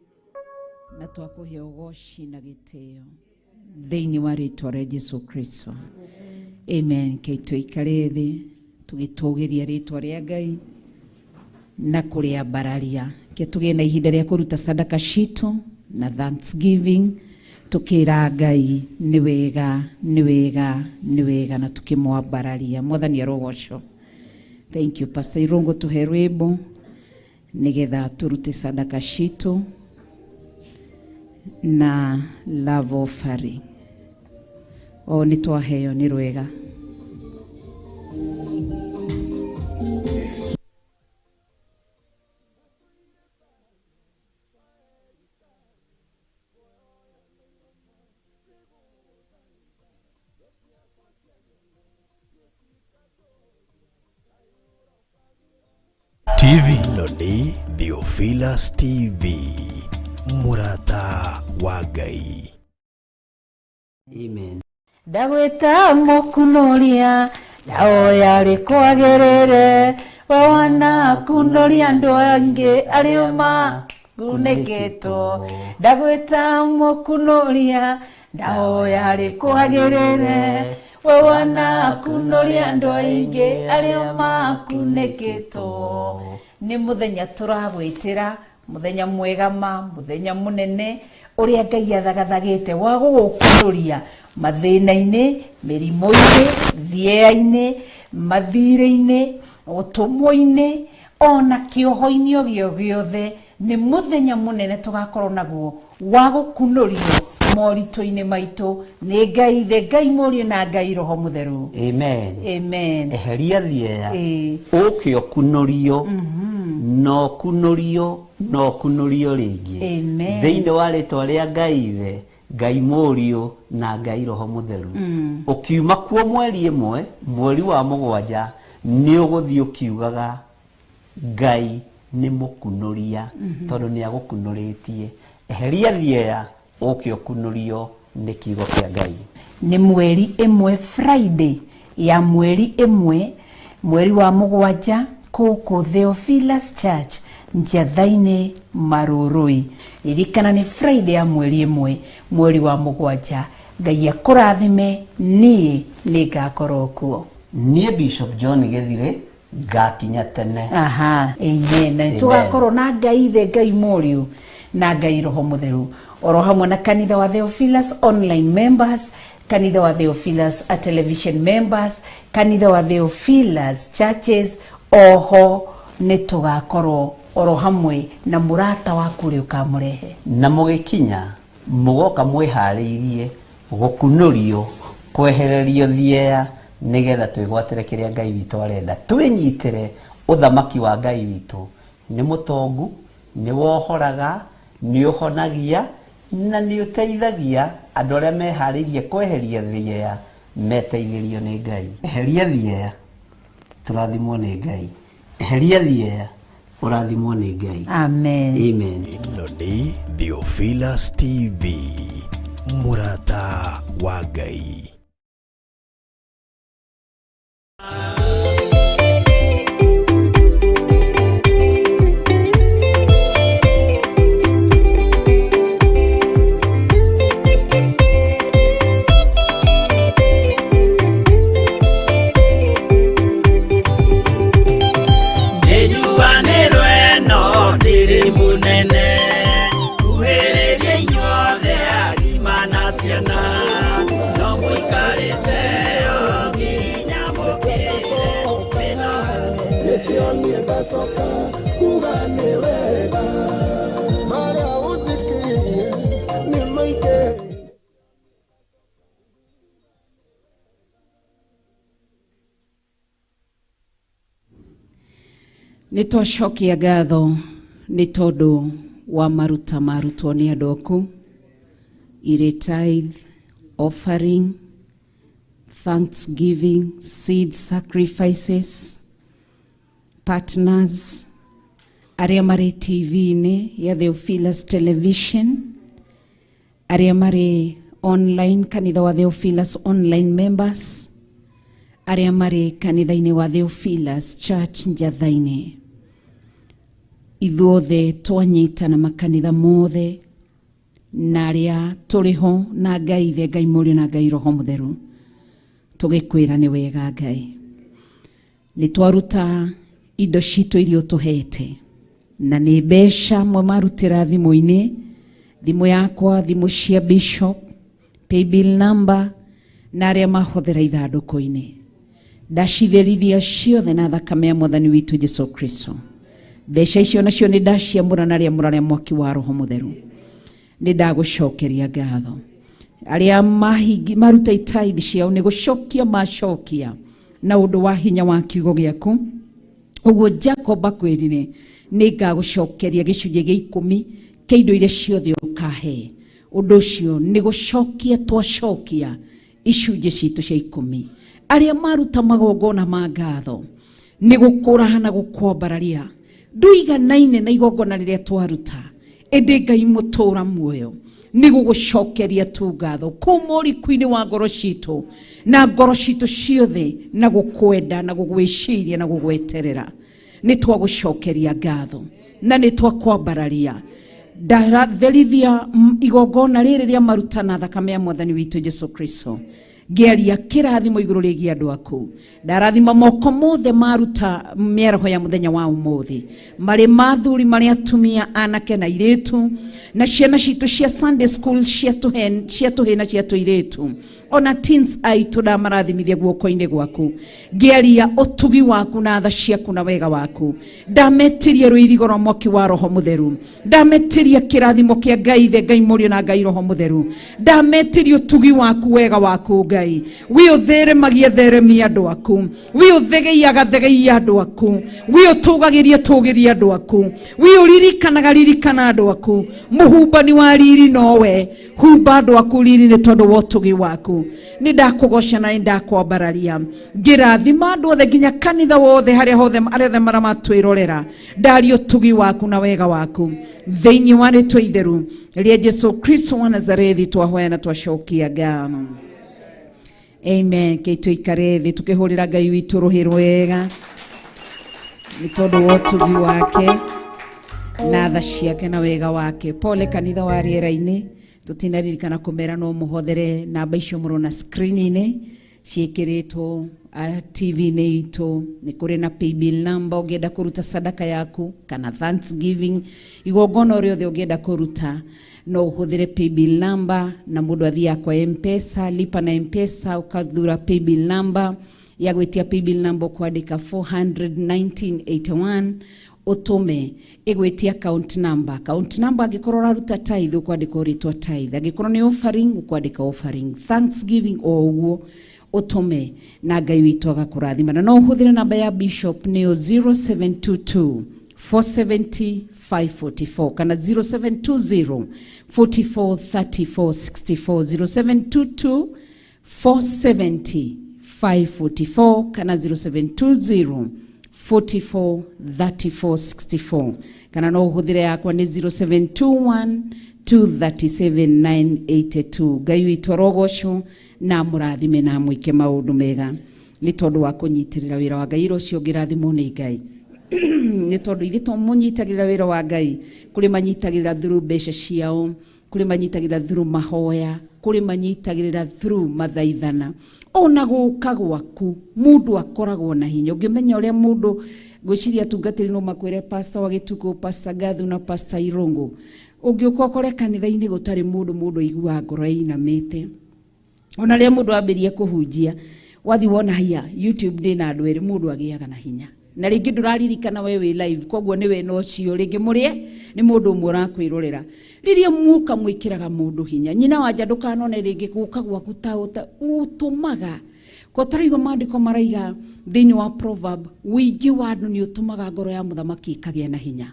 na twakuhe ugoci na gitio thiini wa ritwa ria Jesu Kristo. Amen. Kei tũikare thĩ tũgĩtũgĩria rĩtwa rĩa Ngai na kũrĩambararia. Ke tũgĩe na ihinda rĩa kũruta sadaka citũ na thanksgiving, tũkĩra Ngai nĩ wega, nĩ wega, nĩ wega, na tũkĩmwambararia. Mwathani arogocwo. Thank you Pastor Irungu, tũhe rwĩmbo nĩgetha tũrute sadaka citũ na love offering. O nĩ twaheo nĩ rwega. TV. Ĩno nĩ Theophilus TV, mũrata wa Ngai. Amen. Ndagwĩta mũkunoria, ndahoya rĩkwagĩrĩre, we wanakunoria andũ angĩ arĩa makunĩkĩtwo. Ndagwĩta mũkunoria, ndahoya rĩkwagĩrĩre, we wanakunoria andũ aingĩ arĩa makunĩkĩtwo. Nĩ mũthenya tũragwĩtĩra, mũthenya mwega ma, mũthenya mũnene ũrĩa Ngai athagathagĩte wa gũgũkunoria mathĩna-inĩ, mĩrimũ-inĩ, thĩea-inĩ, mathirĩ-inĩ, ũtũmwo-inĩ, ona kĩoho-inĩ o gĩo gĩothe. Nĩ mũthenya mũnene tũgakorwo naguo wa gũkunorio moritũ-inĩ maitũ nĩ Ngai Ithe, Ngai Mũriũ na Ngai Roho Mũtheru. Amen. Amen. Eheria thieya, Ĩĩ. ũke ũkunorio, na ũkunorio, na ũkunorio rĩngĩ. Amen. Thĩinĩ wa rĩtwa rĩa Ngai Ithe, Ngai Mũriũ na Ngai Roho Mũtheru. Ũkiuma kuo mweri ĩmwe, mweri wa mũgwanja, nĩ ũgũthiĩ ũkiugaga Ngai nĩ mũkunoria, tondũ nĩ agũkunorĩtie. Eheria thieya, ũke ũkunorio nĩ kiugo kĩa Ngai. Nĩ mweri ĩmwe, Friday ya mweri ĩmwe, mweri wa mũgwanja, kũkũ Theophilus Church Njatha-inĩ Marũrũi. Ririkana nĩ Friday ya mweri ĩmwe, mweri wa mũgwanja. Ngai akũrathime, niĩ nĩ ngakorwo kuo. Niĩ Bishop John Gĩthirĩ ngakinya tene. Aha, amen. Na Amen. tũgakorwo na Ngai Ithe, Ngai Mũriũ na Ngai Roho Mũtheru, oro hamwe na kanitha wa Theophilus online members, kanitha wa Theophilus a television members, kanitha wa Theophilus churches. Oho nĩ tũgakorwo oro hamwe na mũrata waku ũrĩa ũkamũrehe. Na mũgĩkinya mũgoka mwĩharĩirie gũkunorio, kwehererio thieya, nĩgetha twĩgwatĩre kĩrĩa Ngai witũ arenda. Twĩnyitĩre ũthamaki wa Ngai witũ. Nĩ mũtongu, nĩ wohoraga, nĩ ũhonagia, na nĩ ũteithagia andũ arĩa meharĩirie kweheria thieya, meteithĩrio nĩ Ngai. Eheria thieya, tũrathimwo nĩ Ngai. Eheria thieya, ũrathimwo nĩ Ngai. Amen. Amen. Ĩno nĩ Theophilus TV, mũrata wa Ngai. Nĩnjuanĩrwo ĩno ndĩrĩ mũnene, kuhĩrĩria inyuothe agima na ciana, no mũikarĩte o nginya mũkĩre mĩno. Nĩkĩo niĩ ndacoka kuga nĩ wega, marĩa ũnjĩkĩire nĩ maingĩ. Nĩ twacokia ngatho nĩ tondũ wa maruta marutwo nĩ andũ aku, irĩ tithe, offering, thanksgiving, seed sacrifices, partners arĩa marĩ TV-inĩ ya Theophilus Television, arĩa marĩ online kanitha wa Theophilus online members, arĩa marĩ kanitha-inĩ wa Theophilus Church Njatha-inĩ. Ithuothe twanyitana makanitha mothe na arĩa tũrĩ ho na Ngai Ithe, Ngai Mũriũ na Ngai Roho Mũtheru, Tũgĩkwĩra nĩ wega Ngai. Nĩ twaruta indo citũ iria ũtũhete. Na nĩ mbeca mwe marutĩra thimũ-inĩ, thimũ yakwa, thimũ cia bishop, paybill number, na arĩa mahũthĩra ithandũkũ-inĩ. Ndacitherithia ciothe na thakame ya mwathani witũ Jesu Kristo. Mbeca icio nacio nĩ ndaciamũra na rĩamũra rĩa mwaki wa Roho Mũtheru. Nĩ ndagũcokeria ngatho. Arĩa maruta itaithi ciao nĩ gũcokia macokia na ũndũ wa hinya wa kiugo gĩaku. Ũguo Jacob akwĩrire nĩ ngagũcokeria gĩcunjĩ gĩa 10 kĩa indo iria ciothe ũkahe. Ũndũ ũcio nĩ gũcokia twacokia icunjĩ citũ cia 10. Arĩa maruta magongona ma ngatho nĩ gũkũraha na gũkwambararia nduiganaine na igongona rĩrĩa twaruta, ĩndĩ Ngai mũtũra muoyo nĩ gũgũcokeria tu ngatho kuma ũriku-inĩ wa ngoro citũ na ngoro citũ ciothe, na gũkwenda na gũgwĩciria na gũgweterera. Nĩ twagũcokeria ngatho na nĩ twakwambararia. Ndatherithia igongona rĩrĩ rĩa maruta na thakame ya mwathani witũ Jesu Kristo. Ngĩaria kĩrathimo igũrũ rĩgiĩ andũ aku. Ndarathima moko mothe maruta mĩaraho ya mũthenya wa ũmũthĩ, marĩ mathuri, marĩ atumia, anake na airĩtu, na ciana citũ cia Sunday school, cia tũhĩ na cia tũirĩtu, ona teens aitũ ndamarathimithia guoko-inĩ gwaku. Ngĩaria ũtugi waku na tha ciaku na wega waku. Ndametirie rũirigo rwa mwaki wa Roho Mũtheru. Ndametirie kĩrathimo kĩa Ngai Ithe, Ngai Mũriũ na Ngai Roho Mũtheru. Ndametirie ũtugi waku, wega waku Ngai. Wĩ ũtheremagia theremia andũ aku. Wĩ ũthegeiaga thegeia andũ aku. Wĩ ũtũgagĩria tũgĩria andũ aku. Wĩ ũririkanaga ririkana andũ aku. Mũhumbani wa riri nowe. Humba andũ aku riri nĩ tondũ wa ũtugi waku. Nĩ ndakũgoca na nĩ ndakwambararia. Ngĩrathima andũ othe nginya kanitha wothe harĩa hothe arĩa othe maramatwĩrorera. Ndaria ũtugi waku na wega waku. Thĩinĩ wa rĩtwa itheru rĩa Jesu Kristo wa Nazarethi twahoya na twacokia ngatho. Amen. Kei tũikare thĩ tũkĩhũrĩra Ngai witũ rũhĩ rwega nĩ tondũ wa ũtugi wake na tha ciake na wega wake. Pole kanitha wa rĩera-inĩ, tũtinaririkana kũmera no mũhothere namba icio mũrona screen-inĩ ciĩkĩrĩtwo TV-inĩ itũ. Nĩ kũrĩ na paybill number ũngĩenda kũruta sadaka yaku kana thanksgiving, igongona o rĩothe ũngĩenda kũruta no ũhũthĩre paybill number, na mũndũ athiaga kwa M-Pesa, lipa na M-Pesa, ũkathura paybill number ya gwĩtia paybill number ũkwandĩka 41981 ũtũme ĩgwĩtie account number. Account number angĩkorwo ũraruta tithe ũkwandĩka ũrĩtwa tithe, angĩkorwo nĩ offering ũkwandĩka offering, thanksgiving o ũguo ũtũme na Ngai witũ agakũrathima. Na no ũhũthĩre namba ya bishop nĩyo 0722 470 544 kana 0720 44 34 64, 0722 470 544 kana 0720 44 34 64 kana no ũhũthĩre yakwa nĩ 0721 237 982. Ngai witũ arogocwo na mũrathime na mwĩke maũndũ mega nĩ tondũ wa kũnyitĩrĩra wĩra wa Ngai. Ũcio ũngĩrathimwo nĩ Ngai nĩ tondũ ithuĩ tũmũnyitagĩrĩra wĩra wa Ngai, kũrĩ manyitagĩrĩra through mbeca ciao, kũrĩ manyitagĩrĩra through mahoya, kũrĩ manyitagĩrĩra through mathaithana. Ona gũka gwaku mũndũ akoragwo na hinya. Ũngĩmenya ũrĩa mũndũ, ngwĩciria atungatĩri no makwĩre pastor wa Gĩtukũ, pastor Gathu na pastor Irũngũ, ũngĩũka ũkore kanitha-inĩ gũtarĩ mũndũ, mũndũ aiguaga ngoro ĩinamĩte. Ona rĩrĩa mũndũ ambĩrĩria kũhunjia, wathi wona hia YouTube ndĩ na andũ erĩ, mũndũ agĩaga na hinya. Na rĩngĩ ndũraririkana we wĩ live, koguo nĩ we na ũcio, rĩngĩ mũrĩe nĩ mũndũ ũmwe ũrakwĩrorera. Rĩrĩa muoka mwĩkĩraga mũndũ hinya. Nyina wa nja ndũkanone rĩngĩ gũka gwaku ta ũtũmaga. Ko taraigua maandĩko maraiga thĩinĩ wa proverb, ũingĩ wa andũ nĩ ũtũmaga ngoro ya mũthamaki ĩkagĩa na hinya.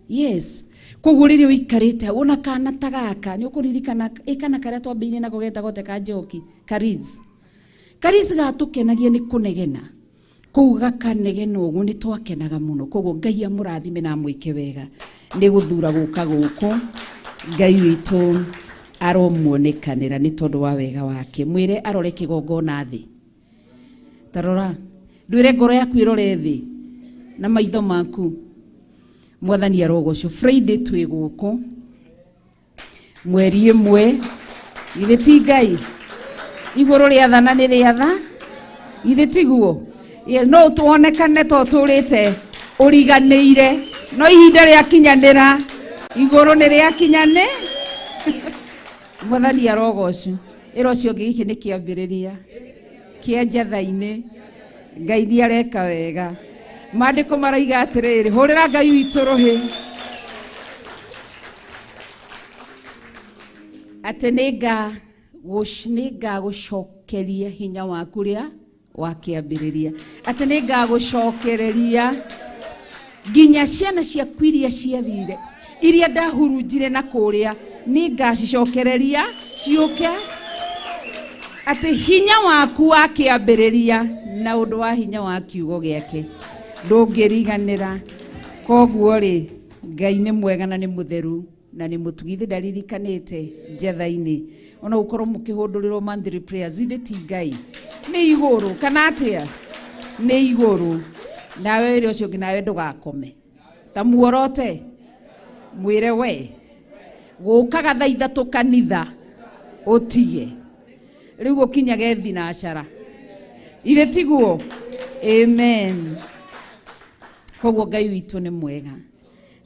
Yes. Koguo rĩrĩa ũikarĩte wona kana ta gaka, nĩ ũkũririkana ĩkana karĩa twambĩrĩirie nako getagwo te ka Njoki, Kariz. Kariz gatũkenagia nĩ kũnegena. Kũu gakanegena ũguo nĩ twakenaga mũno. Koguo Ngai amũrathime na amwĩke wega nĩ gũthura gũka gũkũ. Ngai witũ aromuonekanĩra nĩ tondũ wa wega wake. Mwĩre arore kĩgongona thĩ. Tarora, ndwĩre ngoro yaku ĩrore thĩ na maitho maku. Mwathani arogocwo. Friday twĩ gũkũ mweri ĩmwe, githĩ ti Ngai igũrũ rĩathana nĩ rĩatha. Ithe tiguo. Yes, no tuonekane to tũrĩte ũriganĩire no ihinda rĩakinyanĩra igũrũ nĩ rĩakinyane. Mwathani arogocwo. Ĩra ũcio ũngĩ gĩkĩ nĩ kĩambĩrĩria kĩa njatha-inĩ. Ngai nĩ areka wega. Maandĩko maraiga atĩrĩrĩ, hũrĩra Ngai witũ rũhĩ atĩ nĩngagũcokeria hinya waku ũrĩa wa kĩambĩrĩria, atĩ nĩngagũcokereria nginya ciana ciaku iria ciathire, iria ndahurunjire na kũrĩa, nĩngacicokereria ciũke, atĩ hinya waku wa kĩambĩrĩria na ũndũ wa hinya wa kiugo gĩake ndũngĩriganĩra. Koguo rĩ, Ngai nĩ mwega na nĩ mũtheru na nĩ mũtugi. Ithe ndaririkanĩte njatha-inĩ ona gũkorwo mũkĩhũndũrĩrwo monthly prayers, ithe ti Ngai nĩ igũrũ kana atĩa? Nĩ igũrũ. Nawe wĩre ũcio ũngĩ, nawe ndũgakome ta muorote, mwĩre we gũkaga thaa 3 kanitha ũtige rĩu gũkinyage thinacara. Ithe tiguo? Amen. Koguo Ngai witũ nĩ mwega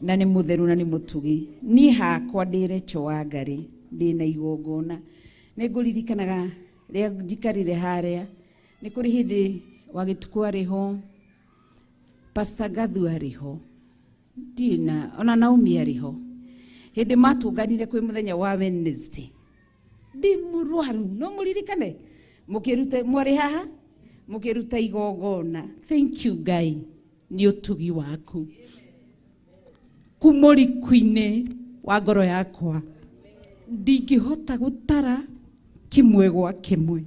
na nĩ mũtheru na nĩ mũtugi. Niĩ hakwa ndĩ Rachel Wangari, ndĩ na igongona. Nĩ ngũririkanaga rĩrĩa njikarire harĩa, nĩ kũrĩ hĩndĩ wa gĩtukũ arĩ ho, Pastor Gathu arĩ ho, ndina ona Naomi arĩ ho. Hĩndĩ matũnganire kwĩ mũthenya wa Wednesday, ndĩ mũrwaru, no mũririkane mũkĩruta, mwarĩ haha mũkĩruta igongona. Thank you Ngai nĩ ũtugi waku kuma ũriku-inĩ wa ngoro yakwa ndingĩhota gũtara kĩmwe gwa kĩmwe,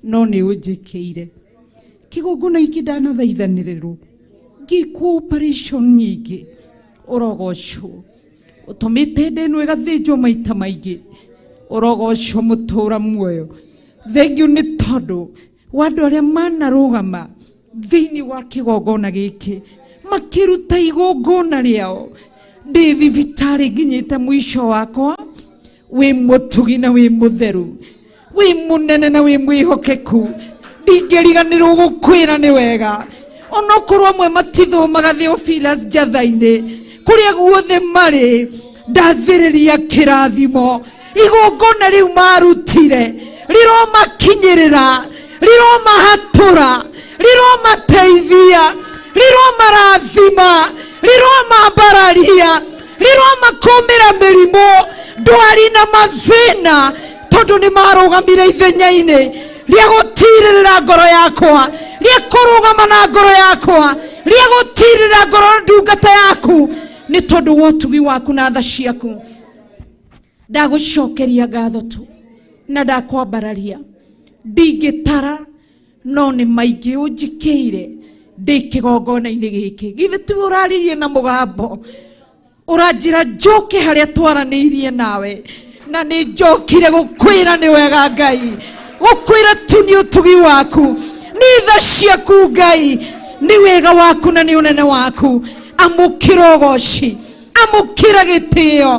no nĩ ũnjĩkĩire. Kĩgongona gĩkĩ ndanathaithanĩrĩrwo ngĩkwo operation nyingĩ, ũrogocwo. Ũtũmĩte nda ĩno ĩgathĩnjwo maita maingĩ, ũrogocwo mũtũra muoyo. Thengiũ nĩ tondũ wa andũ arĩa manarũgama thĩinĩ wa kĩgongona gĩkĩ makĩruta igongona rĩao. Ndĩ thibitarĩ nginyĩte mũico wakwa, wĩ mũtugi na wĩ mũtheru, wĩ mũnene na wĩ mwĩhokeku. Ndingĩriganĩrwo gũkwĩra nĩ wega, onokorwo amwe matithomaga Theophilus njatha-inĩ, kũrĩa guothe marĩ ndathĩrĩria kĩrathimo. Igongona rĩu marutire rĩromakinyĩrĩra, rĩromahatũra, rĩromateithia, rĩromarathima, rĩromambararia, rĩromakũmĩra mĩrimũ, ndwari na mathĩna, tondũ nĩ marũgamire ithenya-inĩ rĩa gũtirĩrĩra ngoro yakwa, rĩa kũrũgama na ngoro yakwa, rĩa gũtirĩrĩra ngoro ndungata yaku, nĩ tondũ wa ũtugi waku na tha ciaku. Ndagũcokeria ngatho tu na ndakwambararia, ndingĩtara no nĩ maingĩ ũnjĩkĩire ndĩ kĩgongona-inĩ gĩkĩ. Githĩ ti ũraririe na mũgambo ũranjĩra njoke harĩa twaranĩirie nawe, na nĩ njokire gũkwĩra nĩ wega Ngai, gũkwĩra tu nĩ ũtugi waku, nĩ tha ciaku Ngai, nĩ wega waku na nĩ ũnene waku. Amũkĩra ũgoci, amũkĩra gĩtĩo,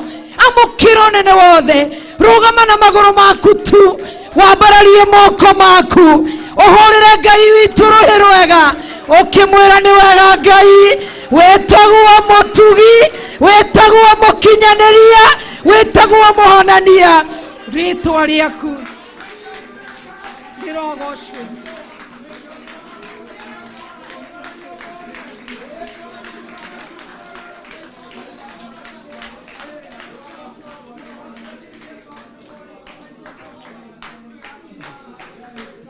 amũkĩra ũnene wothe. Rũgama na magũrũ maku tu, wambararie moko maku, ũhũrĩre Ngai witũ rũhĩ rwega, ũkĩmwĩra nĩ wega Ngai, wĩtagwo mũtugi, wĩtagwo mũkinyanĩria, wĩtagwo mũhonania. Rĩtwa rĩaku rĩrogocwo.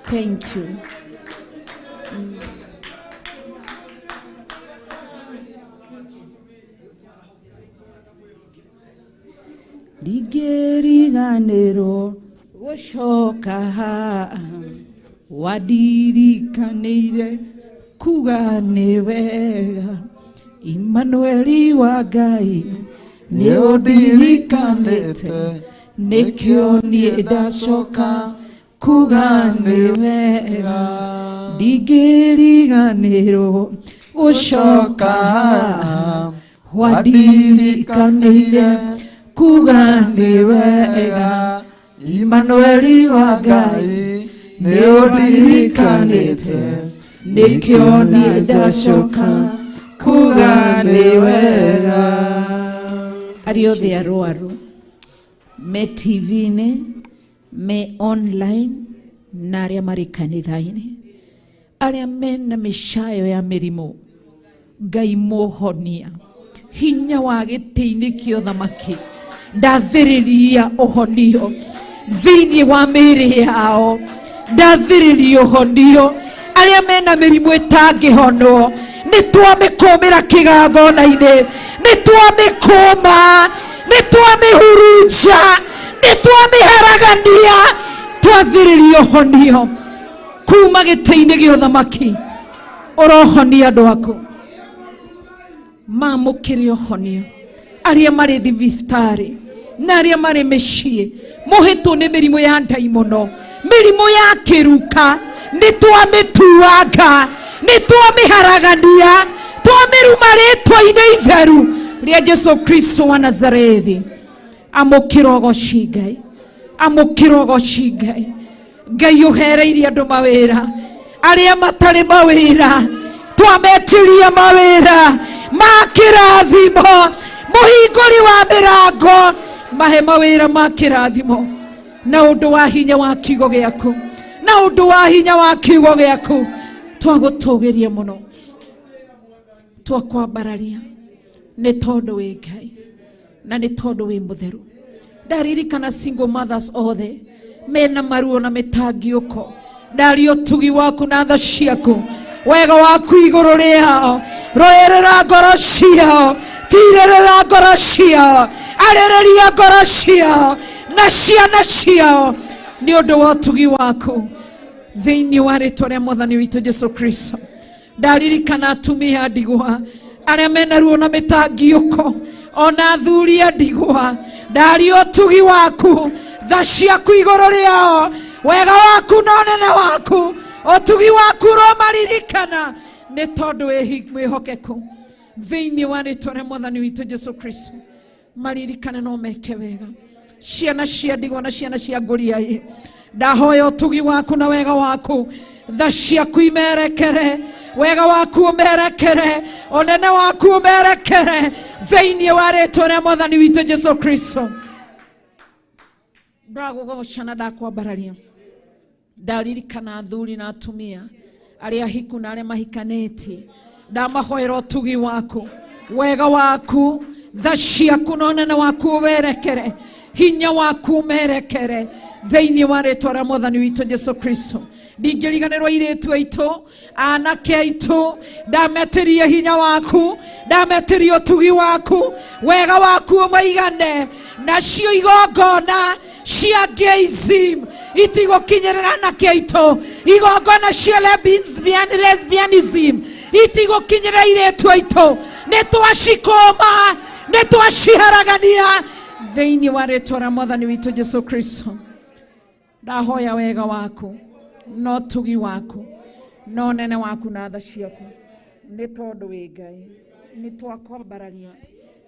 Thank you. Ndingĩriganĩrwo gũcoka haha, wandirikanĩire kuga nĩ wega. Immanueli wa Ngai nĩ ũndirikanĩte, nĩkĩo niĩ ndacoka kuga nĩ wega. Ndingĩriganĩrwo gũcoka haha, wandirikanĩire kuga nĩ wega. Immanueli wa Ngai Nĩ ũndirikanĩte nĩkĩo niĩ ndacoka kuga nĩ wega. Arĩa othe arwaru me TV-inĩ, me online na arĩa marĩ kanitha-inĩ, arĩa mena mĩcayo ya mĩrimũ, Ngai mũhonia, hinya wa gĩtĩ-inĩ kĩa ũthamaki ndathĩrĩria ũhonio thĩinĩ wa mĩĩrĩ yao, ndathĩrĩria ũhonio arĩa mena mĩrimũ ĩtangĩhonwo, nĩ twamĩkũmĩra kĩgangona-inĩ, nĩ twamĩkũma, nĩ twamĩhurunja, nĩ twamĩharagania, twathĩrĩria ũhonio kuma gĩtĩ-inĩ gĩa ũthamaki. Ũrohonia andũ aku mamũkĩre ũhonio, arĩa marĩ thibitarĩ na arĩa marĩ mĩciĩ mũhĩtwo nĩ mĩrimũ ya ndaimono, mĩrimũ ya kĩruka, nĩ twamĩtuanga, nĩ twamĩharagania, twamĩruma rĩtwa-inĩ itheru rĩa Jesu Kristo wa Nazarethi. Amũkĩra ũgoci Ngai, amũkĩra ũgoci Ngai. Ngai ũhereirie andũ mawĩra, arĩa matarĩ mawĩra twametirie mawĩra ma kĩrathimo, mũhingũri wa mĩrango mahe mawĩra ma kĩrathimo na ũndũ wa hinya wa kiugo gĩaku, na ũndũ wa hinya wa kiugo gĩaku. Twagũtũgĩria mũno, twakwambararia nĩ tondũ wĩ Ngai na nĩ tondũ wĩ mũtheru. Ndaririkana single mothers othe mena maruo na mĩtangiũko, ndaria ũtugi waku na tha ciaku, wega waku igũrũ rĩao, roerera ngoro ciao, tirĩrĩra ngoro ciao, arĩrĩria ngoro ciao na ciana ciao nĩ ũndũ wa ũtugi waku thĩinĩ wa rĩtwa rĩa Mwathani witũ Jesu Kristo. Ndaririkana atumia a ndigwa arĩa mena ruo na mĩtangiũko, ona athuri a ndigwa, ndaria ũtugi waku, tha ciaku igũrũ rĩao, wega waku na ũnene waku, ũtugi waku ũromaririkana nĩ tondũ wĩ mwĩhokeku thĩinĩ wa rĩtwa rĩa Mwathani witũ Jesu Kristo. Maririkane no meke wega ciana cia ndigwa na ciana cia ngũriai, ndahoya ũtugi waku na wega waku, tha ciaku imerekere, wega waku ũmerekere, ũnene waku ũmerekere thĩinĩ wa rĩtwa rĩa Mwathani witũ Jesu Kristo. Ndagũgoca na ndakwambararia. Ndaririkana athuri na atumia arĩa ahiku na arĩa mahikanĩtie, ndamahoera ũtugi waku, wega waku, tha ciaku na ũnene waku ũmerekere, hinya waku ũmerekere thĩinĩ wa rĩtwa rĩa Mwathani witũ Jesu Kristo. Ndingĩriganĩrwo airĩtu aitũ, anake aitũ, ndametĩrie hinya waku, ndametĩrie ũtugi waku, wega waku ũmaigane, nacio igongona cia gayism itigũkinyĩrĩra anake aitũ, igongona cia lesbianism itigũkinyĩrĩra airĩtu aitũ, nĩ twacikũma, nĩ twaciharagania thĩinĩ wa rĩtwa rĩa Mwathani witũ Jesu Kristo. Ndahoya wega waku na ũtugi waku na ũnene waku na tha ciaku, nĩ tondũ wĩ Ngai, nĩ twakwambararia,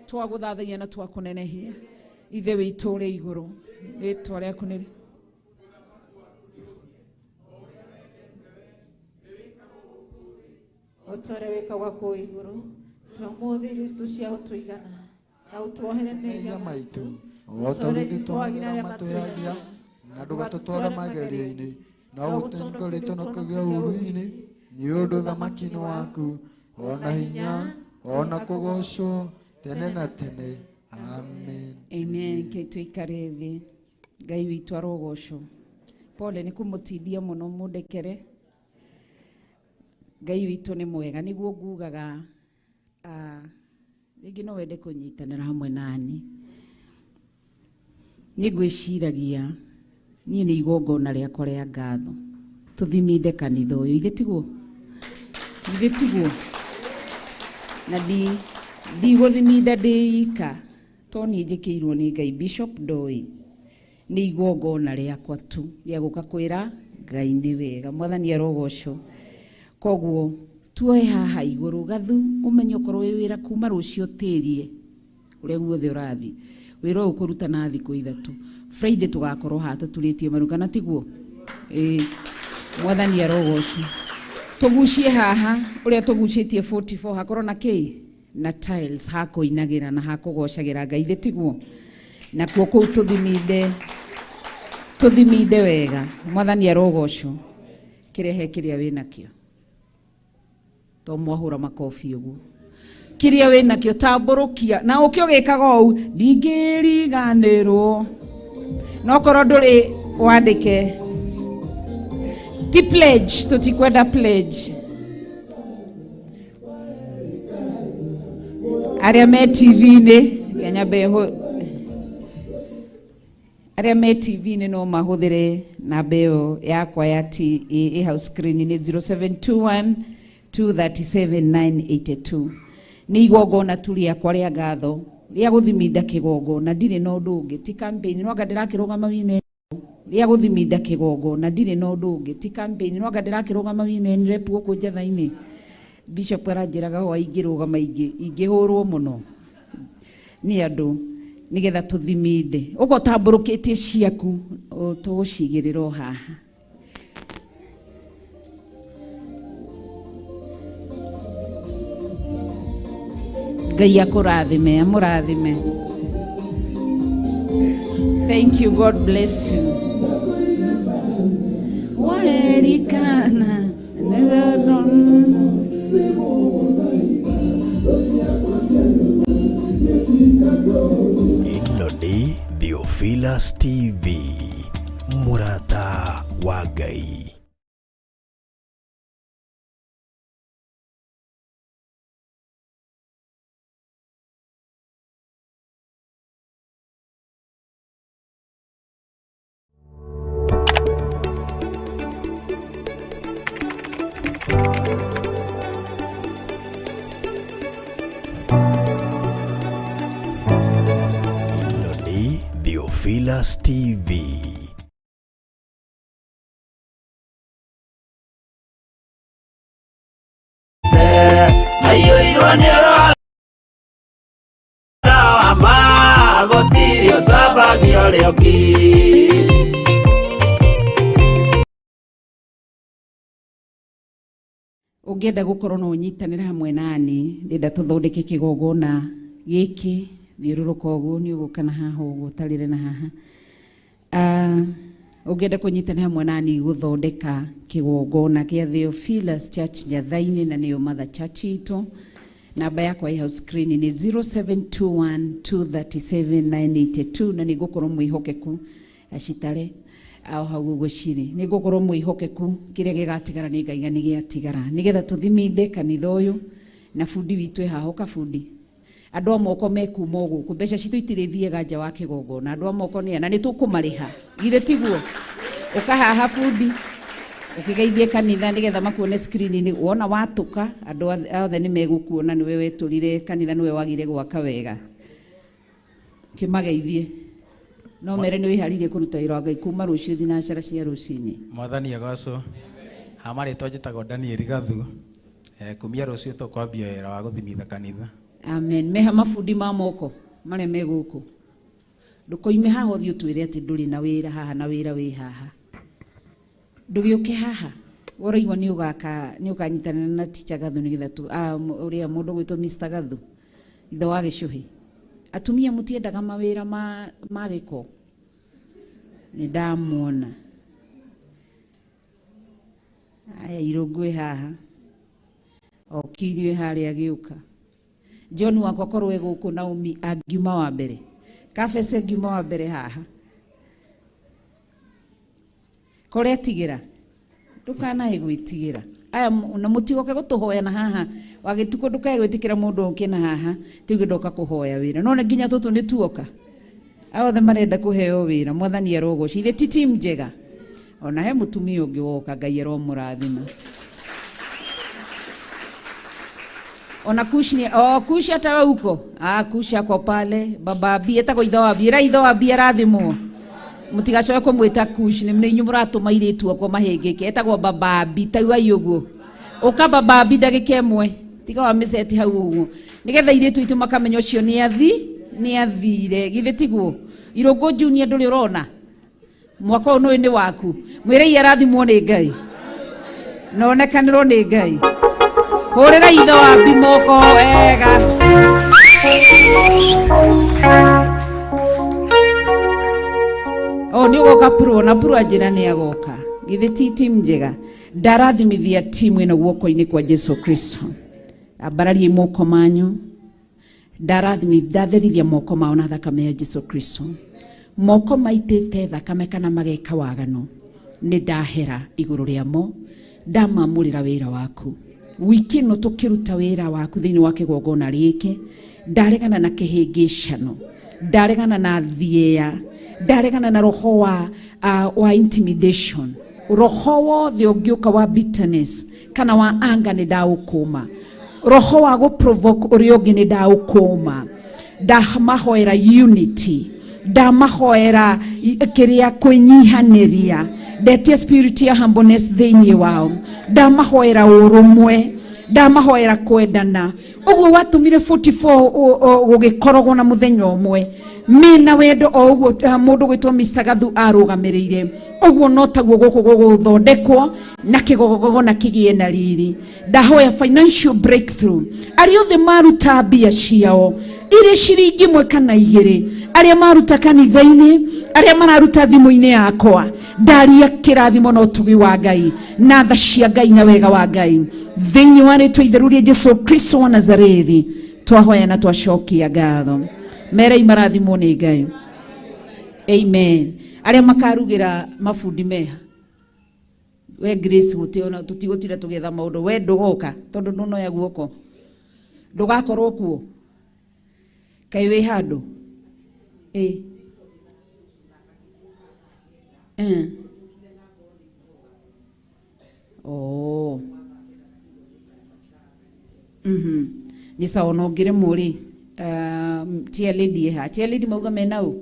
twagũthathaia na twakũnenehia. Ithe witũ ũrĩ igũrũ, rĩtwa rĩaku nĩ o ta ũrĩa wĩkagwo kũu igũrũ. Tũhe ũmũthĩ irio citũ cia gũtũigana, na ũtuohere mehia maitũ o ta ũrĩa ithuĩ tuohagĩra arĩa matwĩhagia, na ndũgatũtware magerio-inĩ, no ũtũtongorie tũhonokie ũũru-inĩ, nĩ ũndũ ũthamaki nĩ waku, ona hinya, ona kũgoocwo tene na tene. Amen. Amen. Ke tuikare thĩ. Ngai witũ arogocwo. Pole nĩ kũmũtindia mũno mũndekere. Ngai witũ nĩ mwega, nĩguo ngugaga rĩngĩ no wende kũnyitanĩra hamwe nani. Nĩ ngwĩciragia niĩ nĩ igongona rĩakwa rĩa ngatho tũthiminde kanitha ũyũ, ithe tiguo? Ithe tiguo? Na ndigũthiminda ndĩ ika, to niĩ njĩkĩirwo nĩ Ngai. Bishop ndoĩ nĩ igongona rĩakwa tu rĩa gũka kwĩra Ngai nĩ wega. Mwathani arogocwo. Koguo tuoe haha igũrũ gathu, ũmenye okorwo wĩ wĩra kuma rũciũ tĩrie ũrĩa guothe ũrathiĩ. Wĩra ũyũ ũkũruta na thikũ ithatũ. Friday tũgakorwo haha tũturĩtie maru, kana tiguo? Ĩĩ. Mwathani arogocwo. Tũgucie haha ũrĩa tũgucĩtie 44 hakorwo na kĩ na tiles hakũinagĩra na hakũgocagĩra Ngai thĩ tiguo nakuo kũu tũthiminde tũthiminde wega. Mwathani arogocwo. Kĩrehe kĩrĩa wĩnakĩo to mwahũra makobi ũguo kĩrĩa wĩnakĩo tambũrũkia na ũkĩ ũgĩkaga ũũ ndingĩriganĩrwo no korwo ndũrĩ wandĩke ti pledge tũtikwenda pledge arĩa me TV-inĩ nyambe arĩa me TV-inĩ no mahũthĩre namba ĩyo yakwa ya ĩ hau screen-inĩ 0721 237 982 nĩ igongona tu rĩakwa rĩa ngatho rĩa gũthiminda kĩgongona ndirĩ na ũndũ ũngĩ ti campaign no anga ndĩrakĩrũgama women rĩa gũthiminda kĩgongona ndirĩ na ũndũ ũngĩ ti campaign no anga ndĩrakĩrũgama women rep gũkũ njatha-inĩ bishop aranjĩraga ho ingĩrũgama ingĩhũrwo mũno nĩ andũ nĩgetha tũthiminde ũguo ũtambũrũkĩtie ciaku tũgũcigĩrĩra o haha. Ngai akũrathime amũrathime. Thank you, God bless you. Waerikana Ĩno nĩ Theophilus TV, mũrata wa Ngai. Ĩno nĩ Theophilus TV. Aiyũirwo nĩ ũrora wa ma gũtirĩ ũcambagia ũrĩa ũngĩ. Ũngĩenda gũkorwo no ũnyitanĩre hamwe nani ndĩrenda tũthondeke kĩgongona gĩkĩ thiũrũrũka ũguo nĩ ũgũka na haha ũguo ũtarĩre na haha. Ũngĩenda kũnyitanĩra hamwe nani gũthondeka kĩgongona kĩa Theophilus Church Njatha-inĩ na nĩyo Mother Church itũ namba yakwa ĩ hau screen nĩ 0721 237 982 na nĩ ngũkorwo mwĩhokeku acitare ao hau ũguo cirĩ nĩ ngũkorwo mwĩhokeku kĩrĩa gĩgatigara nĩ ngaiga nĩ gĩatigara nĩgetha tũthiminde kanitha ũyũ na bundi witũ ĩ haha ũka bundi andũ a moko mekuma o gũkũ mbeca citũ itirĩthiaga nja wa kĩgongona andũ a moko nĩ na nĩ tũkũmarĩha githĩ tiguo ũka haha bundi ũkĩgeithie kanitha nĩgetha makuone screen-inĩ wona watũka andũ othe nĩ megũkuona nĩwe wetũrire kanitha nĩwe wagire gwaka wega kĩmageithie no mere nĩ wĩharĩirie kũruta wĩra wa Ngai kuma rũciũ thinacara cia rũcinĩ. Mwathani agocwo. Ha marĩtwa njĩtagwo Daniel Gathu. Kumia rũciũ tũkwambia wĩra wa gũthimitha kanitha. Amen. Meha mabundi ma moko marĩa me gũkũ ndũkoime haha ũthiĩ ũtwĩre atĩ ndũrĩ na wĩra haha na wĩra wĩ haha ndũgĩũke haha ũraigua nĩ ũgaka nĩ ũkanyitanĩra na teacher Gathu nĩgetha tu ũrĩa mũndũ ũgwĩtwo Mr Gathu ithe wa gĩcũhĩ atumia mũtiendaga mawĩra ma gĩko nĩ ndamuona aya irũngũ ĩ haha okirio harĩa agĩũka John wakwa korwo e gũkũ Naomi angiuma wa mbere Kabece angiuma wa mbere haha kore tigĩra ndũkanae gwĩtigĩra aya na mũtigoke gũtũhoya na haha wagĩtukũ ndũkae gwĩtĩkĩra mũndũ ũke na haha tuge ndoka kũhoya wĩra no nĩ nginya tũtũ nĩ tuoka aya othe marenda kũheo wĩra mwathani arogocwo ithe ti team njega ona he mũtumia ũngĩ woka Ngai aromũrathima ona Kush ni oh Kush hata wewe huko Kush ako pale baba Abi etagwo ithe wa Abi ĩra ithe wa Abi arathimwo mũtigacoke kũmwĩta Kush nĩ inyuĩ mũratũma airĩtu akwa mahĩngĩke etagwo baba Abi taugai ũguo ũka baba Abi ndagĩka ĩmwe tiga wa mĩceti hau ũguo nĩgetha airĩtu aitũ makamenya ũcio nĩ athire githĩ tiguo Irũngũ Junior ndũrĩ ũrona mwaka ũyũ nĩ waku mwĩrei arathimwo nĩ Ngai Nonekanĩrwo nĩ Ngai. Hũrĩra itho wa moko wega. O nĩ ũgoka Purwo na Purwo anjĩra nĩ agoka. Githĩ ti timu njega. Ndarathimithia timu ĩno guoko-inĩ kwa Jesu Kristo. Ambarariai moko manyu. Ndatherithia moko mao na thakame ya Jesu Kristo. Moko maitĩte thakame kana mageka waganu nĩ ndahera igũrũ rĩamo, ndamamũrĩra wĩra waku. Wiki ĩno tũkĩruta wĩra waku thĩinĩ wa kĩgongona gĩkĩ, ndaregana na kĩhĩngĩcano, ndaregana na thieya, ndaregana na roho wa intimidation, roho wothe ũngĩũka wa bitterness kana wa anger nĩ ndaũkũma, roho wa gũprovoke ũrĩa ũngĩ nĩ ndaũkũma. Ndamahoera unity, ndamahoera kĩrĩa kwĩnyihanĩria, ndetie spirit ya humbleness thĩinĩ wao, ndamahoera ũrũmwe, ndamahoera kwendana. Ũguo watũmire 44 gũgĩkoragwo na mũthenya ũmwe mena wendo o ũguo mũndũ gwĩtwo Mr. Gathu arũgamĩrĩire, ũguo no taguo gũkũ gũgũthondekwo na kĩgongona kĩgĩe na riri. Ndahoya financial breakthrough, arĩa othe maruta mbia ciao irĩ ciringi ĩmwe kana igĩrĩ, arĩa maruta kanitha-inĩ, arĩa mararuta thimũ-inĩ yakwa, ndaria kĩrathimo na ũtugi wa Ngai na tha cia Ngai na wega wa Ngai thĩinĩ wa rĩtwa itheru rĩa Jesu Kristo wa Nazarethi. Twahoya na twacokia ngatho. Merei marathimwo nĩ Ngai. Amen. Arĩa makarugĩra mabundi meha, we Grace gũtiona tũtigũtira tũgĩetha maũndũ, we ndũgoka tondũ ndũnoya guoko, ndũgakorwo kuo, kaĩ wĩ handũ ĩ oh nĩ sawa no ngĩrĩmwo rĩ chair lady ĩha chair lady mauga mena ũ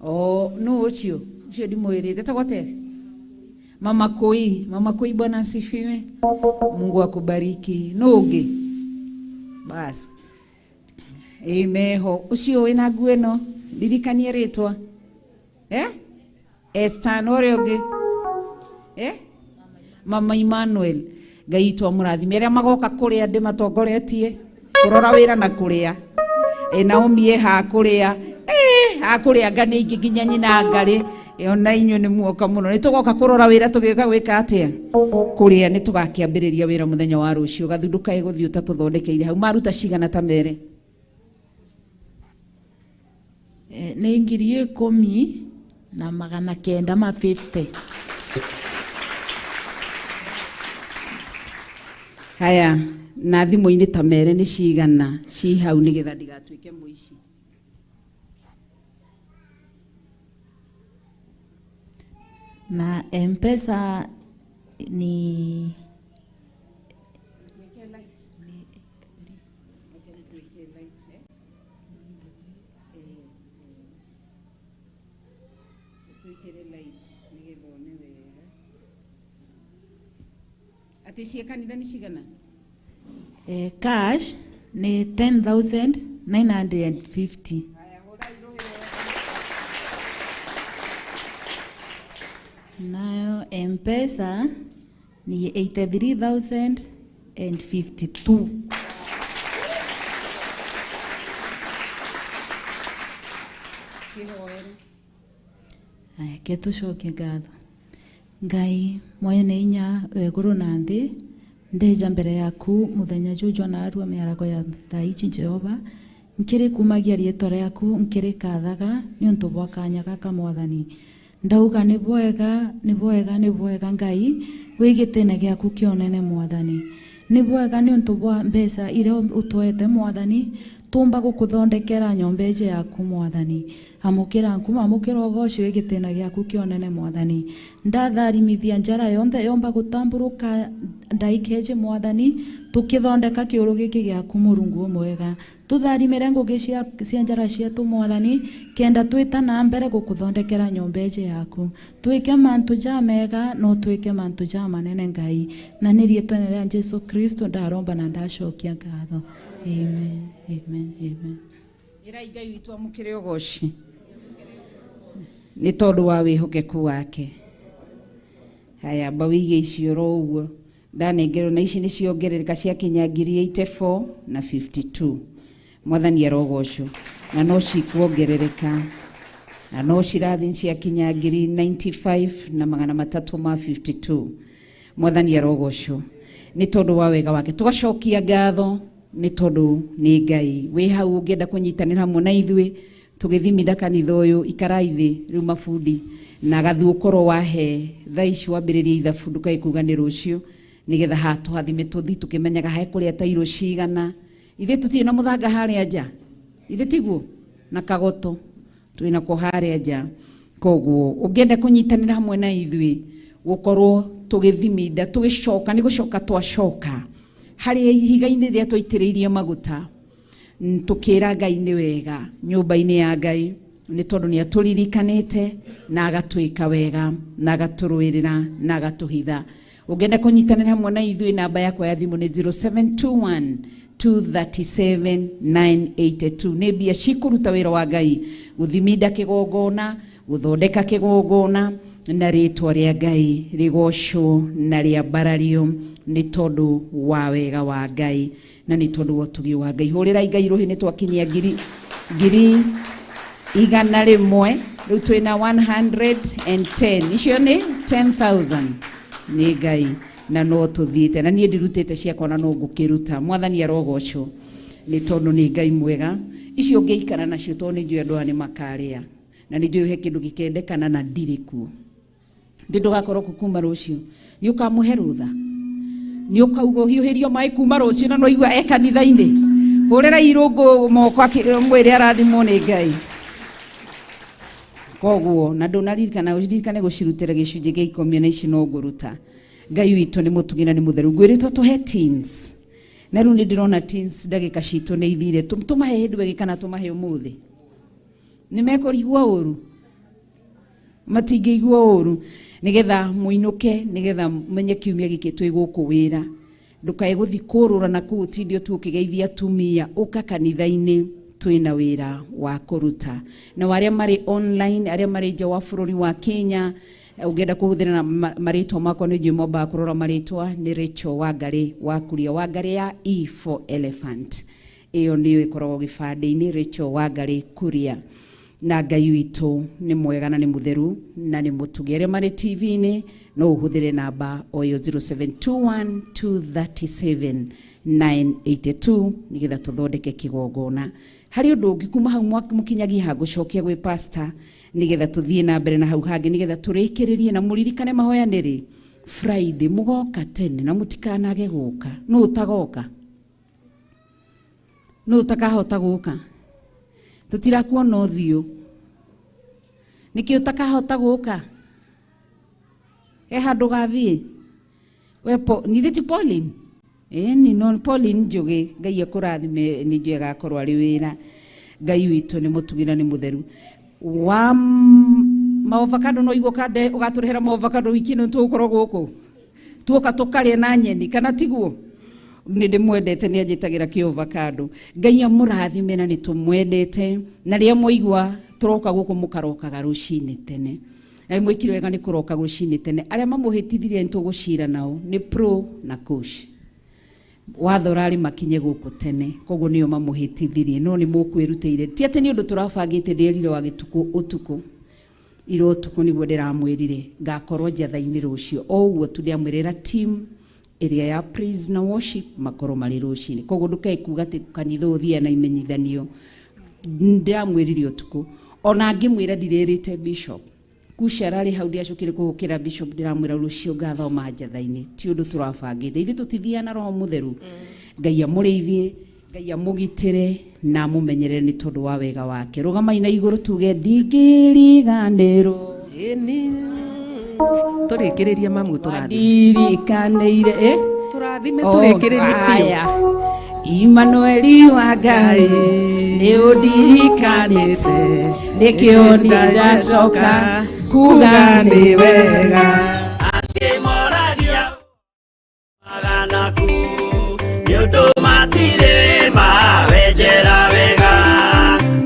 oh nũ ũcio ũcio ndimwĩrĩte tagwo atĩa? Mama Koi, Mama Koi, Bwana asifiwe. Mungu akubariki. Nũ ũngĩ? Bas. Amen. Ho ũcio wĩna nguo ĩno ndirikanie rĩtwa. Eh? Esther no ũrĩa ũngĩ? Eh? Mama Emmanuel. Ngai witũ amũrathime. Arĩa magoka kũrĩa ndĩmatongoretie kũrora wĩra na kũrĩa. Naomi ĩ ha kũrĩa. Ha kũrĩa nga nĩ ingĩ nginya nyina ngarĩ. Ona inyuĩ nĩ muoka mũno. Nĩ tũgoka kũrora wĩra tũgĩũka gwĩka atĩa? Kũrĩa nĩ tũgakĩambĩrĩria wĩra mũthenya wa rũciũ. Gathu ndũkae gũthiĩ ũtatũthondekeire hau. Maruta cigana ta mere? Nĩ 10,950. Haya, na thimũ-inĩ ta mere nĩ cigana ci hau nĩgetha ndigatuĩke mũici. Na M-Pesa ni Atĩ cia kanitha nĩ cigana? Cash ni 10,950. Nayo M-Pesa ni 83,052. Aya, ke tũcokie ngatho. Ngai mwene inya wegũrũ na nthĩ, ndeja mbere yaku muthenya jujwa na arua mĩarago ya thaa ici Jehova, nkĩrĩ kumagia rĩtwa rĩaku nkĩrĩ kathaga nĩ ũntũ bwa kanya gaka mwathani. Ndauga nĩ bwega nĩ bwega nĩ bwega Ngai wĩ gĩtĩna gĩaku kĩonene mwathani. Nĩ bwega nĩ ũntũ bwa mbeca iria ũtwete mwathani, tumba gũkũthondekera nyũmba ĩnje yaku mwathani. Amũkĩra nkuma amũkĩra ũgoci wĩ gĩtĩna gĩaku kĩonene mwathani. Ndatharimithia njara yonthe yomba gũtambũrũka ndaikeje mwathani, tukithondeka kĩũrũ gĩkĩ gĩaku Mũrungu mwega. Tutharimĩre ngũgĩ cia njara cietũ mwathani, kenda twĩta na mbere gũkũthondekera nyũmba ĩnje yaku. Twĩke mantu ja mega no twĩke mantu ja manene Ngai. Na nĩ rĩtwa rĩa Jesu Kristo ndaromba na ndacokia ngatho. Amen. Amen. Amen. Ĩrai Ngai witũ amũkĩre ũgoci nĩ tondũ wa wĩhokeku wake. Haya amba wĩige icio oro ũguo ndanengerwo na ici nĩ ciongerereka ciakinya ngiri 84 na 52. Mwathani arogocwo, na no cikuongerereka na no cirathi ciakinya ngiri 95 na magana matatũ ma 52. Mwathani arogocwo nĩ tondũ wa wega wake. Tũgacokia ngatho nĩ tondũ nĩ Ngai wĩ hau. Ũngĩenda kũnyitanĩra hamwe na ithuĩ tũgĩthiminda kanitha ũyũ, ikarai thĩ rĩu mabundi na gathu ũkorwo wahe thaa ici wambĩrĩrie ithabu ndũkae kuga nĩ rũciũ, nĩgetha haha tũhathime tũthi tũkĩmenyaga hekũrĩa tairũ cigana. Ithuĩ tũtirĩ na mũthanga harĩa nja, ithuĩ tiguo na kagoto twĩnako harĩa nja. Koguo ũngĩenda kũnyitanĩra hamwe na ithuĩ gũkorwo tũgĩthiminda tũgĩcoka, nĩ gũcoka twacoka harĩa ihiga-inĩ rĩrĩa twaitĩrĩirie maguta, tũkĩra Ngai nĩ wega nyũmba-inĩ ya Ngai, nĩ tondũ nĩ atũririkanĩte na agatwĩka wega na agatũrũĩrĩra na agatũhitha. Ũngĩenda kũnyitanĩra hamwe na ithuĩ, namba yakwa ya thimũ nĩ 0721 237 982. Nĩ mbia cikũruta wĩra wa Ngai, gũthiminda kĩgongona, gũthondeka kĩgongona, na rĩtwa rĩa Ngai rĩgocwo na rĩambarario nĩ tondũ wa wega wa Ngai na nĩ tondũ wa ũtugi wa Ngai. Hũrĩrai Ngai rũhĩ, nĩ twakinyia ngiri ngiri igana rĩmwe, rĩu twĩna 110, icio nĩ 10,000 nĩ Ngai na no tũthiĩte na niĩ ndirutĩte ciakwa na no ngũkĩruta. Mwathani arogocwo nĩ tondũ nĩ Ngai mwega. Icio ũngĩikara nacio tondũ nĩ njũĩ andũ aya nĩ makarĩa na nĩ njũĩ he kĩndũ gĩkendekana na ndirĩ kuo, ndĩ ndũgakorwo kuo kuma rũciũ, nĩ ũkamũhe rũtha, nĩ ũkauga ũhiũhĩrio maĩ kuma rũciũ na no igua e kanitha-inĩ. Hũrĩra irũngũ moko mwĩre arathimwo nĩ Ngai. Koguo na ndũnaririkana, ũririkane gũcirutĩra gĩcunjĩ gĩa ikũmi, na ici no ngũruta. Ngai witũ nĩ mũtugi na nĩ mũtheru. Ngwĩrĩtwo tũhe teens na rĩu nĩ ndĩrona teens ndagĩka citũ nĩ ithire. Tũmahe hĩndĩ ĩngĩ kana tũmahe ũmũthĩ? Nĩ mekũigua ũru? Matingĩigua ũru, nĩgetha mũinũke, nĩgetha menye kiumia gĩkĩ twĩ gũkũ wĩra. Ndũkae gũthi kũrũra na kũu ũtinde tu ũkĩgeithia atumia, ũka kanitha-inĩ twĩna wĩra wa kũruta. Na arĩa marĩ online, arĩa marĩ nja wa bũrũri wa Kenya, ũngĩenda kũhũthĩra na marĩtwa makwa, nĩ njũĩ mwambaga kũrora marĩtwa, nĩ Rachel Wangari wa Kuria, Wangari ya E for Elephant, ĩyo nĩyo ĩkoragwo gĩbandĩ-inĩ, Rachel Wangari Kuria. Na Ngai witũ nĩ mwega na nĩ mũtheru na nĩ mũtugi. Arĩa marĩ TV-inĩ no ũhũthĩre namba o ĩyo 0721 237 982 nĩgetha tũthondeke kĩgongona. Harĩ ũndũ ũngĩ kuma hau mũkinyagia ha ngũcokia gwĩ pastor nĩgetha tũthiĩ na mbere na hau hangĩ, nĩgetha tũrĩkĩrĩrie na mũririkane mahoya nĩ rĩ Friday, mũgoka tene na mũtikanage gũka. Nũ ũtagoka? Nũ ũtakahota gũka? Tũtirakuona ũthiũ, nĩkĩ ũtakahota gũka? He handũ gathiĩ we po nithe ti Pauline? Ĩni no Pauline Njũgĩ, Ngai akũrathime, nĩ njũĩ agakorwo arĩ wĩra. Ngai witũ nĩ mũtugi na nĩ mũtheru. Wa maovakado no igwo kande ũgatũrehera maovakado wiki ĩno tũgũkorwo gũkũ tuoka tũkarĩa na nyeni, kana tiguo? Nĩ ndĩmwendete, nĩ anjĩtagĩra kĩovakado. Ngai amũrathime na nĩ tũmwendete, na rĩrĩa mwaigua tũroka gũkũ mũkarokaga rũcinĩ tene, na mwĩkire wega nĩ kũroka rũcinĩ tene. Arĩa mamũhĩtithirie nĩ tũgũcira nao nĩ pro na coach watho rarĩ makinye gũkũ tene, koguo nĩo mamũhĩtithirie, no nĩ mũkwĩrutĩire. Ti atĩ nĩ ũndũ tũrabangĩte, ndĩrire wa gĩtukũ ũtukũ ira ũtukũ nĩguo ndĩramwĩrire ngakorwo njatha-inĩ rũciũ, o ũguo tu ndĩamwĩrĩra team ĩrĩa ya praise na worship makorwo marĩ rũcinĩ. Koguo ndũkae kuga atĩ kanitha ũthiaga na imenyithanio, ndĩramwĩrire ũtukũ. Ona ngĩmwĩra ndirĩrĩte bishop Kusha ararĩ hau, ndiacokire kũhũkĩra bishop, ndĩramwĩra rũciũ ngathoma njatha-inĩ. Ti ũndũ tũrabangĩte, ithuĩ tũtithiaga na roho mũtheru. Ngai amũrĩithie, Ngai amũgitĩre na amũmenyerere nĩ tondũ wa wega wake. Rũgamai na igũrũ tuge ndingĩriganĩrwo. Ĩni tũrĩkĩrĩrie mamu, tũrathime. Ndirikanĩire eh? Tũrathime tũrĩkĩrĩrie biũ. Aya. Imanueli wa Ngai nĩ ũndirikanĩte, nĩkĩo niĩ ndacoka kuga nĩ wega. Akĩmoragia maganaku nĩ ũndũ matirĩ mawenjera wega,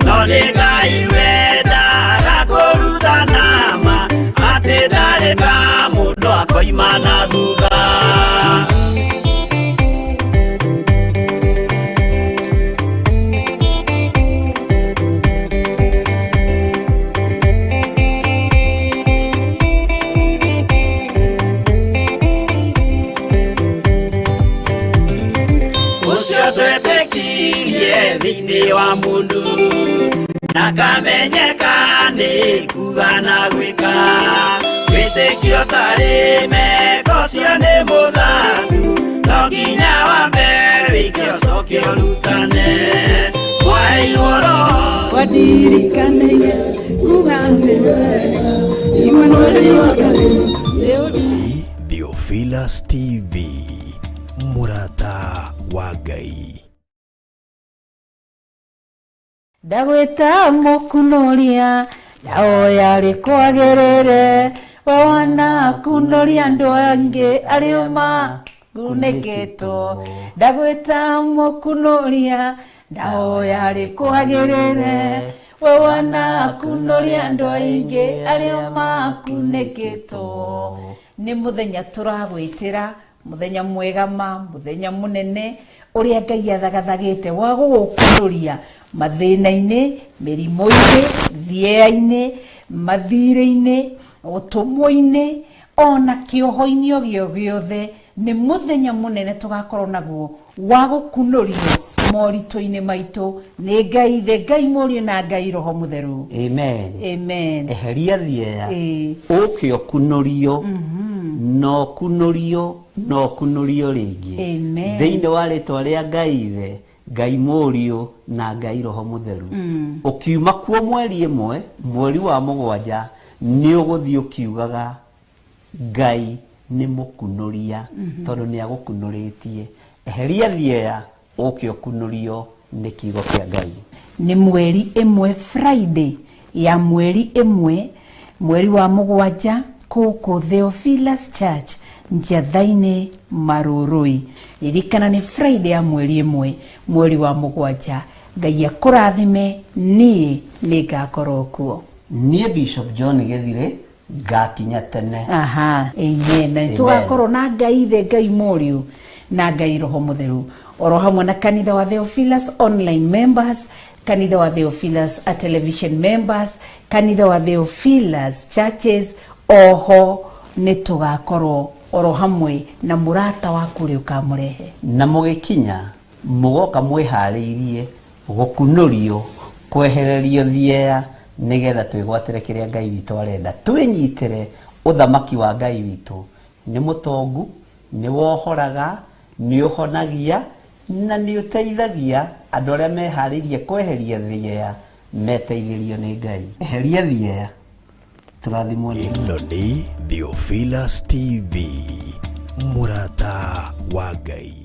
no nĩ Ngai wendaga kũrutana ma atĩ ndarĩ ka mũndũ akoima. Tũkoima na thutha. Ũcio twetĩkirie thĩinĩ wa mũndũ nakamenyeka nĩ kuga na gwĩka wĩtĩkio tarĩ meko cio nĩ mũthambu no nginya wambe wĩke ũcoke ũrutane mwaheirwo roho Wadirikane kuga nĩ wega Imanueli wa Ngai. Theophilus TV, mũrata wa Ngai. Ndagwĩta mũkunoria ndahoya rĩkwagĩrĩre we wanakunoria andũ angĩ arĩa makunĩkĩtwo ndagwĩta mũkunoria ndahoya rĩkwagĩrĩre we wanakunoria andũ aingĩ arĩa makunĩkĩtwo. Nĩ mũthenya tũragwĩtĩra mũthenya mwega ma mũthenya mũnene ũrĩa Ngai athagathagĩte wa gũgũkunoria mathĩna-inĩ, mĩrimũ-inĩ, thĩea-inĩ, mathirĩ-inĩ, ũtũmwo-inĩ ona kĩoho-inĩ o gĩo gĩothe. Nĩ mũthenya mũnene tũgakorwo naguo wa gũkunũrio moritũ-inĩ maitũ nĩ Ngai Ithe, Ngai Mũriũ na Ngai Roho Mũtheru. Amen. Amen. Eheria thieya Ĩĩ. ũke ũkunũrio na ũkunũrio na ũkunũrio rĩngĩ Amen. thĩinĩ wa rĩtwa rĩa Ngai Ithe, Ngai Mũriũ na Ngai Roho Mũtheru. Ũkiuma kuo mweri ĩmwe mweri wa mũgwanja nĩ ũgũthiĩ ũkiugaga Ngai nĩ mũkunũria tondũ nĩ agũkunũrĩtie. Eheria thieya ũke ũkunũrio nĩ kiugo kĩa Ngai. Nĩ mweri ĩmwe Friday ya mweri ĩmwe mweri wa mũgwanja kũkũ Theophilus Church Njatha-inĩ Marũrũi. Ririkana nĩ Friday ya mweri ĩmwe mweri wa mũgwanja. Ngai akũrathime, niĩ nĩ ngakorwo kuo. Niĩ Bishop John Gĩthirĩ ngakinya tene. Aha, amen. Na Amen. tũgakorwo na Ngai Ithe, Ngai Mũriũ na Ngai Roho Mũtheru oro hamwe na kanitha wa Theophilus online members, kanitha wa Theophilus a television members, kanitha wa Theophilus churches. Oho nĩ tũgakorwo oro hamwe na mũrata waku ũrĩa ũkamũrehe. Na mũgĩkinya mũgoka mwĩharĩirie gũkunũrio kwehererio thieya nĩgetha twĩgwatĩre kĩrĩa Ngai witũ arenda, twĩnyitĩre ũthamaki wa Ngai witũ. Nĩ mũtongu, nĩ wohoraga, nĩ ũhonagia na nĩ ũteithagia andũ arĩa meharĩirie kweheria thieya meteithĩrio nĩ Ngai. Eheria thieya, tũrathimwo nĩ Ĩno nĩ Theophilus TV, mũrata wa Ngai.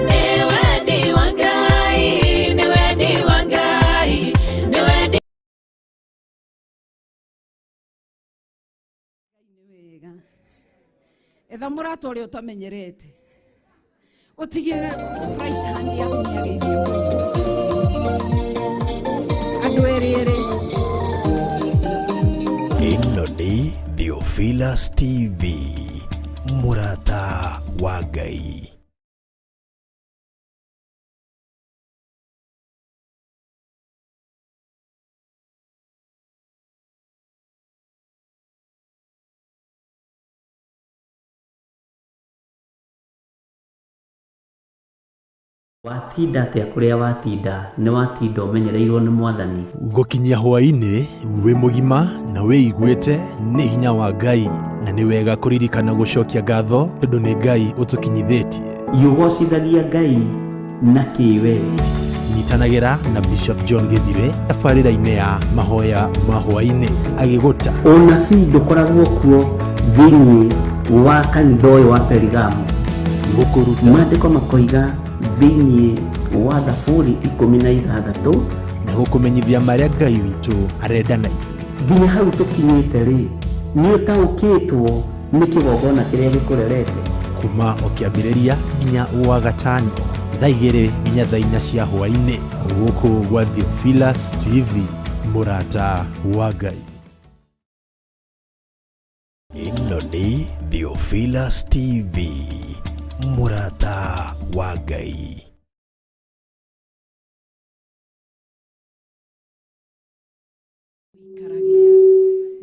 Nĩ wendi wa Ngai, nĩ wendi wa Ngai, nĩ wendi. Wega etha mũrata ũrĩa ũtamenyerete ũtigĩrĩre right hand yaku nĩagĩithie mũno andũ erĩ erĩ. Ĩno nĩ Theophilus TV, mũrata wa Ngai. Watinda atĩa kũrĩa watinda nĩ watinda ũmenyereirwo nĩ mwathani. Gũkinyia hwaĩ-inĩ wĩ mũgima na wĩiguĩte nĩ hinya wa Ngai, na nĩ wega kũririkana gũcokia ngatho tondũ nĩ Ngai ũtũkinyithĩtie. Yũgocithagia Ngai na kĩwe. Nyitanagĩra na Bishop John Gĩthire tabarĩra-inĩ ya mahoya ma hwaĩ-inĩ agĩgũta Ũnabii ndũkoragwo kuo thĩinĩ wa kanitha ũyũ wa Perigamo. Gũkũruta Maandĩko makoiga thĩinĩ wa Thaburi 16 na Gũkũmenyithia marĩa Ngai witũ arenda na ithuĩ. Nginya hau tũkinyĩte rĩ, nĩ ũtaũkĩtwo nĩ kĩgongona kĩrĩa gĩkũrerete. Kuma o kĩambĩrĩria nginya wa gatano thaa 2 nginya thaa 4 cia hwaĩ-inĩ, gũkũ gwa Theophilus TV, mũrata wa Ngai. Ĩno nĩ Theophilus TV, mũrata wa Ngai.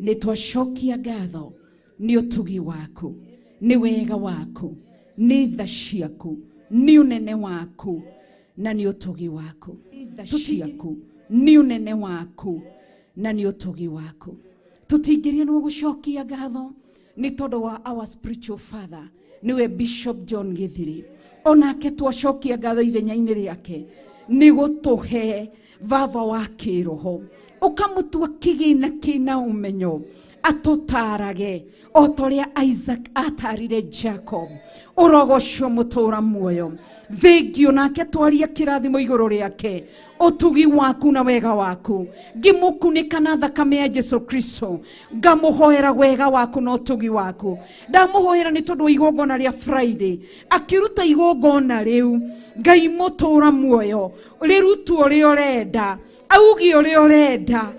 Nĩ twacokia ngatho nĩ ũtugi waku, nĩ wega waku, nĩ tha ciaku, nĩ ũnene waku, na nĩ ũtugi waku. Tha ciaku, nĩ ũnene waku, na nĩ ũtugi waku. Tũtingĩria nĩ gũcokia ngatho nĩ tondũ wa our spiritual father, nĩwe Bishop John Githiri. Onake twacokia ngatho ithenya-inĩ rĩake nĩ gũtũhe baba wa kĩroho, ũkamũtua kĩgĩna kĩna ũmenyo, atũtarage o ta ũrĩa Isaac atarire Jacob. Ũrogocwo mũtũra muoyo. Thengio nake twaria kĩrathimo igũrũ rĩake, ũtugi waku na wega waku. Ngĩmũkunĩka na thakame ya Jesu Kristo, ngamũhoera wega waku na ũtugi waku. Ndamũhoera nĩ tondũ wa igongona rĩa Friday, akĩruta igongona rĩu, Ngai mũtũra muoyo, rĩrutwo ũrĩa ũrenda, auge ũrĩa ũrenda,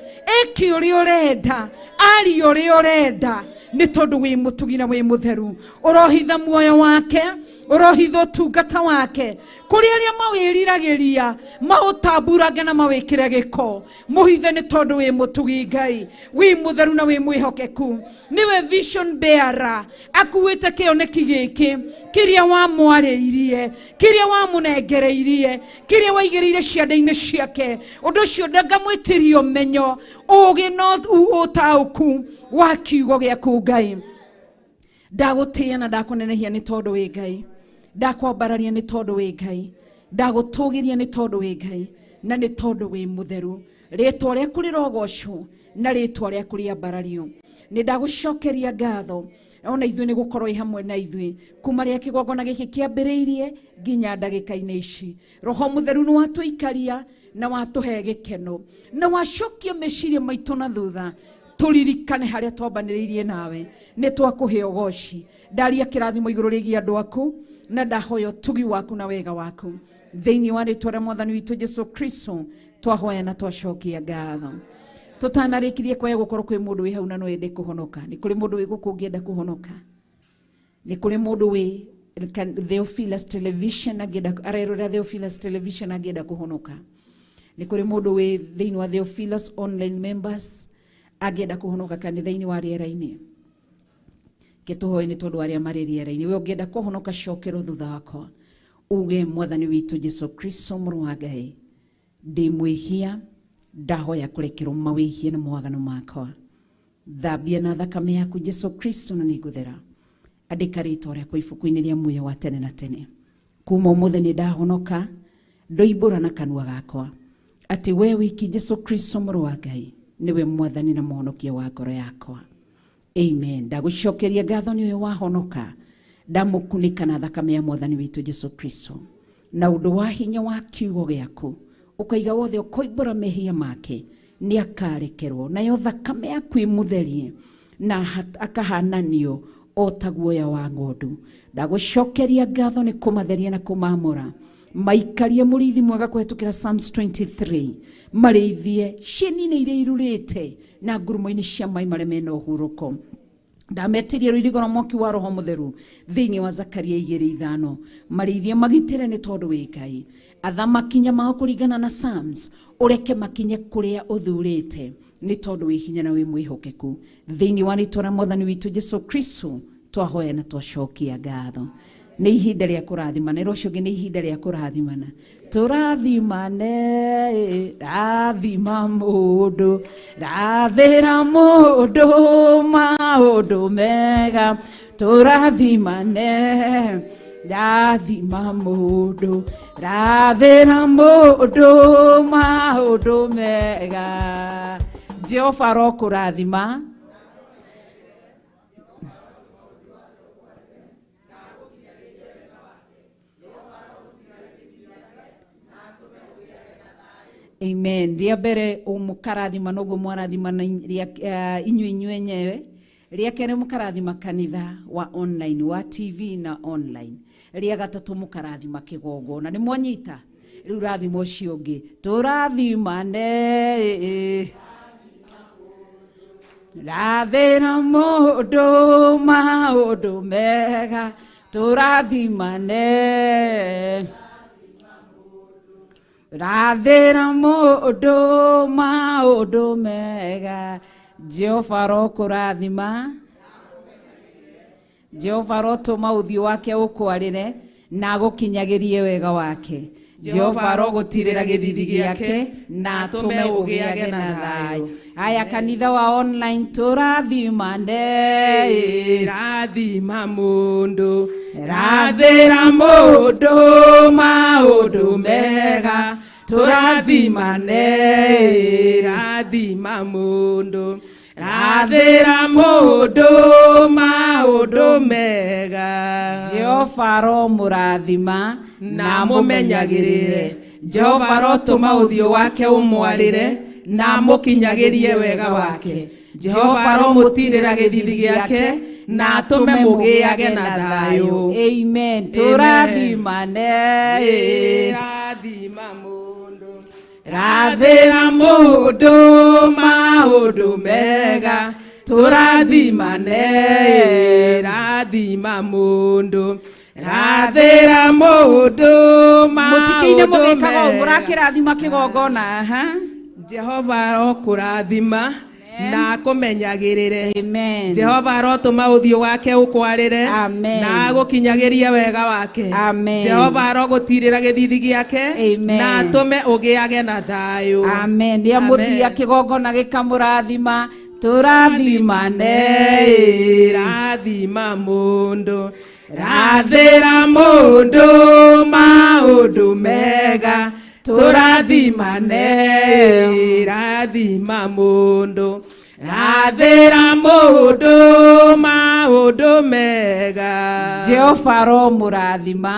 eke ũrĩa ũrenda, arie ũrĩa ũrenda, nĩ tondũ wĩ mũtugi na wĩ mũtheru. Ũrohitha muoyo wake, ũrohitha ũtungata wake kũrĩ arĩa mawĩriragĩria, maũtamburange na mawĩkĩre gĩko. Mũhithe nĩ tondũ wĩ mũtugi Ngai, wĩ mũtheru na wĩ mwĩhokeku. Nĩwe vision bearer, akuĩte kĩoneki gĩkĩ kĩrĩa wamwarĩirie, kĩrĩa wamũnengereirie, kĩrĩa waigĩrĩire ciande-inĩ ciake. Ũndũ ũcio ndangamwĩtĩria ũmenyo, ũũgĩ na ũtaũku wa kiugo gĩaku Ngai. Ndagũtĩĩa na ndakũnenehia nĩ tondũ wĩ Ngai, ndakwambararia nĩ tondũ wĩ Ngai, ndagũtũgĩria nĩ tondũ wĩ Ngai, na nĩ tondũ wĩ mũtheru. Rĩtwa rĩaku rĩrogocwo na rĩtwa rĩaku rĩambarario. Nĩ ndagũcokeria ngatho ona ithuĩ nĩ gũkorwo ĩ hamwe na ithuĩ kuma rĩrĩa kĩgongona gĩkĩ kĩambĩrĩirie nginya ndagĩka-inĩ ici. Roho mũtheru nĩ watũikaria na watũhe gĩkeno, na wacokia meciria maitũ na thutha, tũririkane harĩa twambanĩrĩirie nawe. Nĩ twakũhe ũgoci. Ndaria kĩrathimo igũrũ rĩgiĩ andũ aku, na ndahoya ũtugi waku na wega waku thĩinĩ wa rĩtwa rĩa Mwathani witũ Jesu Kristo. Twahoya na twacokia ngatho. Tũtanarĩkirie kwaya gũkorwo kwĩ mũndũ wĩ hau na no ende kũhonoka. Nĩ kũrĩ mũndũ wĩ gũkũ ũngĩenda kũhonoka? Nĩ kũrĩ mũndũ wĩ Theophilus Television angĩenda, arerorera Theophilus Television angĩenda kũhonoka? Nĩ kũrĩ mũndũ wĩ thĩinĩ wa Theophilus online members angĩenda kũhonoka kanitha-inĩ wa rĩera-inĩ? Ke tũhoe nĩ tondũ arĩa marĩ rĩera-inĩ. We ũngĩenda kũhonoka, cokerwo thutha wakwa, uge Mwathani witũ Jesu Kristo mũrũ wa Ngai, ndĩ mwĩhia, ndahoya kũrekerwo mawĩhia na mawaganu makwa. Thambia na thakame yaku Jesu Kristo na nĩngũthera. Andĩka rĩtwa rĩakwa ibuku-inĩ rĩa muoyo wa tene na tene. Kuma ũmũthĩ nĩ ndahonoka, ndoimbũra na kanua gakwa atĩ we wiki Jesu Kristo mũrũ wa Ngai nĩwe Mwathani na Mũhonokia wa ngoro yakwa. Amen. Ndagũcokeria ngatho nĩ ũyũ wahonoka, ndamũkunĩka na thakame ya Mwathani witũ Jesu Kristo, na ũndũ wa hinya wa kiugo gĩaku ũkaiga wothe ũkoimbũra mehia make nĩ akarekerwo, nayo thakame yaku ĩmũtherie na akahananio o ta guoya wa ng'ondu. Ndagũcokeria ngatho nĩ kũmatheria na kũmamũra, maikarie mũrĩithi mwega kũhetũkĩra Psalms 23, marĩithie cieni-inĩ iria irurĩte na ngurumo-inĩ cia maĩ marĩa mena ũhurũko. Ndametirie rũirigo na mwaki wa Roho Mũtheru thĩinĩ wa Zakaria 2:5, marĩithie magitĩre nĩ tondũ wĩ Ngai. Atha makinya mao kũringana na Psalms, ũreke makinye kũrĩa ũthurĩte nĩ tondũ wĩ hinya na wĩ mwĩhokeku. Thĩinĩ wa rĩtwa rĩa Mwathani witũ Jesu Kristo twahoya na twacokia ngatho. Nĩ ihinda rĩa kũrathimana, rũciũ ũngĩ nĩ ihinda rĩa kũrathimana. Tũrathimane, rathima mũndũ, rathĩra mũndũ maũndũ mega. Tũrathimane, rathima mũndũ, rathĩra mũndũ maũndũ mega. Jehova arokũrathima. Amen. Rĩa mbere mũkarathima noguo mwarathimana inyuĩ inyuĩ enyewe. Rĩa kerĩ mũkarathima kanitha wa online, wa TV na online. Rĩa gatatũ mũkarathima kĩgongona. Nĩ mwanyita? Rĩu rathima ũcio ũngĩ. Tũrathimane. Rathĩra mũndũ maũndũ mega. Tũrathimane. Rathĩra mũndũ maũndũ mega. Jehova arokũrathima. Jehova arotũma ũthiũ wake ũkwarĩre na agũkinyagĩrie wega wake. Jehova arogũtirĩra gĩthithi gĩake na atũme ũgĩage na thayũ. Aya kanitha wa online tũrathimane. Rathima mũndũ, rathĩra mũndũ maũndũ mega. Tũrathimane. Rathima mũndũ, rathĩra mũndũ maũndũ mega. Jehova aromũrathima na amũmenyagĩrĩre. Jehova arotũma ũthiũ wake ũmwarĩre na amũkinyagĩrie wega wake. Jehova aromũtirĩra gĩthithi gĩake na atũme mũgĩage na thayũ. Amen. Tũrathimane. Rathima mũndũ, rathĩra mũndũ maũndũ mega. Tũrathimane. Rathima mũndũ, rathĩra mũndũ Mũtikĩine maũndũ mũgĩkaga ũũ, mega. mũrakĩrathima kĩgongona. Aha. Jehova arokũrathima na akũmenyagĩrĩre. Amen. Jehova arotũma ũthiũ wake ũkwarĩre Amen. na agũkinyagĩrie wega wake. Amen. Jehova arogũtirĩra gĩthithi gĩake Amen. na atũme ũgĩage na thayũ. Amen. Rĩa mũthia kĩgongona gĩkamũrathima. Tũrathimane. Rathima mũndũ, rathĩra mũndũ maũndũ mega. Tũrathimane. Rathima mũndũ, rathĩra mũndũ maũndũ mega. Jehova aromũrathima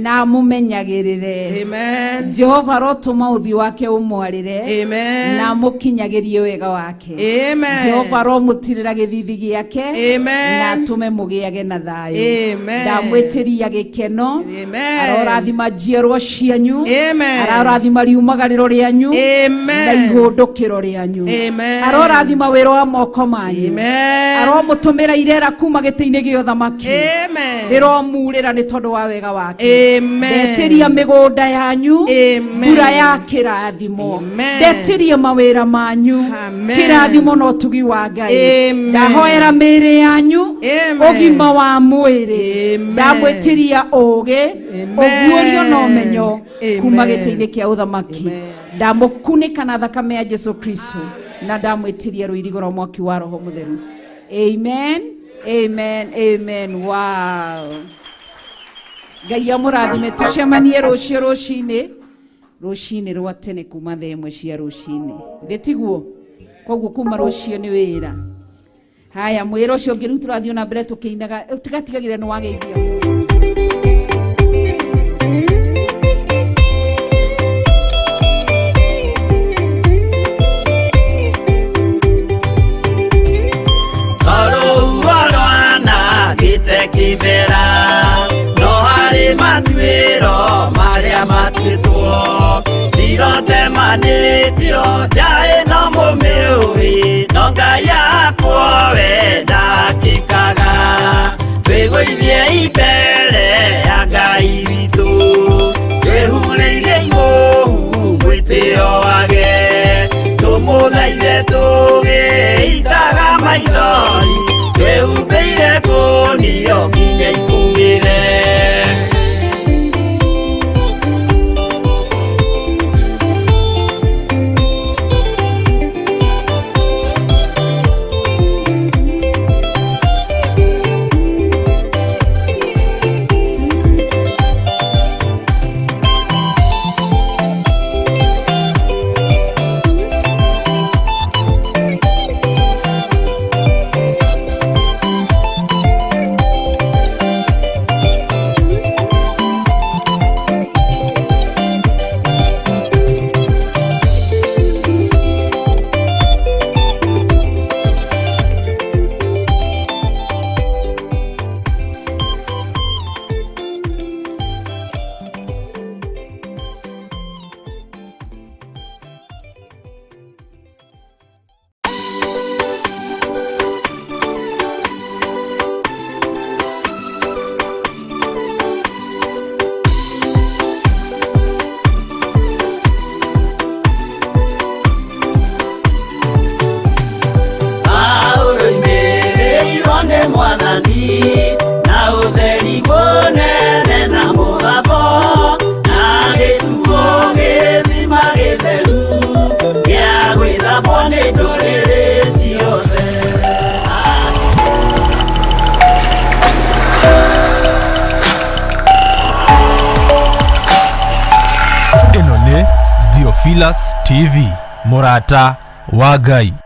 na amũmenyagĩrĩre. Amen. Jehova arotũma ũthiũ wake ũmwarĩre Amen. na amũkinyagĩrie wega wake. Amen. Jehova aromũtirĩra gĩthithi gĩake Amen. na atũme mũgĩage na thayũ. Amen. Ndamwĩtĩria gĩkeno. Amen. Arorathima njiarwa cianyu. Amen. Arorathima riumagarĩro rĩanyu Amen. na ihũndũkĩro rĩanyu. Amen. Arorathima wĩra wa moko manyu. Amen. Aromũtũmĩra irera kuma gĩtĩ-inĩ gĩa ũthamaki. Amen. Rĩromurĩra nĩ tondũ wa wega wake. Amen. Ndetĩria mĩgũnda yanyu Amen. mbura ya kĩrathimo. Amen. Ndetĩria mawĩra manyu Amen. kĩrathimo na ũtugi wa Ngai. Amen. Ndahoera mĩĩrĩ yanyu Amen. ũgima wa mwĩrĩ. Amen. Ndamwĩtĩria ũũgĩ ũguũrio na ũmenyo Amen. kuma gĩtĩ-inĩ kĩa ũthamaki. Ndamũkunĩka na thakame ya Jesu Kristo na ndamwĩtĩria rũirigo rwa mwaki wa Roho Mũtheru. Amen. Amen. Amen. Wow. Ngai amũrathime. Tũcemanie rũciũ rũcinĩ, rũcinĩ rwa tene kuma thaa 1 cia rũcinĩ. Ndĩtiguo? Koguo kuma rũciũ nĩ wĩra. Haya, mwĩra ũcio ũngĩ rĩu tũrathiĩ na mbere tũkĩinaga, ũtigatigagĩre nĩ wageithio. Tondũ rwanangĩte kĩmera no harĩ matuĩro marĩa matuĩtwo cirotemanĩtio njaĩ no mũmĩũĩ no Ngai yakwa we ndakĩkaga. Twĩgũithie mbere ya Ngai witũ twĩhurĩire imũhu mwĩtĩo wage tũmũthaithe tũgĩitaga maithori twĩhumbĩire kũnio nginya ikumĩre. Na ũtheri mũnene na mũgambo, na gĩtuo gĩthima gĩtheru gĩa gwĩthambwo nĩ ndũrĩrĩ ciothe. Ĩno nĩ Theophilus TV, mũrata wa Ngai.